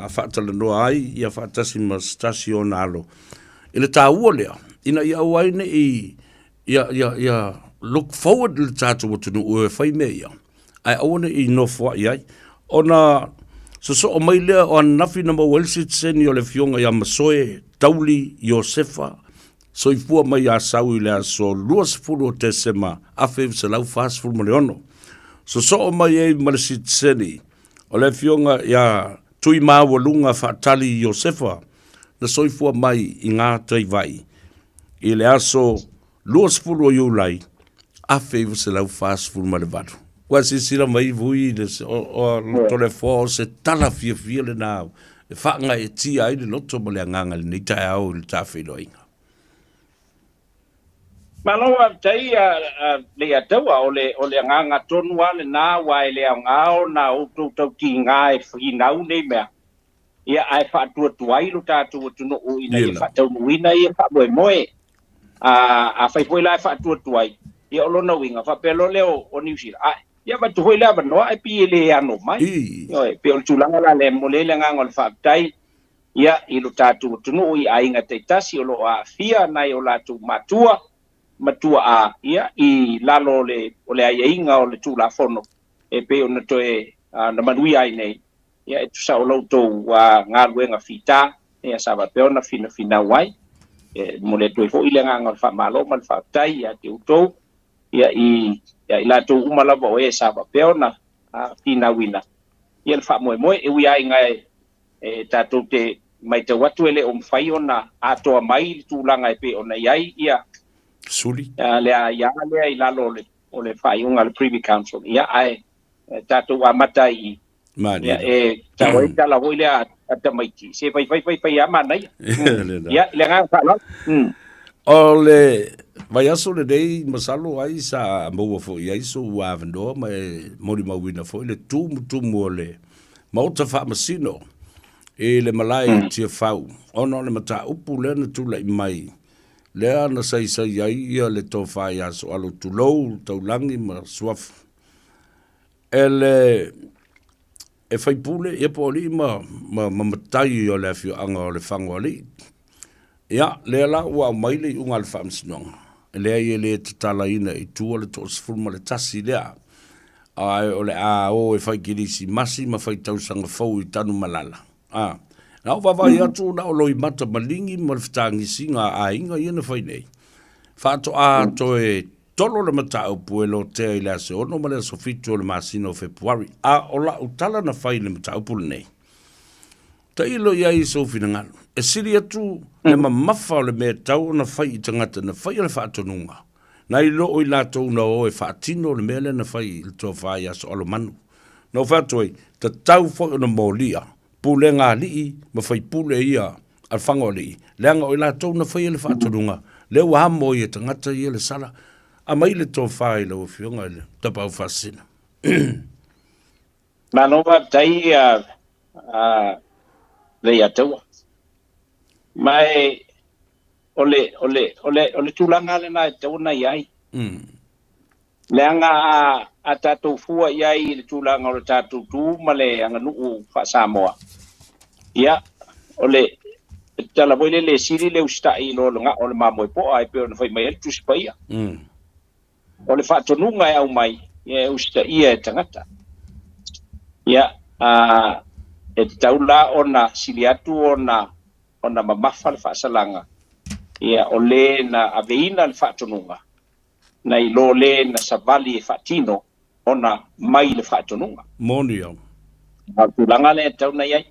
E: faatalanoa ai ia faatasi ma se tasi o ona alo. I le taua lea, ina ia aua ai ne i, ia, ia, ia look forward le tatou atunuu e fai mea ia, ae aua ne i nofoa'i ai. Ona sosoo mai lea o ananafi na maua ai le sitiseni o le Afioga ia Masoe Tauli Iosefa, soifua mai Asau i le aso 20 o Tesema 1946. Sosoo mai ai ma le sitiseni o le Afioga ia Tuimaualuga Faatali Iosefa, na soifua mai i Gataivai i le aso 20 o Iulai 1948. Ua silasila mai Vui i le Toleafoa o se tala fiafia lena e faagaeetia ai le loto ma le agaga i lenei taeao i le ta feiloaiga.
Q: Malo faafetai Leiataua, o le o le agaga tonu lava lena aua e le aoga ona outou tautiga e finau nei mea, ia ae faatuatuai lo tatou atunuu ina ia faataunuuina ia faamoemoe. Afai foi la e faatuatuai, ia o lona uiga faapea loa lea o Niu Sila, ae ia avatu foi le avanoa ae pei e le ano mai. Ioe, e pei o le tulaga la lea e momoli ai le agaga o le faafetai ia i lo tatou atunuu i aiga taitasi o lo o aafia nai o latou matua ma tuaa ia i lalo o le o le aiaiga o le Tulafono e pei ona toe na manuia ai nei ia e tusa o la outou galuega fita ia sa faapea ona finafinau ai. E momoli atu ai foi le agaga o le faamalo ma le faafetai ia te outou ia i ia i latou uma lava o e sa faapea ona finauina ia le faamoemoe. E ui lava ina e tatou te matau atu e le o mafai ona atoa mai le tulaga e pei ona i ai ia
E: Suli.
Q: le aia lea i lalo o le faaiuga a le Privy Council, ia ae tatou amata ai i
E: Malie.
Q: Ia, e tau ai tala foi lea a tamaiti, se fai fai fai fai lava manaia. Ia, i le agaga faaaloalo.
E: O le vaiaso lenei, masalo ai sa maua foi i ai sou avanoa ma e molimauina foi le tumutumu o le Maota Faamasino i le malae i Tiafau, ona o le mataupu lea na tulai mai, lea na saisai ai ia le tofa ia Soalo tulou, Taulagi ma Suafa. E le e faipule ia po o alii ma, ma, ma matai o le afioaga o Lefagoalii. Ia, lea la ua aumai le iuga a le Faamasinoga, e leai e le tatalaina i tua le 11 lea, ae o le a o e fai kerisimasi ma fai tausaga fou i Tanumalala. A, na ou vaavaai atu na o loimata maligi ma le fetagisiga a aiga ia na fai nei. Faatoa toe tolo le mataupu e lotea i le aso 6 ma le aso 7 o le masina o Fepuari. A o lau tala na fai i le mataupu lenei, tailo i ai i sou finagalo. E sili atu le mamafa o le mea e tatau ona fai i tagata na faia le faatonuga, nai lo o i latou na o e faatino le mea lea na fai i le tofa ia Soalomanu. Na ou fai atu ai, tatau foi ona molia pulega alii ma faipule ia a le Fagoalii, leaga o i latou na faia le faatonuga, lea ua amo ai e tagata ia le sala. Aumai le tofa i lau Afioga i le Tapaau Faasisina.
Q: Malo faafetai a Leiataua. Ma e o le, o le, o le, o le tulaga lena e tatau ona i ai. Leaga a, a tatou fua i ai i le tulaga o le tatou tu ma le aganuu faa-Samoa, ia, o le tala foi lele e sili le usitai i lo le gao o le mamoe poa e pei ona fai mai ai le Tusi Paia. O le faatonuga e aumai, ia e usitaia e tagata. Ia, a, e tatau la ona sili atu ona, ona mamafa le faasalaga, ia, o le na aveina le faatonuga, nai lo le na savali e faatino ona mai le faatonuga.
E: Moni au.
Q: A o le tulaga lea e tatau ona i ai.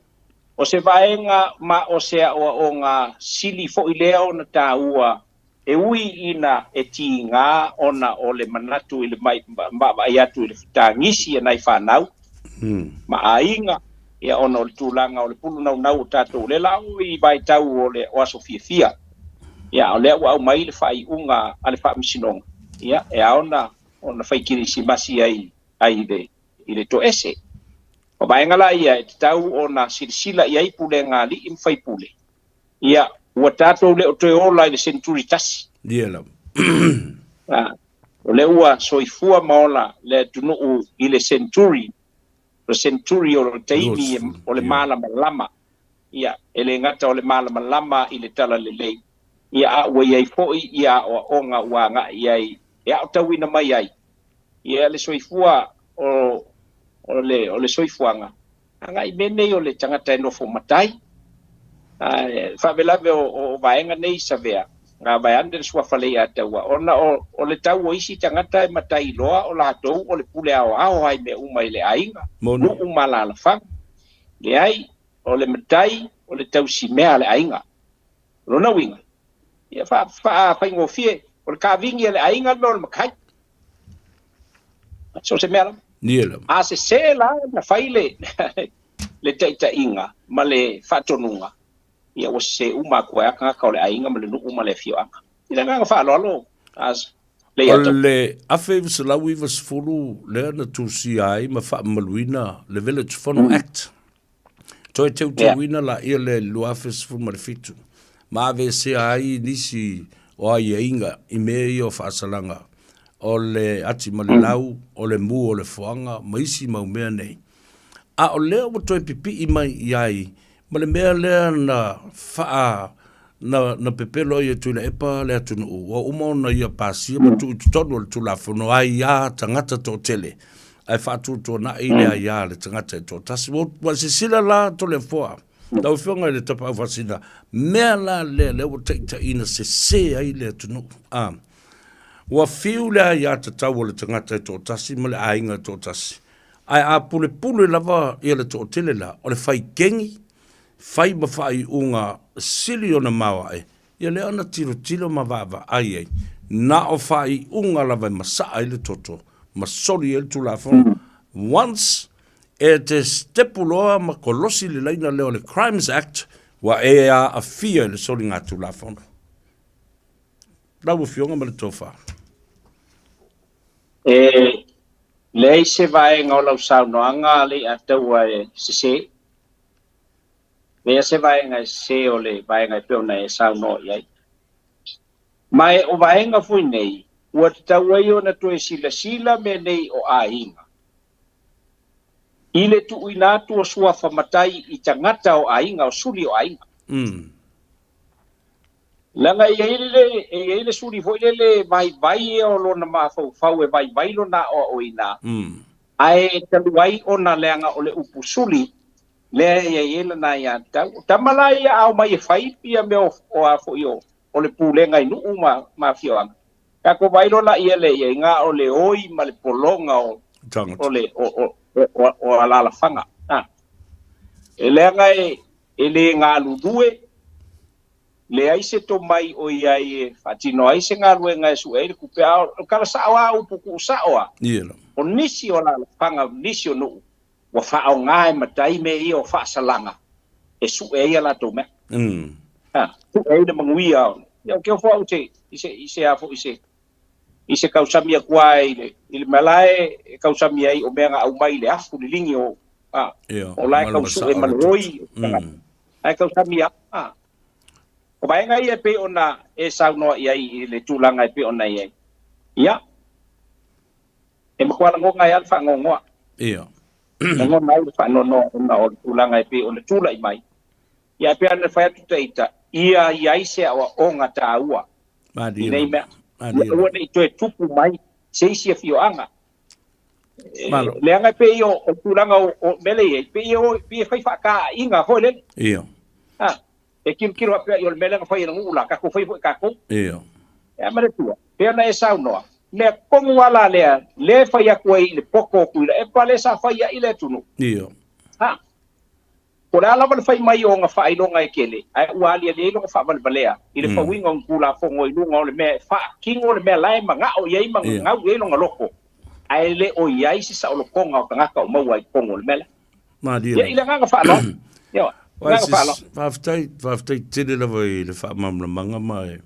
Q: O se vaega ma o se aoaoga sili foi lea ona taua e ui ina e tiga ona o le manatu i le vaavaai atu i le fetagisi a nai fanau ma aiga, ia ona o le tulaga o le pulu naunau o tatou lea la o i vaitau o le o aso fiafia. Ia a o lea ua aumai le faaiuga a le Faamasinoga, ia e ao ona ona fai kerisimasi ai ai i le i le toese. O vaega la ia e tatau ona silasila i ai pulega a alii ma faipule, ia, ua tatou le o toe ola i le seneturi tasi.
E: Ia lava.
Q: A, o lea ua soifua ma ola le atunuu i le seneturi, o le seneturi o le taimi o le malamalama. Ia, e le gata o le malamalama i le talalelei, ia, a ua i ai foi ia aoaoga ua agai i ai e aotauina mai ai ia le soifua o, o le, o le soifuaga, agai i mea nei o le tagata e nofo matai. Ae faalavelave o, o vaega nei Savea, a vaeane le suafa Leiataua, ona o, o le tau o isi tagata e matai loa o latou o le pule aoao ai mea uma i le aiga, nuu ma alaalafaga. Leai, o le matai o le tausimea a le aiga. O lona uiga, ia faa, faafaigofie, o le kavini a le aiga le mea o le matai. So o se mea lava.
E: Ia lava.
Q: A sese la na fai le, le taitaiga ma le faatonuga, ia ua sese uma atu ai lava tagata o le aiga ma le nuu ma le afioaga. I le agaga faaaloalo, as
E: O le 1990 lea na tusia ai ma faamamaluina le Village Fono Act. Toe teuteuina laia lea i le 2017 ma aveesea ai nisi o aiaiga i mea ia o faasalaga o le ati ma le lau, o le mu o le foaga ma isi mau mea nei. A o lea ua toe pipii mai i ai ma le mea lea na faa na, na pepelo ai e Tuilaepa le atunuu, ua uma ona ia pasia ma tuu i totonu o le Tulafono aiā tagata toatele, ae faatuatuanai le aiā a le tagata e toatasi. Ua, ua sisila la Toleafoa, lau Afioga i le Tapaau Faasina, mea la lea lea ua taitaiina sese ai le atunuu. A, ua fiu le aiā tatau a le tagata e toatasi ma le aiga e toatasi, ae a pulepule lava ia le toatele la, o le fai kegi, fai ma faaiuga sili ona maoae, ia lea ona tilotilo ma vaavaai ai, na o faaiuga lava e masaa ai le toto ma soli ai le Tulafono. Once e te stepu loa ma kolosi le laina lea o le Crimes Act, ua e aafia i le soligatulafono. Lau Afioga ma le tofa.
Q: E leai se vaega o lau saunoaga Leiataua e sese. Leai se vaega e sese o le vaega e pei ona e saunoa i ai. Ma e o vaega foi nei, ua tatau ai ona toe silasila mea nei o aiga i le tuuina atu o suafa matai i tagata o aiga, o suli o aiga. Leaga e i ai le, e i ai le suli foi lele vaivai ia o lona mafaufau e vaivai lona aoaoina, ae talu ai ona leaga o le upu suli lea e i ai lana aiatatau. O tama la ia a omai e fai ia mea o, o a foi o, o le pulega i nuu ma, ma afioaga, tatou vaai loa laia lea i ai, na o le oi ma le pologa o, o le, o, o, o, o, o alaalafaga. A. E leaga e, e le galulue, leai se tomai o i ai e faatino ai se galuega e sue ai le tupe, a o le tala sao lava, upu tuusao lava, o nisi o alaalafaga, nisi o nuu, ua faaaoga e matai mea ia o faasalaga e sue ai a latou mea. Ha, sue ai le manuia o, ia, ou te ofo au i se, i se, i se a foi, i se, i se tausami atu lava i le, i le mea la e tausami ai o mea na aumai i le afu liligi o, a, o la e tau sue ma le oi, ae tausami lava, a. O vaega ia e pei ona e saunoa i ai i le tulaga e pei ona i ai. Ia, e matua lagona ai lava le faanoanoa.
E: Ia.
Q: Lagona ai le faanoanoa ona o le tulaga e pei ona tulai mai. Ia, e pei ona fai atu ta ita, ia i ai se aoaoga taua i nei mea. Ia aua ne i toe tupu mai se isi afioaga.
E: Malo.
Q: Leaga e pei o o tulaga o, o mea lea e i ai, pei e, pei e fai faataaiga foi lele.
E: Ia.
Q: Ha, e tilotilo faapea i o le mea lea na fai e le nuu la, tatou fai foi tatou.
E: Ia.
Q: E a ma le tua, pei ona e saunoa, mea tonu lava la lea, lea e fai atu ai i le poto o Tuilaepa lea sa fai ai le atunuu.
E: Ia.
Q: Ha. Po o le a lava le fai mai o ona faailoga e tele, ae ua aliali ai lona faavalevalea i le fauina o ni Tulafono i luga o le mea e faatino le mea la e manao i ai ma gagau i ai lona loto, ae le o i ai se saolotoga o tagata o maua ai i totonu o le mea lea.
E: Malie
Q: Ia, i le agaga faaaloalo. Ioe,
E: Uai,
Q: agaga faaaloalo.
E: Faafetai, faafetai tele lava i le faamalamalamaga ma e,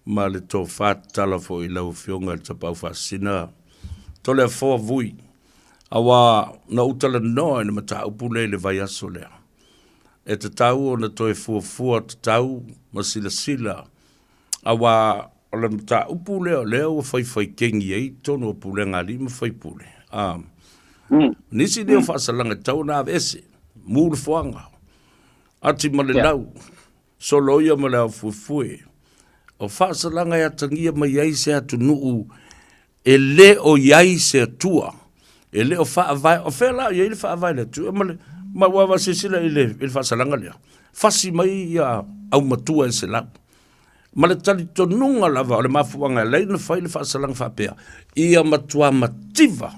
E: ma le tofa tatala foi i lau Afioga i le Tapaau Faasisina Toleafoa Vui. Auā, na ou talanoa i le mataupu lea i le vaiaso lea. E tatau ona toe fuafua tatau ma silasila, auā o le mataupu lea o lea ua faifaikegi ai totonu o pulega a alii ma faipule. A, nisi nei o faasalaga e tatau ona aveese, mu le foaga, ati ma le lau, soloia ma le aufuefue. O faasalaga e atagia mai ai se atunuu E le o i ai se Atua, e le o faavae, o fea la o i ai le faavae i le Atua? Ma le, ma ua ua silasila i le, i le faasalaga lea, fasi mai ia aumatua e selau. Ma le talitonuga lava o le mafuaaga e ala ai ona fai le faasalaga faapea, ia matua mativa,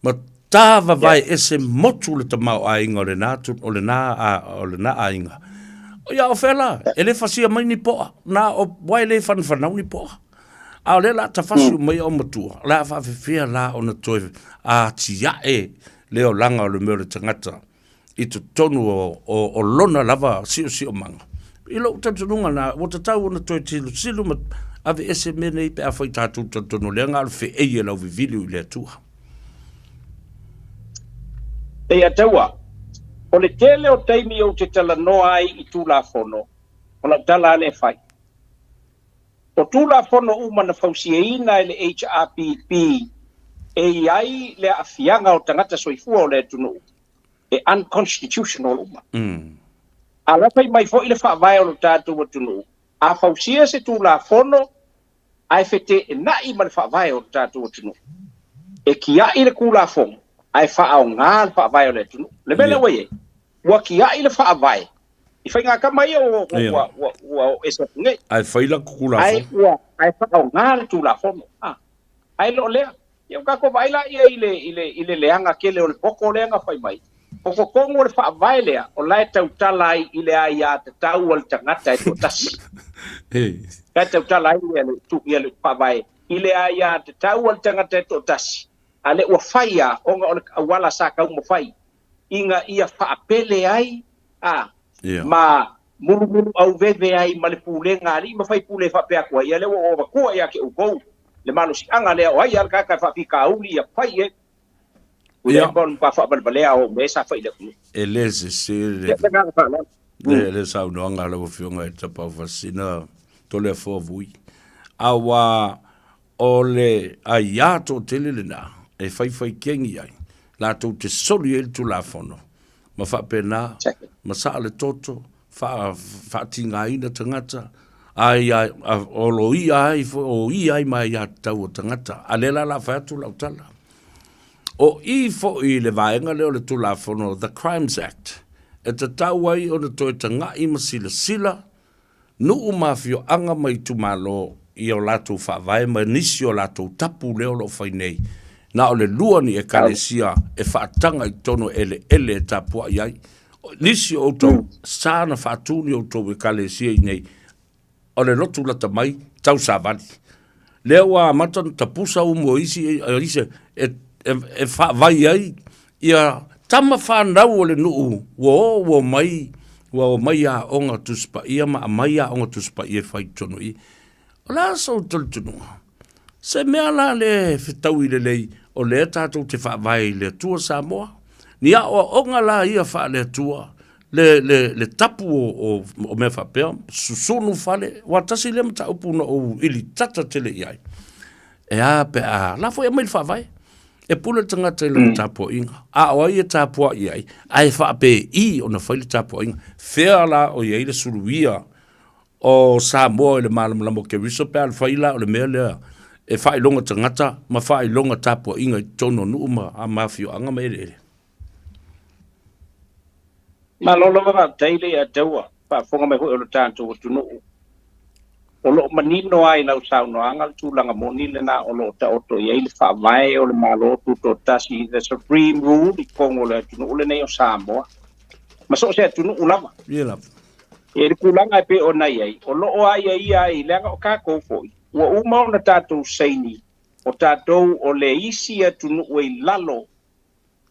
E: ma tavavae ese motu le tamaoaiga o lena, o lena, o lena aiga. Ia o fea la, e le fasia mai ni poa, na o, ua e le whanawhanau ni poa. A o lea la tafasi uma ai aumatua, o le a faafefea la ona toe atiae le olaga o le mea o le tagata i totonu o, o, o lona lava siosiomaga. I lou talitonuga na, ua tatau ona toe tilotilo ma aveese mea nei pe afai tatou talitonu lea na o le feei e lauvivili i le Atua.
Q: Ia taua, o le tele o taimi ou te talanoa ai i Tulafono, o lau tala lava lea e fai. O Tulafono uma na fausiaina e le HRPP e i ai le aafiaga o tagata soifua o le atunuu, e unconstitutional uma. A la fai mai foi le faavae o lo tatou atunuu, a fausia se Tulafono ae feteenai ma le faavae o lo tatou atunuu, e kia'i le Tulafono ae faaaoga le faavae o le atunuu. Le mea lea ua i ai, ua kia'i le faavae i faigakama ia ua ua ua ua oo ese atu nei.
E: Ae fai latou Tulafono.
Q: Ae ua ae faaaoga le Tulafono. A, ae le o lea. Ia ua tatou vaai laia i le i le i le leaga tele o le poto lea na fai mai. O totonu o le faavae lea, o la e tautala ai i le aiatatau a le tagata e toatasi. La e tautala ai ia le ia le faavae i le aiatatau a le tagata e toatasi, a lea ua fai lava ona o le auala sa taumafai ina ia faapele ai a ma mulumulu auveve ai ma le pulega a alii ma faipule e faapea atu ai, ia lea ua ou avatua ia te outou le malosiaga lea o ai lava le tagata e faafitauli ia fai i ai. Tuilaepa o le matua faavalevalea o mea sa fai i le atunuu.
E: E le sese le,
Q: Ia, le agaga faaaloalo.
E: le, le saunoaga a lau Afioga i le Tapaufasina Toleafoa Vui. Aua O le aiā toatele lena e faifaikegi ai, latou te soli ai le Tulafono, ma faapena, ma saa le toto, faa, faatigaina tagata, ai, a, a, o lo ia ai foi, o ia ai ma aiatatau o tagata. A lea la o le a fai atu lau tala. O i foi i le vaega lea o le Tulafono, The Crimes Act, e tatau ai ona toe taga'i ma silasila Nuu ma afioaga ma itumalo i o latou faavae ma nisi o latou tapu lea o lo o fai nei. Na o le lua ni Ekalesia e faataga i totonu o eleele e tapuai ai. Nisi o outou, sa na faatu ni outou Ekalesia i nei, o le lotu lata mai, tausavali. Lea ua amata ona tapusa umu o isi, isi e, e, e faavai ai ia tama fanau o le nuu ua o ua omai, ua omai aoga Tusi Paia ma aumai aoga Tusi Paia e fai i totonu i i. O le a sou talitonuga? Se mea la le fetaui lelei o lea tatou te faavae i le Atua Samoa. Ni aoaoga la ia faale-Atua le, le, le tapu o, o, o mea faapea, susunu fale, aua tasi lea mataupu na ou ilitata tele i ai. E a pe a, la foi aumai le faavae. E pule le tagata i lana tapuaiga, a o ai e tapuai ai, ae faapei ona fai le tapuaiga. Fea la o i ai le suluia o Samoa i le malamalama o Keriso pe a le fai la o le mea lea e faailoga tagata ma faailoga tapuaiga i totonu o nuu ma afioaga ma eleele.
Q: Malo lava faafetai le ia taua, faafofoga mai foi o lo tatou atunuu. O lo o manino lava i lau saunoaga le tulaga moni lena o lo o taoto i ai le faavae o le Malo Tutoatasi, the Supreme Rule i totonu o le atunuu lenei o Samoa, ma so o se atunuu lava.
E: Ia lava.
Q: I le tulaga e pei ona i ai, o lo o aiaia ai, leaga o tatou foi, ua uma ona tatou saini, o tatou o le isi atunuu e i lalo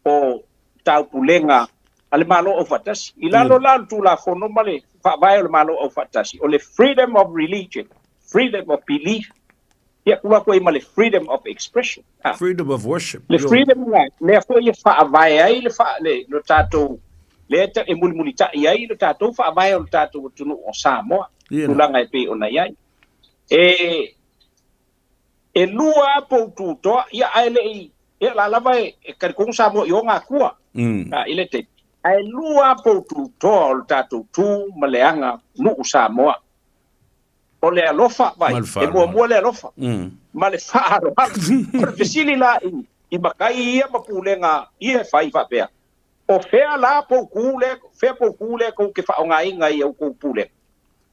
Q: o taupulega a le Malo Aufaatasi. I lalo la o le Tulafono ma le Faavae o le Malo Aufaatasi, o le freedom of religion, freedom of belief, Ia kulu atu ai ma le freedom of expression. Ah.
E: Freedom of worship.
Q: Le freedom lena, lea foi e faavae ai le, fa, le, lo tatou, lea e mulimulita'i ai le tatou faavae o le tatou atunuu o Samoa, tulaga e pei ona i ai. E, e lua a pou tutoa, ia ae le i, ia la lava e, e talitonu Samoa i ona Atua, a, i le taimi. Ae lua a pou tutoa o le tatou tu ma le aga nuu Samoa. O le alofa, vai, e muamua le alofa, ma le faaaloalo. O le fesili la i, i matai ia ma pulega ia e fai faapea, o fea la poukū lea, fea poukū lea tou te faaaogaina i a outou pulega?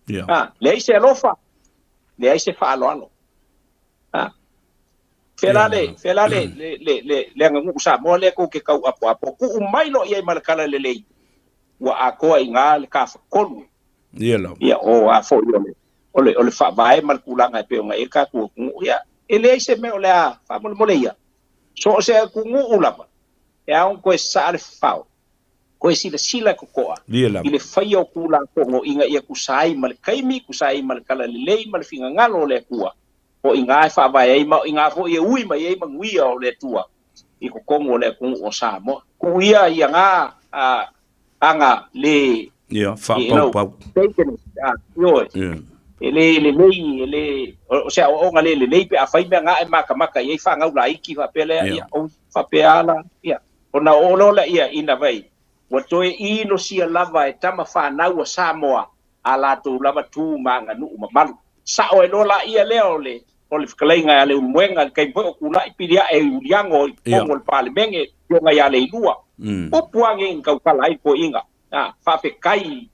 E: Yeah.
Q: A, leai se alofa, leai se faaaloalo. A, fea la le, fea la le, le, le, le, le aganuu Samoa lea tou te tau apoapo? Tuu mai loa i ai ma le tala lelei, ua atoa i ina le tafatolu.
E: Ia lava.
Q: Ia, o a foi o le, o le, o le faavae ma le tulaga e pei ona i ai le tatou atunuu. Ia, e leai se mea o le a faamolemole ia. So o se atunuu lava, e ao ona toe saa le fafao, toe silasila totoa
E: Ia lava.
Q: i le faia o Tulafono ina ia tusa ai ma le taimi, tusa ai ma le talalelei ma le finagalo o le Atua. O i ina e faavae ai ma o i ina foi e ui mai ai manuia o le Atua i totonu o le atunuu o Samoa. Tuu ia ia na aga le
E: Ia, faapaupau.
Q: Ioe. E le lelei, e le, o se aoaoga le lelei pe afai mea na e matamata i ai fanau laiti faapea lea, ia, ou faapea ala, ia, ona oo loa lea ina vai, ua toe inosia lava e tama fanau a Samoa a latou lava tu ma aganuu mamalu. Sa'o ai loa laia lea o le o le fetalaiga ia Leulumoega i le taimi foi o tulai pili a'e i Uliago i totonu o le Palemene, afioga ia Leilua. Upu a nei na tautala ai le toeaina, a, faafetai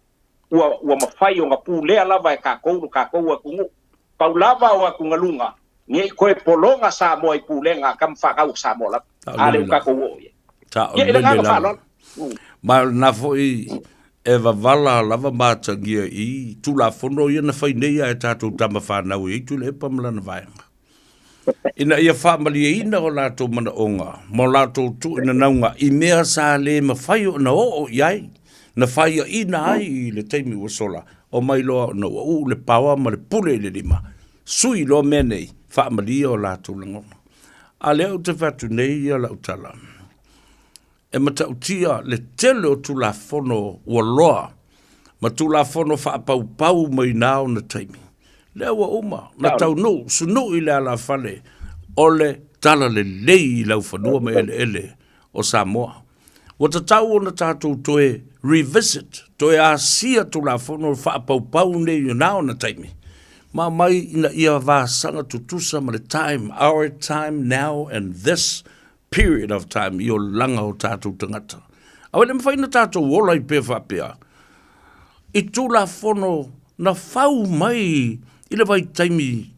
Q: ua ua mafai ona pulea lava e tatou lo tatou atunuu. Pau lava o atugaluga, ne i toe pologa Samoa i pulega a tama fanau a Samoa lava. A lea ua tatou oo i ai. Ia, i le agaga faaaloalo.
E: Ma o lena foi e wavala lava matagia i Tulafono ia na fai nei a e tatou tama fanau e ai Tuilaepa ma lana vaega. Ina ia faamalieina o latou manaoga ma o latou tuuinanauga i mea sa le mafai ona oo i ai, na faiaina ai i le taimi ua sola, omai loa ona ua uu le paoa ma le pule i le lima, sui loa mea nei, faamalie o latou lagona. A lea ou te fai atu nei ia lau tala, e matautia le tele o Tulafono ua loa ma Tulafono faapaupau mai na ona taimi. Lea ua uma na taunuu sunui le alafale o le talalelei i laufanua ma eleele o Samoa. Ua tatau ona tatou toe revisit, toe asia Tulafono faapaupau nei i na ona taimi, ma aumai ina ia vasaga tutusa ma le time, our time now and this period of time i olaga o tatou tagata. Aua le mafai ona tatou ola ai pea faapea i Tulafono na fau mai i le vaitaimi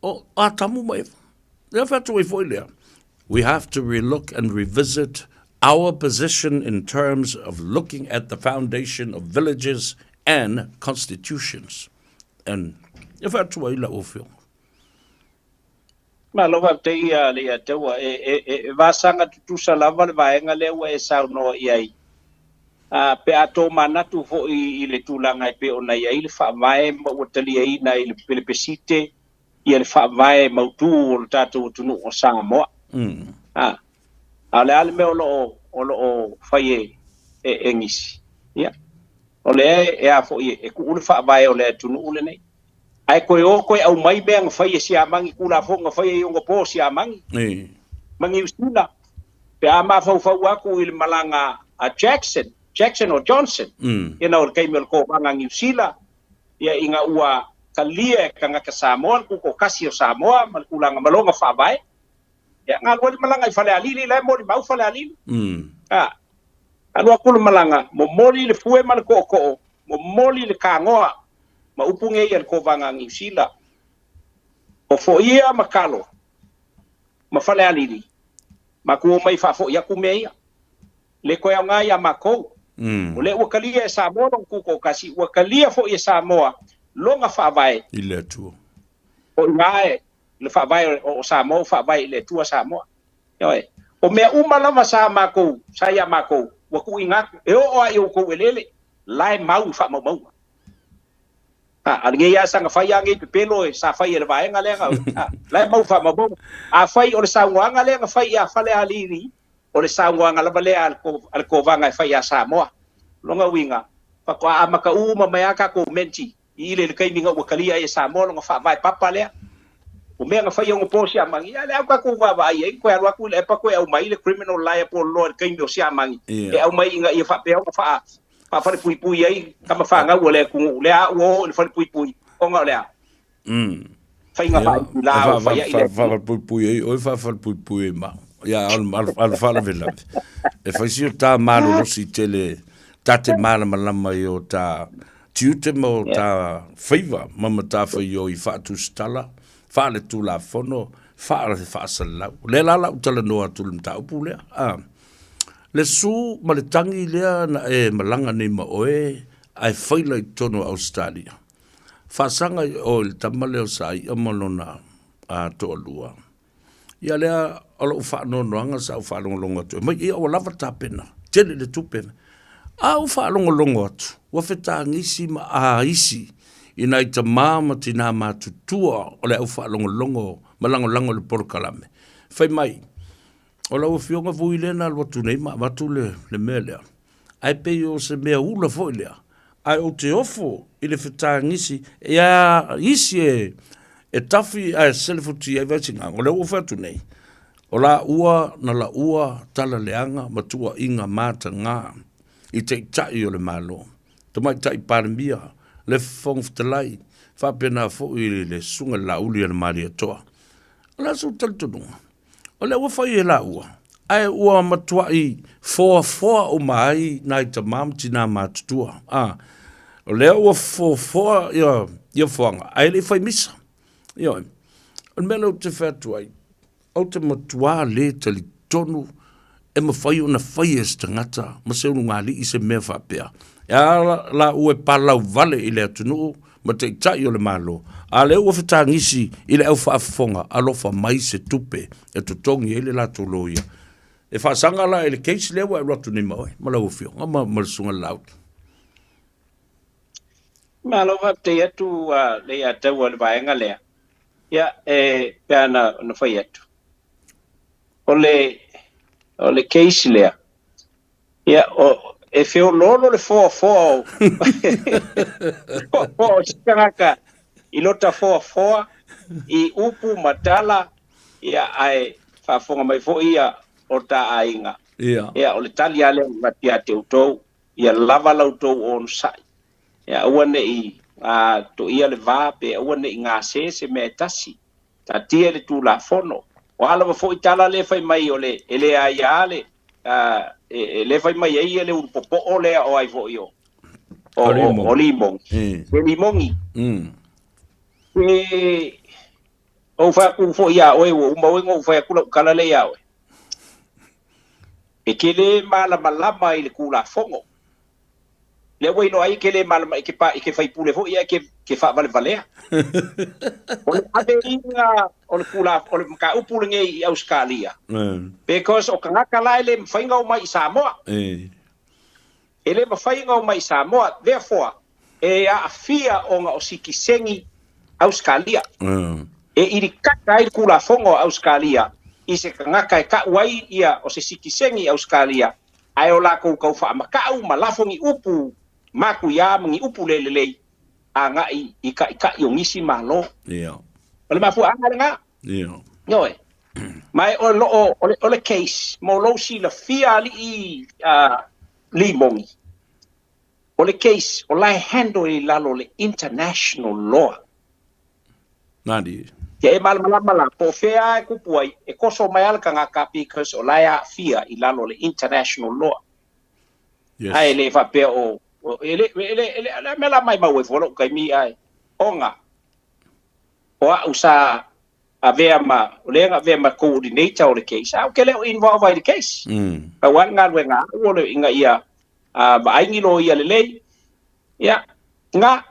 E: o Atamu ma Eva. Lea fai atu ai foi lea, we have to relook and revisit our position in terms of looking at the foundation of villages and constitutions. And e fai atu ai lau afioga.
Q: Malo faafetai ia le ia Taua. E, e, e, e vasaga tutusa lava le vaega lea ua e saunoa i ai. A, pe a tomanatu foi i le tulaga e pei ona i ai le faavae ma ua taliaina i le pelepesite ia le faavae mautu o le tatou atunuu o Samoa. A, a o le a le mea o lo o, o lo o fai e, e, e nisi? Ia, o lea e, e a foi e tuu le faavae o le atunuu lenei. Ae toe o toe aumai mea na fai e Siamani, Tulafono na fai e Ionapo Siamani ma Niu Sila, pe a mafaufau atu i le malaga a Jackson, Jackson or Johnson, you know, i le taimi o le kovana a Niu Sila, ia ina ua talia e tagata Samoa le tutoatasi o Samoa ma le tulaga ma lona faavae, ia na alu ai le malaga i Falealili, la e molimau Falealili. A, alu atu le malaga, momoli le fue ma le tootoo, momoli le kagoa ma upu nei a le kovana a Niu Sila, o Foia ma Kalo ma Falealili, matou omai e faafoi atu mea ia. Le toe aoga iā makou. O lea ua talia e Samoa lona tutoatasi, ua talia foi e Samoa lona faavae.
E: I le Atua.
Q: O i ina e le faavae o Samoa ua faavae i le Atua Samoa. Ioe. O mea uma lava sa makou, sa iā makou, ua tuuina atu, e oo lava i outou eleele, la e mau i faamaumauga. A, a lenei lava saga fai lava nei pepelo e sa fai e le vaega lea na, a, la e mau faamaumauga. Afai o le saunoaga lea na fai ia Falealili, o le saunoaga lava lea a le, a le Kovana e fai ia Samoa. O lona uiga, faatoa amata uma mai lava tatou menti i ile i le taimi na ua talia ai e Samoa lona faavae papa lea. O mea na fai onopo Siamani, ia lea tatou vaavaai ai, toe alu atu i le epa toe aumai le criminal liable law i le taimi o Siamani, e aumai ina ia faapea ona faa, faafalepuipui ai tama fanau a le atunuu, lea ua oo i le falepuipui, ona o le a? Faiga faaitula ua fai ai le atunuu.
E: Faafalepuipui ai oe, faafalepuipui ai ma au. Ia, a o le faalavelave, e fai si o ta malolosi tele, ta te malamalama i o ta tiute ma o ta faiva ma matafaioi faatusitala, faaletulafono, faale-faasalalau. O lea la la ou talanoa atu i le mataupu lea. A, le su ma le tagi lea na e malaga nei ma oe ae faila i totonu o Ausetalia. Faasaga i oe i le tama lea o Sai'a ma lona toalua. Ia lea o lou faanoanoaga sa ou faalogologo atu e mai ia ua lava tapena, tele le tupe. A ou faalogologo atu, ua fetagisi ma aisi i nai tamā ma tinā matutua o le au faalogologo ma lagolago i le polokalame. Fai mai, o lau afioga Vui lea na alu atu nei ma avatu le, le mea lea, ae pei o se mea ula foi lea, ae ou te ofo i le fetagisi ia isi e, e tafi ae selefutia ai Vaisigano. O lea ua ou fai atu nei, o laua na laua tala leaga ma tuuaiga matagā i Taitai o le Malo, Tamaitai Palemia, le Fofoga Fetalai, faapena foi le Susuga i le Laauli a le Malietoa. O le a sou talitonuga? O lea ua fai e laua, ae ua matuai foafoa uma ai nai tamā ma tinā matutua. A, o lea ua foafoa ia, ia foaga, ae le i fai misa. Ioe. O le mea lea ou te fai atu ai, ou te matuā le talitonu e mafai ona fai e se tagata ma se ulugalii se mea faapea. E a laua e palau vale i le atunuu ma taitai o le Malo, a lea ua fetagisi i le au faafofoga, alofa mai se tupe e totogi ai le latou loia. E faasaga la i le case lea ua e alu atu nei ma oe, ma lau afioga ma, ma le susuga i le Laauli.
Q: Malo faafetai atu le ia taua i le vaega lea. Ia, e pe ana ona fai atu. O le, o le case lea, ia, o, e feoloolo le foafoa o, foafoa o si tagata i lota foafoa i upu ma tala, ia, ae faafofoga mai foi ia o ta aiga.
E: Ia.
Q: Ia, o le tali lava lea e avatu ia te outou, ia lava la outou onosai. Ia aua ne i toia le va pe aua ne i gase se mea e tasi. Taatia le Tulafono. O a lava foi tala lea e fai mai o le, e le aia le, e le fai mai ai le ulu popoo lea o ai foi o, o, o, o Limogi. E Limogi. E, ou fai atu foi iā oe, ua uma oe ona ou fai atu lau tala lea iā oe. E te le malamalama i le Tulafono. Lea ua iloa ai e ke le malama i ke pa i ke faipule foi ia ke ke faavalevalea. O le aveina o le kula o le mataupu lenei i Ausetalia. Because o tagata la e le mafai ona omai i Samoa. E le mafai ona omai i Samoa. Therefore, e aafia ona o sitiseni Ausetalia. E ilikaka ai le Tulafono a Ausetalia i se tagata e tau ai ia o se sitiseni Ausetalia ae o latou tau faamatau ma lafo ni upu matuia ma ni upu le lelei agai i taitai o nisi Malo.
E: Ia.
Q: O le mafuaaga lena.
E: Ia.
Q: Ioe. Ma e o loo o le, o le case mo lou silafia alii Limogi. O le case o la e handle i lalo o le international law.
E: Nani.
Q: Ia e malamalama la, po o fea e kupu ai, e koso mai lava le tagata because o la e aafia i lalo o le international law.
E: Yes.
Q: Ae le faapea o, o e le, e le, e le, le mea la maimau ai fua lou taimi ae, ona o au sa avea ma, o lea na avea ma coordinator o le case, ae ou te le o involve ai i le case. Pau lava le galuega a au o le ina ia vaai ni loia lelei, ia, na.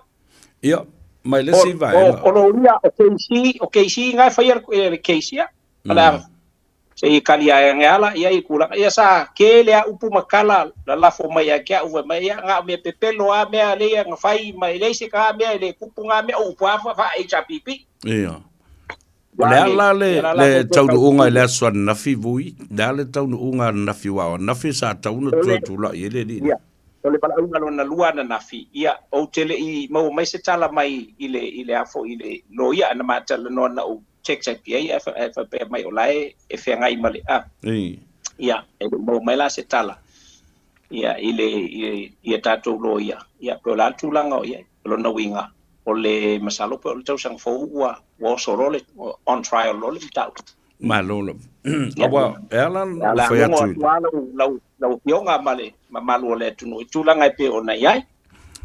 E: Ia, mai le isi vaega.
Q: O loia o KC, o KC na e faia le case, ia. O le a Se i kali ae age ala ia i tulaga ia sa tele a upu ma tala lalafo mai ia te au fai mai ia na o mea pepelo a mea lea na fai ma e leai se ka mea e le tupu na mea o upu a fa HRPP.
E: Ia. O le a la le, le taunuuga i le aso ananafi, Vui? Le a le taunuuga ananafi aua o ananafi sa tatau ona toe tulai ai le alii lea?
Q: Ia, o le valaauga lona lua ananafi, ia, ou te le i maua mai se tala mai i le, i le a foi, i le loia na ma talanoa na ou text atu i ai ae faapea mai o la e e feagai ma le a. Ia, e le i maua mai la se tala, ia, i le, i, i a tatou loia, ia, pe o le a le tulaga o i ai. O lona uiga, o le masalo pe o le tausaga fou ua, ua oso loa le, on trial loa le mataupu.
E: Malo lava. Aua, e ala ona ou fai atu i.
Q: Lau, lau, lau Afioga ma le mamalu o le atunuu i tulaga e pei ona i ai,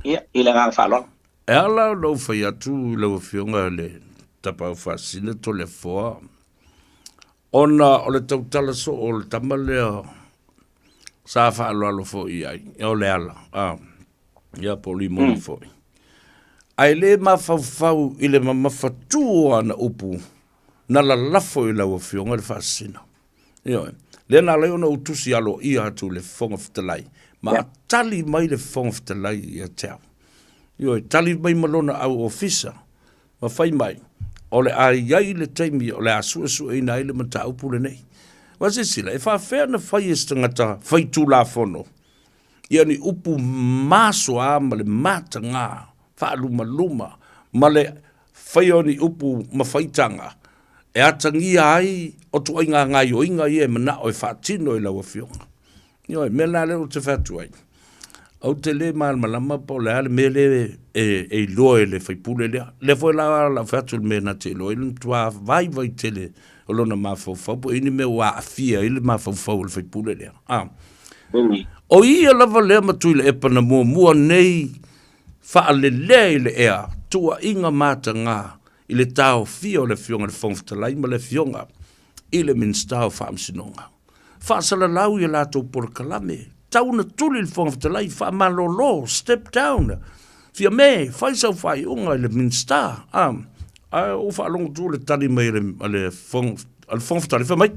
Q: ia, i le agaga faaaloalo.
E: E ala ona ou fai atu i lau Afioga i le Tapaau Faasisina Toleafoa, ona o le tautala soo o le tama lea sa faaaloalo foi i ai, o Leala, a, ia po o Limoni foi. Ae le mafaufau i le mamafatū o ana upu na lalafo i lau Afioga i le Faasisina. Ioe. Lea na ala ai ona ou tusi aloaia atu i le Fofoga Fetalai, ma tali mai le Fofoga Fetalai ia te au. Ioe, tali mai ma lona au ofisa, ma fai mai, o le a i ai le taimi o le a suesueina ai le mataupu lenei. Ua silasila, e faapefea ona fai e se tagata faitulafono ia ni upu masoa ma le mataga faalumaluma ma le faia o ni upu ma faitaga e atagia ai o tuaiga gaioiga ia e manao e faatino e lau Afioga. Ioe, mea la lea ou te fai atu ai, ou te le malamalama po o le a le mea lea e, e iloa e le faipule lea. Lea foi la lau fai atu le mea na te iloa ai le matua vaivai tele o lona mafaufau po o i ai ni mea ua aafia ai le mafaufau o le faipule lea. Ah. O ia lava lea ma Tuilaepa na muamua nei faalelea i le ea tuuaiga mataga i le taofia o le Afioga i le Fofoga Fetalai ma le Afioga i le Minisita o Faamasinoga. Faasalalau i a latou polokalame, tau na tuli le Fofoga Fetalai, faamalolo, step down, Fiame, fai sau faaiuga i le Minisita. Ah, ae ou faalogo atu le tali mai a le Fofoga Fetalai, fai mai,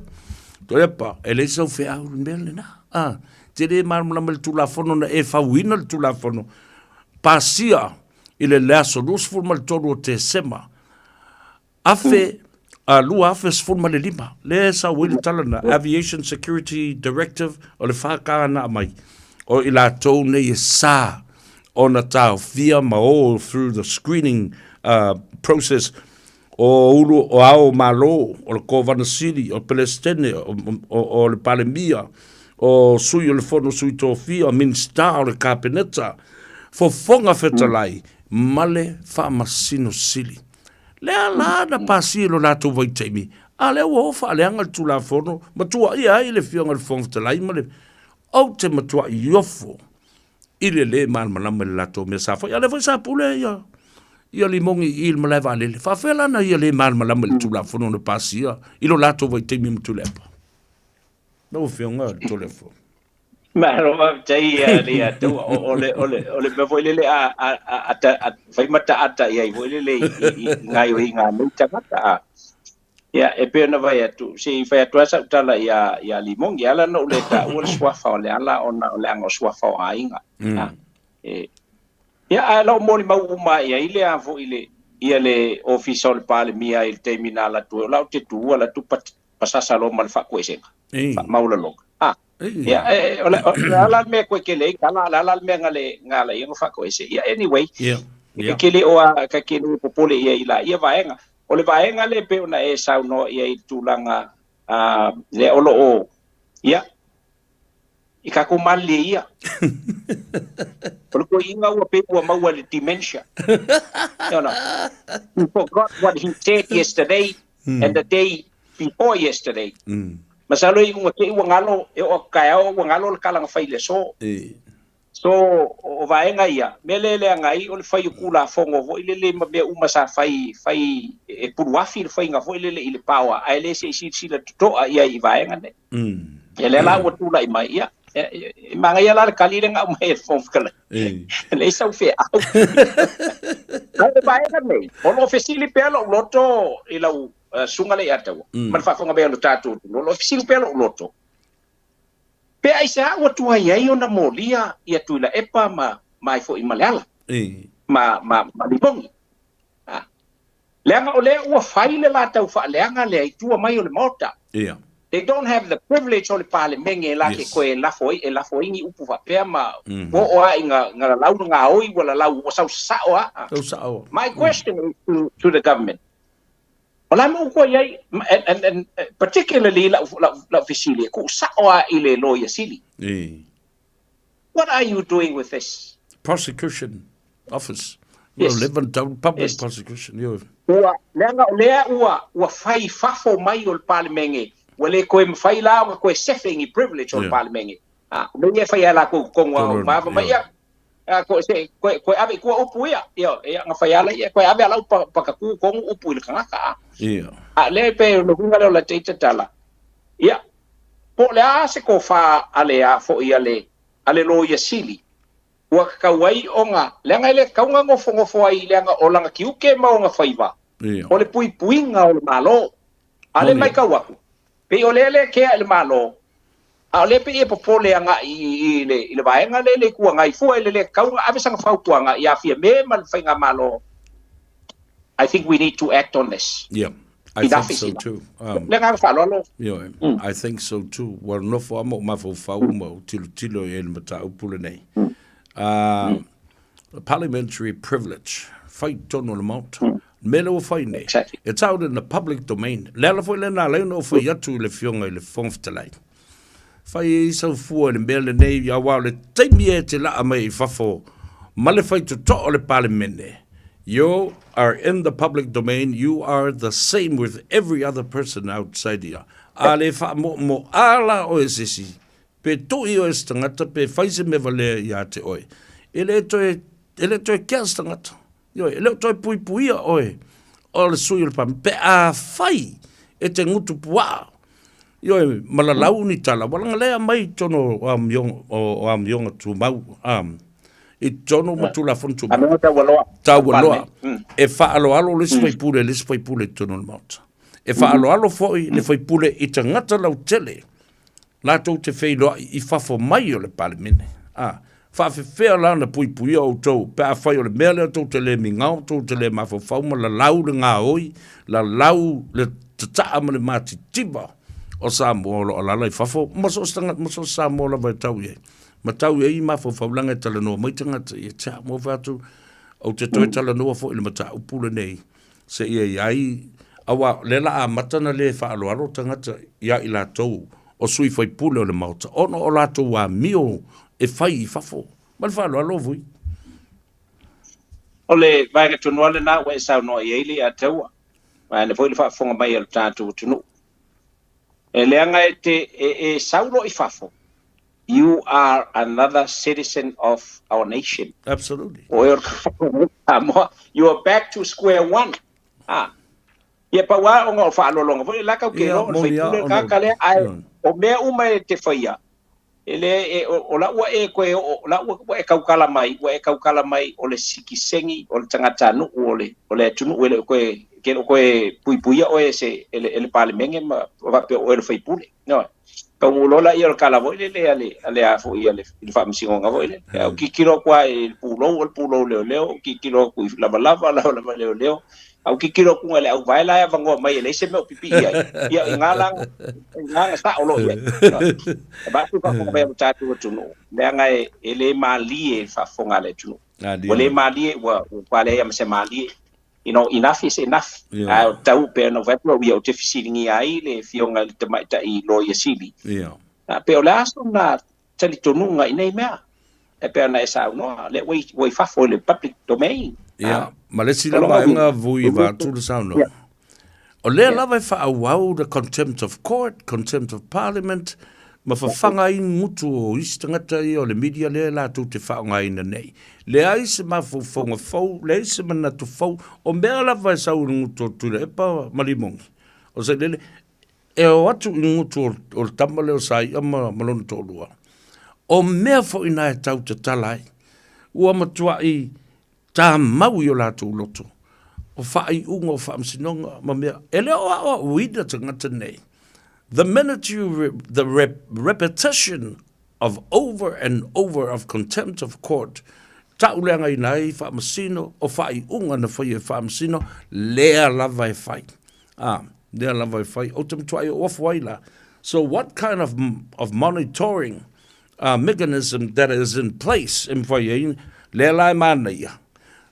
E: Tuilaepa, e leai sau feau i le mea lena. Ah, te le malamalama i le Tulafono na e fauina le Tulafono, pasia i le le aso 23 o Tesema, 2015, lea e sau ai le tala na, Aviation Security Directive o le FK na aumai, o i latou nei e sa ona taofia ma o through the screening process o ulu o ao o Malo, o le Kovana Sili, o Pelesitene, o le Palemia, o Sui o le Fono Sui Tofia, Minisita o le Kapeneta, Fofoga Fetalai ma le Faamasino Sili. Lea la na pasia i lo latou vaitaimi, a lea ua o faaleaga le Tulafono ma tuuaia ai le Afioga i le Fofoga Fetalai ma le Ou te matuai ofo i le lē malamalama i le latou mea sa fai. A lea foi sa pule ia ia Limogi i le malae vaalele. Faafefea la na ia lē malamalama i le Tulafono na pasia i lo latou vaitaimi ma Tuilaepa? Lau Afioga Toleafoa.
Q: Malo faafetai ia le ia taua. O, o le, o le, o le mea foi lele a, a, a, a, ta, a fai mataata i ai foi lele i, i, i gaoioiga a nei tagata. A, ia, e pei ona fai atu, se i fai atu lava sau tala ia, ia Limogi, e ala ona ou le taua le suafa o Leala ona o leaga o suafa o aiga. A, e, ia, ae o lo o molimau uma i ai le a foi le, ia le ofisa o le Palemia i le taimi na alu atu ai, o la ou te tu, alu atu pasasa loa ma le faakuesega, faamaualaloga. A, ia, e, o le, o le a la le mea koe kele ai tala, o le a la le mea nga le, nga ala ia nga faakuese. Ia, anyway, ka kele o a, ka kele popole ia i la ia vaega. O le vaega le pei ona e saunoa i ai i le tulaga, a, lea o lo o, ia, i tatou malilie ia. O le toeaina ua pei ua maua i le dementia. You know, he forgot what he said yesterday and the day before yesterday. Masalo i ua te i ua galo, e oo atu taeao ua galo le tala na fai i le aso. So, o vaega ia, mea lea e leaga ai o le fai o Tulafono foi lele ma mea uma sa fai, fai e puluafi le faiga foi lele i le power, ae le se i silasila totoa i ai i vaega nei. Ia lea la ua tulai mai, ia, e manaia la le tali lea na aumai e le Fofoga Fetalai. E leai sau feau. A o le vaega nei, o lo o fesili pea lou loto i lau. susuga le Iataua ma le faafofoga mai a lo tatou atunuu, o lo o fesili pea lou loto, pe aisea ua tuai ai ona molia ia Tuilaepa ma ma ai foi ma Leala ma ma ma Limogi. Leaga o lea ua fai le latou faaleaga lea i tua mai o le Maota. They don't have the privilege o le Palemene la ke koe lafo ai e lafo ai ni upu faapea ma ua oo lava ina lalau le gaoi ua lalau ua sau sasao lava.
E: Sau sao.
Q: My question is to the government. O le a mo ua i ai and particularly lau lau fesili e tuusao lava i le Loia Sili. What are you doing with this?
E: Prosecution Office. Yes. Ua leva ona tau public prosecution. Ioe.
Q: Ua, leaga o lea ua, ua fai i fafo mai o le Palemene, ua le toe mafai la ona toe sefe i ni privilege o le Palemene. A, o mea ia e fai ai latou i totonu lava o mava mai ia. A, toe, se, toe, toe ave i tua upu ia. Ia, ia, na fai ala ia, toe ave ala upa, pakatū tonu upu i le tagata. A, a lea e pei o le uiga lea o la te tatala. Ia, po o le a se tofa a le a foi a le, a le Loia Sili, ua tatau ai ona, leaga e le tatau ona nofonofo ai leaga o lana tiute ma ona faiva, o le puipuiga o le Malo. A o lea e matau atu, pei o lea le kea i le Malo, a o lea pei e popole agai i le, i le vaega lea i le Itu Agai fua i le le tatau ona ave sana fautuaga ia Fiame ma le Faigamalo. I think we need to act on this.
E: Yeah. I
Q: Enough
E: think
Q: is
E: so
Q: enough.
E: too.
Q: Le agaga faaaloalo.
E: Ioe, I think so too. Ua nofo lava ma ou mafaufau ma ou tilotilo i ai i le mataupu lenei. Parliamentary privilege, fai tonu o le Maota. Le mea lea ua fai nei, it's out in the public domain. Le ala foi lea na ala ai ona ou fai atu i le Afioga i le Fofoga Fetalai, Fai ai sau fua i le mea lenei, aua o le taimi e te laa mai i fafo ma le faitotoa o le Palemene, you are in the public domain, you are the same with every other person outside here. A le faamoamoa la oe e se isi, pe tui oe e se tagata, pe fai se mea valea ia te oe, e le toe, e le toe kea se tagata. Ioe, e le o toe puipuia oe o le sui o le Palemene, pe afai e te gutu puaa, ioe, ma lalau ni tala, ua lagalea mai i totonu o amioga, o amioga tumau, um, i totonu ma Tulafono Tumau.
Q: Amioga taualoa.
E: Taualoa. E faaaloalo le isi faipule i le isi faipule i totonu o le Maota. E faaaloalo foi le faipule i tagata lautele latou te feiloai i fafo mai o le Palemene. A, faafefea la ona puipuia outou pe afai o le mea lea tou te le migao, tou te le mafaufau ma lalau le gaoi, lalau le tataa ma le matitiva o Samoa o lo o alaala i fafo ma so o se tagata, ma so o se Samoa lava e tau i ai. Ma tau i ai mafaufau leaga e talanoa mai tagata ia te au. Mo fai atu, ou te toe talanoa foi i le mataupu lenei seia i ai, aua o lea la amata ona le faaaloalo tagata ia i latou o sui faipule o le Maota ona o latou amio e fai i fafo. Ma le faaaloalo Vui.
Q: O le vaega tonu lava lena ua e saunoa i ai le Ataua, vaeane foi le faafofoga mai a lo tatou atunuu. E leaga e te e, e sau loa i fafo, You are another citizen of our nation.
E: Absolutely.
Q: O oe o le Samoa. You are back to square one. Ah. Ia pau lava ona o faaaloaloga foi la kau ke
E: Ia,
Q: loa o le
E: moni a,
Q: faipule le
E: ona o-
Q: tagata lea, ae
E: ia.
Q: o mea uma e te faia, e le, e, o, o la ua e koe oo, o la ua, ua e tautala mai, ua e tautala mai o le sikiseni o le tagatanuu o le, o le atunuu e le o toe, ke le o toe puipuia oe e se, e le, e le Palemene ma faapea o oe o le faipule. Ioe. Taunuu loa lea o le tala foi lele a le, a le a foi a le, i le faamasinoga foi lele. Ae ou tilotilo atu lava i le pulou, o le pulou leoleo, ou tilotilo atu i lavalava, lavalava leoleo. Ae ou tilotilo atu i le auvae la e avanoa mai e leai se mea o pipii ai. Ia, i ina la, i ina na sao loa i ai. Ioe. E vaai atu i le faafofoga mai a lo tatou atunuu, leaga e, e le malie i le faafofoga a le atunuu. Ua le malie, ua, ua leai lava ma se malie. You know, enough is enough.
E: Yeah.
Q: Ae o tau pei ona ou fai atu au ia ou te fesiligia ai le Afioga i le Tamaitai Loia Sili.
E: Yeah.
Q: Pe o le a sona talitonuga i nei mea. E pei ona e saunoa, lea ua i, ua i fafo i le public domain.
E: Yeah. Ma le isi la vaega vui vaeatu le saunoa.
Q: Yeah.
E: O lea lava e faaauau le contempt of court, contempt of parliament, ma fafaga ai gutu o isi tagata ia o le media lea latou te faaaogaina nei. Leai se mafaufauga fou, leai se manatu fou, o mea lava e sau i le gutu o Tuilaepa ma Limogi, o Sailele, e o atu i le gutu o le tama lea o Saia ma lona toalua. O mea foi na e tau tatala ai, ua matuai tamau i o latou loto. o faaiuga o faamasinoga ma mea, e le o aoaoina tagata nei. The minute you, re, the rep, repetition of over and over of contempt of court, tauleagaina ai faamasino o faaiuga na faia e faamasino, lea lava e fai. Ah, lea lava e fai. Ou te matuai ofu ai la. So what kind of, of monitoring uh, mechanism that is in place e mawhai ai, lea la e mānaia.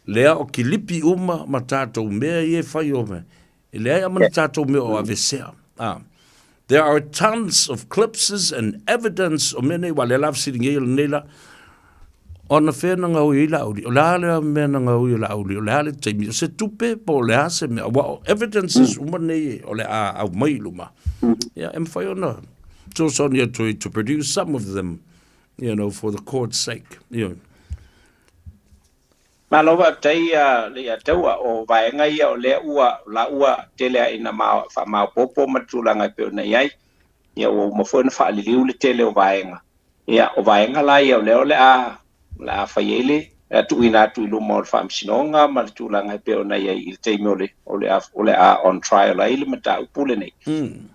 E: Lea o kilipi uma ma tātou mea i e whai o mea. E leai a mana tātou mea o avesea. Ah. There are tons of clipses and evidence o mea nei, wa lea la whasiringi o nei la, ona whea na ngau i la auli, o le a lea mea na ngau i la auli, o le a le taimi, o se tupe, po o le a se mea, wa o evidences mm. uma nei, o le a au mai luma. Mm. Yeah, e mwhai ona, fesoasoani atu ai to produce some of them, you know, for the court's sake, you know.
Q: Malo faafetai a Leiataua, o vaega ia o lea ua la ua tele a ina ma faamaopoopo ma le tulaga e pei ona i ai. Ia ua uma foi ona faaliliu le tele o vaega. Ia o vaega la ia o lea o le a o le a fai ai le a tuuina atu i luma o le Faamasinoga ma le tulaga e pei ona i ai i le taimi o le o le a o le a on trial ai le mataupu lenei. Mm.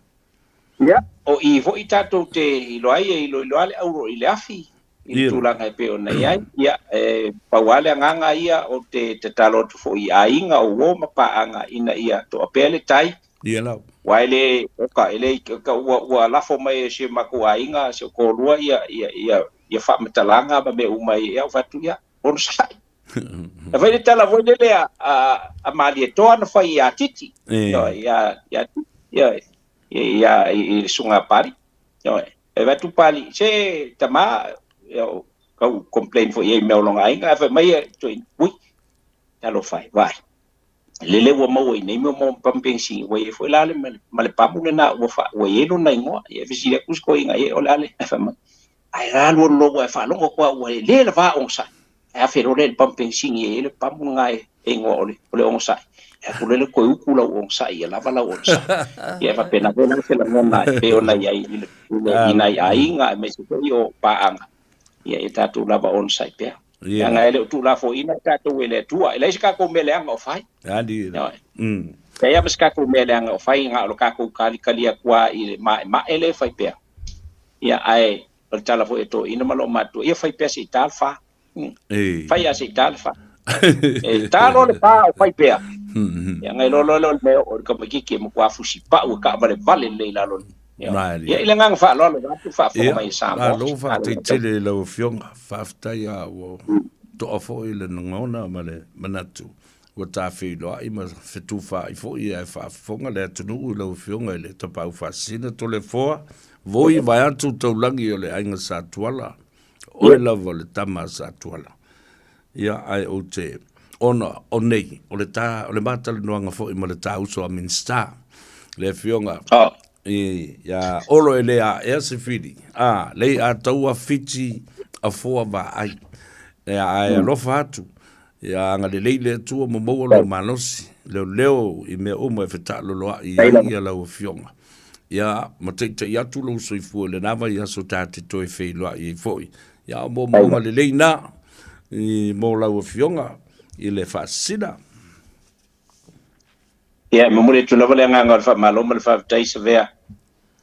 Q: Ia, o i foi tatou te iloa ai e iloilo lava le auro i le afi i le tulaga e pei ona i ai. Ia, e pau lava le agaga ia o te tatalo atu foi i aiga o uo ma paaga ina ia toa pea le tai.
E: Ia lau.
Q: Aua e le, oka, e le, ka, ua, ua lafo mai e si o makou aiga, si o toalua ia, ia, ia, ia faamatalaga ma mea uma ia, ou fai atu, ia, onosai. E fai le tala foi lele a, a, a Malietoa na fai ia Titi. Ioe, ia, ia, ioe, ia, i, i le susuga a Pali. Ioe, e fai atu Pali, se tama, io, kau complain foi i ai mea o lona aiga, ae fai mai e toeaina, ui, talofa e, vaai, lele ua maua i nei mea o pampengsi, ua i ai foi la le, ma le pamu lena ua, fa, ua i ai lona igoa. Ia, e fesili atu si toeaina, e, o le a le, ae fai mai, ae la lua lolo e faalogo atu au ua le lava onosai. Ae afe loa lea i le pamu penisini e i ai le pamu lena e igoa o le, o le onosai. E atu lele toe utu lau onosai ia lava lau onosai. Ia e faapena foi la se lagona e pei ona i ai i le, i le, i nai aiga aemaise foi o paaga. Ia e tatou lava onosai pea.
E: Ia.
Q: Leaga e le o tuulafoaiina tatou e le Atua. E leai se tatou mea leaga o fai.
E: Ali.
Q: Ioe.
E: Mm.
Q: Leai lava se tatou mea leaga o fai, na o le tatou talikali atu lava i le maemae lea e fai pea. Ia, ae o le tala foi a toeaiina ma loomatua, ia fai pea se i ta le fa.
E: Ei.
Q: Fai lava se i ta le fa. E ta loa le fa o fai pea. Ia, ngai loa loa lea o le mea o le tamaitiiti e matua fusipau e taavalevale lelei i lalo. Ia,
E: Malie.
Q: ia i le agaga faaaloalo vaeatu faafofoga
E: Ia,
Q: mai e Samoa.
E: malo faafetai tele i lau Afioga. Faafetai lava ua toa foi le lagona ma le manatu ua tafeiloai ma fetufaai foi ae faafofoga le atunuu i lau Afioga i le Tapaau Faasisina Toleafoa Voi vaeatu taulagi o le aiga Sa Tuala, oe lava o le tama a Sa Tuala. Ia, ae ou te, ona o nei, o le ta, o le matalanoaga foi ma le ta uso a Minisita, le Afioga i, ia Olo e le aea se fili, a, lei a taua fiti a foa vaai. Ia, ae alofa atu, Ia agalelei le Atua ma maua lou malosi, leoleo i mea uma e fetaaloloai ai ia lau Afioga. Ia ma taitai atu lou soifua i lena vaiaso ta te toe feiloai ai foi. Ia o moomooga lelei na i mo lau Afioga i le faasisina.
Q: Ia, e momoli atu lava le agaga o le faamalo ma le faafetai Savea,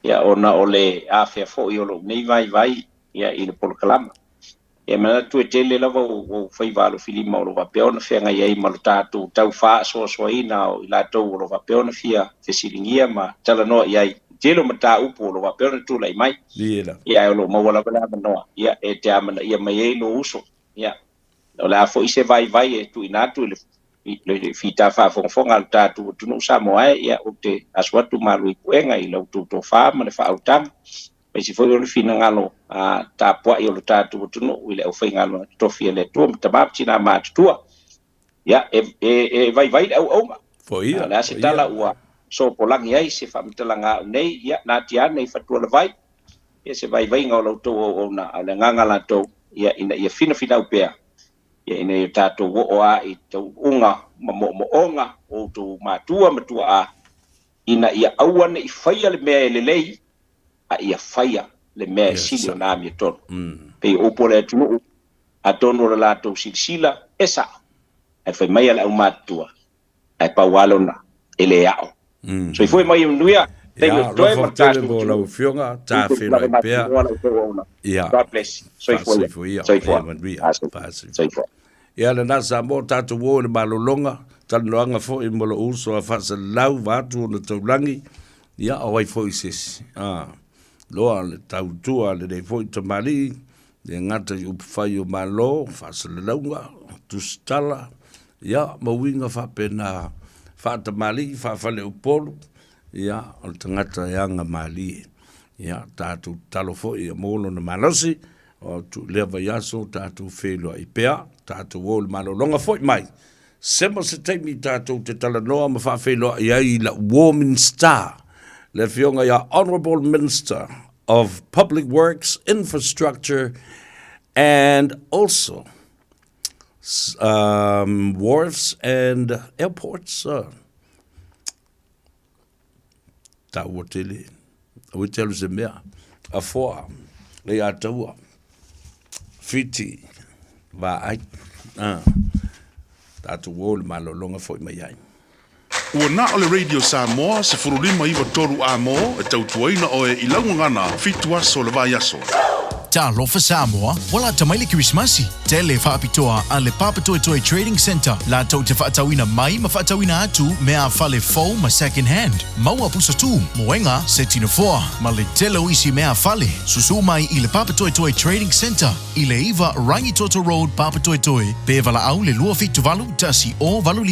Q: ia ona o le afea foi o lou nei vaivai ia i le polokalama. E manatu e tele lava ou faiva alofilima o lo o faapea ona feagai ai ma lo tatou tau faasoasoaina o i latou o lo o faapea ona fia fesiligia ma talanoa i ai i le tele o mataupu o lo o faapea ona tulai mai. Ia, ae o lo o maua lava le avanoa, ia, e te amanaia mai ai lou uso. Ia, o le a foi se vaivai e tuuina atu i le i le fita faafogafoga a lo tatou atunuu Samoa e, ia, ou te asu atu malu i puega i la outou tofa ma le faautaga. aemaise foi o le finagalo tapuai o lo tatou atunuu i le aufaigaluega totofi a le Atua ma tama ma tina matutua. Ia, e, e, e vaivai le auauna.
E: Foia,
Q: O le a se tala ua sopolagi ai se faamatalaga au nei, ia, natia ane i Fatualavai, ia se vaivaiga o la outou auauna, a o le agaga latou, ia, ina ia finafinau pea, ia, ina ia tatou oo a i taunuuga ma moomooga o outou matua ma tuaa, ina ia aua ne i faia le mea e lelei, a ia faia le mea e sili ona amiotonu. Pei o upu a le atunuu, atonu o le latou silasila e sao, ae fai mai a le aumatutua, Ae pau lava lona, e le a'o. Soifua ma ia manuia.
E: Ia, alofa tele mo lau Afioga, ta feiloai pea. Ia.
Q: God bless. Soifua ia.
E: Soifua ia.
Q: Soifua.
E: Ia manuia.
Q: Soifua.
E: Ia lena Samoa, tatou o i le malologa, talanoaga foi ma lou uso a Faasalalau vaeatu ona taulagi, ia o ai foi se isi. A, loa le tautua a lenei foi tamalii, le gata i upufai o Malo, faasalalauga, tusitala, ia, ma uiga faapena faatamalii, faafaleupolu, ia, o le tagata e aga malie. Ia, tatou tatalo foi ia maua lona malosi, o atu i lea vaiaso tatou feiloai pea, tatou o i le malologa foi mai. Sema se taimi tatou te talanoa ma faafeiloai ai i lau uo Minisita, le Afioga ia Honourable Minister of Public Works, Infrastructure and also um, Wharfs and Airports. Taua tele. Aua e te alu se mea. Afoa, Leiataua, Fiti, Vaai. Ah. Tatou o i le malologa foi mai ai.
F: Ua na o le Radio Samoa 15 93 A mo e tautuaina oe i lau gagana fitu aso o le vaiaso.
R: Talofa Samoa, ua lata mai le Kerisimasi. Tele faapitoa a le Papatoetoe Trading Centre latou te faatauina mai ma faatauina atu mea fale fou ma second hand, maua pusa tu, moega, seti nofoa, ma le tele o isi mea fale. Susu mai i le Papatoetoe Trading Centre i le 9 Rangitoto Road, Papatoetoe, pe valaau le 278 1 0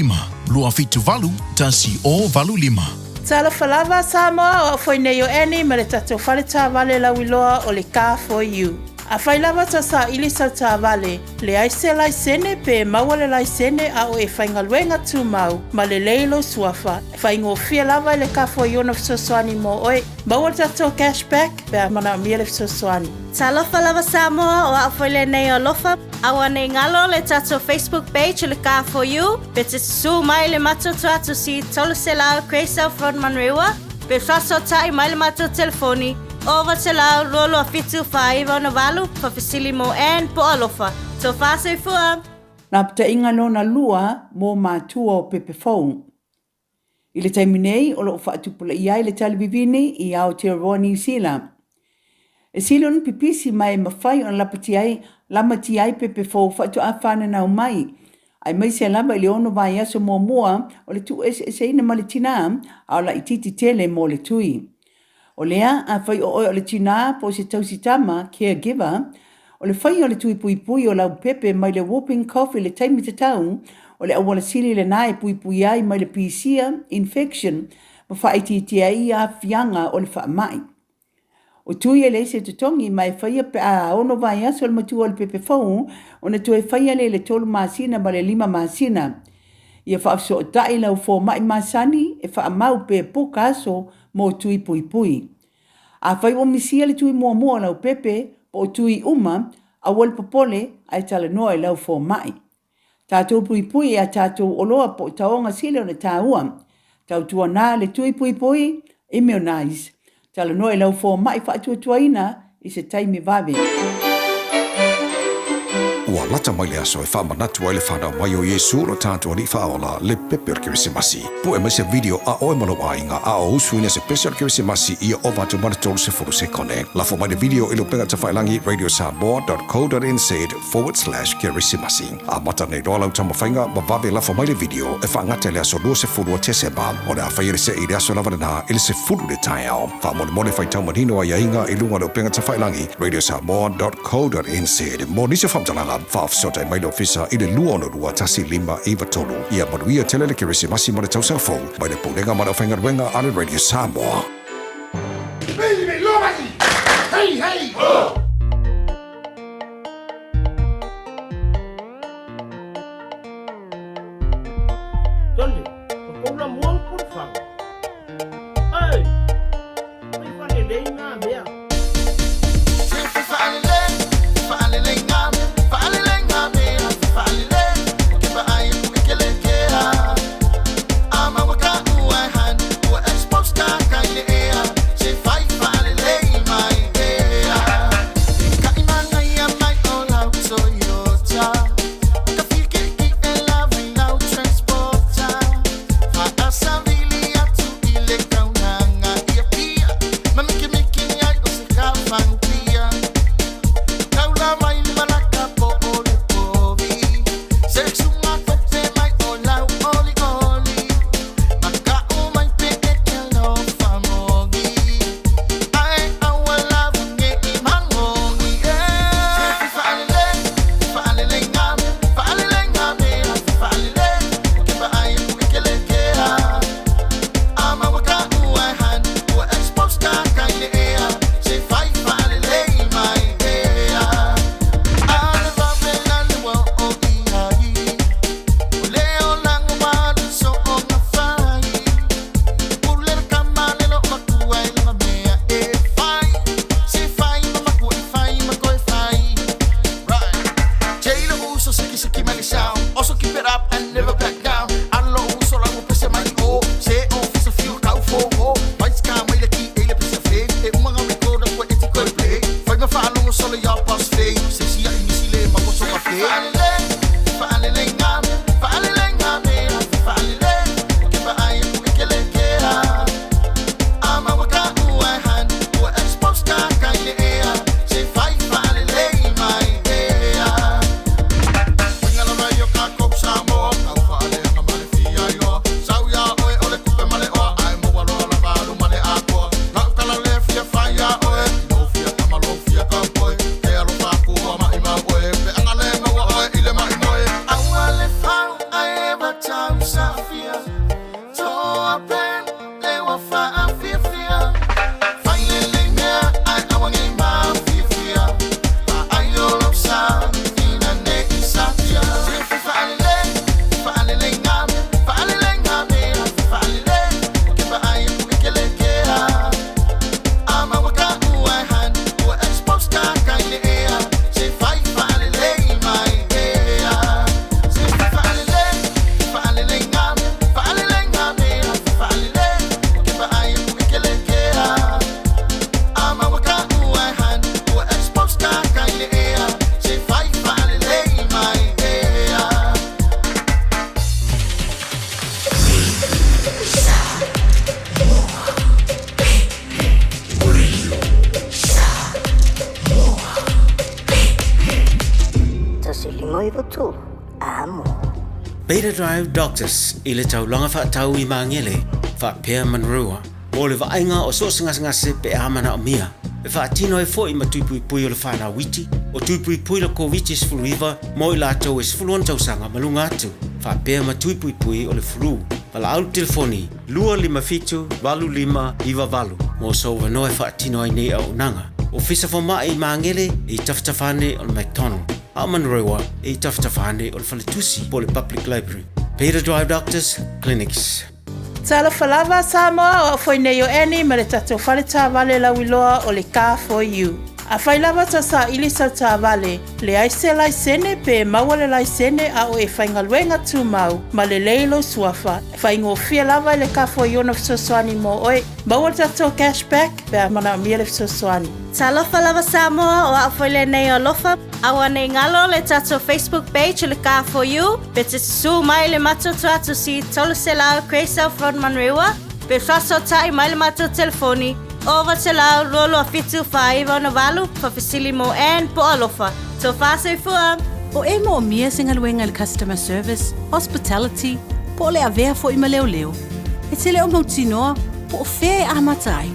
R: 85, 278 1 0 85.
K: Talofa lava Samoa, o au foi nei o Annie ma le tatou fale taavale lauiloa o le Car For You. Afai lava tau saili sau taavale, leai se laisene pe maua le laisene a o e faigaluega tumau ma lelei lou suafa, faigofie lava i le Car For You ona fesoasoani mo oe. Maua le tatou cash back pe a manaomia le fesoasoani.
T: Talofa lava Samoa, o au foi lenei o Alofa. Aua nei galo le tatou Facebook page o le Car For You, pe te susu mai i le matou tuatusi 300 Graceville Road Manurewa, pe faasootai mai le matou telefoni 900 227 498 faafesili mo Ann po o Alofa. Tofa soifua!
W: Lapataiga lona lua mo matua o pepe fou. I le taimi nei, o lo o faatupulaia ai le tali vivini i Aotearoa Niu Sila. E sili ona pipisi ma e mafai ona lapatia ai, lamatia ai pepe fou faatoa fananau mai, aemaise lava i le ono vaiaso muamua o le tuueseeseina ma le tinā, a o laitiiti tele mo le tui. O lea, afai o oe o le tinā po o se tausi tama, caregiver, o le faia o le tui puipui o lau pepe mai le whooping cough i le taimi tatau, o le auala sili lenā e puipui ai mai le pisia, infection, ma faaitiitia ai aafiaga o le faamai. O tui e leai se totogi ma e faia pe a ono vaiaso le matua o le pepe fou ona toe faia lea i le tolu masina ma le lima masina. Ia faafesootai lau fomai masani e faamau pe puka aso mo tui puipui. Afai ua misia le tui muamua o lau pepe po o tui uma, aua le popole ae talanoa i lau fomai. Tatou puipui i a tatou oloa po o taoga sili ona taua. Tautuana le tui puipui, immunize. Talanoa i lau fomai faatuatuaina i se taimi vave.
J: Ua lata mai le aso e faamanatu ai le fanau mai o Iesu lo tatou Alii Faaola, le pepe o le Kerisimasi. Pue mai se video a oe ma lou aiga a o usuina se pese o le Kerisimasi ia ova atu ma le 30 sekone. Lafo mai le video i le upega tafailagi radiosamoa.co.nz/kerisimasi. Amata nei loa lau taumafaiga ma vave lafo mai le video e faagata i le aso 20 o Tesema. O le a faia le see i le aso lava lenā i le 10 i le taeao. Faamolemole faitau manino aiaiga i luga o le upega tafailagi radiosamoa.co.nz. Mo nisi o faamatalaga, faafesootai mai le Ofisa i le 262 1593. Ia manuia tele le Kerisimasi ma le Tausaga Fou mai le Pulega ma le Aufaigaluega a le Radio Samoa.
A: Hey, hey! Ho!
U: Johnny, ko la mua pulufanga. Ai, mai faalelei ngā mea.
B: Beta Drive Doctors i le taulaga faatau i Magele, faapea Manurewa, mo le vaaiga o so o se gasegase pe a manaomia. E faatino ai foi ma tui puipui o le fanau iti, o tui puipui le Koviti-19 mo i latou e 16 tausaga ma luga atu, faapea ma tui puipui o le flu. Valaau le telefoni 257 8598 mo sou avanoa e faatino ai nei auaunaga. Ofisa Fomai i Magele e i tafatafa ane o le McDonald, a o Manurewa e i tafatafa ane o le Faletusi po o le Public Library. Beta Drive Doctors Clinics.
K: Talofa lava Samoa, o au foi nei o Annie ma le tatou fale taavale lauiloa o le Car For You. Afai lava ta saili sau taavale, leai se laisene pe maua le laisene a o e faigaluega tumau ma lelei lou suafa, faigofie lava i le Car For You ona fesoasoani mo oe. Maua le tatou cash back pe a manaomia le fesoasoani.
T: Talofa lava Samoa, o au foi lenei o Alofa. Aua nei galo le tatou Facebook page o le Car For You, pe te susu mai le matou tuatusi 300 Gracell Road Manurewa, pe faasootai mai le matou telefoni 900 227 498 faafesili mo Ann po o Alofa. Tofa soifua!
M: O e moomia se galuega i le customer service, hospitality, po o le avea foi ma leoleo. E te le o mautinoa po o fea e amata ai.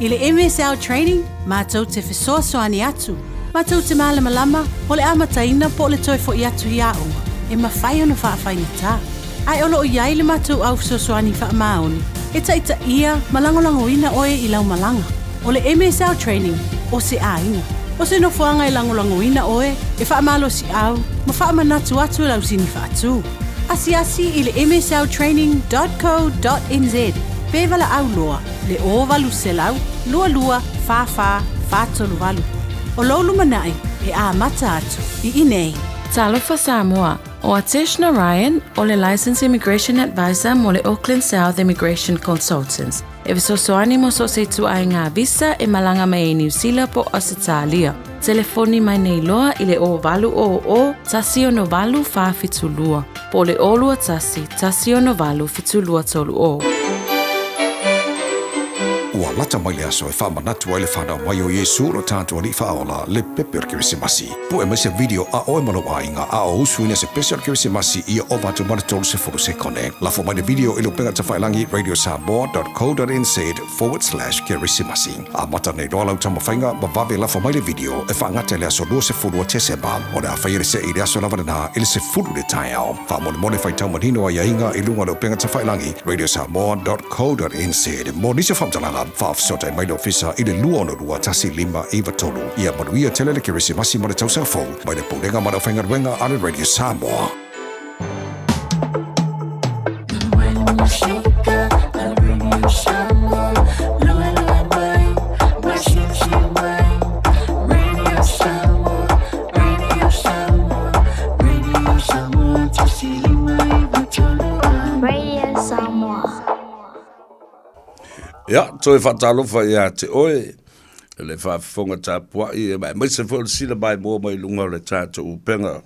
M: I le MSL Training, matou te fesoasoani atu, matou te malamalama o le amataina po o le toe foi atu i aoga e mafai ona faafaigata. Ae o lo o i ai le matou au fesoasoani faamaoni e taitaia ma lagolagoina oe i lau malaga. O le MSL Training, o se aiga. O se nofoaga e lagolagoina oe, e faamalosiau ma faamanatu atu lau sini faatu. Asiasi i le msltraining dot co dot nz pe valaau loa le 0800 22 44 438. O lou lumanai e amata atu i inei.
G: Talofa Samoa, o Atesh Narayan o le Licensed Immigration Advisor mo le Auckland South Immigration Consultants. E fesoasoani mo so o se ituaiga visa e malaga mai ai Niu Sila po o Ausetalia. Telefoni mai nei loa i le 0800 168 472 po o le 021 168 7230.
J: Ua lata mai le aso e faamanatu ai le fanau mai o Iesu lo tatou Alii Faaola, le pepe o le Kerisimasi. Pue mai se video a oe ma lou aiga a o usuina se pese o le Kerisimasi ia ova atu ma le 30 sekone. Lafo mai le video i le upega tafailagi radiosamoa.co.nz/kerisimasi. Amata nei loa lau taumafaiga ma vave lafo mai le video e faagata i le aso 20 o Tesema. O le a faia le see i le aso lava lena i le 10 i le taeao. Faamolemole faitau manino aiaiga i luga o le upega tafailagi radiosamoa.co.nz. Mo nisi o faamatalaga, faafesootai mai le Ofisa i le 262 1593. Ia manuia tele le Kerisimasi ma le Tausaga Fou mai le Pulega ma le Aufaigaluega a le Radio Samoa.
H: Radio Samoa.
E: Ia, toe faatalofa ia te oe, le faafofoga tapuai, aemaise foi o le sila maimoa mai luga o le tatou upega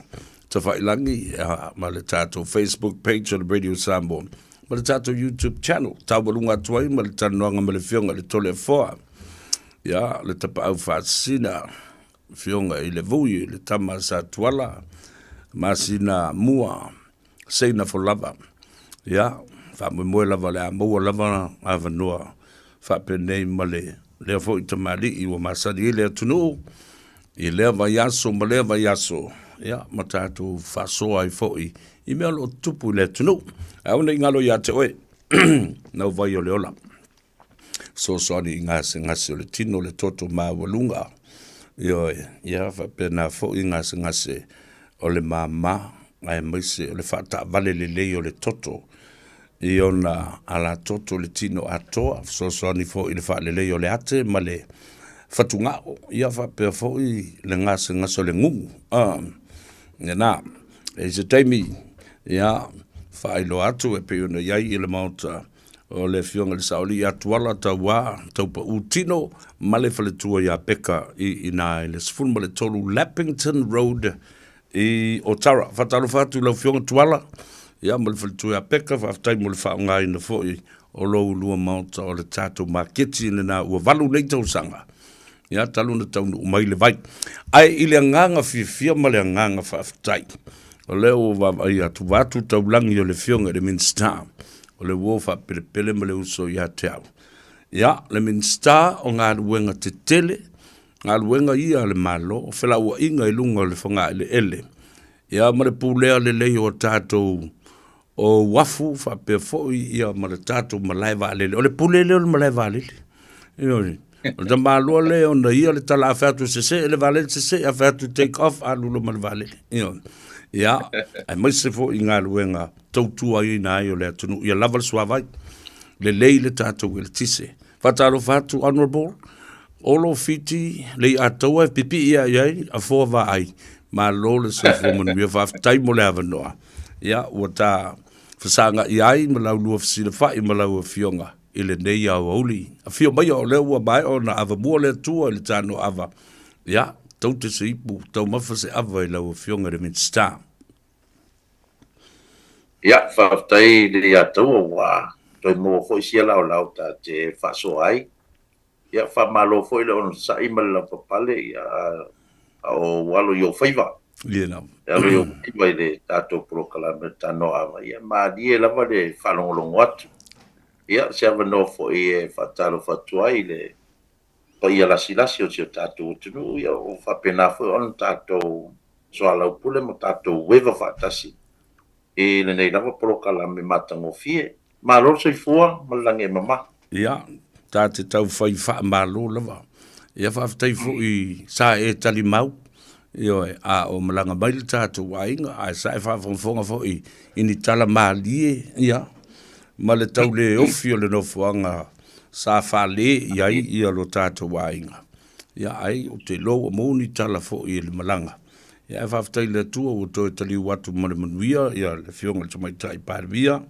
E: tafailagi ma le tatou Facebook page o le Radio Samoa ma le tatou YouTube channel. Taualuga atu ai ma le talanoaga ma le Afioga i le Toleafoa, ia, le Tapaau Faasisina, Afioga i le Vui, le tama a Satuala, masina mua, seina folava. Ia, faamoemoe lava o le a maua lava avanoa faapenei ma le lea foi tamalii ua masani ai le atunuu i lea vaiaso ma lea vaiaso. ia, ma tatou faasoa ai foi i mea o lo o tutupu i le atunuu. Ae aua ne i galo ia te oe, nau vai o le ola. Fesoasoani i gasegase o le tino, le toto maualuga, ioe, ia faapena foi gasegase o le mama, aemaise o le faataavale lelei o le toto i ona alatoto i le tino atoa, fesoasoani foi i le faalelei o le ate ma le fatugao, ia faapea foi le gasegase o le gugu. Ah, lena, e i se taimi, ia, faailoa atu e pei ona i ai i le Maota o le Afioga i le Saoalii ia Tuala Tauā Taupau Tino ma le faletua ia Peka i ina i le 13 Lappington Road i Otara. Faatalofa atu i lau Afioga Tuala ia ma le faletua ia Peka, faafetai mo le faaaogaina foi o lou lua maota o le tatou maketi lena ua 8 nei tausaga ia talu ona taunuu mai le vai. Ae i le agaga fiafia ma le agaga faafetai, o lea ua vaavaai atu, vaeatu taulagi o le Afioga i le Minisita, o le uo faapelepele ma le uso ia te au. Ia, le Minisita o Galuega Tetele, galuega ia a le Malo, felauaiga i luga o le fogaeleele, ia ma le pulea lelei o tatou o uafu faapea foi ia ma le tatou malae vaalele. O le pule lea o le malae vaalele. Ioe. O le tamaloa lea ona ia le tala a fai atu sesee le vaalele sesee, a fai atu take off alu loa ma le vaalele. Ioe. Ia, aemaise foi i galuega tautuaina ai o le atunuu ia lava le suavai, lelei le tatou eletise. Faatalofa atu Honourable Olo Fiti Leiataua e pipii lava i ai a foa vaai. Malo le soifua manuia, faafetai mo le avanoa. Ia, ua ta fesagai ai ma lau lua fesilafai ma lau Afioga i lenei aoauli. Afio maia o lea ua maea ona avamua le Atua i le tanoava. Ia, taute se ipu, taumafa se ava i lau Afioga i le Minisita.
H: Ia, faafetai i le Iataua ua toe maua foi sia laolao ta te faasoa ai. Ia, faamalo foi le onosai ma le lavapapale, ia, a o ou alo i ou faiva.
E: Ia lava.
H: E alo i ou faiva i le tatou polokalame o le Tanoa Ava. Ia, malie lava le faalogologo atu. Ia, se avanoa foi e faatalofa atu ai i le paia lasilasi o si o tatou atunuu, ia o faapena foi ona tatou soalaupule ma tatou ueva faatasi i lenei lava polokalame matagofie. Malo le soifua ma le lagi e mama.
E: Ia, ta te tau fai faamalo lava. Ia faafetai foi sa e talimau, ioe, a o malaga mai le tatou aiga, ae sa e faafogafoga foi i ni tala malie, ia, ma le tau le ofi o le nofoaga sa fale i ai ia lo tatou aiga. Ia, ai, ou te iloa ua maua ni tala foi i le malaga. Ia, ae faafetai i le Atua ua toe taliu atu ma le manuia ia le Afioga i le Tamaitai Palemia,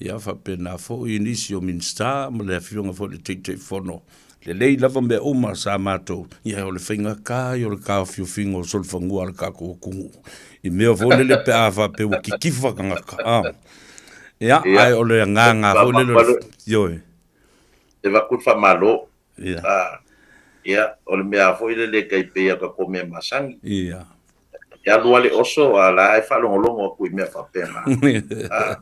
E: ia faapena foi nisi o Minisita ma le Afioga foi i le Taitaifono. Lelei lava mea uma sa matou, ia o le faigata ia o le taofiofiga o solofanua a le tatou atunuu i mea foi lele pe a faapea ua kitifa tagata. Ah. Ia, ae o le agaga foi lele o le, ioe.
H: E avatu le faamalo. Ia. Ah, ia, o le mea foi lele e tai pei o tatou mea masani.
E: Ia.
H: E alu lava le oso, a o la e faalogologo atu i mea faapena. Ah,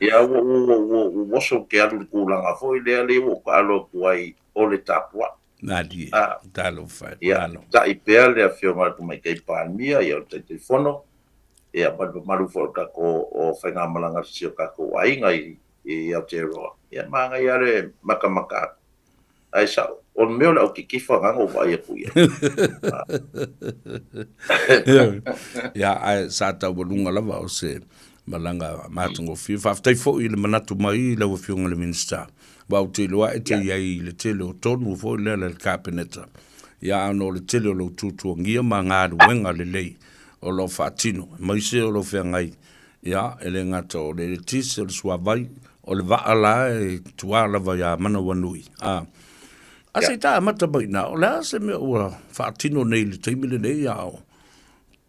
H: ia, ua, ua, ua, ua oso ou te alu i le tulaga foi lea, lea ua ou taalo atu ai o le tapuai.
E: Malie, ah, talofa
H: e, ia, malo. Tai pea le Afioga i le Tamaitai Palemia, ia, o le Taitaifono, ia, ma le mamalu foi o le tatou, o faigamalaga a si o tatou aiga i, i Aotearoa. Ia, manaia lava le matamata atu. Ae sao, o le mea o le au kitifa na na ou vaai atu i ai.
E: Ia, ae sa taualuga lava o se malaga matagofie. Faafetai foi i le manatu mai i lau Afioga i le Minisita, aua ou te iloa e te i ai i le tele o tonu foi lea le Kapeneta. Ia, a ona o le tele o lou tuatuagia ma galuega lelei o lo o faatino, aemaise o lou feagai Ia, e le gata o le eletise, o le suavai, o le vaa la e tuā lava iā Manawanui. A, a se i ta amata mai i ina, o le a se mea ua faatino nei i le taimi lenei a o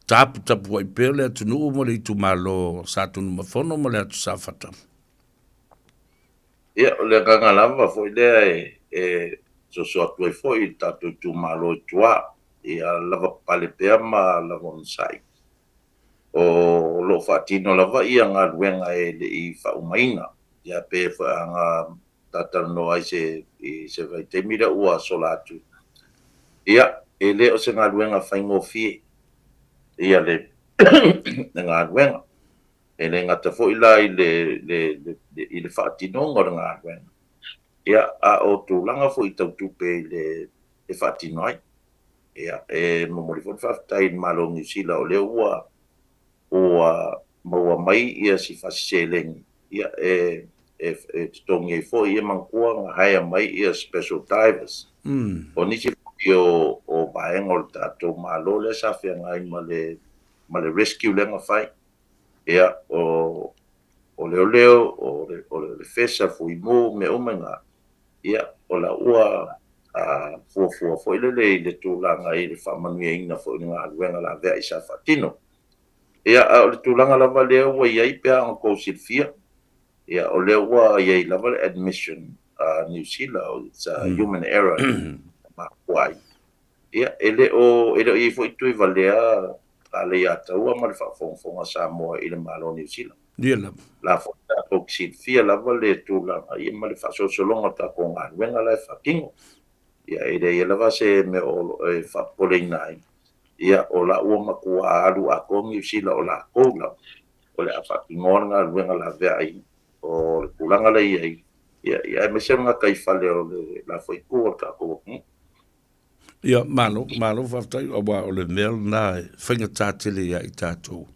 E: taputapuai pea le atunuu ma le itumalo o Satunumafono ma le atu Safata?
H: Ia, o le agaga lava foi lea e soso atu ai foi i le tatou itumalo i tua, ia lavapapale pea ma lava onosai. O lo o faatino lava ia galuega e le i faaumaina, ia pe ana talatalanoa ai se i se vaitaimi lea ua sola atu. Ia, e le o se galuega faigofie. Ia le le galuega. E le gata foi la i le le le i le faatinoga o le galuega, ia, a o tulaga foi tau tupe i le e faatino ai. Ia, e momoli foi le faafetai i le Malo o Niu Sila o lea ua ua maua mai ia si fasi seleni ia e e e totogi ai foi, ia manatua na hire mai ia special divers. O nisi foi o o vaega o le tatou Malo lea sa feagai ma le ma le rescue lea na fai. Ia o o leoleo, o le o le fesa, fuimu, mea uma na, ia o la ua fuafua foi lele i le tulaga i le faamanuiaina foi o le galuega laveai sa faatino. Ia, a o le tulaga lava lea ua i ai pe a ona outou silafia, ia, o lea ua i ai lava le admission a Niu Sila, it's a human error na mafua ai. Ia, e le o, e le o i ai foi Tuivalea a Leiataua ma le faafogafoga a Samoa i le Malo o Niu Sila.
E: Ia lava.
H: La foi tatou te silafia lava le tulaga ia ma le faasolosologa o le tatou galuega la e faatino. Ia, e leai lava se mea o e faapopoleina ai, ia, o la ua matua alu atoa Niu Sila o latou lava o le a faatinoa le galuega laveai o le tulaga la e i ai, ia, ia aemaise o le gataifale o le la foi itu o le tatou atunuu.
E: Ia, malo, malo faafetai, aua o le mea lena e faigata tele ia i tatou,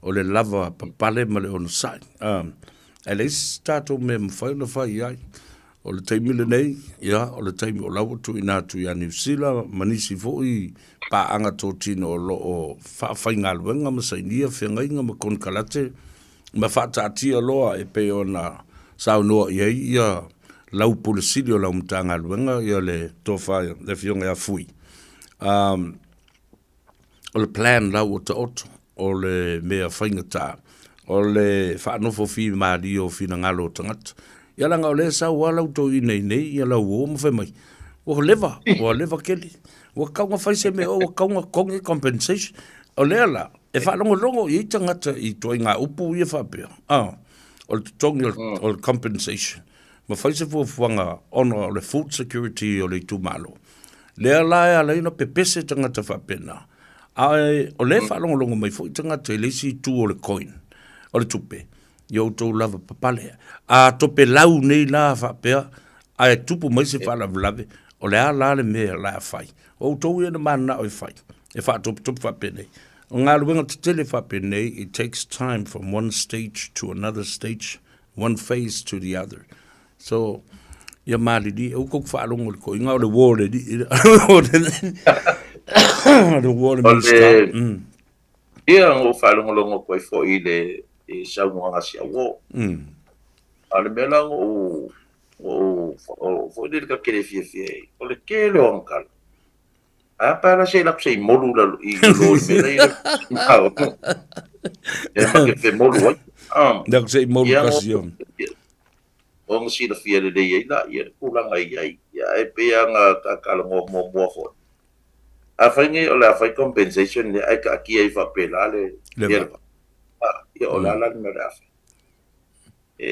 E: o le lava papale ma le onosai. Ae leai se tatou mea e mafai ona fai i ai. O le taimi lenei, ia, o le taimi o la ua tuuina atu ia Niu Sila ma nisi foi paaga totino o lo o faafaigaluega ma sainia feagaiga ma konekarate ma faataatia loa e pei ona saunoa i ai ia lau Pule Sili o lau Matagaluega, ia le Tofa le Afioga ia Fui. O le plan la ua taoto, o le mea faigata, o le faanofo fimalie o finagalo o tagata. Ia leaga o lea e sau lava lau toeaina i inei, ia lau uo ma fai mai, ua leva, ua leva kele, ua tatau ona fai se mea, ua tatau ona totogi compensation. O lea la, e faalogologo i ai tagata i ituaiga upu ia faapea, o le totogi o le compensation, ma fai se fuafuaga ona o le food security o le itumalo. Lea la e ala ai ona pepese tagata faapena. Ae o lea e faalogologo mai foi tagata i le isi itu o le coin, o le tupe, ia outou lava papale. A topelau nei la faapea, ae tupu mai se faalavelave, o le a la le mea o le a fai? O outou ia na mananao e fai, e faatopetope faapenei. O galuega tetele faapenei, it takes time from one stage to another stage, one phase to the other. So, ia malilie, aua tou te faalogo i le toeaina, o le uo o le alii lea. O le uo o le Minisita.
H: Ia, na ou faalogologo atu ai foi i le i saunoaga a si au uo. A o le mea la na ou, na ou, foi lele ta te le fiafia ai, o le tele o ana tala. Ae a pe a la se i alu atu se i molu i lalo i lalo i le mea la e i ai le E ma te femolu ai.
E: Lea se i molu kasi o.
H: Ona silafia lelei ai laia le tulaga e i ai. Ia ae pei lava ona ta talanoa muamua foi. Afai nei o le a fai compensation lea ae taatia ai faapela le le va. Ia o le a la le mea o le a fai? E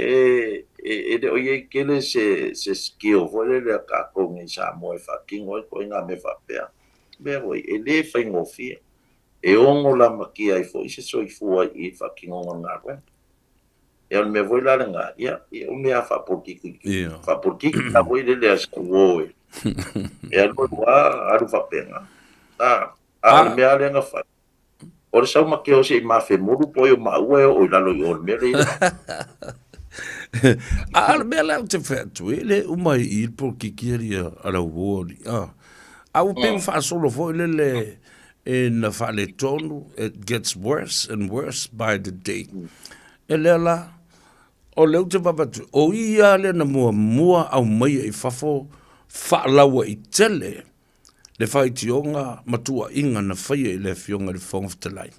H: e le o i ai tele se se skill foi lele a tatou nei i Samoa e faatino ai ituaiga mea faapea. Mea foi e le faigofie. E ono lamatia ai foi se soifua i le faatinoga o le galuega. Ia o le mea foi la lena, ia, ia o mea faapolokiki.
E: Ia.
H: Faapolokiki la foi lele a si uo e. E alu alu lava, alu faapena. A, a o le mea lava lea na fai, o le sau makeo se i mafemolu po o ai o maua e oo i lalo i o i le mea lea i le
E: A o le mea la ou te fai atu, e le uma i i le polokiki alii a lau uo alii. A, a ua pei ua faasolo foi lele ina faaletonu, it gets worse and worse by the day. E lea la, o lea ou te vaavaai atu, o ia lea na muamua aumaia i fafo faalauaitele le faitioga ma tuuaiga na faia i le Afioga i le Fofoga Fetalai.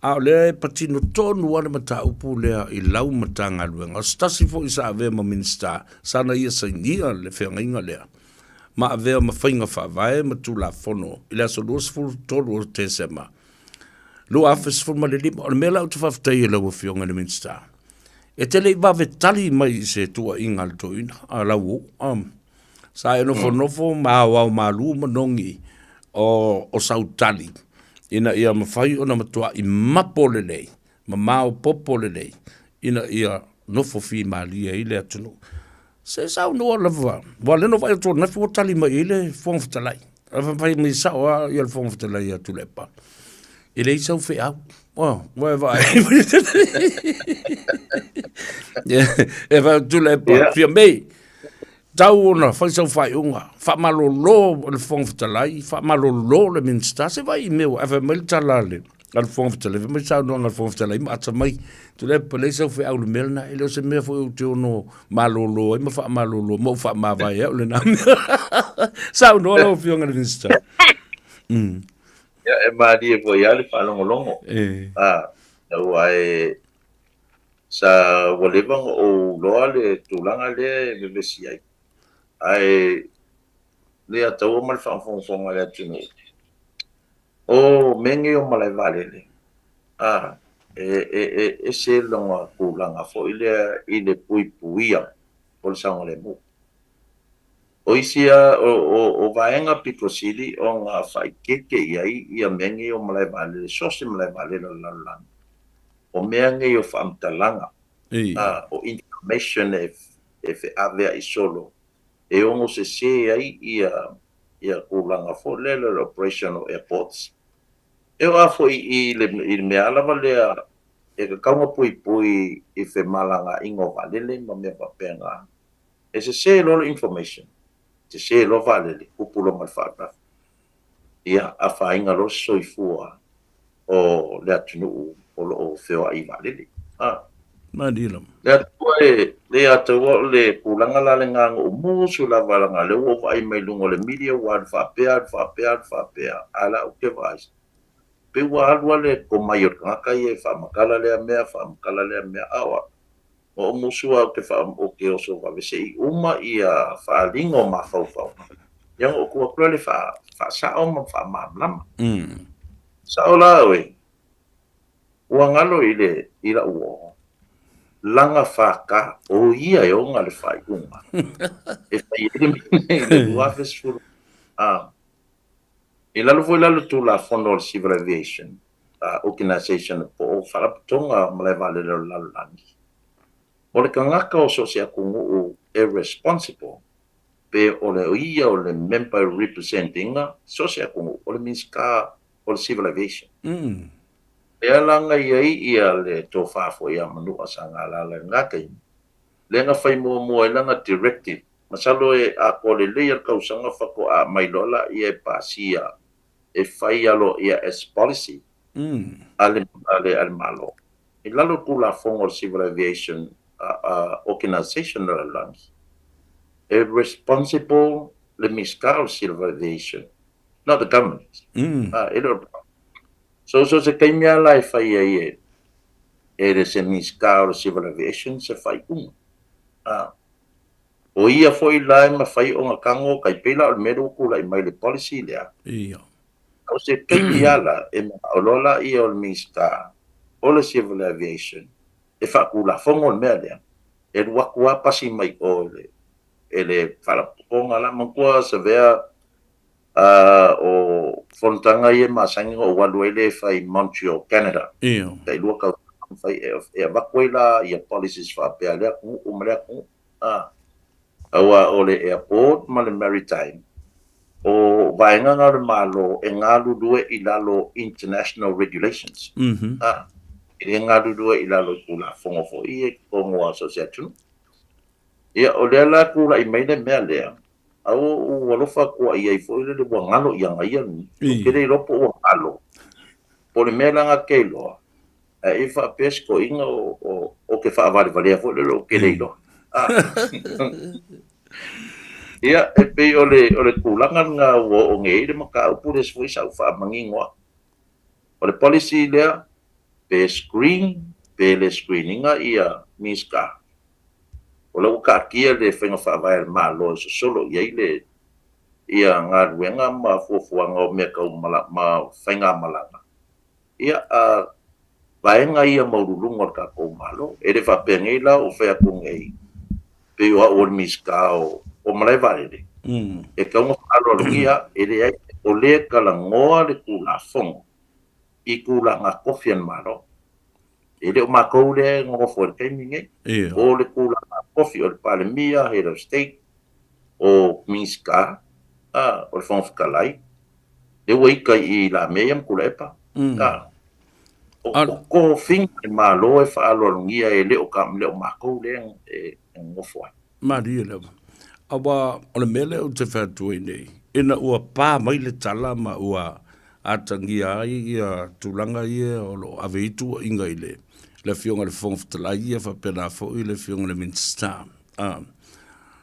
E: A o lea e patino tonu lava le mataupu lea i lau Matagaluega. O se tasi foi sa avea ma Minisita, sa na ia sainia le feagaiga lea ma avea ma faiga faavae ma Tulafono i le aso 23 o Tesema 2015. O le mea la ou te faafetai ai i lau Afioga i le Minisita, e te le i vave tali mai i se tuuaiga a le toeaina, a lau uo. Sa e nofonofo ma aoao malu manogi o sau tali. ina ia mafai ona matua'i mapo lelei ma maopoopo lelei ina ia nofo fimalie ai le atunuu. Se saunoa lava, aua o lea na ou vaai atu ananafi ua tali mai i ai le Fofoga Fetalai. Ae fai mai sao lava le Fofoga Fetalai ia Tuilaepa, e leai sau feau. Ua e vaai. E fai atu Tuilaepa, Fiame, tau ona fai sau faaiuga, faamalolo le Fofoga Fetalai, faamalolo le Minisita, se vaai i mea ua, ae fai mai le tala a le Fofoga Fetalai, fai mai le saunoaga a le Fofoga Fetalai ma ata mai, Tuilaepa, leai sau feau i le mea lena, e le o se mea foi ou te ono malolo ai ma faamalolo ma ou faamavae ai au lena mea. Saunoa lau Afioga i le Minisita.
H: Ia, e malie foi lava le faalogologo. Aua e sa ua leva ona ou iloa le tulaga lea e vevesi ai, ae le ataua ma le faafogafoga a le atunuu, o mea nei o malae vaalele, a, e, e, e ese lona tulaga foi lea i le puipuia o le saogalemu. O isi a, o, o, o vaega pito sili ona faaeteete i ai ia mea nei o malae vaalele, so o se malae vaalele o le lalolagi, o mea nei o faamatalaga, a, o information e, e feaveai solo e ono sesē ai ia, ia tulaga foi lea o le operation o airports. E oo lava foi i le, i le mea lava lea e tatau ona puipui i femalagaaiga o vaalele ma mea faapena. E sesē loa le information, sesē loa vaalele, tupu loa ma le faalavelave. Ia, afaina loa se soifua o le atunuu o lo o feoai i vaalele. A.
E: Malie lava.
H: Le Atua e, le ia te au o le tulaga la lena na ou musu lava leaga lea ua ou vaai mai luga o le media ua alu faapea, alu faapea, alu faapea, a o la ou te vaai, pei ua alu lava le tomai o le tagata ia e faamatala lea mea, faamatala lea mea, a o au, Na ou musu lava ou te faa, ou te oso vave se i uma ia faaaliga o mafaufauga, ia ona ou tu atu lea faa, faasao ma faamalamalama. Sao la oe, ua galo i le, i la'u uo, laga FK, o ia e ona le faaiuga e fai ai le mea nei i le 2010. A, i lalo foi la o le Tulafono o le Civil Aviation, Organization po o Faalapotopotoga Malae Vaalele o le Lalolagi, o le tagata o so o se atunuu e responsible pe o le ia o le member represent ina so o se atunuu, o le Minisita o le Civil Aviation. Lea la na i ai ia le tofa foi ia Manua sa galala i lena taimi, lea na fai muamua ai lana directive, masalo e atoa lelei lava le tausaga faatoa aumai loa laia e pasia e fai aloaia as policy a le a le Malo. I lalo o le Tulafono o le Civil Aviation Organization o le lalolagi, e responsible le Minisita o le Civil Aviation, not the government. E le o le So, so se taimi lava la e fai ai e e le se Minisita o le Civil Aviation se faaiuga. O ia foi la e mafai ona tago tai pei la o le mea lea ua tulai mai i le policy lea.
E: Ia.
H: O se taimi lava la e manao loa laia o le Minisita o le Civil Aviation e faatulafono le mea lea, e alu atu lava pasi mai o i le e le Faalapotopotoga la. Manatua Savea o fonotaga ia e masani ona ou alu ai lea e fai i Montreal, Canada.
E: Ia.
H: Tailua tausaga ma fai e avatu ai la ia policies faapea a lea atunuu ma lea atunuu. Aua o le airport ma le maritime, o vaega na o le Malo e galulue i lalo o international regulations. E le galulue i lalo i Tulafono foi ia i totonu o so o se atunuu. Ia, o lea la e tulai mai le mea lea, a ua ou alofa atu i ai foi lele ua galo ia ia, ou te le iloa po ua galo, po o le mea la na te iloa, Ae i faapea si toeaina o te faavalevalea foi lele ou te le iloa. Ia, e pei o le, o le tulaga lena ua oo nei ai le mataupu lea foi sa ou faamanino atu. O le policy lea, pe screen, pe le screen ina ia Minisita, o la ua taatia le faiga faavae a le Malo e sosolo i ai le ia galuega ma fuafuaga o mea tau mala, ma faigamalaga. Ia, a vaega ia maualuluga o le tatou Malo. E le faapea nei la o fai atu nei pei o au o le Minisita o Malae Vaalele, e tatau ona faaaloalogia, e leai, o lea e talanoa le Tulafono. i tulaga kofi a le Malo. E le o matou lea e nonofo i le taimi lenei. O le tulaga kofi o le Palemia, Head of State, o Minisita, a, o le Fofoga Fetalai, lea ua ita i i Lamea ia ma Tuilaepa. A, o, o tofiga a le Malo e faaaloalogia e le o, le o matou lea e nonofo ai.
E: Malie lava. Aua o le mea lea ou te fai atu ai nei, ina ua pa mai le tala ma ua atagia ai ia tulaga ia o lo o ave ai tuuaiga i le le Afioga i le Fofoga Fetalai ia faapena foi le Afioga i le Minisita. A,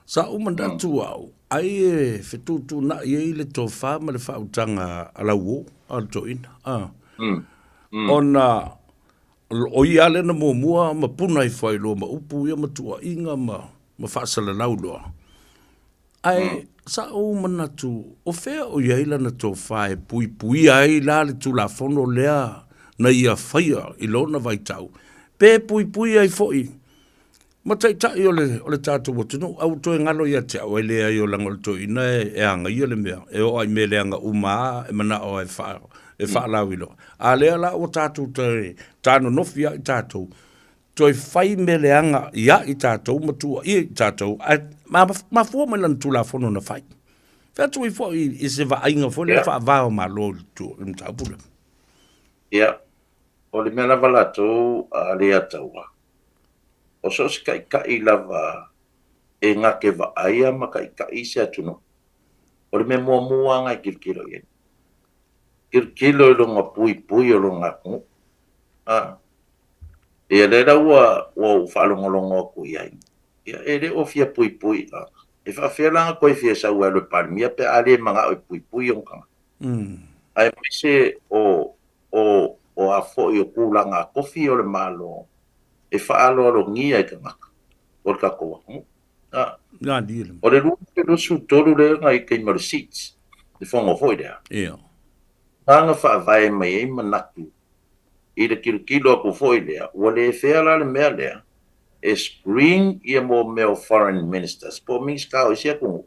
E: sa ou manatu au, ai e fetuutuunai ai le tofa ma le faautaga a lauo, a le toeaina. A, ona O ia lea na muamua ma puna ifo ai loa ma upu ia ma tuuaiga ma, ma faasalalau loa. Ae mm. sa ou manatu, o fea o i ai lana tofa e puipuia ai la le Tulafono lea na ia faia i lona vaitau, pe puipui ai foi ma taitai o le, o le tatou atunuu. A ua toe galo ia te au, e leai o leaga o le toeaina e, e agaia le mea, e oo lava i mea leaga uma lava e manao e, faa, e faalauiloa. A lea la ua tatou toe tanonofi ia i tatou, toe fai mea leaga ia i tatou ma tuuaia i tatou, ae mafua mai lana Tulafono na fai. Fai atu ai foi i se vaaiga foi lea faava o Malo i le mataupu lea.
H: Ia, o le mea lava latou a Leiataua, O so o se taitai lava e na te vaaia ma taitai se atunuu, o le mea muamua lava na e tilotilo i ai, tilotilo i lona puipui o lona atunuu. A, ia lea la ua ua ou faalogologo atu i ai, ia e le o fia puipui, a, e faapefea la ona toe fia sau e alu e Palemia pe a le manao e puipui ona tagata. Aemaise o o o a foi o tulaga tofi o le Malo e faaaloalogia i tagata o le tatou atunuu. A, o le 2023 lea na i taimi o le SIDS, le fono foi lea, na na faavae mai ai manatu i le tilotilo atu foi lea, ua le fair la le mea lea e screen ia mo mea o foreign ministers po o Minisita o isi atunuu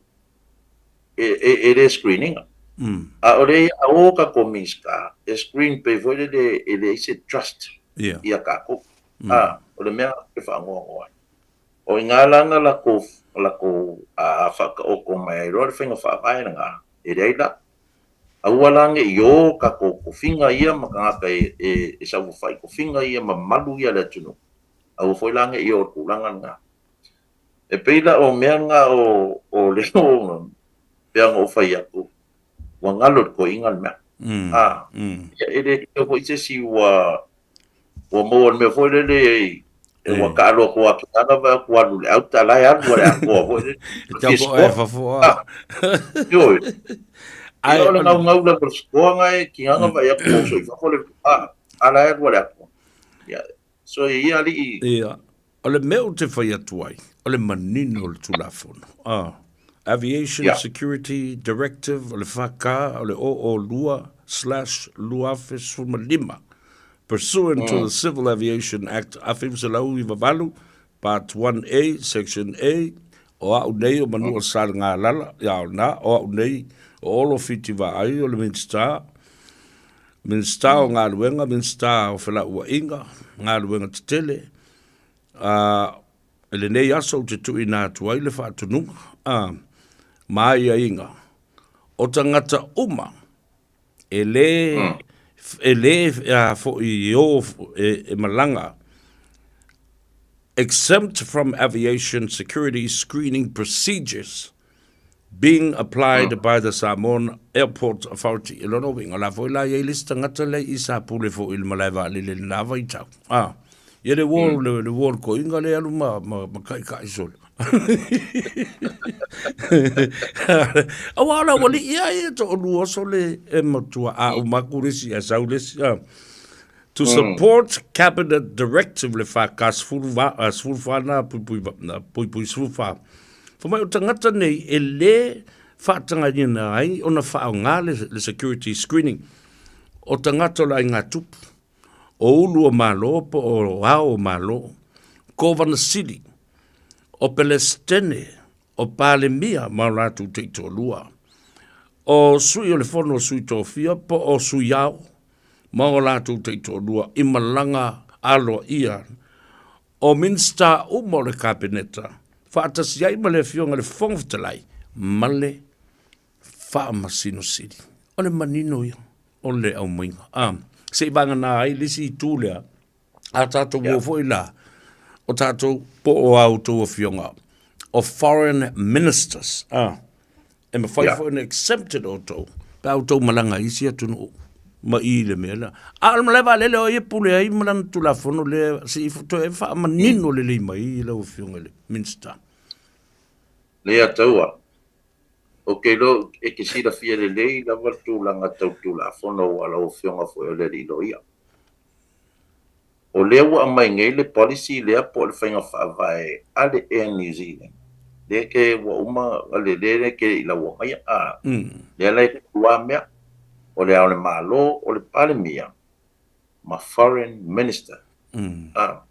H: e le screen ina. A o lea ia o tatou Minisita e screen pei foi lele e leai se trust ia tatou. A, o le mea e faanoanoa ai. O i ina la na latou latou faataoto mai ai loa le faiga faavae lena, e leai la. Aua la ne i o tatou tofiga ia ma tagata e saofafai i tofiga ia ma malu ia le atunuu, aua foi la ne i o i le tulaga lena. E pei la o mea na o o le o pei ona ou fai atu, ua galo i le toeaina le mea. A, ia e le tele foi se isi ua ua maua i le mea foi lele e ua taalo atu lava ke ana vaai atu alu i le auta a la e alu lava i le atoa foi lele.
E: E tau po e fafo a.
H: Ioe. Ia o le gaugau lava o le score na e kigana vaai atu ua oso i fafo le a, a la e alu lava i le atoa. Ia, so e ia alii.
E: Ia. O le mea ou te fai atu ai, o le manino o le Tulafono, a, Aviation yeah. Security Directive o le FK o le 002/2015 pursuant mm. to the Civil Aviation Act 1998 Part 1A Section A o au nei o Manua mm. Salegalala ia o na o au nei o Olo Fiti Vaai o le Minista Minista o Galuega Minista o Felauaiga Galuega Tetele A, i lenei aso ou te tuuina atu ai le faatonuga, a, ma aiaiga, o tagata uma e lē, e lē a foi e o e, e malaga, exempt from aviation security screening procedures being applied by the Samoan Airport Authority. I lona uiga, o la foi la i ai le isi tagata lea i sa pule foi i le malae vaalele i lena vaitau. Ah, ia le uo, le, le uo o le toeaina lea e alu ma, ma, ma kaʻikaʻi solo. Aua o le aualii lava ia e toalua sole e matua auma atu le isi ae sau le isi. Ah. To support Cabinet Directive le FK 14 na puipui, puipui 14. Fai mai o tagata nei e lē faatagaina ai ona faaaoga le, le security screening o tagata o le aiga tupu, o ulu o Malo po o ao o Malo, Kovana Sili, o Pelesitene, o Palemia ma o latou taitoalua, o Sui o le Fono a Sui Tofia po o Sui Ao. ma o latou taitoalua i malaga aloaia o Minisita uma o le Kapeneta faatasi ai ma le Afioga i le Fofoga Fetalai ma le Faamasino Sili. O le manino ia o le aumaiga. Ah, se i vagana ai le isi itu lea, a tatou o foi la, o tatou po o a outou afioga o foreign ministers, ah, e mafai foi ona exempted outou pe a outou malaga i isi atunuu ma i le mea lea. A o le malae vaalele o ai e pule ai ma lana Tulafono lea se i toe faamanino lelei mai lau Afioga i le Minisita.
H: Leiataua, Ou te iloa e te silafia lelei lava le tulaga tau Tulafono aua o lau Afioga foi o le Alii Loia. O lea ua aumai nei le policy lea po o le faiga faavae a le Air New Zealand, lea ke ua uma le lea ke le i laua maia, a, lea la e tolu lava mea, o Le Ao o le Malo, o le Palemia ma Foreign Minister. A,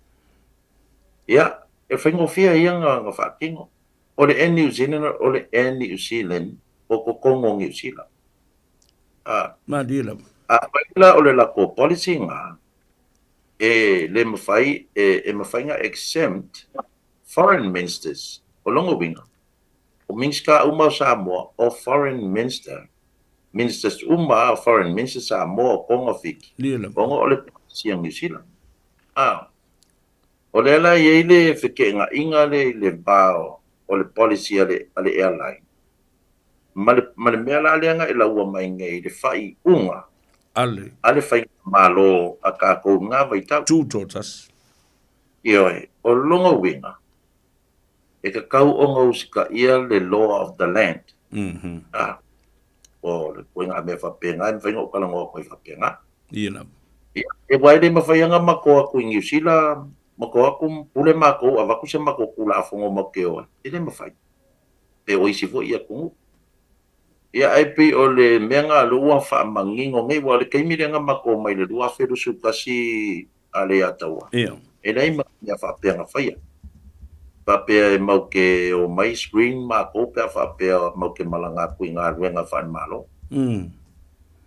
H: ia, e faigofie ia ona faatino. O le Air New Zealand o le Air New Zealand o totonu o Niu Sila. A,
E: Malie lava.
H: Afai la o le latou policy lena, e le mafai, e, e mafai ona exempt foreign ministers. O lona uiga, o Minisita uma o Samoa, o foreign minister, ministers uma lava o foreign ministers Samoa, o Tonga, o Fiti, ona o le policy a Niu Sila. A, o lea la e i ai le feteenaiga lea i le va o le policy a le, a le airline ma le, ma le mea la lea na e laua mai nei i le faaiuga
E: a le,
H: a le faigamalo a tatou i lena vaitau.
E: Tutoatasi.
H: Ioe, o lona uiga, e tatau ona usitaia le law of the land. A, o le ituaiga mea faapena e mafai ona ou talanoa atu ai faapena.
E: Ia lava.
H: Ia, e aua e le mafai ona matou o atu i Niu Sila, matou o atu pule matou, avatu se matou Tulafono matou te o ai. E le mafai. Pe o isi foi atunuu. Ia, ae pei o le mea lena o lea ua faamanino nei, aua o le taimi lea na matou omai i le 2021 a Leiataua, e leai ma mea faapea na faia. Faapea e mau te omai screen matou pe a faapea mau te malaga atu i galuega faale-Malo. I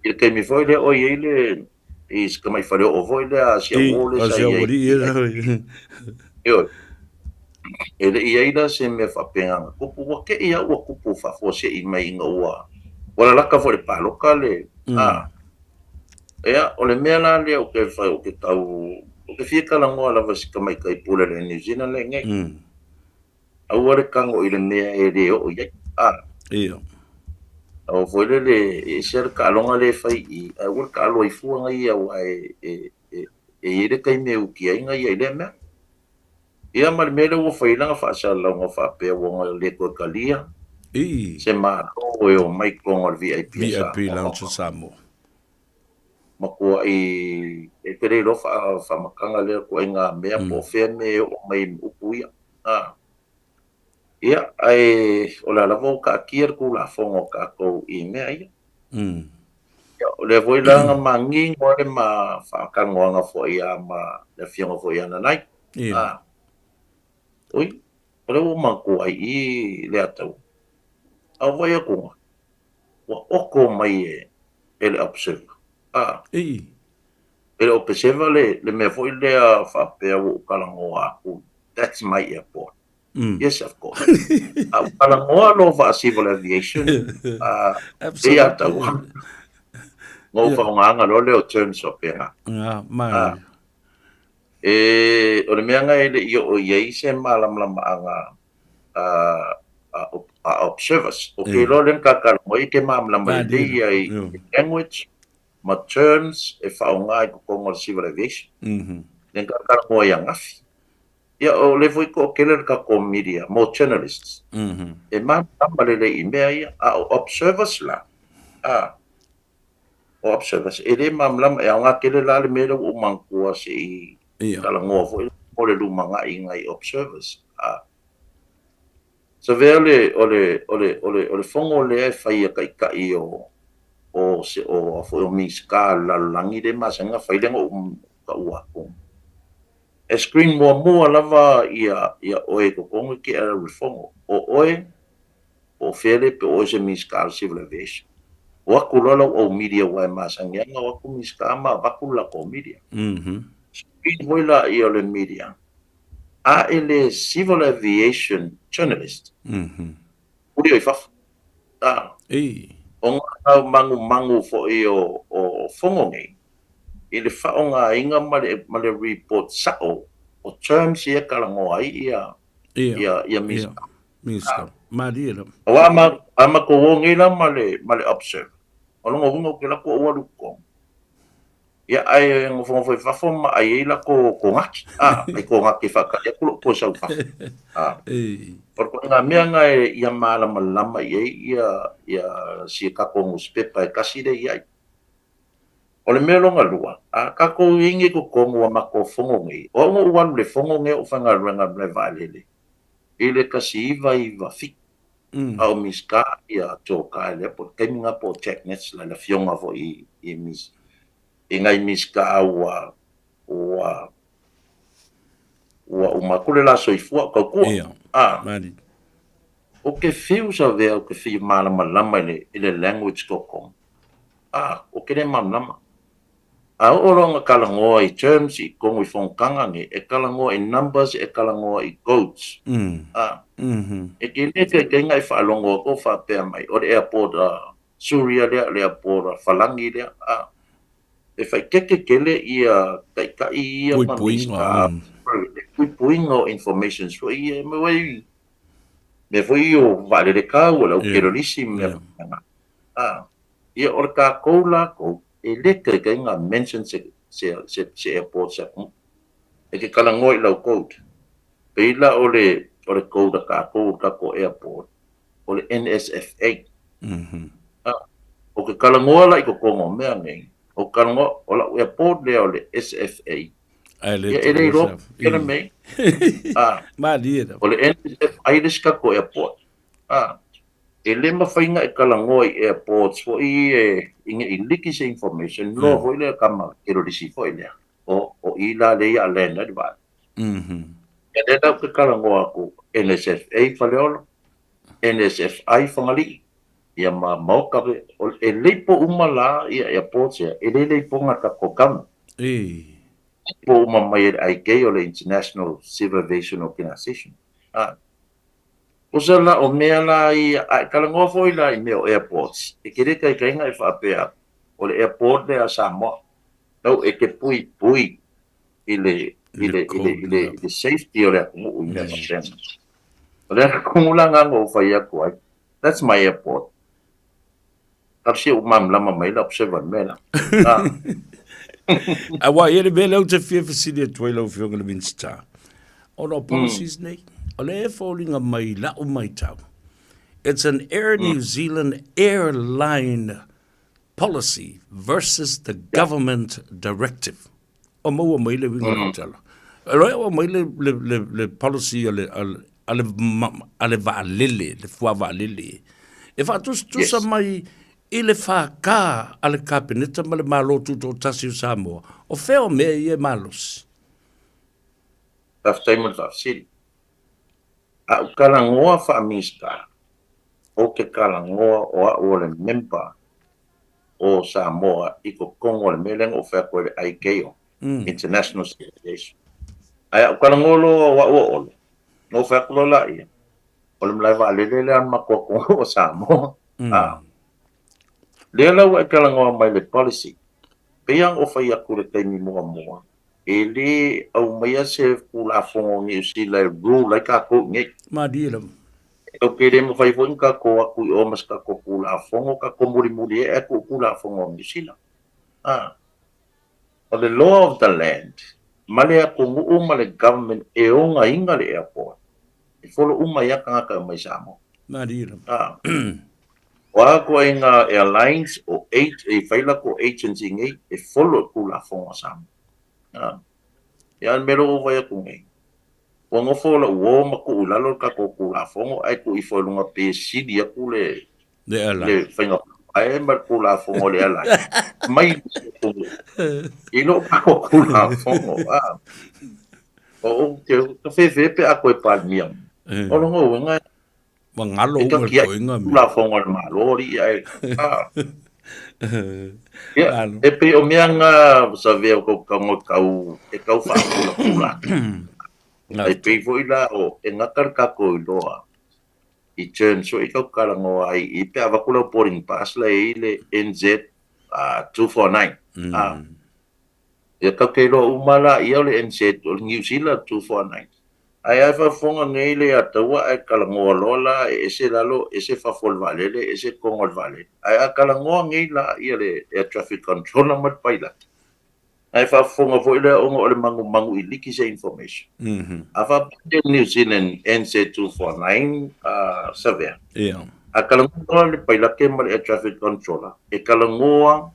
H: le taimi foi lea o i ai le i si tamai faleoo foi lea a si au lea sa i ai. Ioe. E le i i ai la se mea faapena na tupu. Ua te i lava ua tupu faafuasei mai ina ua ua lalata foi i le palota le a. Ia, o le mea la lea ou te fai, ou te tau, ou te fia talanoa lava i si tamaitai pule le New Zealand lea nei. Aua le tago i le mea e le oo i ai. A.
E: Ia.
H: Aua foi lele, e ese lava le taaloga lea e fai i i, ae aua le taalo ai fua nai aua e, e, e, e i ai le taimi e uti ai nai i lea mea. Ia ma le mea lea ua fai ai lana faasalalauga faapea ua le toe talia
E: I.
H: se Malo e omai i totonu o le VIP a
E: VIP
H: Samoa.
E: Lounge a Samoa.
H: Matuai e te le iloa faamatalaga lea ituaiga mea po o fea mea e oo mai ma upu ia. A. Ia, ae o lea lava ua taatia le Tulafono a tatou i mea ia. Ia, o lea foi la na manino ai le ma faatalanoaga foi ia ma le Afioga foi ia Nanai.
E: Ia.
H: A. Oi, o lea ua manatua ai i i Leataua. A o vaai atu ua oto mai e e le observer. A.
E: I.
H: E le o peseva le, le mea foi lea faapea ua ou talanoa atu, that's my airport. Yes, of course. A ua talanoa loa vaa civil aviation, a, e ia tau. Na ou faaaogaina loa lea o terms faapena.
E: Ah, manaia.
H: E, o le mea lena e le i oo i ai se malamalamaaga a, a, a observers. Ou te iloa lea na talanoa ai, e te malamalama lelei ia i language ma terms e faaaoga i totonu o le civil aviation. Lea na talanoa ai ananafi. Ia, o lea foi toatele le tatou media, mo journalists, e malamalama lelei i mea ia. A o observers la, a, o observers, e le malamalama, e aoga tele la le mea lea ua ou manatua se i talanoa foi mo le lumanai i nai observers. A, Savea le, o le, o le, o le, o le fono lea e fai e taitai o, o se, o a foi o Minisita o le lalolagi lea e masani ona fai lea na ou taua atu. E screen muamua lava ia, ia oe i totonu e te alu i le fono. O oe, po o fea le, pe o oe se Minisita o le Civil Aviation. O atu loa lau au media aua e masani lava ona o atu Minisita ma avatu le latou media. Screen foi laia o le media a e le civil aviation journalist uli o i fafo. A o ngā manumanu foi o o fono nei i le faaaogaina ma le ma le report sao o terms ia e talanoa ai ia ia ia Minisita.
E: Minisita. Malie lava.
H: Aua a ma a matou o nei la ma le ma le observer, o lona uiga ou te alu atu ou alu i totonu, ia ae nofonofo i fafo ma ai ai latou konati, a, ai konati e faatali atu lou toe sau i fafo. A, o le ituaiga mea lena e ia malamalama i ai ia ia si a tatou nusipepa e tasi lea e i ai. O le mea lona lua, a tatou i ai nei i totonu o a matou fono nei, o au na ou alu i le fono nei a ou faigaluega i le malae vaalele, i le 1997, a o Minisita ia Joe Kyle lea po o le taimi lena po o Jack Netzler, le afioga foi i i nai Minisita ua ua ua uma atu le la soifua o tautua. A, ou te fiu savea, ou te fia malamalama i le i le language totonu. A, ou te le malamalama. A oo loa ina talanoa i terms i totonu i fonotaga nei, e talanoa i numbers, e talanoa i codes. A, e te le taitaiga e faalogo atu o faapea mai, o le airport a Suria lea, o le airport a Falani lea. A, e faaeteete tele ia taitai ia ma Minisita le puipuiga o informations foi ia, mea foi ia o vaalele tau, o le au kerorisi ma mea faapena. A, ia o le tatou latou, E le taitai na mention se se se se airport se atunuu. E te talanoa i lau code. Pei la o le o le code a tatou o le tatou airport o le NSFA. A, o ke talanoa la i totonu o mea nei, o talanoa o lau airport lea o le SFA.
E: Ae le
H: Ia e le iloa kela mea. A,
E: Malie
H: o le NSFA le isi tatou airport. A, E le mafai na e talanoa i airports foi ia e ne i liki se information, loa foi lea tama kerorisi foi lea, o o i la lea ia land ai le vaalele. Ia lea la ou te talanoa atu NSFA Faleolo, NSFI Fagalii, ia ma Maoka e leipo uma la ia airports ia, e le leipoga tatou government. Leipo uma mai e le ICAO, le International Civil Aviation Organization. A. Tusa la o mea la ia, a e talanoa foi la i mea o airports, e te le taitaiga e faapea o le airport lea a Samoa, lau e te puipui i le, i le, i le, i le, i le safety o le atunuu i mea faapena. O le ala tonu la lena na ou fai atu ai, that's my airport. Talosia ua malamalama mai la observer i le mea la.
E: Aua e i ai le mea lea ou te fia fesili atu ai lau Afioga i le Minisita, ona o policies nei, o lea e foliga mai i lau matau, it's an Air New Zealand airline policy versus the government directive. O maua mai le uiga o lau tala. E loa ua aumai le, le, le, le policy a le, a le, a le, a le vaalele, le fua vaalele, e faatusatusa yes. mai i le FK a le Kapeneta ma le Malo Tutoatasi o Samoa, o fea o mea ia e malosi?
H: Faafetai mo le faafesili. A ou talanoa faa-Minisita, ou te talanoa o au o le member o Samoa i totonu o le mea lea na ou fai atu ai le ICAO, International Civil Aviation. Ae a ou talanoa loa o au o Olo, na ou fai atu loa laia, o le malae vaalele lea a le matou atunuu o Samoa. A, lea la ua e talanoa mai i le policy, pei lava ona ou fai atu i le taimi muamua, e le aumaia se Tulafono a Niu Sila e rule ai tatou i inei.
E: Malie lava.
H: Ou te le mafai foi ona tatou o atu i o ma se tatou Tulafono, tatou mulimuli ee atu i Tulafono a Niu Sila. A, o le law of the land, ma le atunuu ma le government e ogaina le airport, e follow uma ai lava tagata e omai i Samoa.
E: Malie lava. A,
H: o a ituaiga airlines o e fai latou agency nei, e follow i Tulafono a Samoa. A, ia o le mea lea ua ou vaai atu nei, Ua nofo lou uo ma tuu i lalo le tatou Tulafono ae tuu ifo i luga pei e sili atu le le faiga faavae ma le Tulafono a le airline mai i lo tatou Tulafono. A o ou te fefe pe a toe Palemia mai. O lona uiga
E: Ua galo
H: uma le toega mea. Tulafono a le Malo alii ae a. Ia, e pei o mea nga savea o kou kago kau, e kau faapulapula atu. E pei foi la o e gata le tatou iloa i terms foi kau talanoa ai i pe avatu lau boarding pass la e i le NZ 249. Ia kau te iloa uma la ia o le NZ o le New Zealand 249. Ae a e faafofoga nei le Ataua ae talanoa loa la e ese lalo ese fafo o le vaalele ese toga o le vaalele. Ae a talanoa nei la ia le air traffic controller ma le pailata ae faafofoga foi lea ona o le manumanu i liki se information. A faapea le New Zealand NZ 249 Savea. A talanoa loa le pailate ma le air traffic controller e talanoa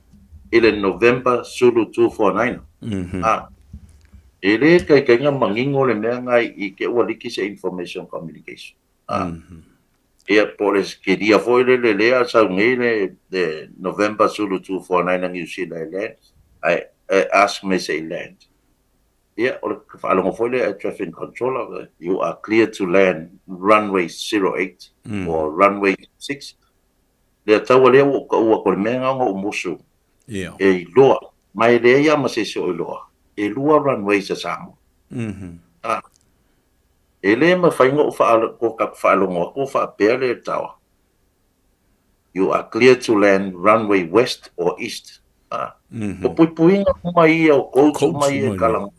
H: i le November Zulu 249. A E le taitaiga manino le mea na i te ua liki se information communication. A Ia po o le kelia foi lele lea sau nei le le November Zulu 249 a Niu Sila e land ae e ask me se i land. Ia o le faalogo foi lea air traffic controller you are clear to land runway 08 or runway 6. Lea taua lea ua ou taua atu o le mea na ona ou musu e iloa, ma e leai lava ma se isi o iloa, e lua runways a Samoa. A, e le mafai ona ou faalogo atu o faapea le tower, you are clear to land runway west or east. A, o puipuiga uma ia o codes uma ia e talanoa,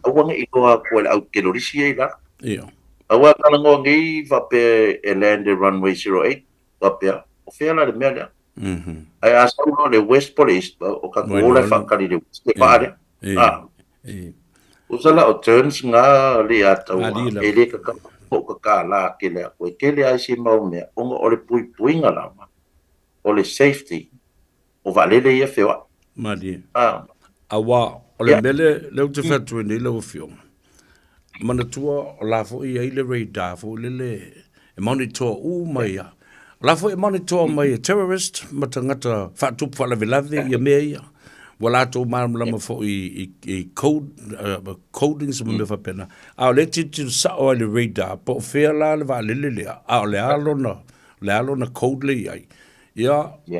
H: aua ne i iloa atu e le au telolisi ia i lalo. Aua e talanoa nei faapea e land e runway 08, faapea, o fea la le mea lea? Ae a sau loa le west po le east, o tatou o la e faatali i le west, le vaa lea. A, tusa la o turns nga le ataua, e le tatau ona ou tatala tele atu, e tele lava isi mau mea, ona o le puipuiga lava, o le safety, o vaalele ia feoai.
E: Malie. A. Aua, o le mea lea ou te fai atu ai nei lau Afioga, manatua o la foi e i ai le radar foi lele e monitor uma ia. O la foi e monitor mai e terrorist ma tagata faatupu faalavelave ia mea ia. Ua latou malamalama foi i code, codings ma mea faapena. A o lea e tilotilo sao lava i le radar po o fea la le vaalele lea, a o le a lona, o le a lona code lea e i ai. Ia,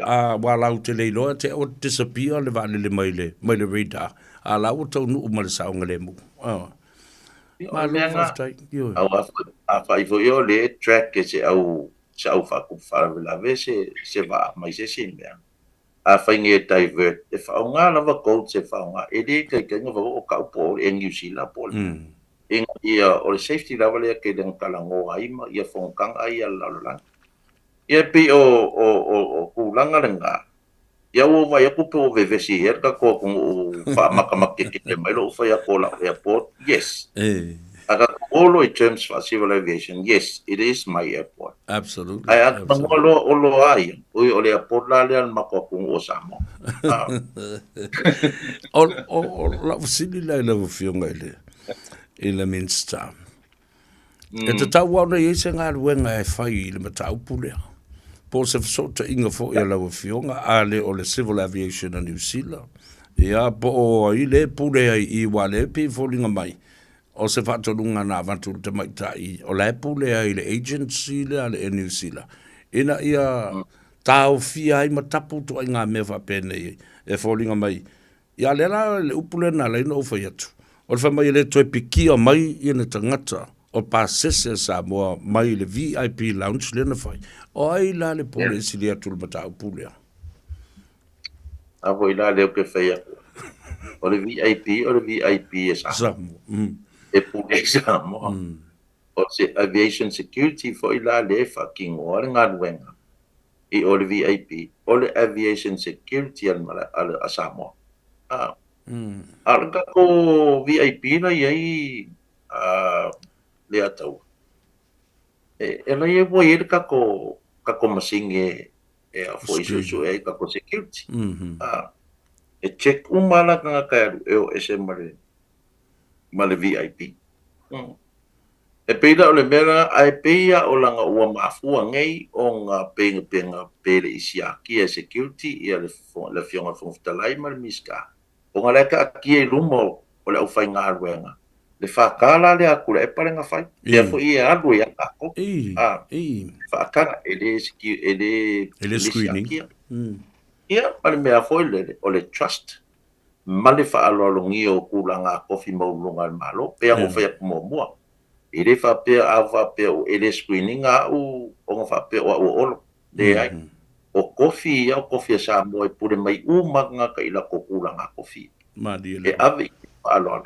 E: a ua latou te le iloa te ua disappear le vaalele mai le, mai le radar, a la ua taunuu ma le saogalemu. Ah. Malo faafetai.
H: Ioe. Afai foi o lea e track e se au se au faatupu faalavelave se se vaa mai se isi mea, afai nei e divert, e faaaoga lava codes e faaaoga, e le taitaiga foi o tau po o le Air New Zealand po o le ina ia o le safety lava lea tele na talanoa ai ma ia fonotaga ia a le lalolagi. Ia e pei o, o, o, o tulaga lena, ia ua ou vaai atu pe ua vevesi ea le tatou atunuu faamatamakekeke mai lou fai atu o lau airport, yes. A tatou o loa i terms faa-civil aviation, yes, it is my airport.
E: Absolutely.
H: Ae a talanoa loa o loa a ia, oi o le airport la lea a le matou atunuu o Samoa.
E: O, o, o lau fesili la i lau Afioga i le, i le Minisita, E tatau lava ona i ai se galuega e fai i le mataupu lea, po o se fesootaiga foi a lau Afioga, a le o le Civil Aviation a Niu Sila, ia, po o ai le pule ai i i, aua o lea e pei e foliga mai, o se faatonuga na avatu i le tamaitai, o la e pule ai i le agency lea a le Air New Zealand, ina ia taofia ai ma tapu ituaiga mea faapenei e foliga mai Ia lea la le upu lea na ala ai ona ou fai atu, o le fai mai e le toe pikia mai ia ni tagata o pasese a Samoa mai le VIP lounge lea na fai. O ai la le pule e sili atu i le mataupu lea?
H: A foi la lea ou te fai atu, o le VIP o le VIP e Samoa.
E: Samoa. Mm.
H: E pule i Samoa. O se aviation security foi la lea e faatinoa le galuega i o le VIP, o le Aviation Security a le a Samoa. A, a o le tatou VIP la i ai a le Ataua, e, e la ia ua i ai le tatou, tatou masini e, e a foi suesue ai tatou security. A, e check uma la tagata e alu e o ese ma le, ma le VIP. E pei la o le mea lena, ae pei lava o lana ua mafua nei ona pei na pe le i siakia e security ia le le Afioga i le Fofoga Fetalai ma le Minisita, ona la e taatia i luma o le aufaigaluega le FK la lea a Tuilaepa lea na fai, lea foi e alu ai lava tatou, a, faataga, e le e le
E: E le screening.
H: siakia. Ia, ma le mea foi lele, o le trust ma le faaaloalogia o tulaga a tofi maualuluga a le Malo, pei ona ou fai atu muamua. E le faapea a faapea e le screen ina au ona faapea o au o Olo. Leai. O tofi ia o tofi a Samoa e pule mai uma tagata i latou tulaga a tofi. E ave i ai le faaaloalo.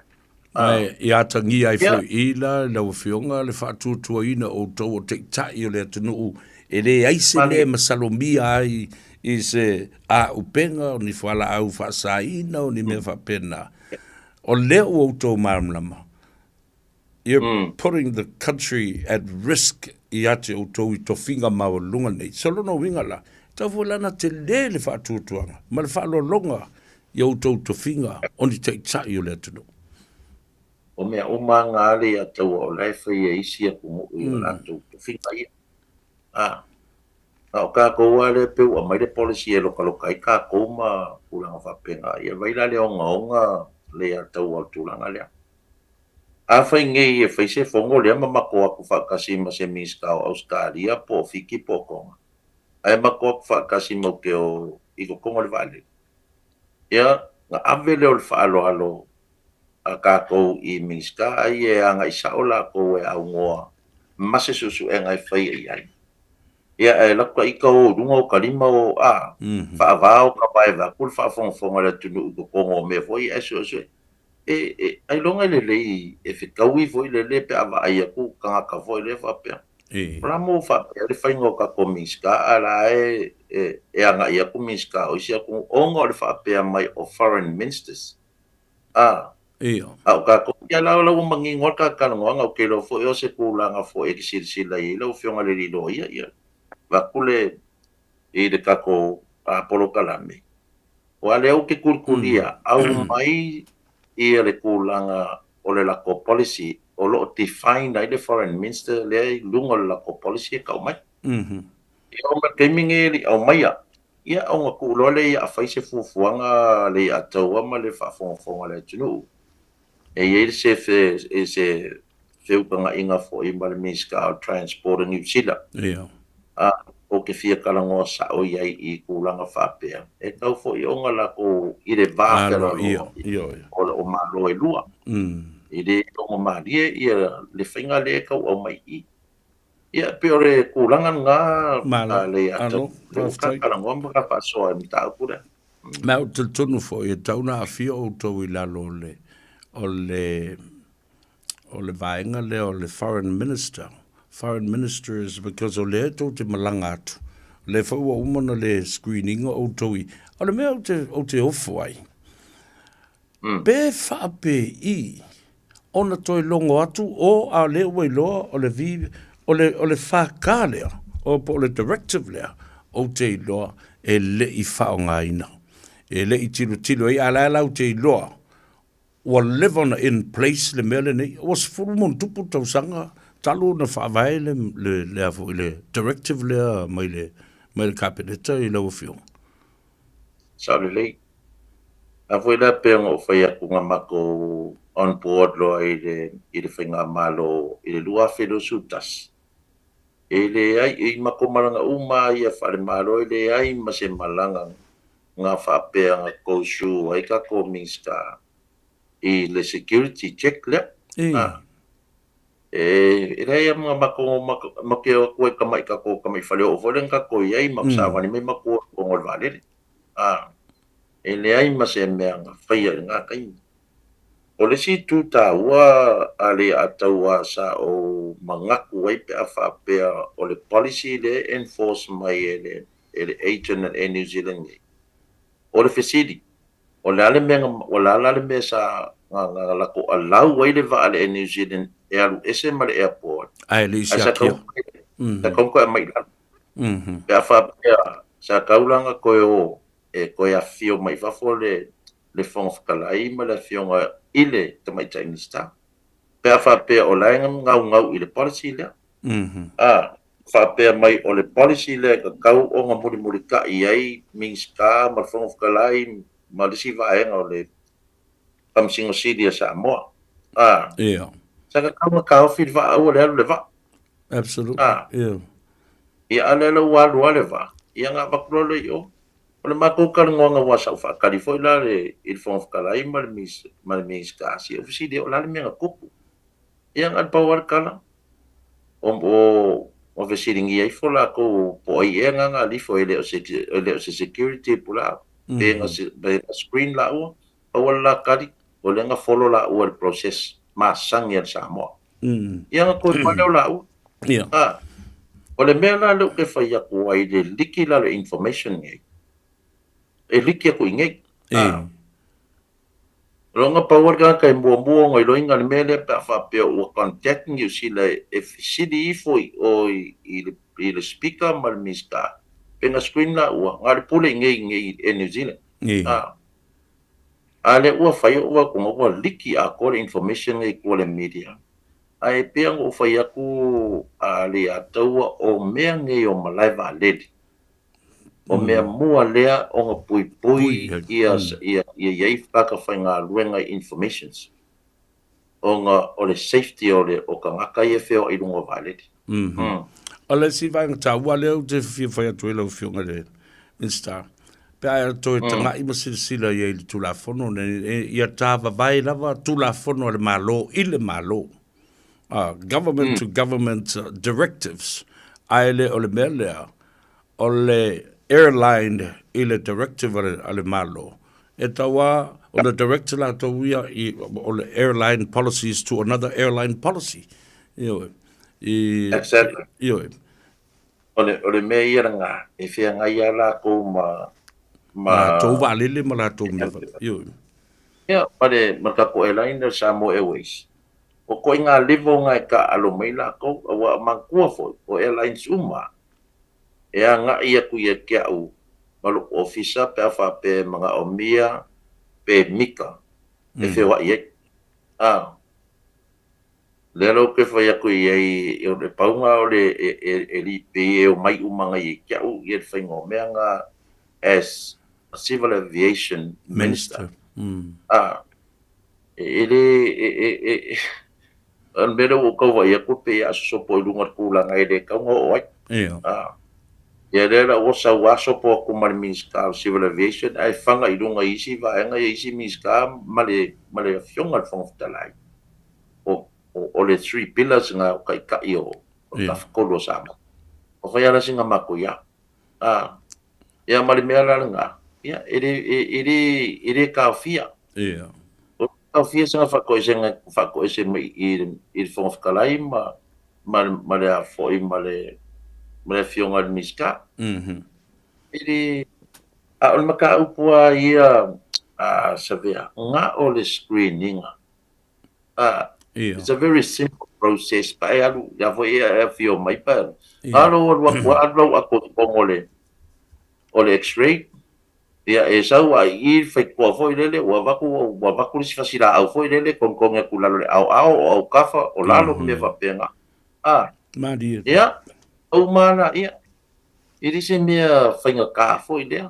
E: Ma e atagia ai foi i la lau Afioga le faatuatuaina o outou o taitai o le atunuu e leai se mea e masalomia ai i se aupega o ni fualaau faasaina o ni mea faapena. O lea ua outou malamalama, you're putting the country at risk ia te outou i tofiga maualuluga nei. So lona uiga la, e tatau foi la ona tele le faatuatuaga ma le faaaloaloga i outou tofiga o ni taitai o le atunuu.
H: O mea uma lava na le ia taua o la e fai e isi atunuu i o latou tofiga ia. A, na o tatou lava lea pei ua aumai le policy e lokaloka ai tatou ma tulaga faapena, ia vaai la le ogaoga le ia taua o le tulaga lea. Afai nei e fai se fono lea ma matou o atu faatasi ma se Minisita o Ausetalia po o Fiti po o Toga, ae matou o atu faatasi matou te o i totonu o le vaalele, ia, ona ave lea o le faaaloalo a tatou i Minisita ai e agai sao latou e aunoa ma se suesuega e faia i ai. Ia, ae alu atu ta ita o i luga o ta lima o, a, faava o ta vae vaeatu le faafogafoga a le atunuu i totonu o mea foi ia ae suesue. E, e, ailoga e lelei e fetaui foi lele pe a vaai atu tagata foi lea faapea. O la mo faapea le faiga o tatou Minisita a la e, e, e agai atu Minisita o isi atunuu ona o le faapea mai o foreign minsters. A, a o tatou, ia la, la ua manino lava le ta talanoaga, ou te iloa foi o se tulaga foi e te silasila i ai lau Afioga i le alii loia, ia, vaeatu le, i le tatou polokalame. Aua lea ou te tulitulia, aumai ia le tulaga o le latou policy o lo o define ai le Foreign Minster lea i luga o le latou policy e tau mai. Ia oo mai le taimi lenei e le i aumaia, ia ona tuu loa lea ia fai se fuafuaga le ia taua ma le faafogafoga a le atunuu. E i ai se se feutagaiga foi ma le Minisita o Transport o Niu Sila.
E: Ia.
H: A, ou te fia talanoa sao i ai i tulaga faapea, e tatau foi ona latou i le va fealoaloai o o Malo e lua. E le logomalie ia le faiga lea e tau aumai i i. Ia, e pei o le tulaga lena,
E: a
H: le ia tau, lea ua talanoa ma faasoa i le mataupu lea.
E: Ma ou te talitonu foi e tatau ona aafia outou i lalo o le, o le, o le vaega lea o le Foreign Minister. Foreign Minister is because o lea tou te malaga atu, o lea foi ua uma ona le screen ina outou i, o le mea ou te, ou te ofo ai, Pe faapei ona toe logo atu o a o lea ua iloa o le V, o le, o le FK lea, o po o le directive lea, ou te iloa e le i faaaogaina. E le i tilotilo ai, a o la e latou te iloa ua leva ona in place le mea lenei, ua 10+ tausaga talu ona faavae le, le, le a foi, le directive lea mai le, mai le Kapeneta i lau Afioga.
H: Sao lelei. A foi la pei ona ou fai atu na matou on board loa i le i le faigamalo i le 2021, e leai, i matou malaga uma lava ia faale-Malo e leai ma se malaga na faapea na go through ai tatou Minisita i le security check lea. A, e leai lava ma matou matou te o atu ai tamai tatou tamai faleoo foi lea na tatou i ai ma savali mai matou i totonu o le vaalele. A, e leai ma se mea na faia i lena taimi. O le isi itu taua a le Ataua sa ou manatu ai pe a faapea o le policy lea e enforce mai e le e le agent a le Air New Zealand nei, o le fesili, o le a le mea na, o le a la le mea sa na na latou allow ai le vaa a le Air New Zealand e alu ese ma le airport
E: Ae le i
H: ae sa
E: siakia.
H: tau sa tau toe aumai i lalo. Pe a faapea sa tau la ona toe o e toe afifio mai fafo le le Fofoga Fetalai ma le Afioga i le Tamaitai Minisita, pe a faapea o la e gaugau i le policy lea. A faapea mai o le policy lea e tatau ona mulimulitai ai Minisita ma le Fofoga Fetalai ma le isi vaega o le Faamasino Sili a Samoa. A, sa tatau ona taofi le vaa aua le alu le vaa.
E: Absolutely.
H: Ia, a o lea la ua alu lava le vaa, ia ona avatu loa lea i o. O le matou talanoaga aua sa ou faatali foi la i le Fofoga Fetalai ma le ma le Minisita, se i ou fesili ai o le a le mea na tupu. Ia na o le pau lava le tala, o o fesiligia ifo latou po o ai ea na na alu ifo e le o se e le o se security po o le a, pe na pe na screen laua, pau lava le la tali, o lea na follow laua i le process masani a le Samoa. Ia na toe pale o laua.
E: Ia.
H: A, o le mea la lea ou te fai atu ai i le liki la o le information nei, e liki atu i inei.
E: A.
H: O lona pau lava le tagata e muamua ona iloaina le mea lea pe a faapea ua contact Niu Sila e fesili ifo i o i le, i le Speaker ma le Minisita, pe na screen laua, na o le pule i inei i Air New Zealand. A. A lea ua fai ou atuga ua liki atoa le information nei i tua i le media. Ae pei ona ou fai atu a Leiataua o mea nei o malae vaalele, o mea mua lea ona puipui ia ia i ai tagata faigaluega i informations ona o le safety o le o tagata ia e feoai i luga o vaalele.
E: O le isi vaega taua lea ou te fia fai atu ai lau Afioga i le Minisita, pe a e toe tagai ma silasila i ai i le Tulafono lenei, ia tavavae lava Tulafono a le Malo i le Malo, government to government directives, ae le o le mea lea, o le airline i le directive a le Malo, e tau lava ona direct latou ia i, o le airline policies to another airline policy. Ioe. I,
H: Exactly.
E: Ioe.
H: O le, o le mea ia lena, e feagai lava latou ma,
E: ma. Latou vaalele ma latou mea faapea. Ioe.
H: Ia, ma le, ma le tatou airline lea o le Samoa Airways, o ituaiga level na e taaalo mai latou, aua manatua foi, o airlines uma e agai atu ia te au ma lou ofisa pe a faapea e manaomia pe mita e feoai ai. A. Lea la ou te fai atu i ai, o le pauga o le e lipei e omai uma ngai ia te au ia le faiga o mea na as a Civil Aviation Minister. A, e le, e, e, e, o le mea lea ua ou tau vaai atu pei a sosopo i luga o le tulaga e le tatau ona oo ai.
E: A,
H: ia lea la ua sau lava sopo atu ma le Minisita o le Civil Aviation ae faga i luga i isi vaega ia isi Minisita ma le, ma le Afioga i le Fofoga Fetalai. O, o, o le three pillars na o taitai o, o le Tafatolu o Samoa. Ua fai lava la sina matou ia. A, ia ma le mea la lena, ia, e le, e, e le, e le taofia.
E: Ia.
H: O taofia sina faatoesega, faatoese mai i, i le Fofoga Fetalai ma, ma, ma le a foi ma le, ma le Afioga i le Minisita. E le, a o le mataupu lava ia, a, Savea, na o le screen ina. It's a very simple process pa e alu ia foi e afio mai pa alu alu atu alu lau ato i totonu o le o le x-ray ia e sau a i i faitotoa foi lele ua avatu ua avatu le isi fasilaau foi lele togitogi atu i lalo o le aoao o autafa o lalo ma mea faapena a
E: Malie.
H: Ia uma la ia e le se mea faigata foi lea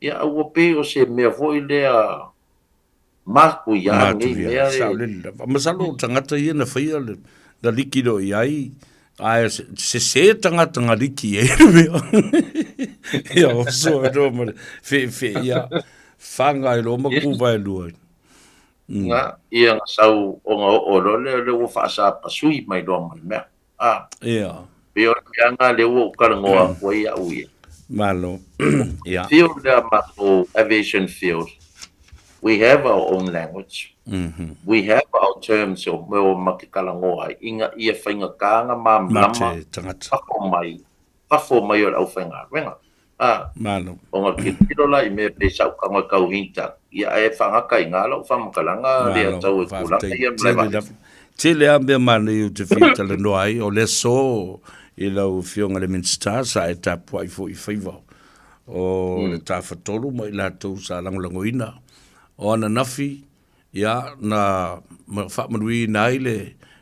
H: ia a ua pei o se mea foi lea Matuia lenei mea e.
E: Saolele lava. Masalo o tagata ia na faia le, na liki loa i ai, ae sese tagata na liki i ai le mea. Ia, o soa loa ma le feefee ia, whanga i loa ma kuva e lua.
H: Nga, ia na sau ona oo loa lea, lea ua faasapasui mai loa ma le mea. A.
E: Ia.
H: Pei o le mea nga lea ua ou talanoa atu ai au ia.
E: Malo. Ia.
H: Field lea matou aviation field, we have our own language. We have our terms o mea o ma te talanoa ai ina ia faigata na malamalama fafo mai, fafo mai o le aufaigaluega. A.
E: Malo.
H: Ona tilotilo la i mea pei sa ou tago e tau hinta, ia ae faagata i ina lau faamatalaga lea tau e tulaga ia ma le vaalele.
E: Tele lava mea manaia ou te fia talanoa ai, o le aso i lau Afioga i le Minisita sa e tapuai foi i faiva o le Tafatolu ma i latou sa lagolagoina. O ananafi, ia, na faamanuiina ai le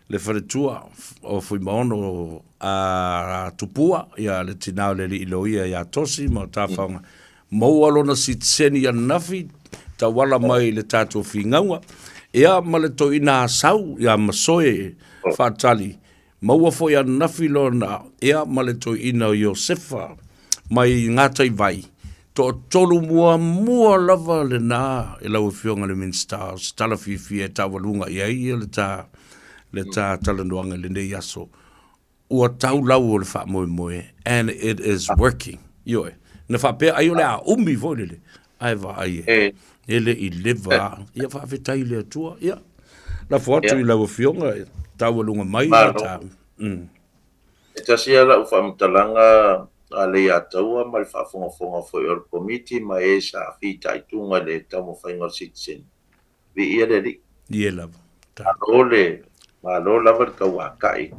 E: le faletua o Fuimaono a Tupua, ia le tina o le alii loia ia Tosi ma Tafaoga, maua lona sitiseni i ananafi, tauala mai i le tatou figauga, ia ma le toeaina Asau ia Masoe Faatali, maua foi ananafi lona, ia ma le toeaina o Iosefa mai Gataivai. Toatolu muamua lava lena e lau Afioga i le Minisita o se tala fiafia e taualuga i ai ia le ta le ta talanoaga i lenei aso. Ua tau lau o le faamoemoe and it is working. Ioe. Na faapea ai o le a umi foi lele, ae vaai e, e le i leva lava. Ia faafetai i le Atua. Ia, lafo atu i lau Afioga e taualuga mai le ta.
H: E tasi lava lau faamatalaga a Leiataua ma le faafogafoga foi o le Komiti ma e sa fitaituga i le taumafaiga o le Citizen. Viia le Alii.
E: Ie lava.
H: Malo le, malo lava le tauakai.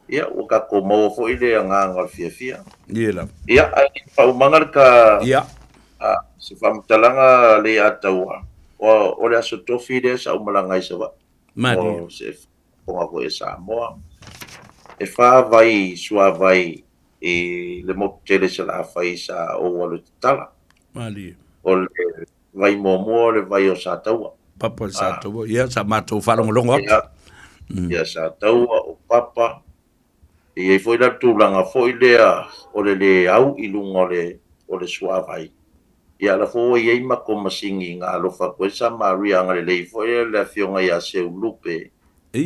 H: Ia, ua tatou maua foi le agaga o le fiafia.
E: Ie lava.
H: Ia, ae i faaumaga le ta,
E: Ia.
H: a, se faamatalaga Leiataua, o, o le Aso Tofi lea sa ou malaga ai i Savaii.
E: Malie.
H: O se fofoga foi a Samoa. E fa vai suavai i le motu tele i Salafai sa ou alu e tatala.
E: Malie.
H: O le vai muamua o le vai o Sataua.
E: Papa o Sataua, ia sa matou faalogologo atu.
H: Ia, ia Sataua, o Papa. E i ai foi la le tulaga foi lea o le le au i luga o le, o le suavai. Ia a la foi ua i ai matou masini na alofa atu ai sa Maria agalelei foi le afioga ia Seu Lupe,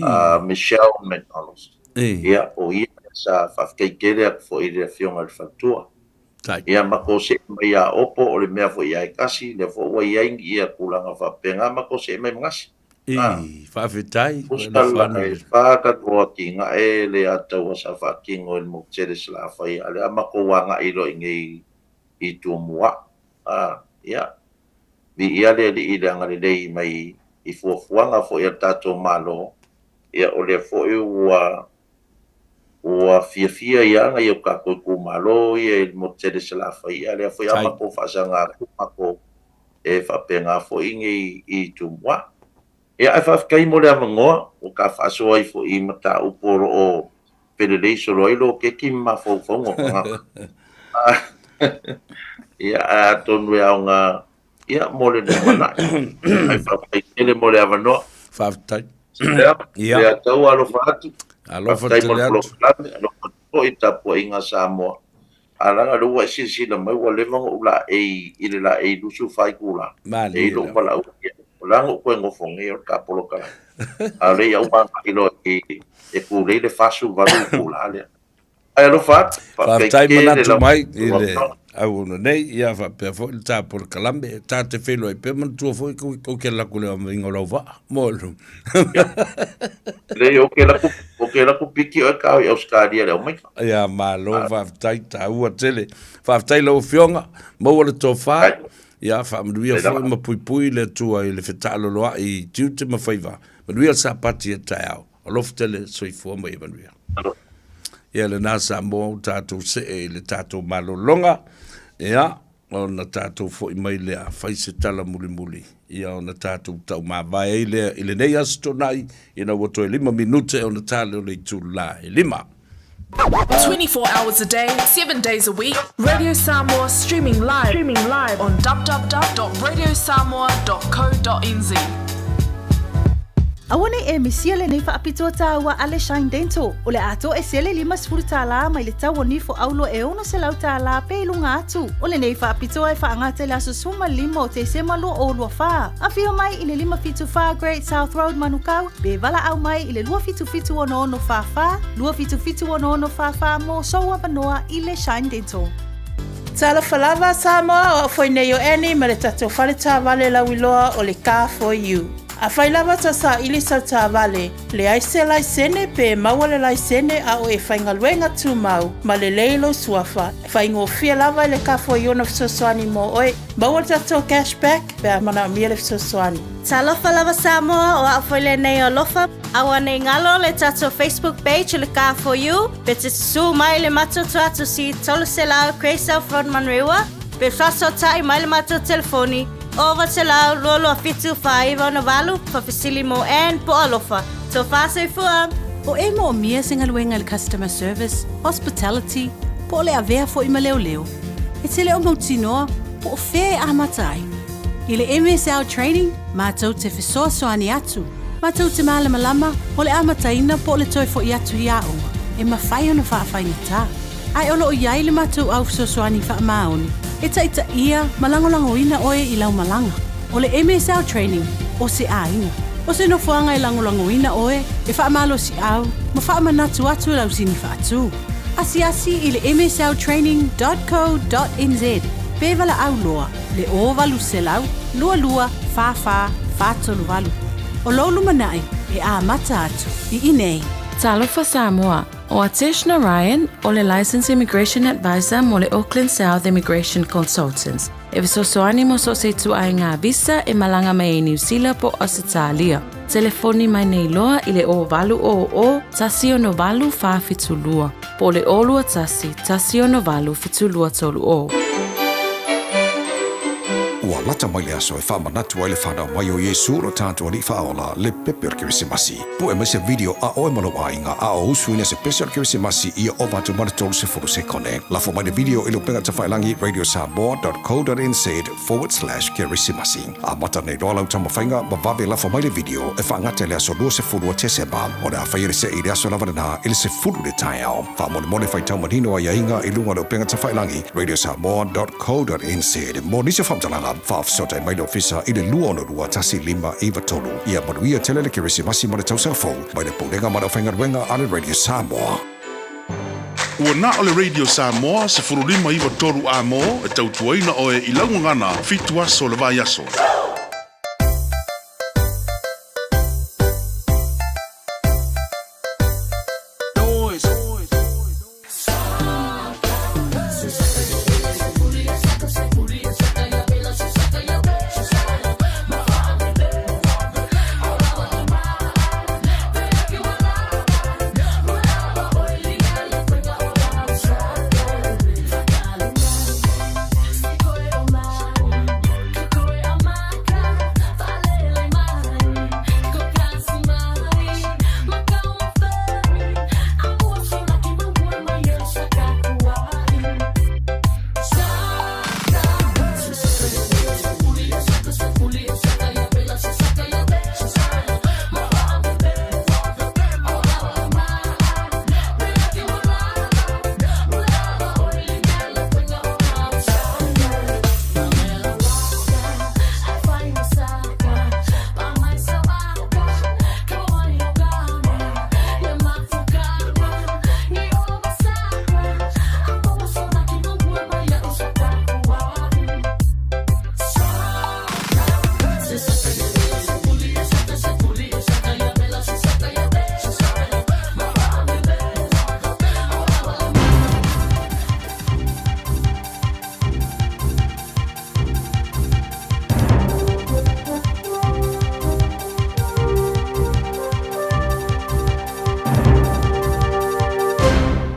H: a Michelle McDonald. Ia, o ia sa faafetai tele atu foi i le afioga i le faletua. Ia matou see mai ia Opo, o le mea foi ia Ekasi, lea foi ua i ai ia tulaga faapena, matou see mai ma Gasi.
E: Ii, faafetai.
H: Usa la e fa tatou atinae le Ataua sa faatino e le motu tele Salafai, a o lea a matou agai loa i inei i Tumua. A, ia, viia le Alii i le agalelei mai i fuafuaga foi a le tatou Malo, ia o lea foi ua ua fiafia ia nai o tatou itumalo ia i le motu tele Salafai, a o lea foi a matou faasaga atu matou e faapena foi nei i Tumua. Ia, ae faafetai mo le avanoa ua ta faasoa ai foi i mataupu o lo o felelei solo ai lou keki ma mafaufauga o tagata. Ia, ae atonu e aoga ia mo le lumanai. Ae faafetai tele mo le avanoa.
E: Faafetai.
H: Ia,
E: Ia.
H: le Atua alofa atu.
E: Alofa
H: Faafetai mo
E: tele
H: le
E: atu.
H: polokalame, alofa atu foi i le tapuaiga a Samoa. A leaga o lea ua e silasila mai ua leva ona ou laei i le laei 24 itula. E i
E: Malie
H: lou
E: lava.
H: valaau o la na ou toe nofo nei o le ta polokalame. A o lea ia uma agai loa i e tulei le 48 itula lea. Ae alofa atu, faafetai
E: Faafetai
H: tele
E: manatu
H: lava
E: mai
H: i
E: i
H: lou
E: le
H: avanoa.
E: auauna nei, ia faapea foi le ta polokalame, ta te feiloai pea manatua foi kou te alu atu i le aumaiga o lau vaa. Mo lu.
H: Lelei, ou te alu atu, ou te alu atu piki oe tao i Ausetalia i le aumaiga.
E: Ia malo faafetai taua tele. Faafetai lau afioga, maua le tofa. Ia faamanuia foi ma puipui le Atua i le fetaaloloai i tiute ma faiva. Manuia le Sapati a taeao. Alofa tele, soifua ma ia manuia. Ia lena Samoa ua tatou see i le tatou malologa. Ia ona tatou foi mai lea, fai se tala mulimuli, ia ona tatou taumavae ai lea i lenei Aso Toonai, ina ua toe lima minute ona ta lea o le itula e lima.
C: 24 hours a day, 7 days a week, Radio Samoa streaming live, streaming live on www.radiosamoa.co.nz.
M: Aua nei e misia lenei faapitoa tāua a le Shine Dental. O le atoa e sele $50 mai le tau o nifo aulo e $600 pe i luga atu. O lenei faapitoa e faagata i le aso 15 o Tesema 2024. Afio mai i le 574 Great South Road Manukau pe valaau mai i le 277 6644, 277 6644 mō sou avanoa i le Shine Dental.
K: Talofa lava Samoa, o au foi nei o Annie ma le tatou fale taavale lauiloa o le Car For You. Afai lava ta saili sau taavale, leai se laisene pe maua le laisene a o e faigaluega tumau ma lelei lou suafa, faigofie lava i le Car For You ona fesoasoani mo oe. Maua le tatou cash back pe a manaomia le fesoasoani.
T: Talofa lava Samoa, o au foi lenei o Alofa. Aua nei galo le tatou Facebook page o le Car For You, pe te susu mai le matou tuatusi 300 Grey South Road Manurewa, pe faasootai mai le matou telefoni 900 227 4968, faafesili mo Ann po o Alofa. Tofa soifua!
M: O e moomia se galuega i le customer service, hospitality, po o le avea foi ma leoleo. E te le o mautinoa po o fea e amata ai. I le MSL Training, matou te fesoasoani atu, matou te malamalama o le amataina po o le toe foi atu i aoga e mafai ona faafaigata. Ae o lo o i ai le matou au fesoasoani faamaoni. E taʻitaʻia ma lagolagoina ʻoe i lau malaga. O le MSL Training, o se ʻaiga. O se nofoaga e lagolagoina ʻoe e faamalosiʻau ma faamanatu atu lau sini faatū. Asiasi i le msltraining dot co dot nz pe valaau loa le 0800 22 44 438. O lou lumanai e amata atu i inei.
G: Talofa Samoa, O Atesh Narayan, o le Licensed Immigration Advisor mo le Auckland South Immigration Consultants, e fesoasoani mo so o se ituaiga visa e malaga mai ai Niu Sila po o Ausetalia. Telefoni mai nei loa i le 0800 168 472 po o le 021 168 7230.
J: Ua lata mai le aso e faamanatu ai le fanau mai o Iesu lo tatou Alii Faaola, le pepe o le Kerisimasi. Pue mai se video a oe ma lou aiga a o usuina se pese o le Kerisimasi ia ova atu ma le 30 sekone. Lafo mai le video i le upega tafailagi radiosamoa.co.nz/kerisimasi. Amata nei loa lau taumafaiga ma vave lafo mai le video e faagata i le aso 20 o Tesema. O le a faia le seʻe i le aso lava lena i le 10 le taeao. Faamolemole faitau manino aiaiga i luga o le upega tafailagi radiosamoa.co.nz. Mo nisi o faamatalaga, faafesootai mai le Ofisa i le 262 1593. Ia manuia tele le Kerisimasi ma le Tausaga Fou mai le Pulega ma le Aufaigaluega a le Radio Samoa.
F: Ua na o le Radio Samoa 15 9 3 A-mo e tautuaina oe i lau gagana fitu aso o le vaiaso.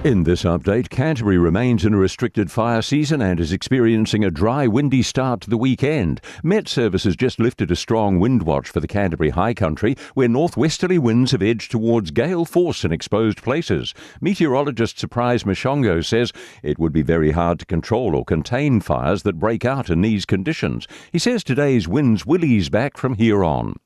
I: In this update, Canterbury remains in a restricted fire season and is experiencing a dry, windy start to the weekend. Met Service has just lifted a strong wind watch for the Canterbury High Country, where northwesterly winds have edged towards gale force in exposed places. Meteorologist Surprise Mashongo says it would be very hard to control or contain fires that break out in these conditions. He says today's winds will ease back from here on.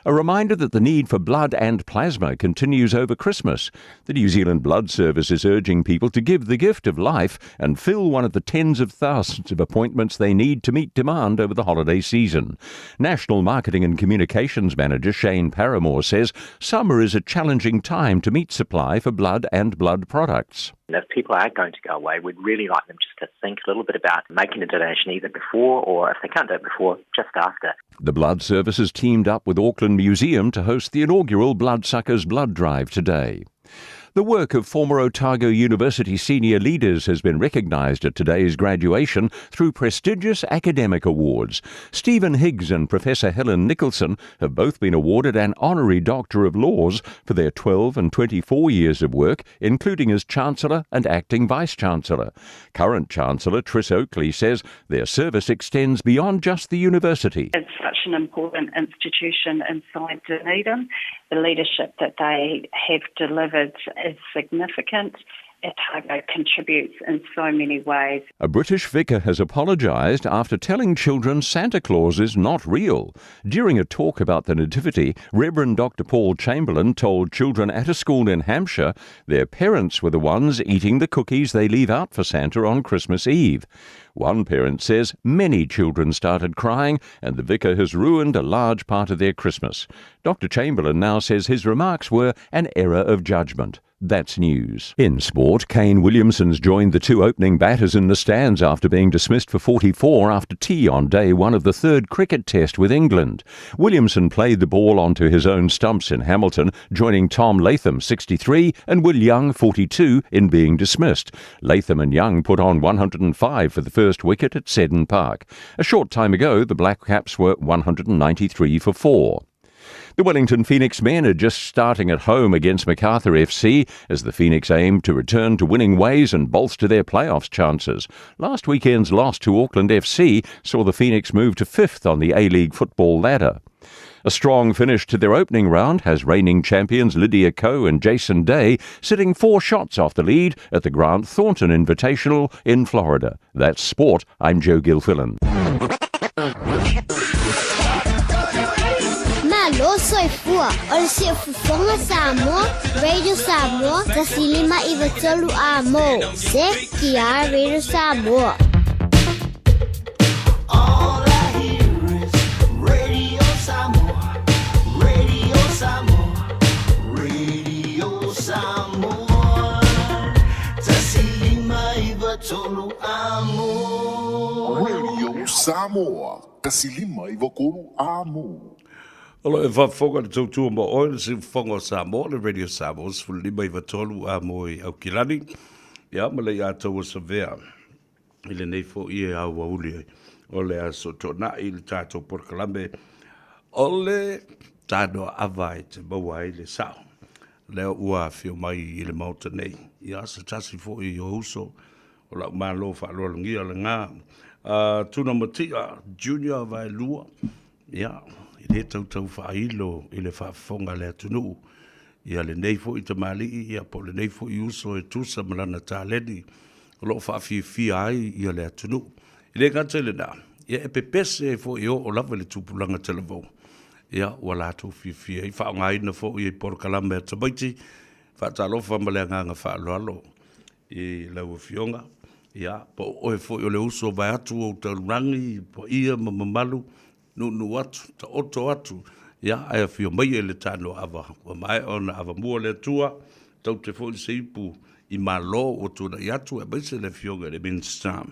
I: A reminder that the need for blood and plasma continues over Christmas. The New Zealand Blood Service is urging people to give the gift of life and fill one of the tens of thousands of appointments they need to meet demand over the holiday season. National Marketing and Communications Manager Shane Paramore says summer is a challenging time to meet supply for blood and blood products.
S: And if people are going to go away, we'd really like them just to think a little bit about making a donation either before or if they can't do it before, just after.
I: The Blood Service has teamed up with Auckland Museum to host the inaugural Bloodsuckers Blood Drive today. The work of former Otago University senior leaders has been recognised at today's graduation through prestigious academic awards. Stephen Higgs and Professor Helen Nicholson have both been awarded an honorary Doctor of Laws for their 12 and 24 years of work, including as Chancellor and Acting Vice Chancellor. Current Chancellor Tris Oakley says their service extends beyond just the university.
V: It's such an important institution inside Dunedin. The leadership that they have delivered is significant. Otago contributes in so many ways.
I: A British vicar has apologised after telling children Santa Claus is not real. During a talk about the Nativity, Reverend Dr. Paul Chamberlain told children at a school in Hampshire their parents were the ones eating the cookies they leave out for Santa on Christmas Eve. One parent says many children started crying and the vicar has ruined a large part of their Christmas. Dr. Chamberlain now says his remarks were an error of judgment. That's news. In sport, Kane Williamson's joined the two opening batters in the stands after being dismissed for 44 after tea on day one of the third cricket test with England. Williamson played the ball onto his own stumps in Hamilton, joining Tom Latham, 63, and Will Young, 42, in being dismissed. Latham and Young put on 105 for the first wicket at Seddon Park. A short time ago, the Black Caps were 193 for 4. The Wellington Phoenix men are just starting at home against Macarthur FC as the Phoenix aim to return to winning ways and bolster their playoffs chances. Last weekend's loss to Auckland FC saw the Phoenix move to fifth on the A-League football ladder. A strong finish to their opening round has reigning champions Lydia Ko and Jason Day sitting four shots off the lead at the Grant Thornton Invitational in Florida. That's sport. I'm Joe Gilfillan.
L: Malo soifua o le siufofoga Samoa, Radio Samoa, 159 a mo. Se ki Radio Samoa.
A: All I hear is Radio Samoa, Radio Samoa, Radio Samoa. 159 amo.
F: Radio Samoa, 159 amo.
E: O lo e faafofoga le tautua ma oe le siufofoga o Samoa, le Radio Samoa, 153 a mo i Aukilani, ia ma le ia taua savea i lenei foi e auauli ai o le aso toonai i le tatou polokalame o le tanoa ava e te maua ai le sao. Lea ua afio mai i le Maota nei, ia se tasi foi o uso o lau Malo faaaloalogia lena, a Tuna Matia Junior Vaelua, ia, e le tautau faailo i le faafofoga a le atunuu, ia lenei foi tamalii, ia po o lenei foi uso e tusa ma lana taleni o lo o faafiafia ai ia le atunuu. E le gata i lena, ia e pepese ai foi e oo lava i le tupulaga talavou, ia ua latou fiafia ai, faaaogaina foi i polokalame a tamaiti, faatalofa ma le agaga faaaloalo i lau Afioga, ia, po o oe foi o le uso vaeatu ou taulagi, paia ma mamalu, nuunuu atu, taoto atu, ia, ae afio mai e le tanoa ava, ua maea ona avamua le Atua, taute foi se ipu i Malo ua tulai atu, aemaise le Afioga i le Minisita,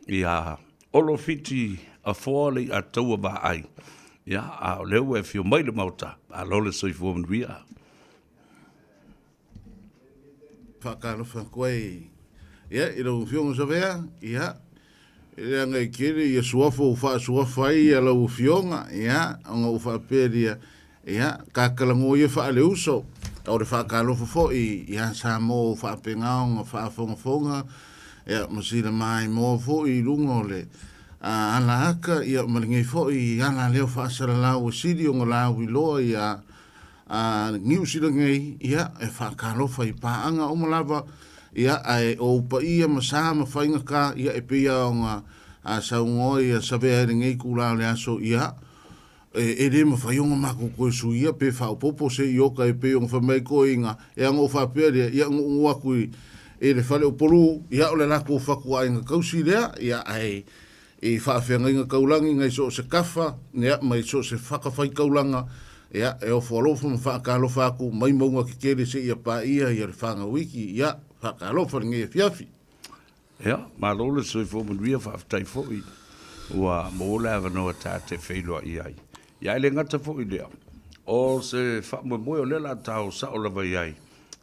E: ia Olo Fiti Afoa le i'a taua vaai, ia, a o lea ua e afio mai i le Maota, malo le soifua manuia.
O: Faatalofa atu ai ia, i lau Afioga Savea, ia, e leaga e tele ia suafa ua faasuafa ai ia lau Afioga, ia, ona ou faapea lea, ia, tatalanoa ia faaleuso, o le faatalofa foi ia Samoa ua faapena ona faafogafoga, ia, ma sila maimoa foi i luga o le ala aka, ia, ma lenei foi ala leo faasalalau e sili ona lauiloa ia A Niu Sila nei, ia, e faatalofa i paaga uma lava, ia, ae o ou paia ma sa ma faigata, ia, e pei lava ona saunoa ia Savea i lenei itula o le aso, ia, e, e le mafai ona matou toe suia pe faaopoopo se i oka e pei ona fai mai toeaiina, e ana ou faapea lea, ia, nuunuu atu i, i le fale o Polū, ia, o le latou fatuaiga tausi lea, ia, ae i faafeagaiga taulagi nai so o se kafa, ia, mai so o se fatafaitaulaga, ia, e ofo alofa ma faatalofa atu mai mauga tetele seia paia ia le fanau iki, ia, faatalofa lenei afiafi.
E: Ia, malo le soifua manuia, faafetai foi ua maua le avanoa ta te feiloai ai. Ia, e le gata foi lea, o se faamoemoe o lea o le a tao sao lava i ai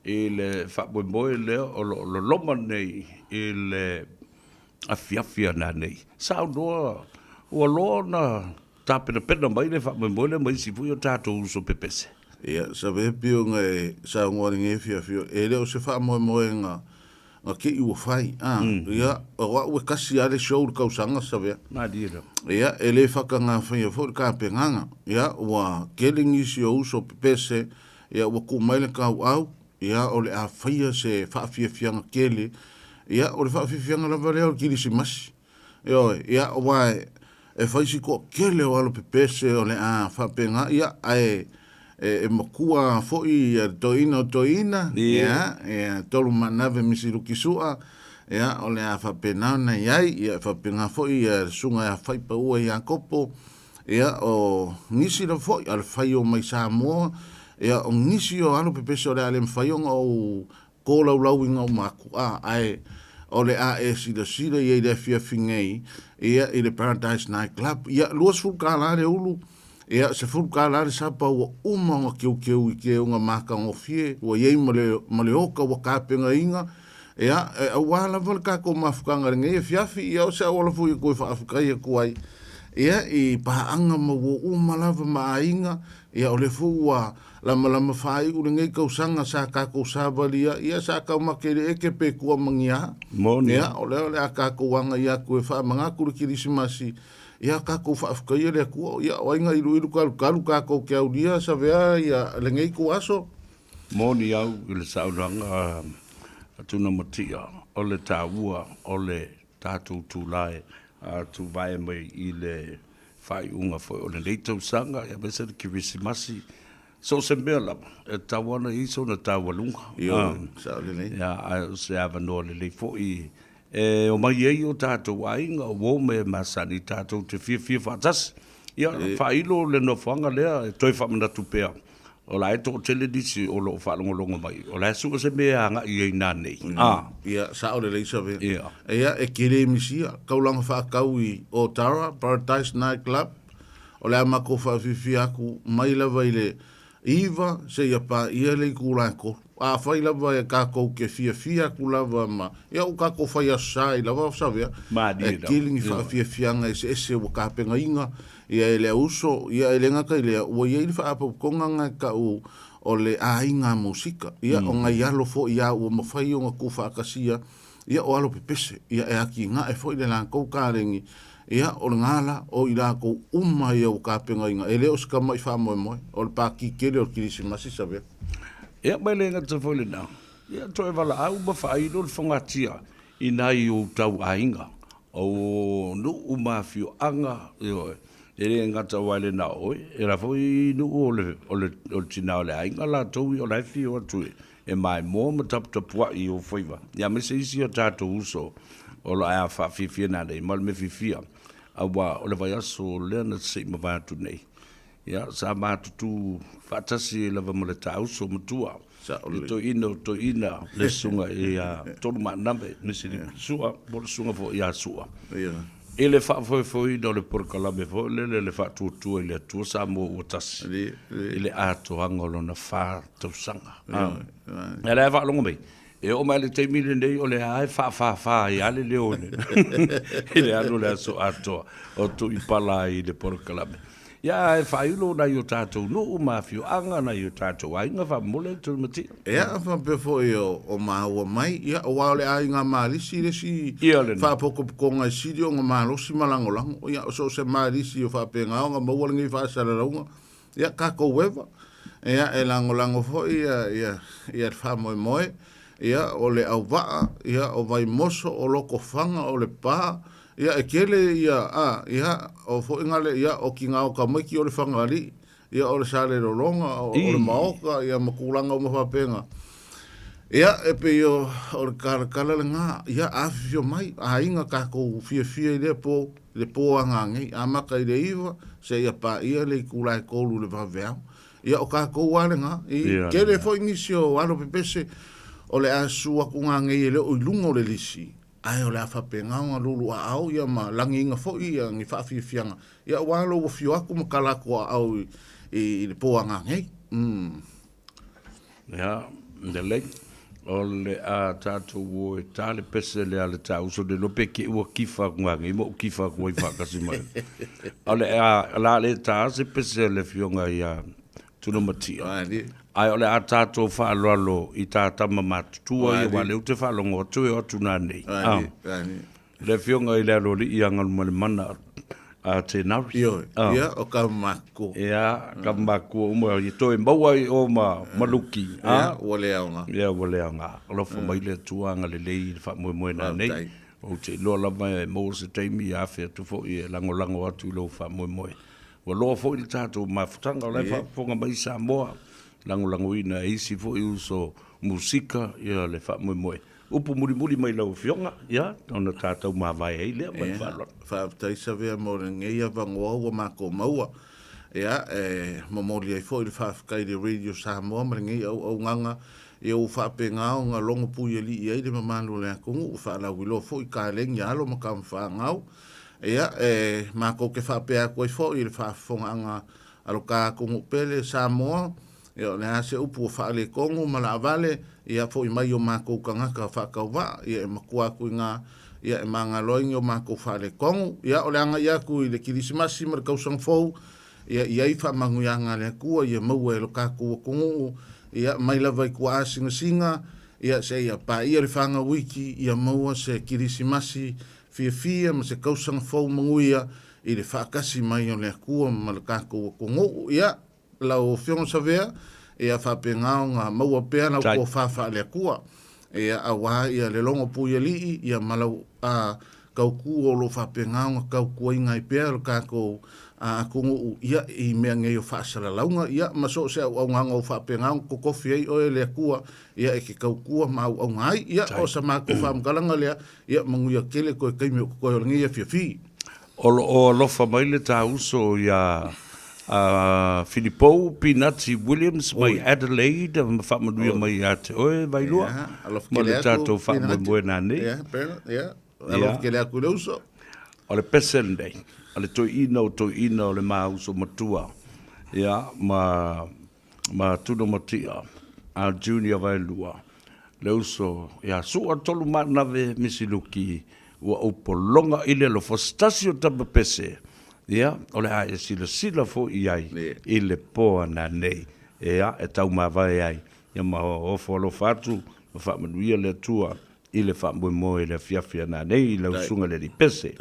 E: i le faamoemoe lea o lo o loloma nei i le afiafi ana nei. Saunoa, ua loa ona tapenapena mai le faamoemoe lea ma isi foi o tatou uso pepese.
O: Ia, save pei ona e saunoa lenei afiafi, e le o se faamoemoega na te i ua fai, a, ia, o au e kasi lava le show i le tausaga, save.
E: Malie lava.
O: Ia, e le faatagafaia foi le tapenaga, ia, ua tele nisi o uso pepese, ia, ua tuu mai le tauau, ia, o le a faia se faafiafiaga tele, ia, o le faafiafiaga lava lea o le Kirisimasi. Ioe, ia, aua e, e fai si toatele o alo pepese o le a faapena, ia, ae e, e matua foi ia le toeaina o toeaina, ia, ia, Tolumaanave Misiluki Sua, ia, o le a faapena ona i ai, ia, e faapena foi ia le susuga ia Faipaua Iakopo, ia, o nisi lava foi a le fai o mai Samoa, ia, o nisi o alo pepese o le a le mafai ona ou tolaulauina uma atu, a, ae o le a e silasila i ai i le afiafi nei, ia, i le Paradise Night Club. Ia, 20 tala le ulu, ia, 10 tala le sapa ua uma ona keukeu i keuga matagofie, ua i ai ma le, ma le oka ua tapenaina, ia, e auā lava le tatou mafutaga i lenei afiafi, ia, o se auala foi e toe faafetai atu ai, ia, i paaga ma uo uma lava ma aiga, ia, o lea foi ua Lamalama faaiu lenei tausaga sa tatou savalia, ia sa taumate i le eke pe tua ma ni a.
E: Moni.
O: Ia, o lea o le a tatou agai atu e faamanatu le Kerisimasi, ia tatou faafetaia le Atua. Ia, o ai na iluilu talutalu tatou te aulia savea ia lenei ituaso?
E: Moni au i le saunoaga a Tunamatia, o le taua o le tatou tulae tuvae mai i le faaiuga foi o lenei tausaga, aemaise le Kerisimasi, so o se mea lava, e tatau lava ona i ai sona taualuga.
O: Ioe, sao lelei.
E: Ia, ae o se avanoa lelei foi e omai ai o tatou aiga, o uo ma e masani tatou te fiafia faatasi. Ia, faailo le nofoaga lea e toe faamanatu pea O la e toatele nisi o lo o faalogologo mai, o la e sue se mea e agai i ai i nanei. A.
O: Ia, sao lelei Savea.
E: Ia.
O: Ia, e tele misia, taulaga faatau i Otara, Paradise Night Club, o le a matou faafiafia atu mai lava i le 9 seia paia le itula e 3. Afai lava e tatou te fiafia atu lava ma, ia ua tatou fai aso sa ai lava Savea,
E: Malie
O: e
E: lava.
O: tele ni
E: Ioe.
O: faafiafiaga eseese ua tapenaina Ia e le auso, ia e le gata i lea, ua i ai le faapopotoga na e tau o le aiga musika. Ia o nai alo foi ia ua mafai ona tuufaatasia, ia o alo pepese, ia e atinae foi le latou kaleni, ia o lena la, o i latou uma ia ua tapenaina, e le o se tama'i faamoemoe, o le pati tele o le Kerisimasi Savea.
E: Ia ma e le gata foi i lena, ia toe valaau ma faailo le fogatia i nai ou tau aiga, O nuu ma afioaga, ioe, e le gata aua e le na o oe, e la foi i nuu o le, o le, o le tina o le aiga latou ia o la e fio atu e, e maimoa ma taputapuai i ou faiva, ia aemaise isi o tatou uso o lo a faafiafia nanei ma le mea fiafia, aua o le vaiaso lea na se i mavae atu nei, Ia, sa matutu faatasi ai lava ma le taauso matua, le toeaina o toeaina, le susuga ia Tolumaaname Misiri Sua, po o le susuga foi ia Sua. I le faafoefoeina o le polokalame foi lele le Faatuatua i le Atua Samoa ua Tasi, i le atoaga o lona fa tausaga. Ia la e faalogo mai, e oo mai i le taimi lenei o lea lava e faafafa ai lava le leo i le alu o le aso atoa o Tuipala ai i le polokalame. Ia, ae faailo nai o tatou nuu ma afioaga, nai o tatou aiga faamolemole Tulimatia.
O: Ia, faapea foi o maua mai, ia, aua o le aiga malisi le isi faapotopotoga e sili ona malosi ma lagolago. Ia, so o se malisi o faapena ona maua lenei faasalalauga, ia, tatou eva, ia, e lagolago foi ia, ia, ia le faamoemoe, ia, o le auvaa, ia, o Vaimoso, o Lotofaga, o Lepa, Ia, e tele ia, a, ia, o foi gale, ia, o tina o tamaiti o le Fagalii, ia, o le Salelologa, o, o le Maoka, ia, ma tulaga uma faapena. Ia, e pei o, o le talatala lena, ia, afifio mai, aiga tatou fiafia i lea po, i le po a nanei, amata i le 9, seia paia le itula e 3 i le vaveao. Ia, o tatou lava lena, i, tele foi nisi o alo pepese o le a susu atu nanei e le o i luga o le lisi, Ae o le a faapena ona lulu aao ia ma lagiina foi ia ni faafiafiaga, ia aua lou afio atu ma tala atu aao i, i, i le po a nanei. Mm.
E: Ia, lelei. O le a tatou o e ta le pese lea a le tāuso le iloa pe te i ua kifa atu nanei ma ou kifa atu ai faatasi mai. O le a, o le a le ta se pese a le afioga ia Tunamatia. Ae o le a tatou faaaloalo i ta tama matutua ia, aua o lea ou te faalogo atu e o atu nanei. Le Afioga i le Aloalii ia Galumalemana a Tenari.
O: Ioe, ia, o tama matutua.
E: Ia, tama matutua uma, i toe maua i o ma, ma Luki.
O: Ia, ua le aoga.
E: Ia, ua le aoga. Alofa mai le Atua agalelei i le faamoemoe nanei. Ou te iloa lava e maua se taimi e afe atu foi e lagolago atu i lou faamoemoe. Ua loa foi le tatou mafutaga, o la e faafofoga mai Samoa, lagolagoina e isi foi uso musika ia le faamoemoe. Upu mulimuli mai lau Afioga, ia, ona tatou mavae ai lea ma le faaaloalo.
O: Faafetai Savea mo lenei avanoa ua matou maua. Ia, e momoli ai foi le faafetai i le Radio Samoa ma lenei auaunaga ia ua faapena ona logo puialii ai le mamalu o le atunuu, faalauiloa foi kaleni a alo ma tama fanau. Ia, e matou te faapea atu ai foi i le faafofogaaga a lo ta atunuu pele Samoa, ia o le a se upu ua faaletonu ma laavale, ia foi mai o matou tagata faatauvaa, ia e matua atu i ina, ia e magalo ai ni o matou faaletonu. Ia o le agai atu i le Kirisimasi ma le Tausaga Fou, ia i ai faamanuiaga a le Atua ia maua e lo tatou atunuu, ia mai lava i tuaasingasina, ia seia paia le fanau iti, ia maua se Kirisimasi fiafia ma se tausaga fou manuia i le faatasi mai o le Atua ma lo tatou atunuu. Ia, lau Afioga Savea, ia faapena ona maua pea lau tofa faale-Atua, ia aua ia le logo puialii, ia ma lau a, tautu o lo o faapena ona tautuaina ai pea lo tatou atunuu, ia, i mea nei o faasalalauga, ia, ma so o se auaunaga o faapena ona totofi ai oe e le Atua, ia, e te tautua ma auauna ai. Ia, o sa matou faamatalaga lea, ia, manuia tele toe taimi o totoe o lenei afiafi.
E: O lo o alofa mai le ta uso ia Filipou Pinati Williams mai Adelaide ma faamanuia mai ia te oe Vailua ma le tatou faamoemoe nanei.
O: Alofa tele atu i le uso.
E: O le pese lenei a le toeaina o toeaina o le ma uso matua ia ma ma Tunumatia a Junior Vaelua le uso ia Sua Tolumanave Misiluki ua ou pologa i le alofa o se tasi o tama pese ia o le a e silasila foi i ai i le po ananei ia e taumavae ai ia ma ofo alofa atu ma faamanuia le Atua i le faamoemoe i le afiafi ananei i lau susuga i le alii pese.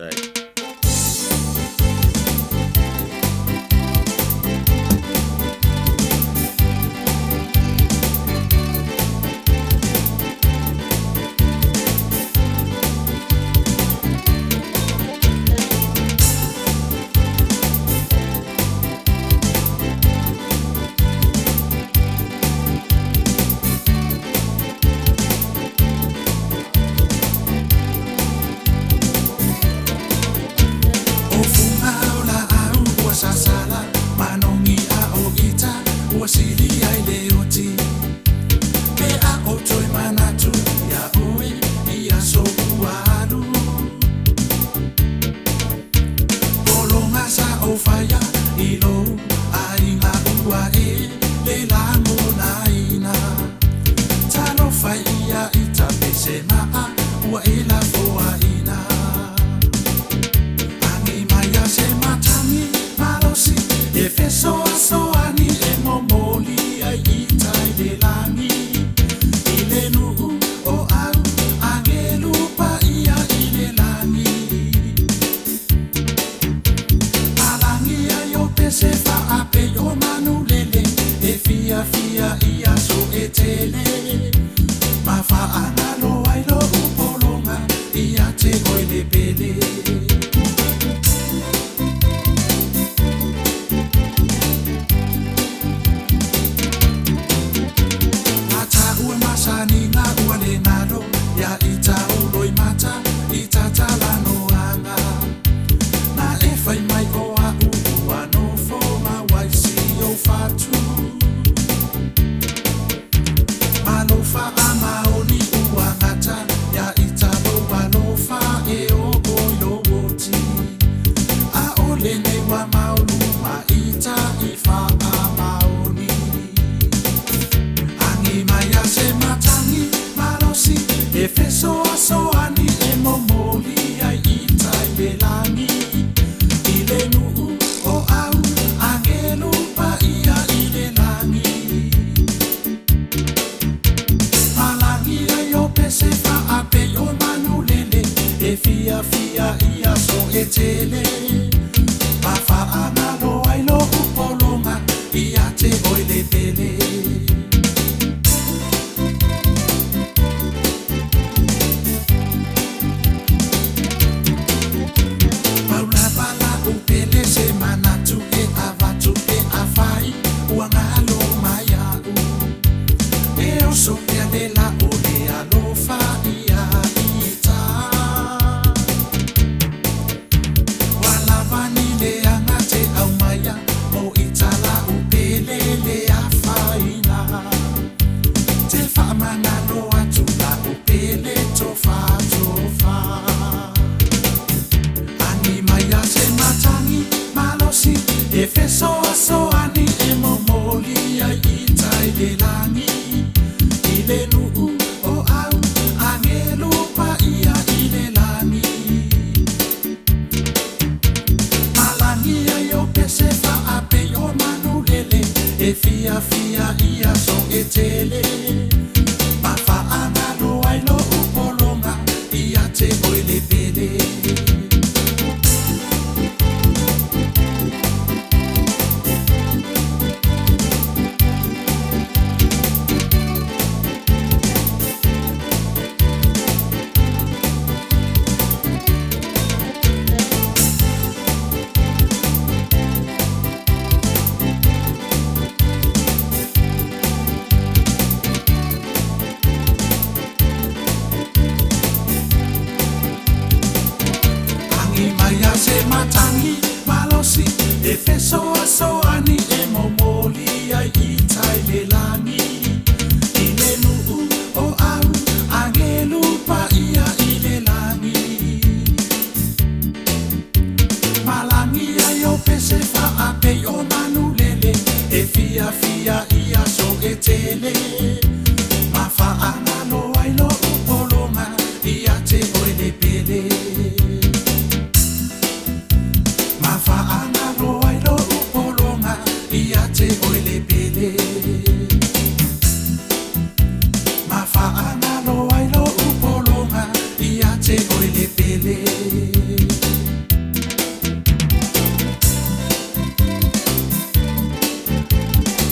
D: Le fesoasoani e momoli ai i tai le lagi I le nuu o au agelu paia i le lagi Malagi ai o pese faapei o manulele E fiafia i aso e tele Ma faagalo ai lou pologa ia te oe le pele Ma faagalo ai lou pologa ia te oe le pele Ma faagalo ai lou pologa ia te oe le pele.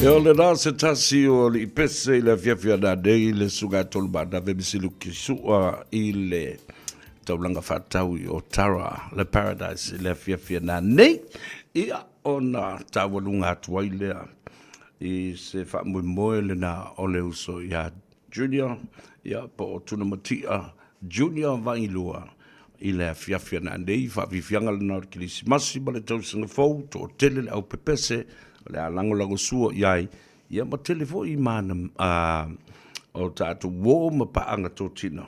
E: E o lena se tasi o alii pese i le afiafi ana nei le susuga Tolumaanave Misiluki Sua i le taulaga faatau i Otara le Paradise i le afiafi ana nei. Ia, ona taualuga atu ai lea i se faamoemoe lena o le uso ia Junior, ia po o Tunamatia Junior Vailua i le afiafi ana nei, faafiafiaga lena o le Kerisimasi ma le tausaga fou, toatele le aupepese o le a lagolagosua i ai, ia ma tele foi mana o tatou uo ma paaga totino,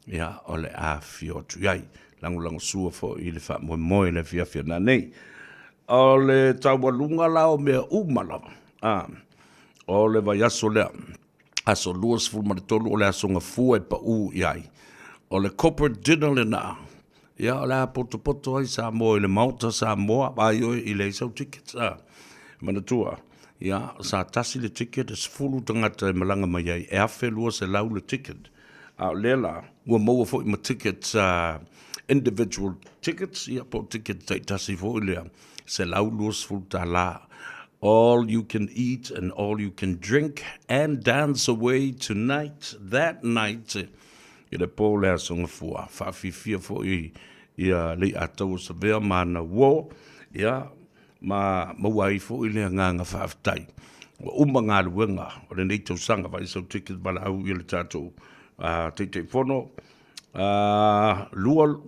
E: ia o le a afifio atu i ai. Lagolagosua foi i le faamoemoe i le afiafi ana nei. O le taualuga la o mea uma lava, a, o le vaiaso lea, aso 23 o le aso gafua e pau i ai. O le corporate dinner lena, ia o le a potopoto ai Samoa i le Maota Samoa, vaai oe i leai sau tickets, a. Manatua, ia, sa tasi le ticket, e 10 tagata e malaga mai ai, e $1,200 le ticket. A o lea la, ua maua foi ma tickets, individual tickets, ia po o ticket taitasi foi lea, $120. All you can eat and all you can drink and dance away tonight, that night, i le pō le Aso Gafua. Faafiafia foi ia Lei'ataua Savea ma ana uo, ia, ma maua ai foi le agaga faafetai. Ua uma galuega o lenei tausaga, vaai sau ticket valaau ia le tatou Taitaifono, 2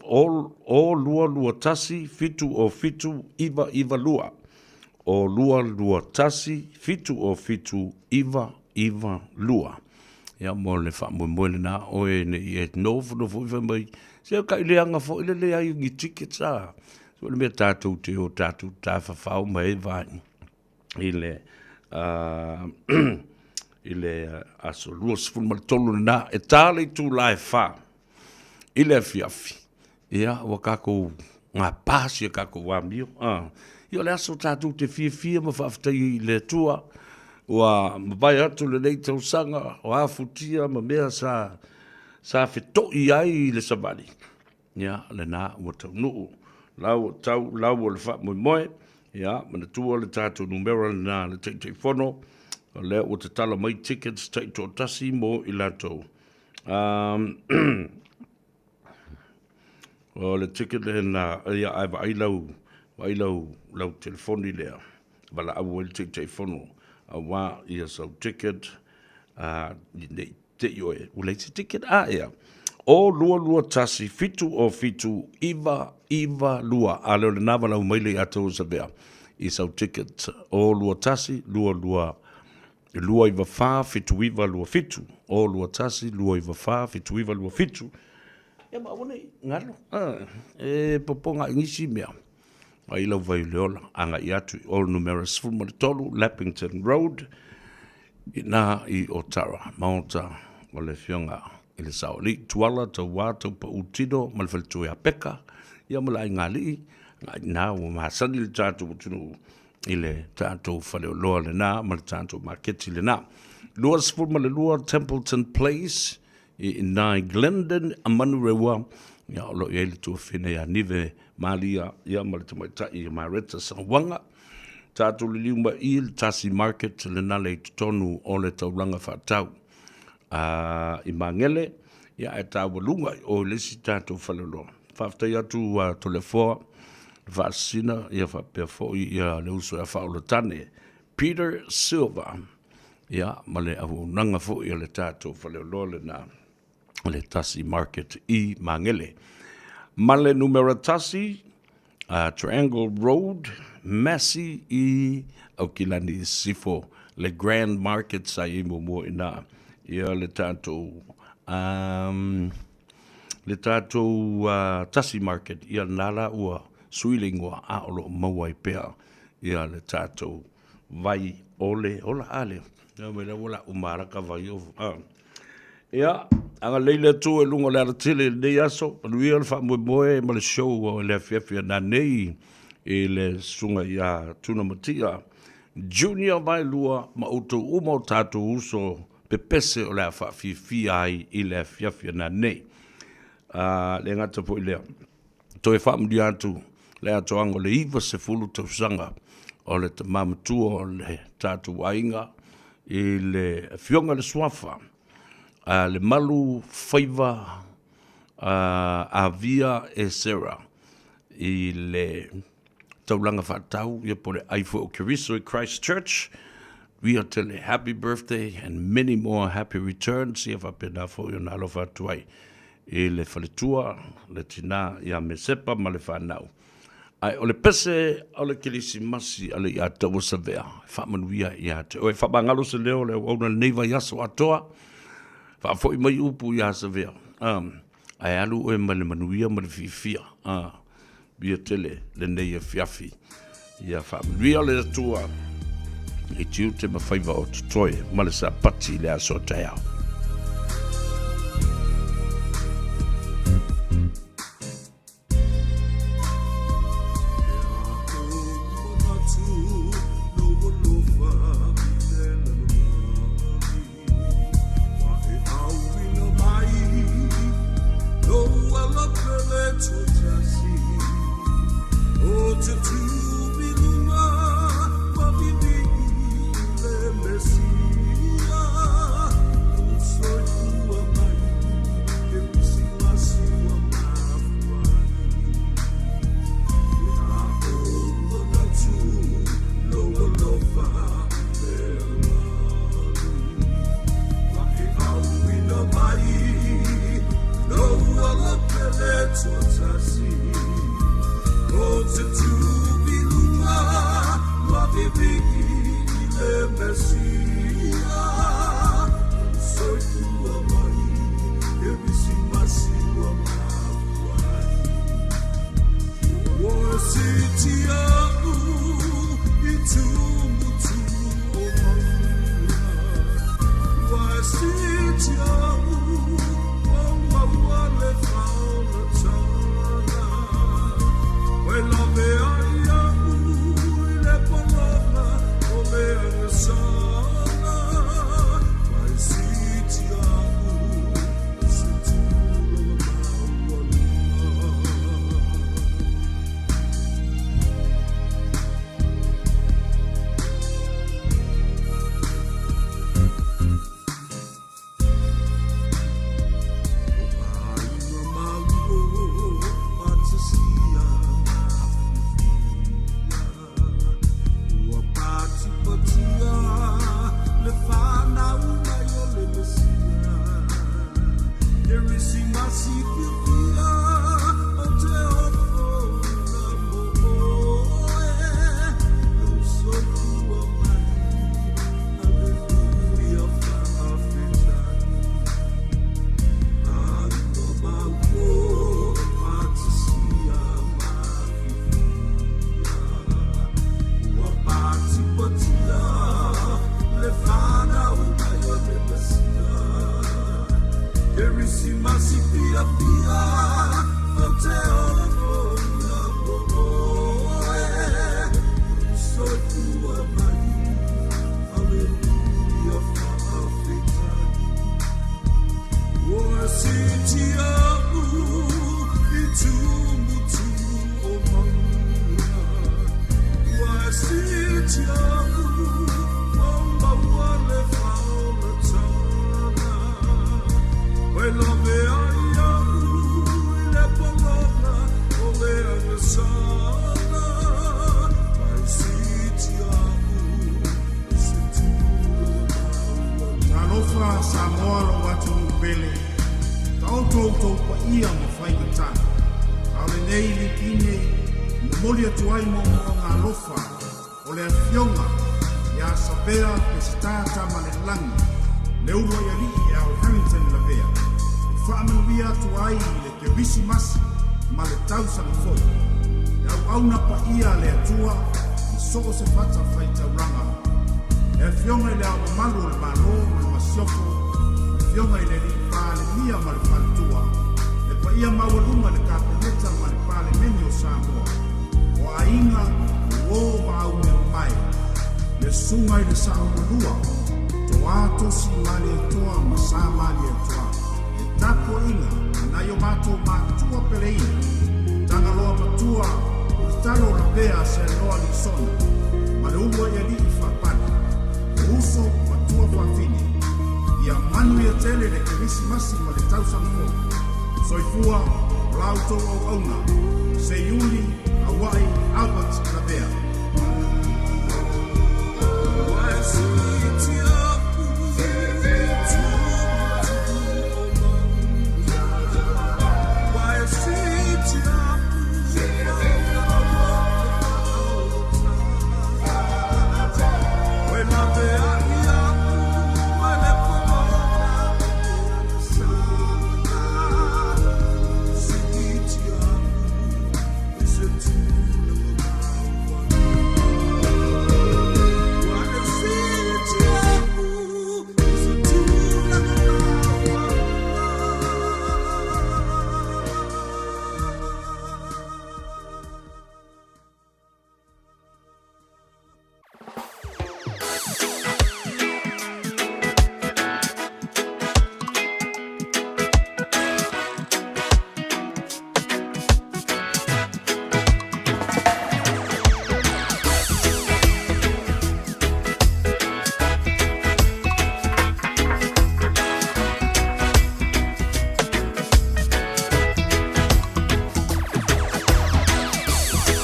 E: o 2 2 1 7 o 7 9 9 2 o 2 2 1 7 o 7 9 9 2. Ia mo le faamoemoe lena oe ne i e nofonofo foi fai mai se kai leaga foi le leai o ni tickets a. So le mea tatou te o tatou tafafao ma e vai i le i le aso 23 lena e ta le itula e 4 i le afiafi, ia ua tatou gapa si a tatou amio. Ia o le aso tatou te fiafia ma faafetai i le Atua ua mavae atu lenei tausaga o a futia ma mea sa sa feto'i ai i le savali. Ia, lena ua taunuu. Lau o tau, lau o le faamoemoe. Ia, manatua le tatou numera lena le Taitaifono, o lea ua tatala mai tickets taitoatasi mo i latou. Um, o le ticket lena, ia, ae vaai lau, vaai lau, lau telefoni lea, valaau ai le Taitaifono, aua ia sau ticket, uh, nei te i oe, ua leai se ticket a ea. O 2 2 1 7 o 7 9 9 2. A leo lena valaau mai le ia te o Savea i sau ticket. O 2 1 2 2 2 9 4 7 9 2 7. O 2 1 2 9 4 7 9 2 7. Ia ma aua nei galo. E popoga i nisi mea. Ai lau vai le ola, agai atu i o numera 13 Lappington Road, I ina i Otara, maota o le Afioga i le Saoalii, Tuala, Tauā, Taupaū Tino ma le Faletoi a Peka, ia ma le Aigaalii, i ina ua masani le tatou atunuu i le tatou faleoloa lena ma le tatou maketi lena. 22 Templeton Place i ina i Glendon, Manurewa, ia o lo o i ai le tuafine ia Nive Malia ia ma le tamaitai ia Mareta Sauaga. Tatou liliu mai i le Tasi Market lena le i totonu o le taulaga faatau a i Magele, ia ae taualuga i o i le isi tatou faleoloa. Faafetai atu a Toleafoa le Faasisina ia faapea foi ia le uso ia Faaulutane Peter Silva ia ma le auaunaga foi a le tatou faleoloa lena o le Tasi Market i Magele. Ma le numera tasi, Triangle Road Massey i Aukilani i Sisifo, le Grand Market sa i ai muamua i ina, ia le tatou um, le tatou uh, Tasi Market, ia lena la ua sui le ingoa, a o lo o maua ai pea ia le tatou vai o le ola a le ia mai la ua la uma laka vai o a ia agalelei le Atua i luga o le alatele i lenei aso manuia le faamoemoe ma le show o le afiafi ana nei i le susuga ia Tuna Matia Junior Vaelua ma outou uma o tatou uso pepese o le a faafiafia ai i le afiafi ana nei. A le gata foi lea, toe faamanuia atu le atoaga o le 90 tausaga o le tama matua o le tatou aiga i le Afioga i le Suafa a le Malu Faiva Avia Esera i le taulaga faatau ia po o le ai foi o Keriso i Christchurch. Via tele, happy birthday and many more happy returns ia faapena foi ona alofa atu ai i le faletua, le tina ia Mesepa ma le fanau. Ae o le pese o le Kerisimasi a le ia taua Savea, e faamanuia ia te oe. Faamagalo se leo o le auauna i lenei vaiaso atoa. Faafoi mai upu ia Savea. Ae alu oe ma le manuia ma le fiafia. Ia tele lenei afiafi. Ia faamanuia le Atua i tiute ma faiva o totoe ma le Sapati i le aso taeao.
O: Talofa Samoa lou atunuu pele, taoto outou paia ma faigatā. A o lenei lipine, e momoli atu ai moomooga
N: faatalofa o le afioga ia Savea Peseta Tamalelagi, le uluai alii Al Harrington Lavea, e faamanuia atu ai i le Kerisimasi ma le tausaga fou. E auauna paia a le Atua i so o se fatafaitaulaga. Le Afioga i Le Ao Mamalu o le Malo ma le Masiofo, le Afioga i le Alii Palemia ma le Faletua, le paia maualuga i le Kapeneta ma le Palemene o Samoa, o aiga, o uo ma aumeamamae, le Susuga i le Saolelua, Toa Tosi Malietoa ma Sa Malietoa, le tapuaiga a nai o matou matua peleina, Tagaloa Matua, Ulutalo Lavea Seanoa Lisona, ma le uluai alii Faapale, o uso ma tua faafine. Ia manuia tele le Kerisimasi ma le tausaga fou. Soifua o la outou auauna, Seiuli Auai Albert Lavea.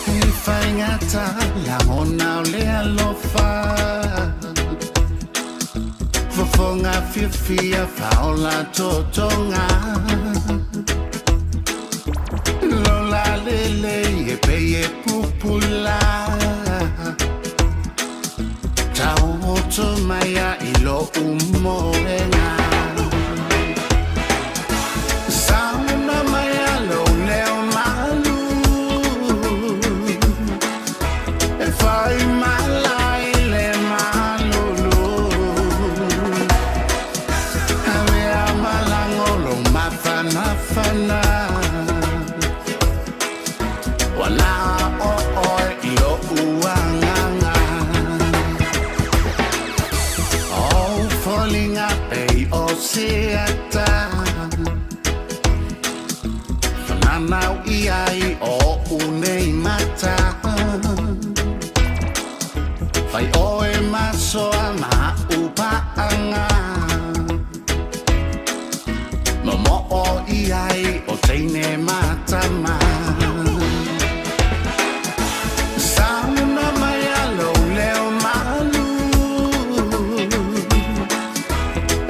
D: E faigata lagona o le alofa Fofoga fiafia faaola totoga Lola lelei e pei e pupula Taoto mai ai lo'u moega Sauna mai a lou leo malu E fai mala i le malulu Avea malago lou mafanafana Ua na o oe i lo'u agaga Ou foliga pei o se ata Fananau i ai oʻu nei mata Fai oe ma soa ma a'u paaga Momoo i ai o teine ma tama Sauna mai a lou leo malu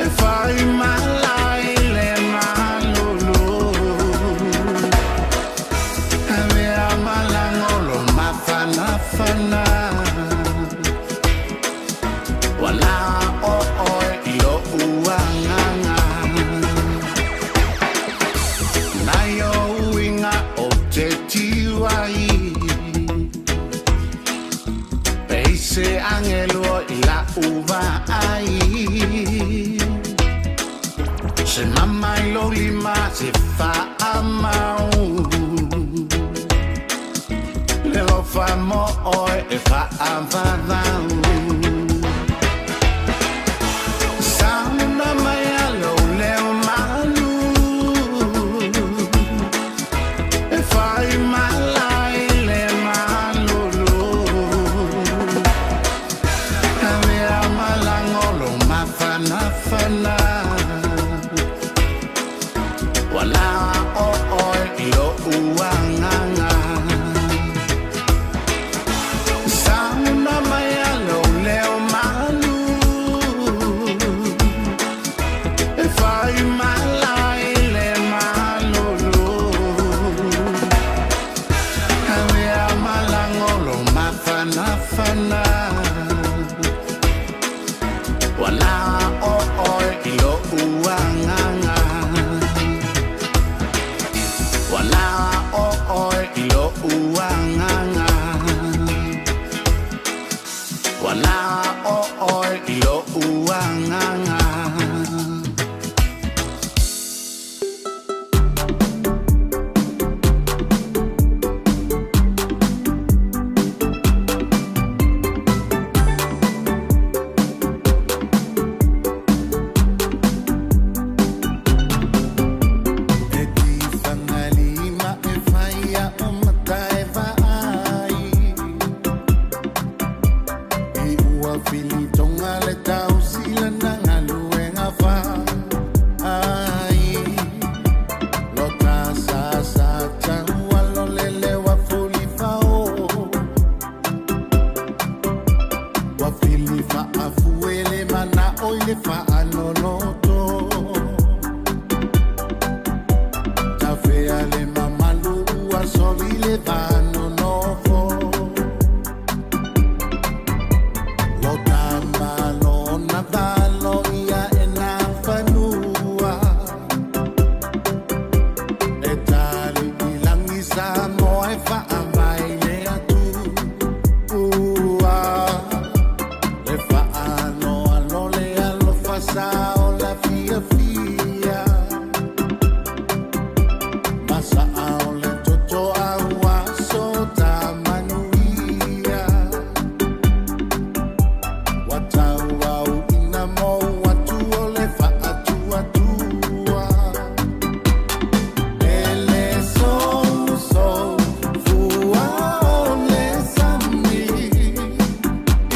D: E fai mala i le malulu Avea malago lou mafanafana Ua na o oe i lo'u agaga Nai ou uiga ou te tiu ai Pei se agelu o i la'u vaai Se mama i lou lima se faamau Le alofa mo oe e faavavau Sauna mai a lou leo malu E fai mala i le malulu Avea malago lou mafanafana Ua na o oe i lo'u agaga Sauna mai a lou
O: soli le vanonofo. Lo tama lona valo ia e nā fanua. E tali i langi Samoa e faavai le Atua. Le faaloalo le alofa sa o la fiafia. Masa'a o le toto a ua so ta manuia. Ua tauauina mou atu o le faatuatua. E le sousou fua o le sami.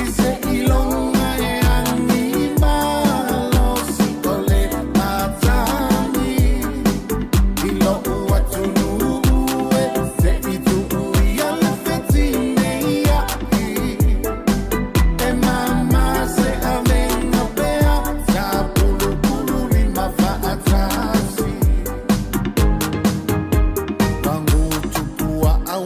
O: I se iloga e agi malosi o le matagi. I lo'u atunuu e se'i tuu ia le fetinei a'i. E mama se avega pea sa pulupulu lima fa'atasi. Pagutupu a'au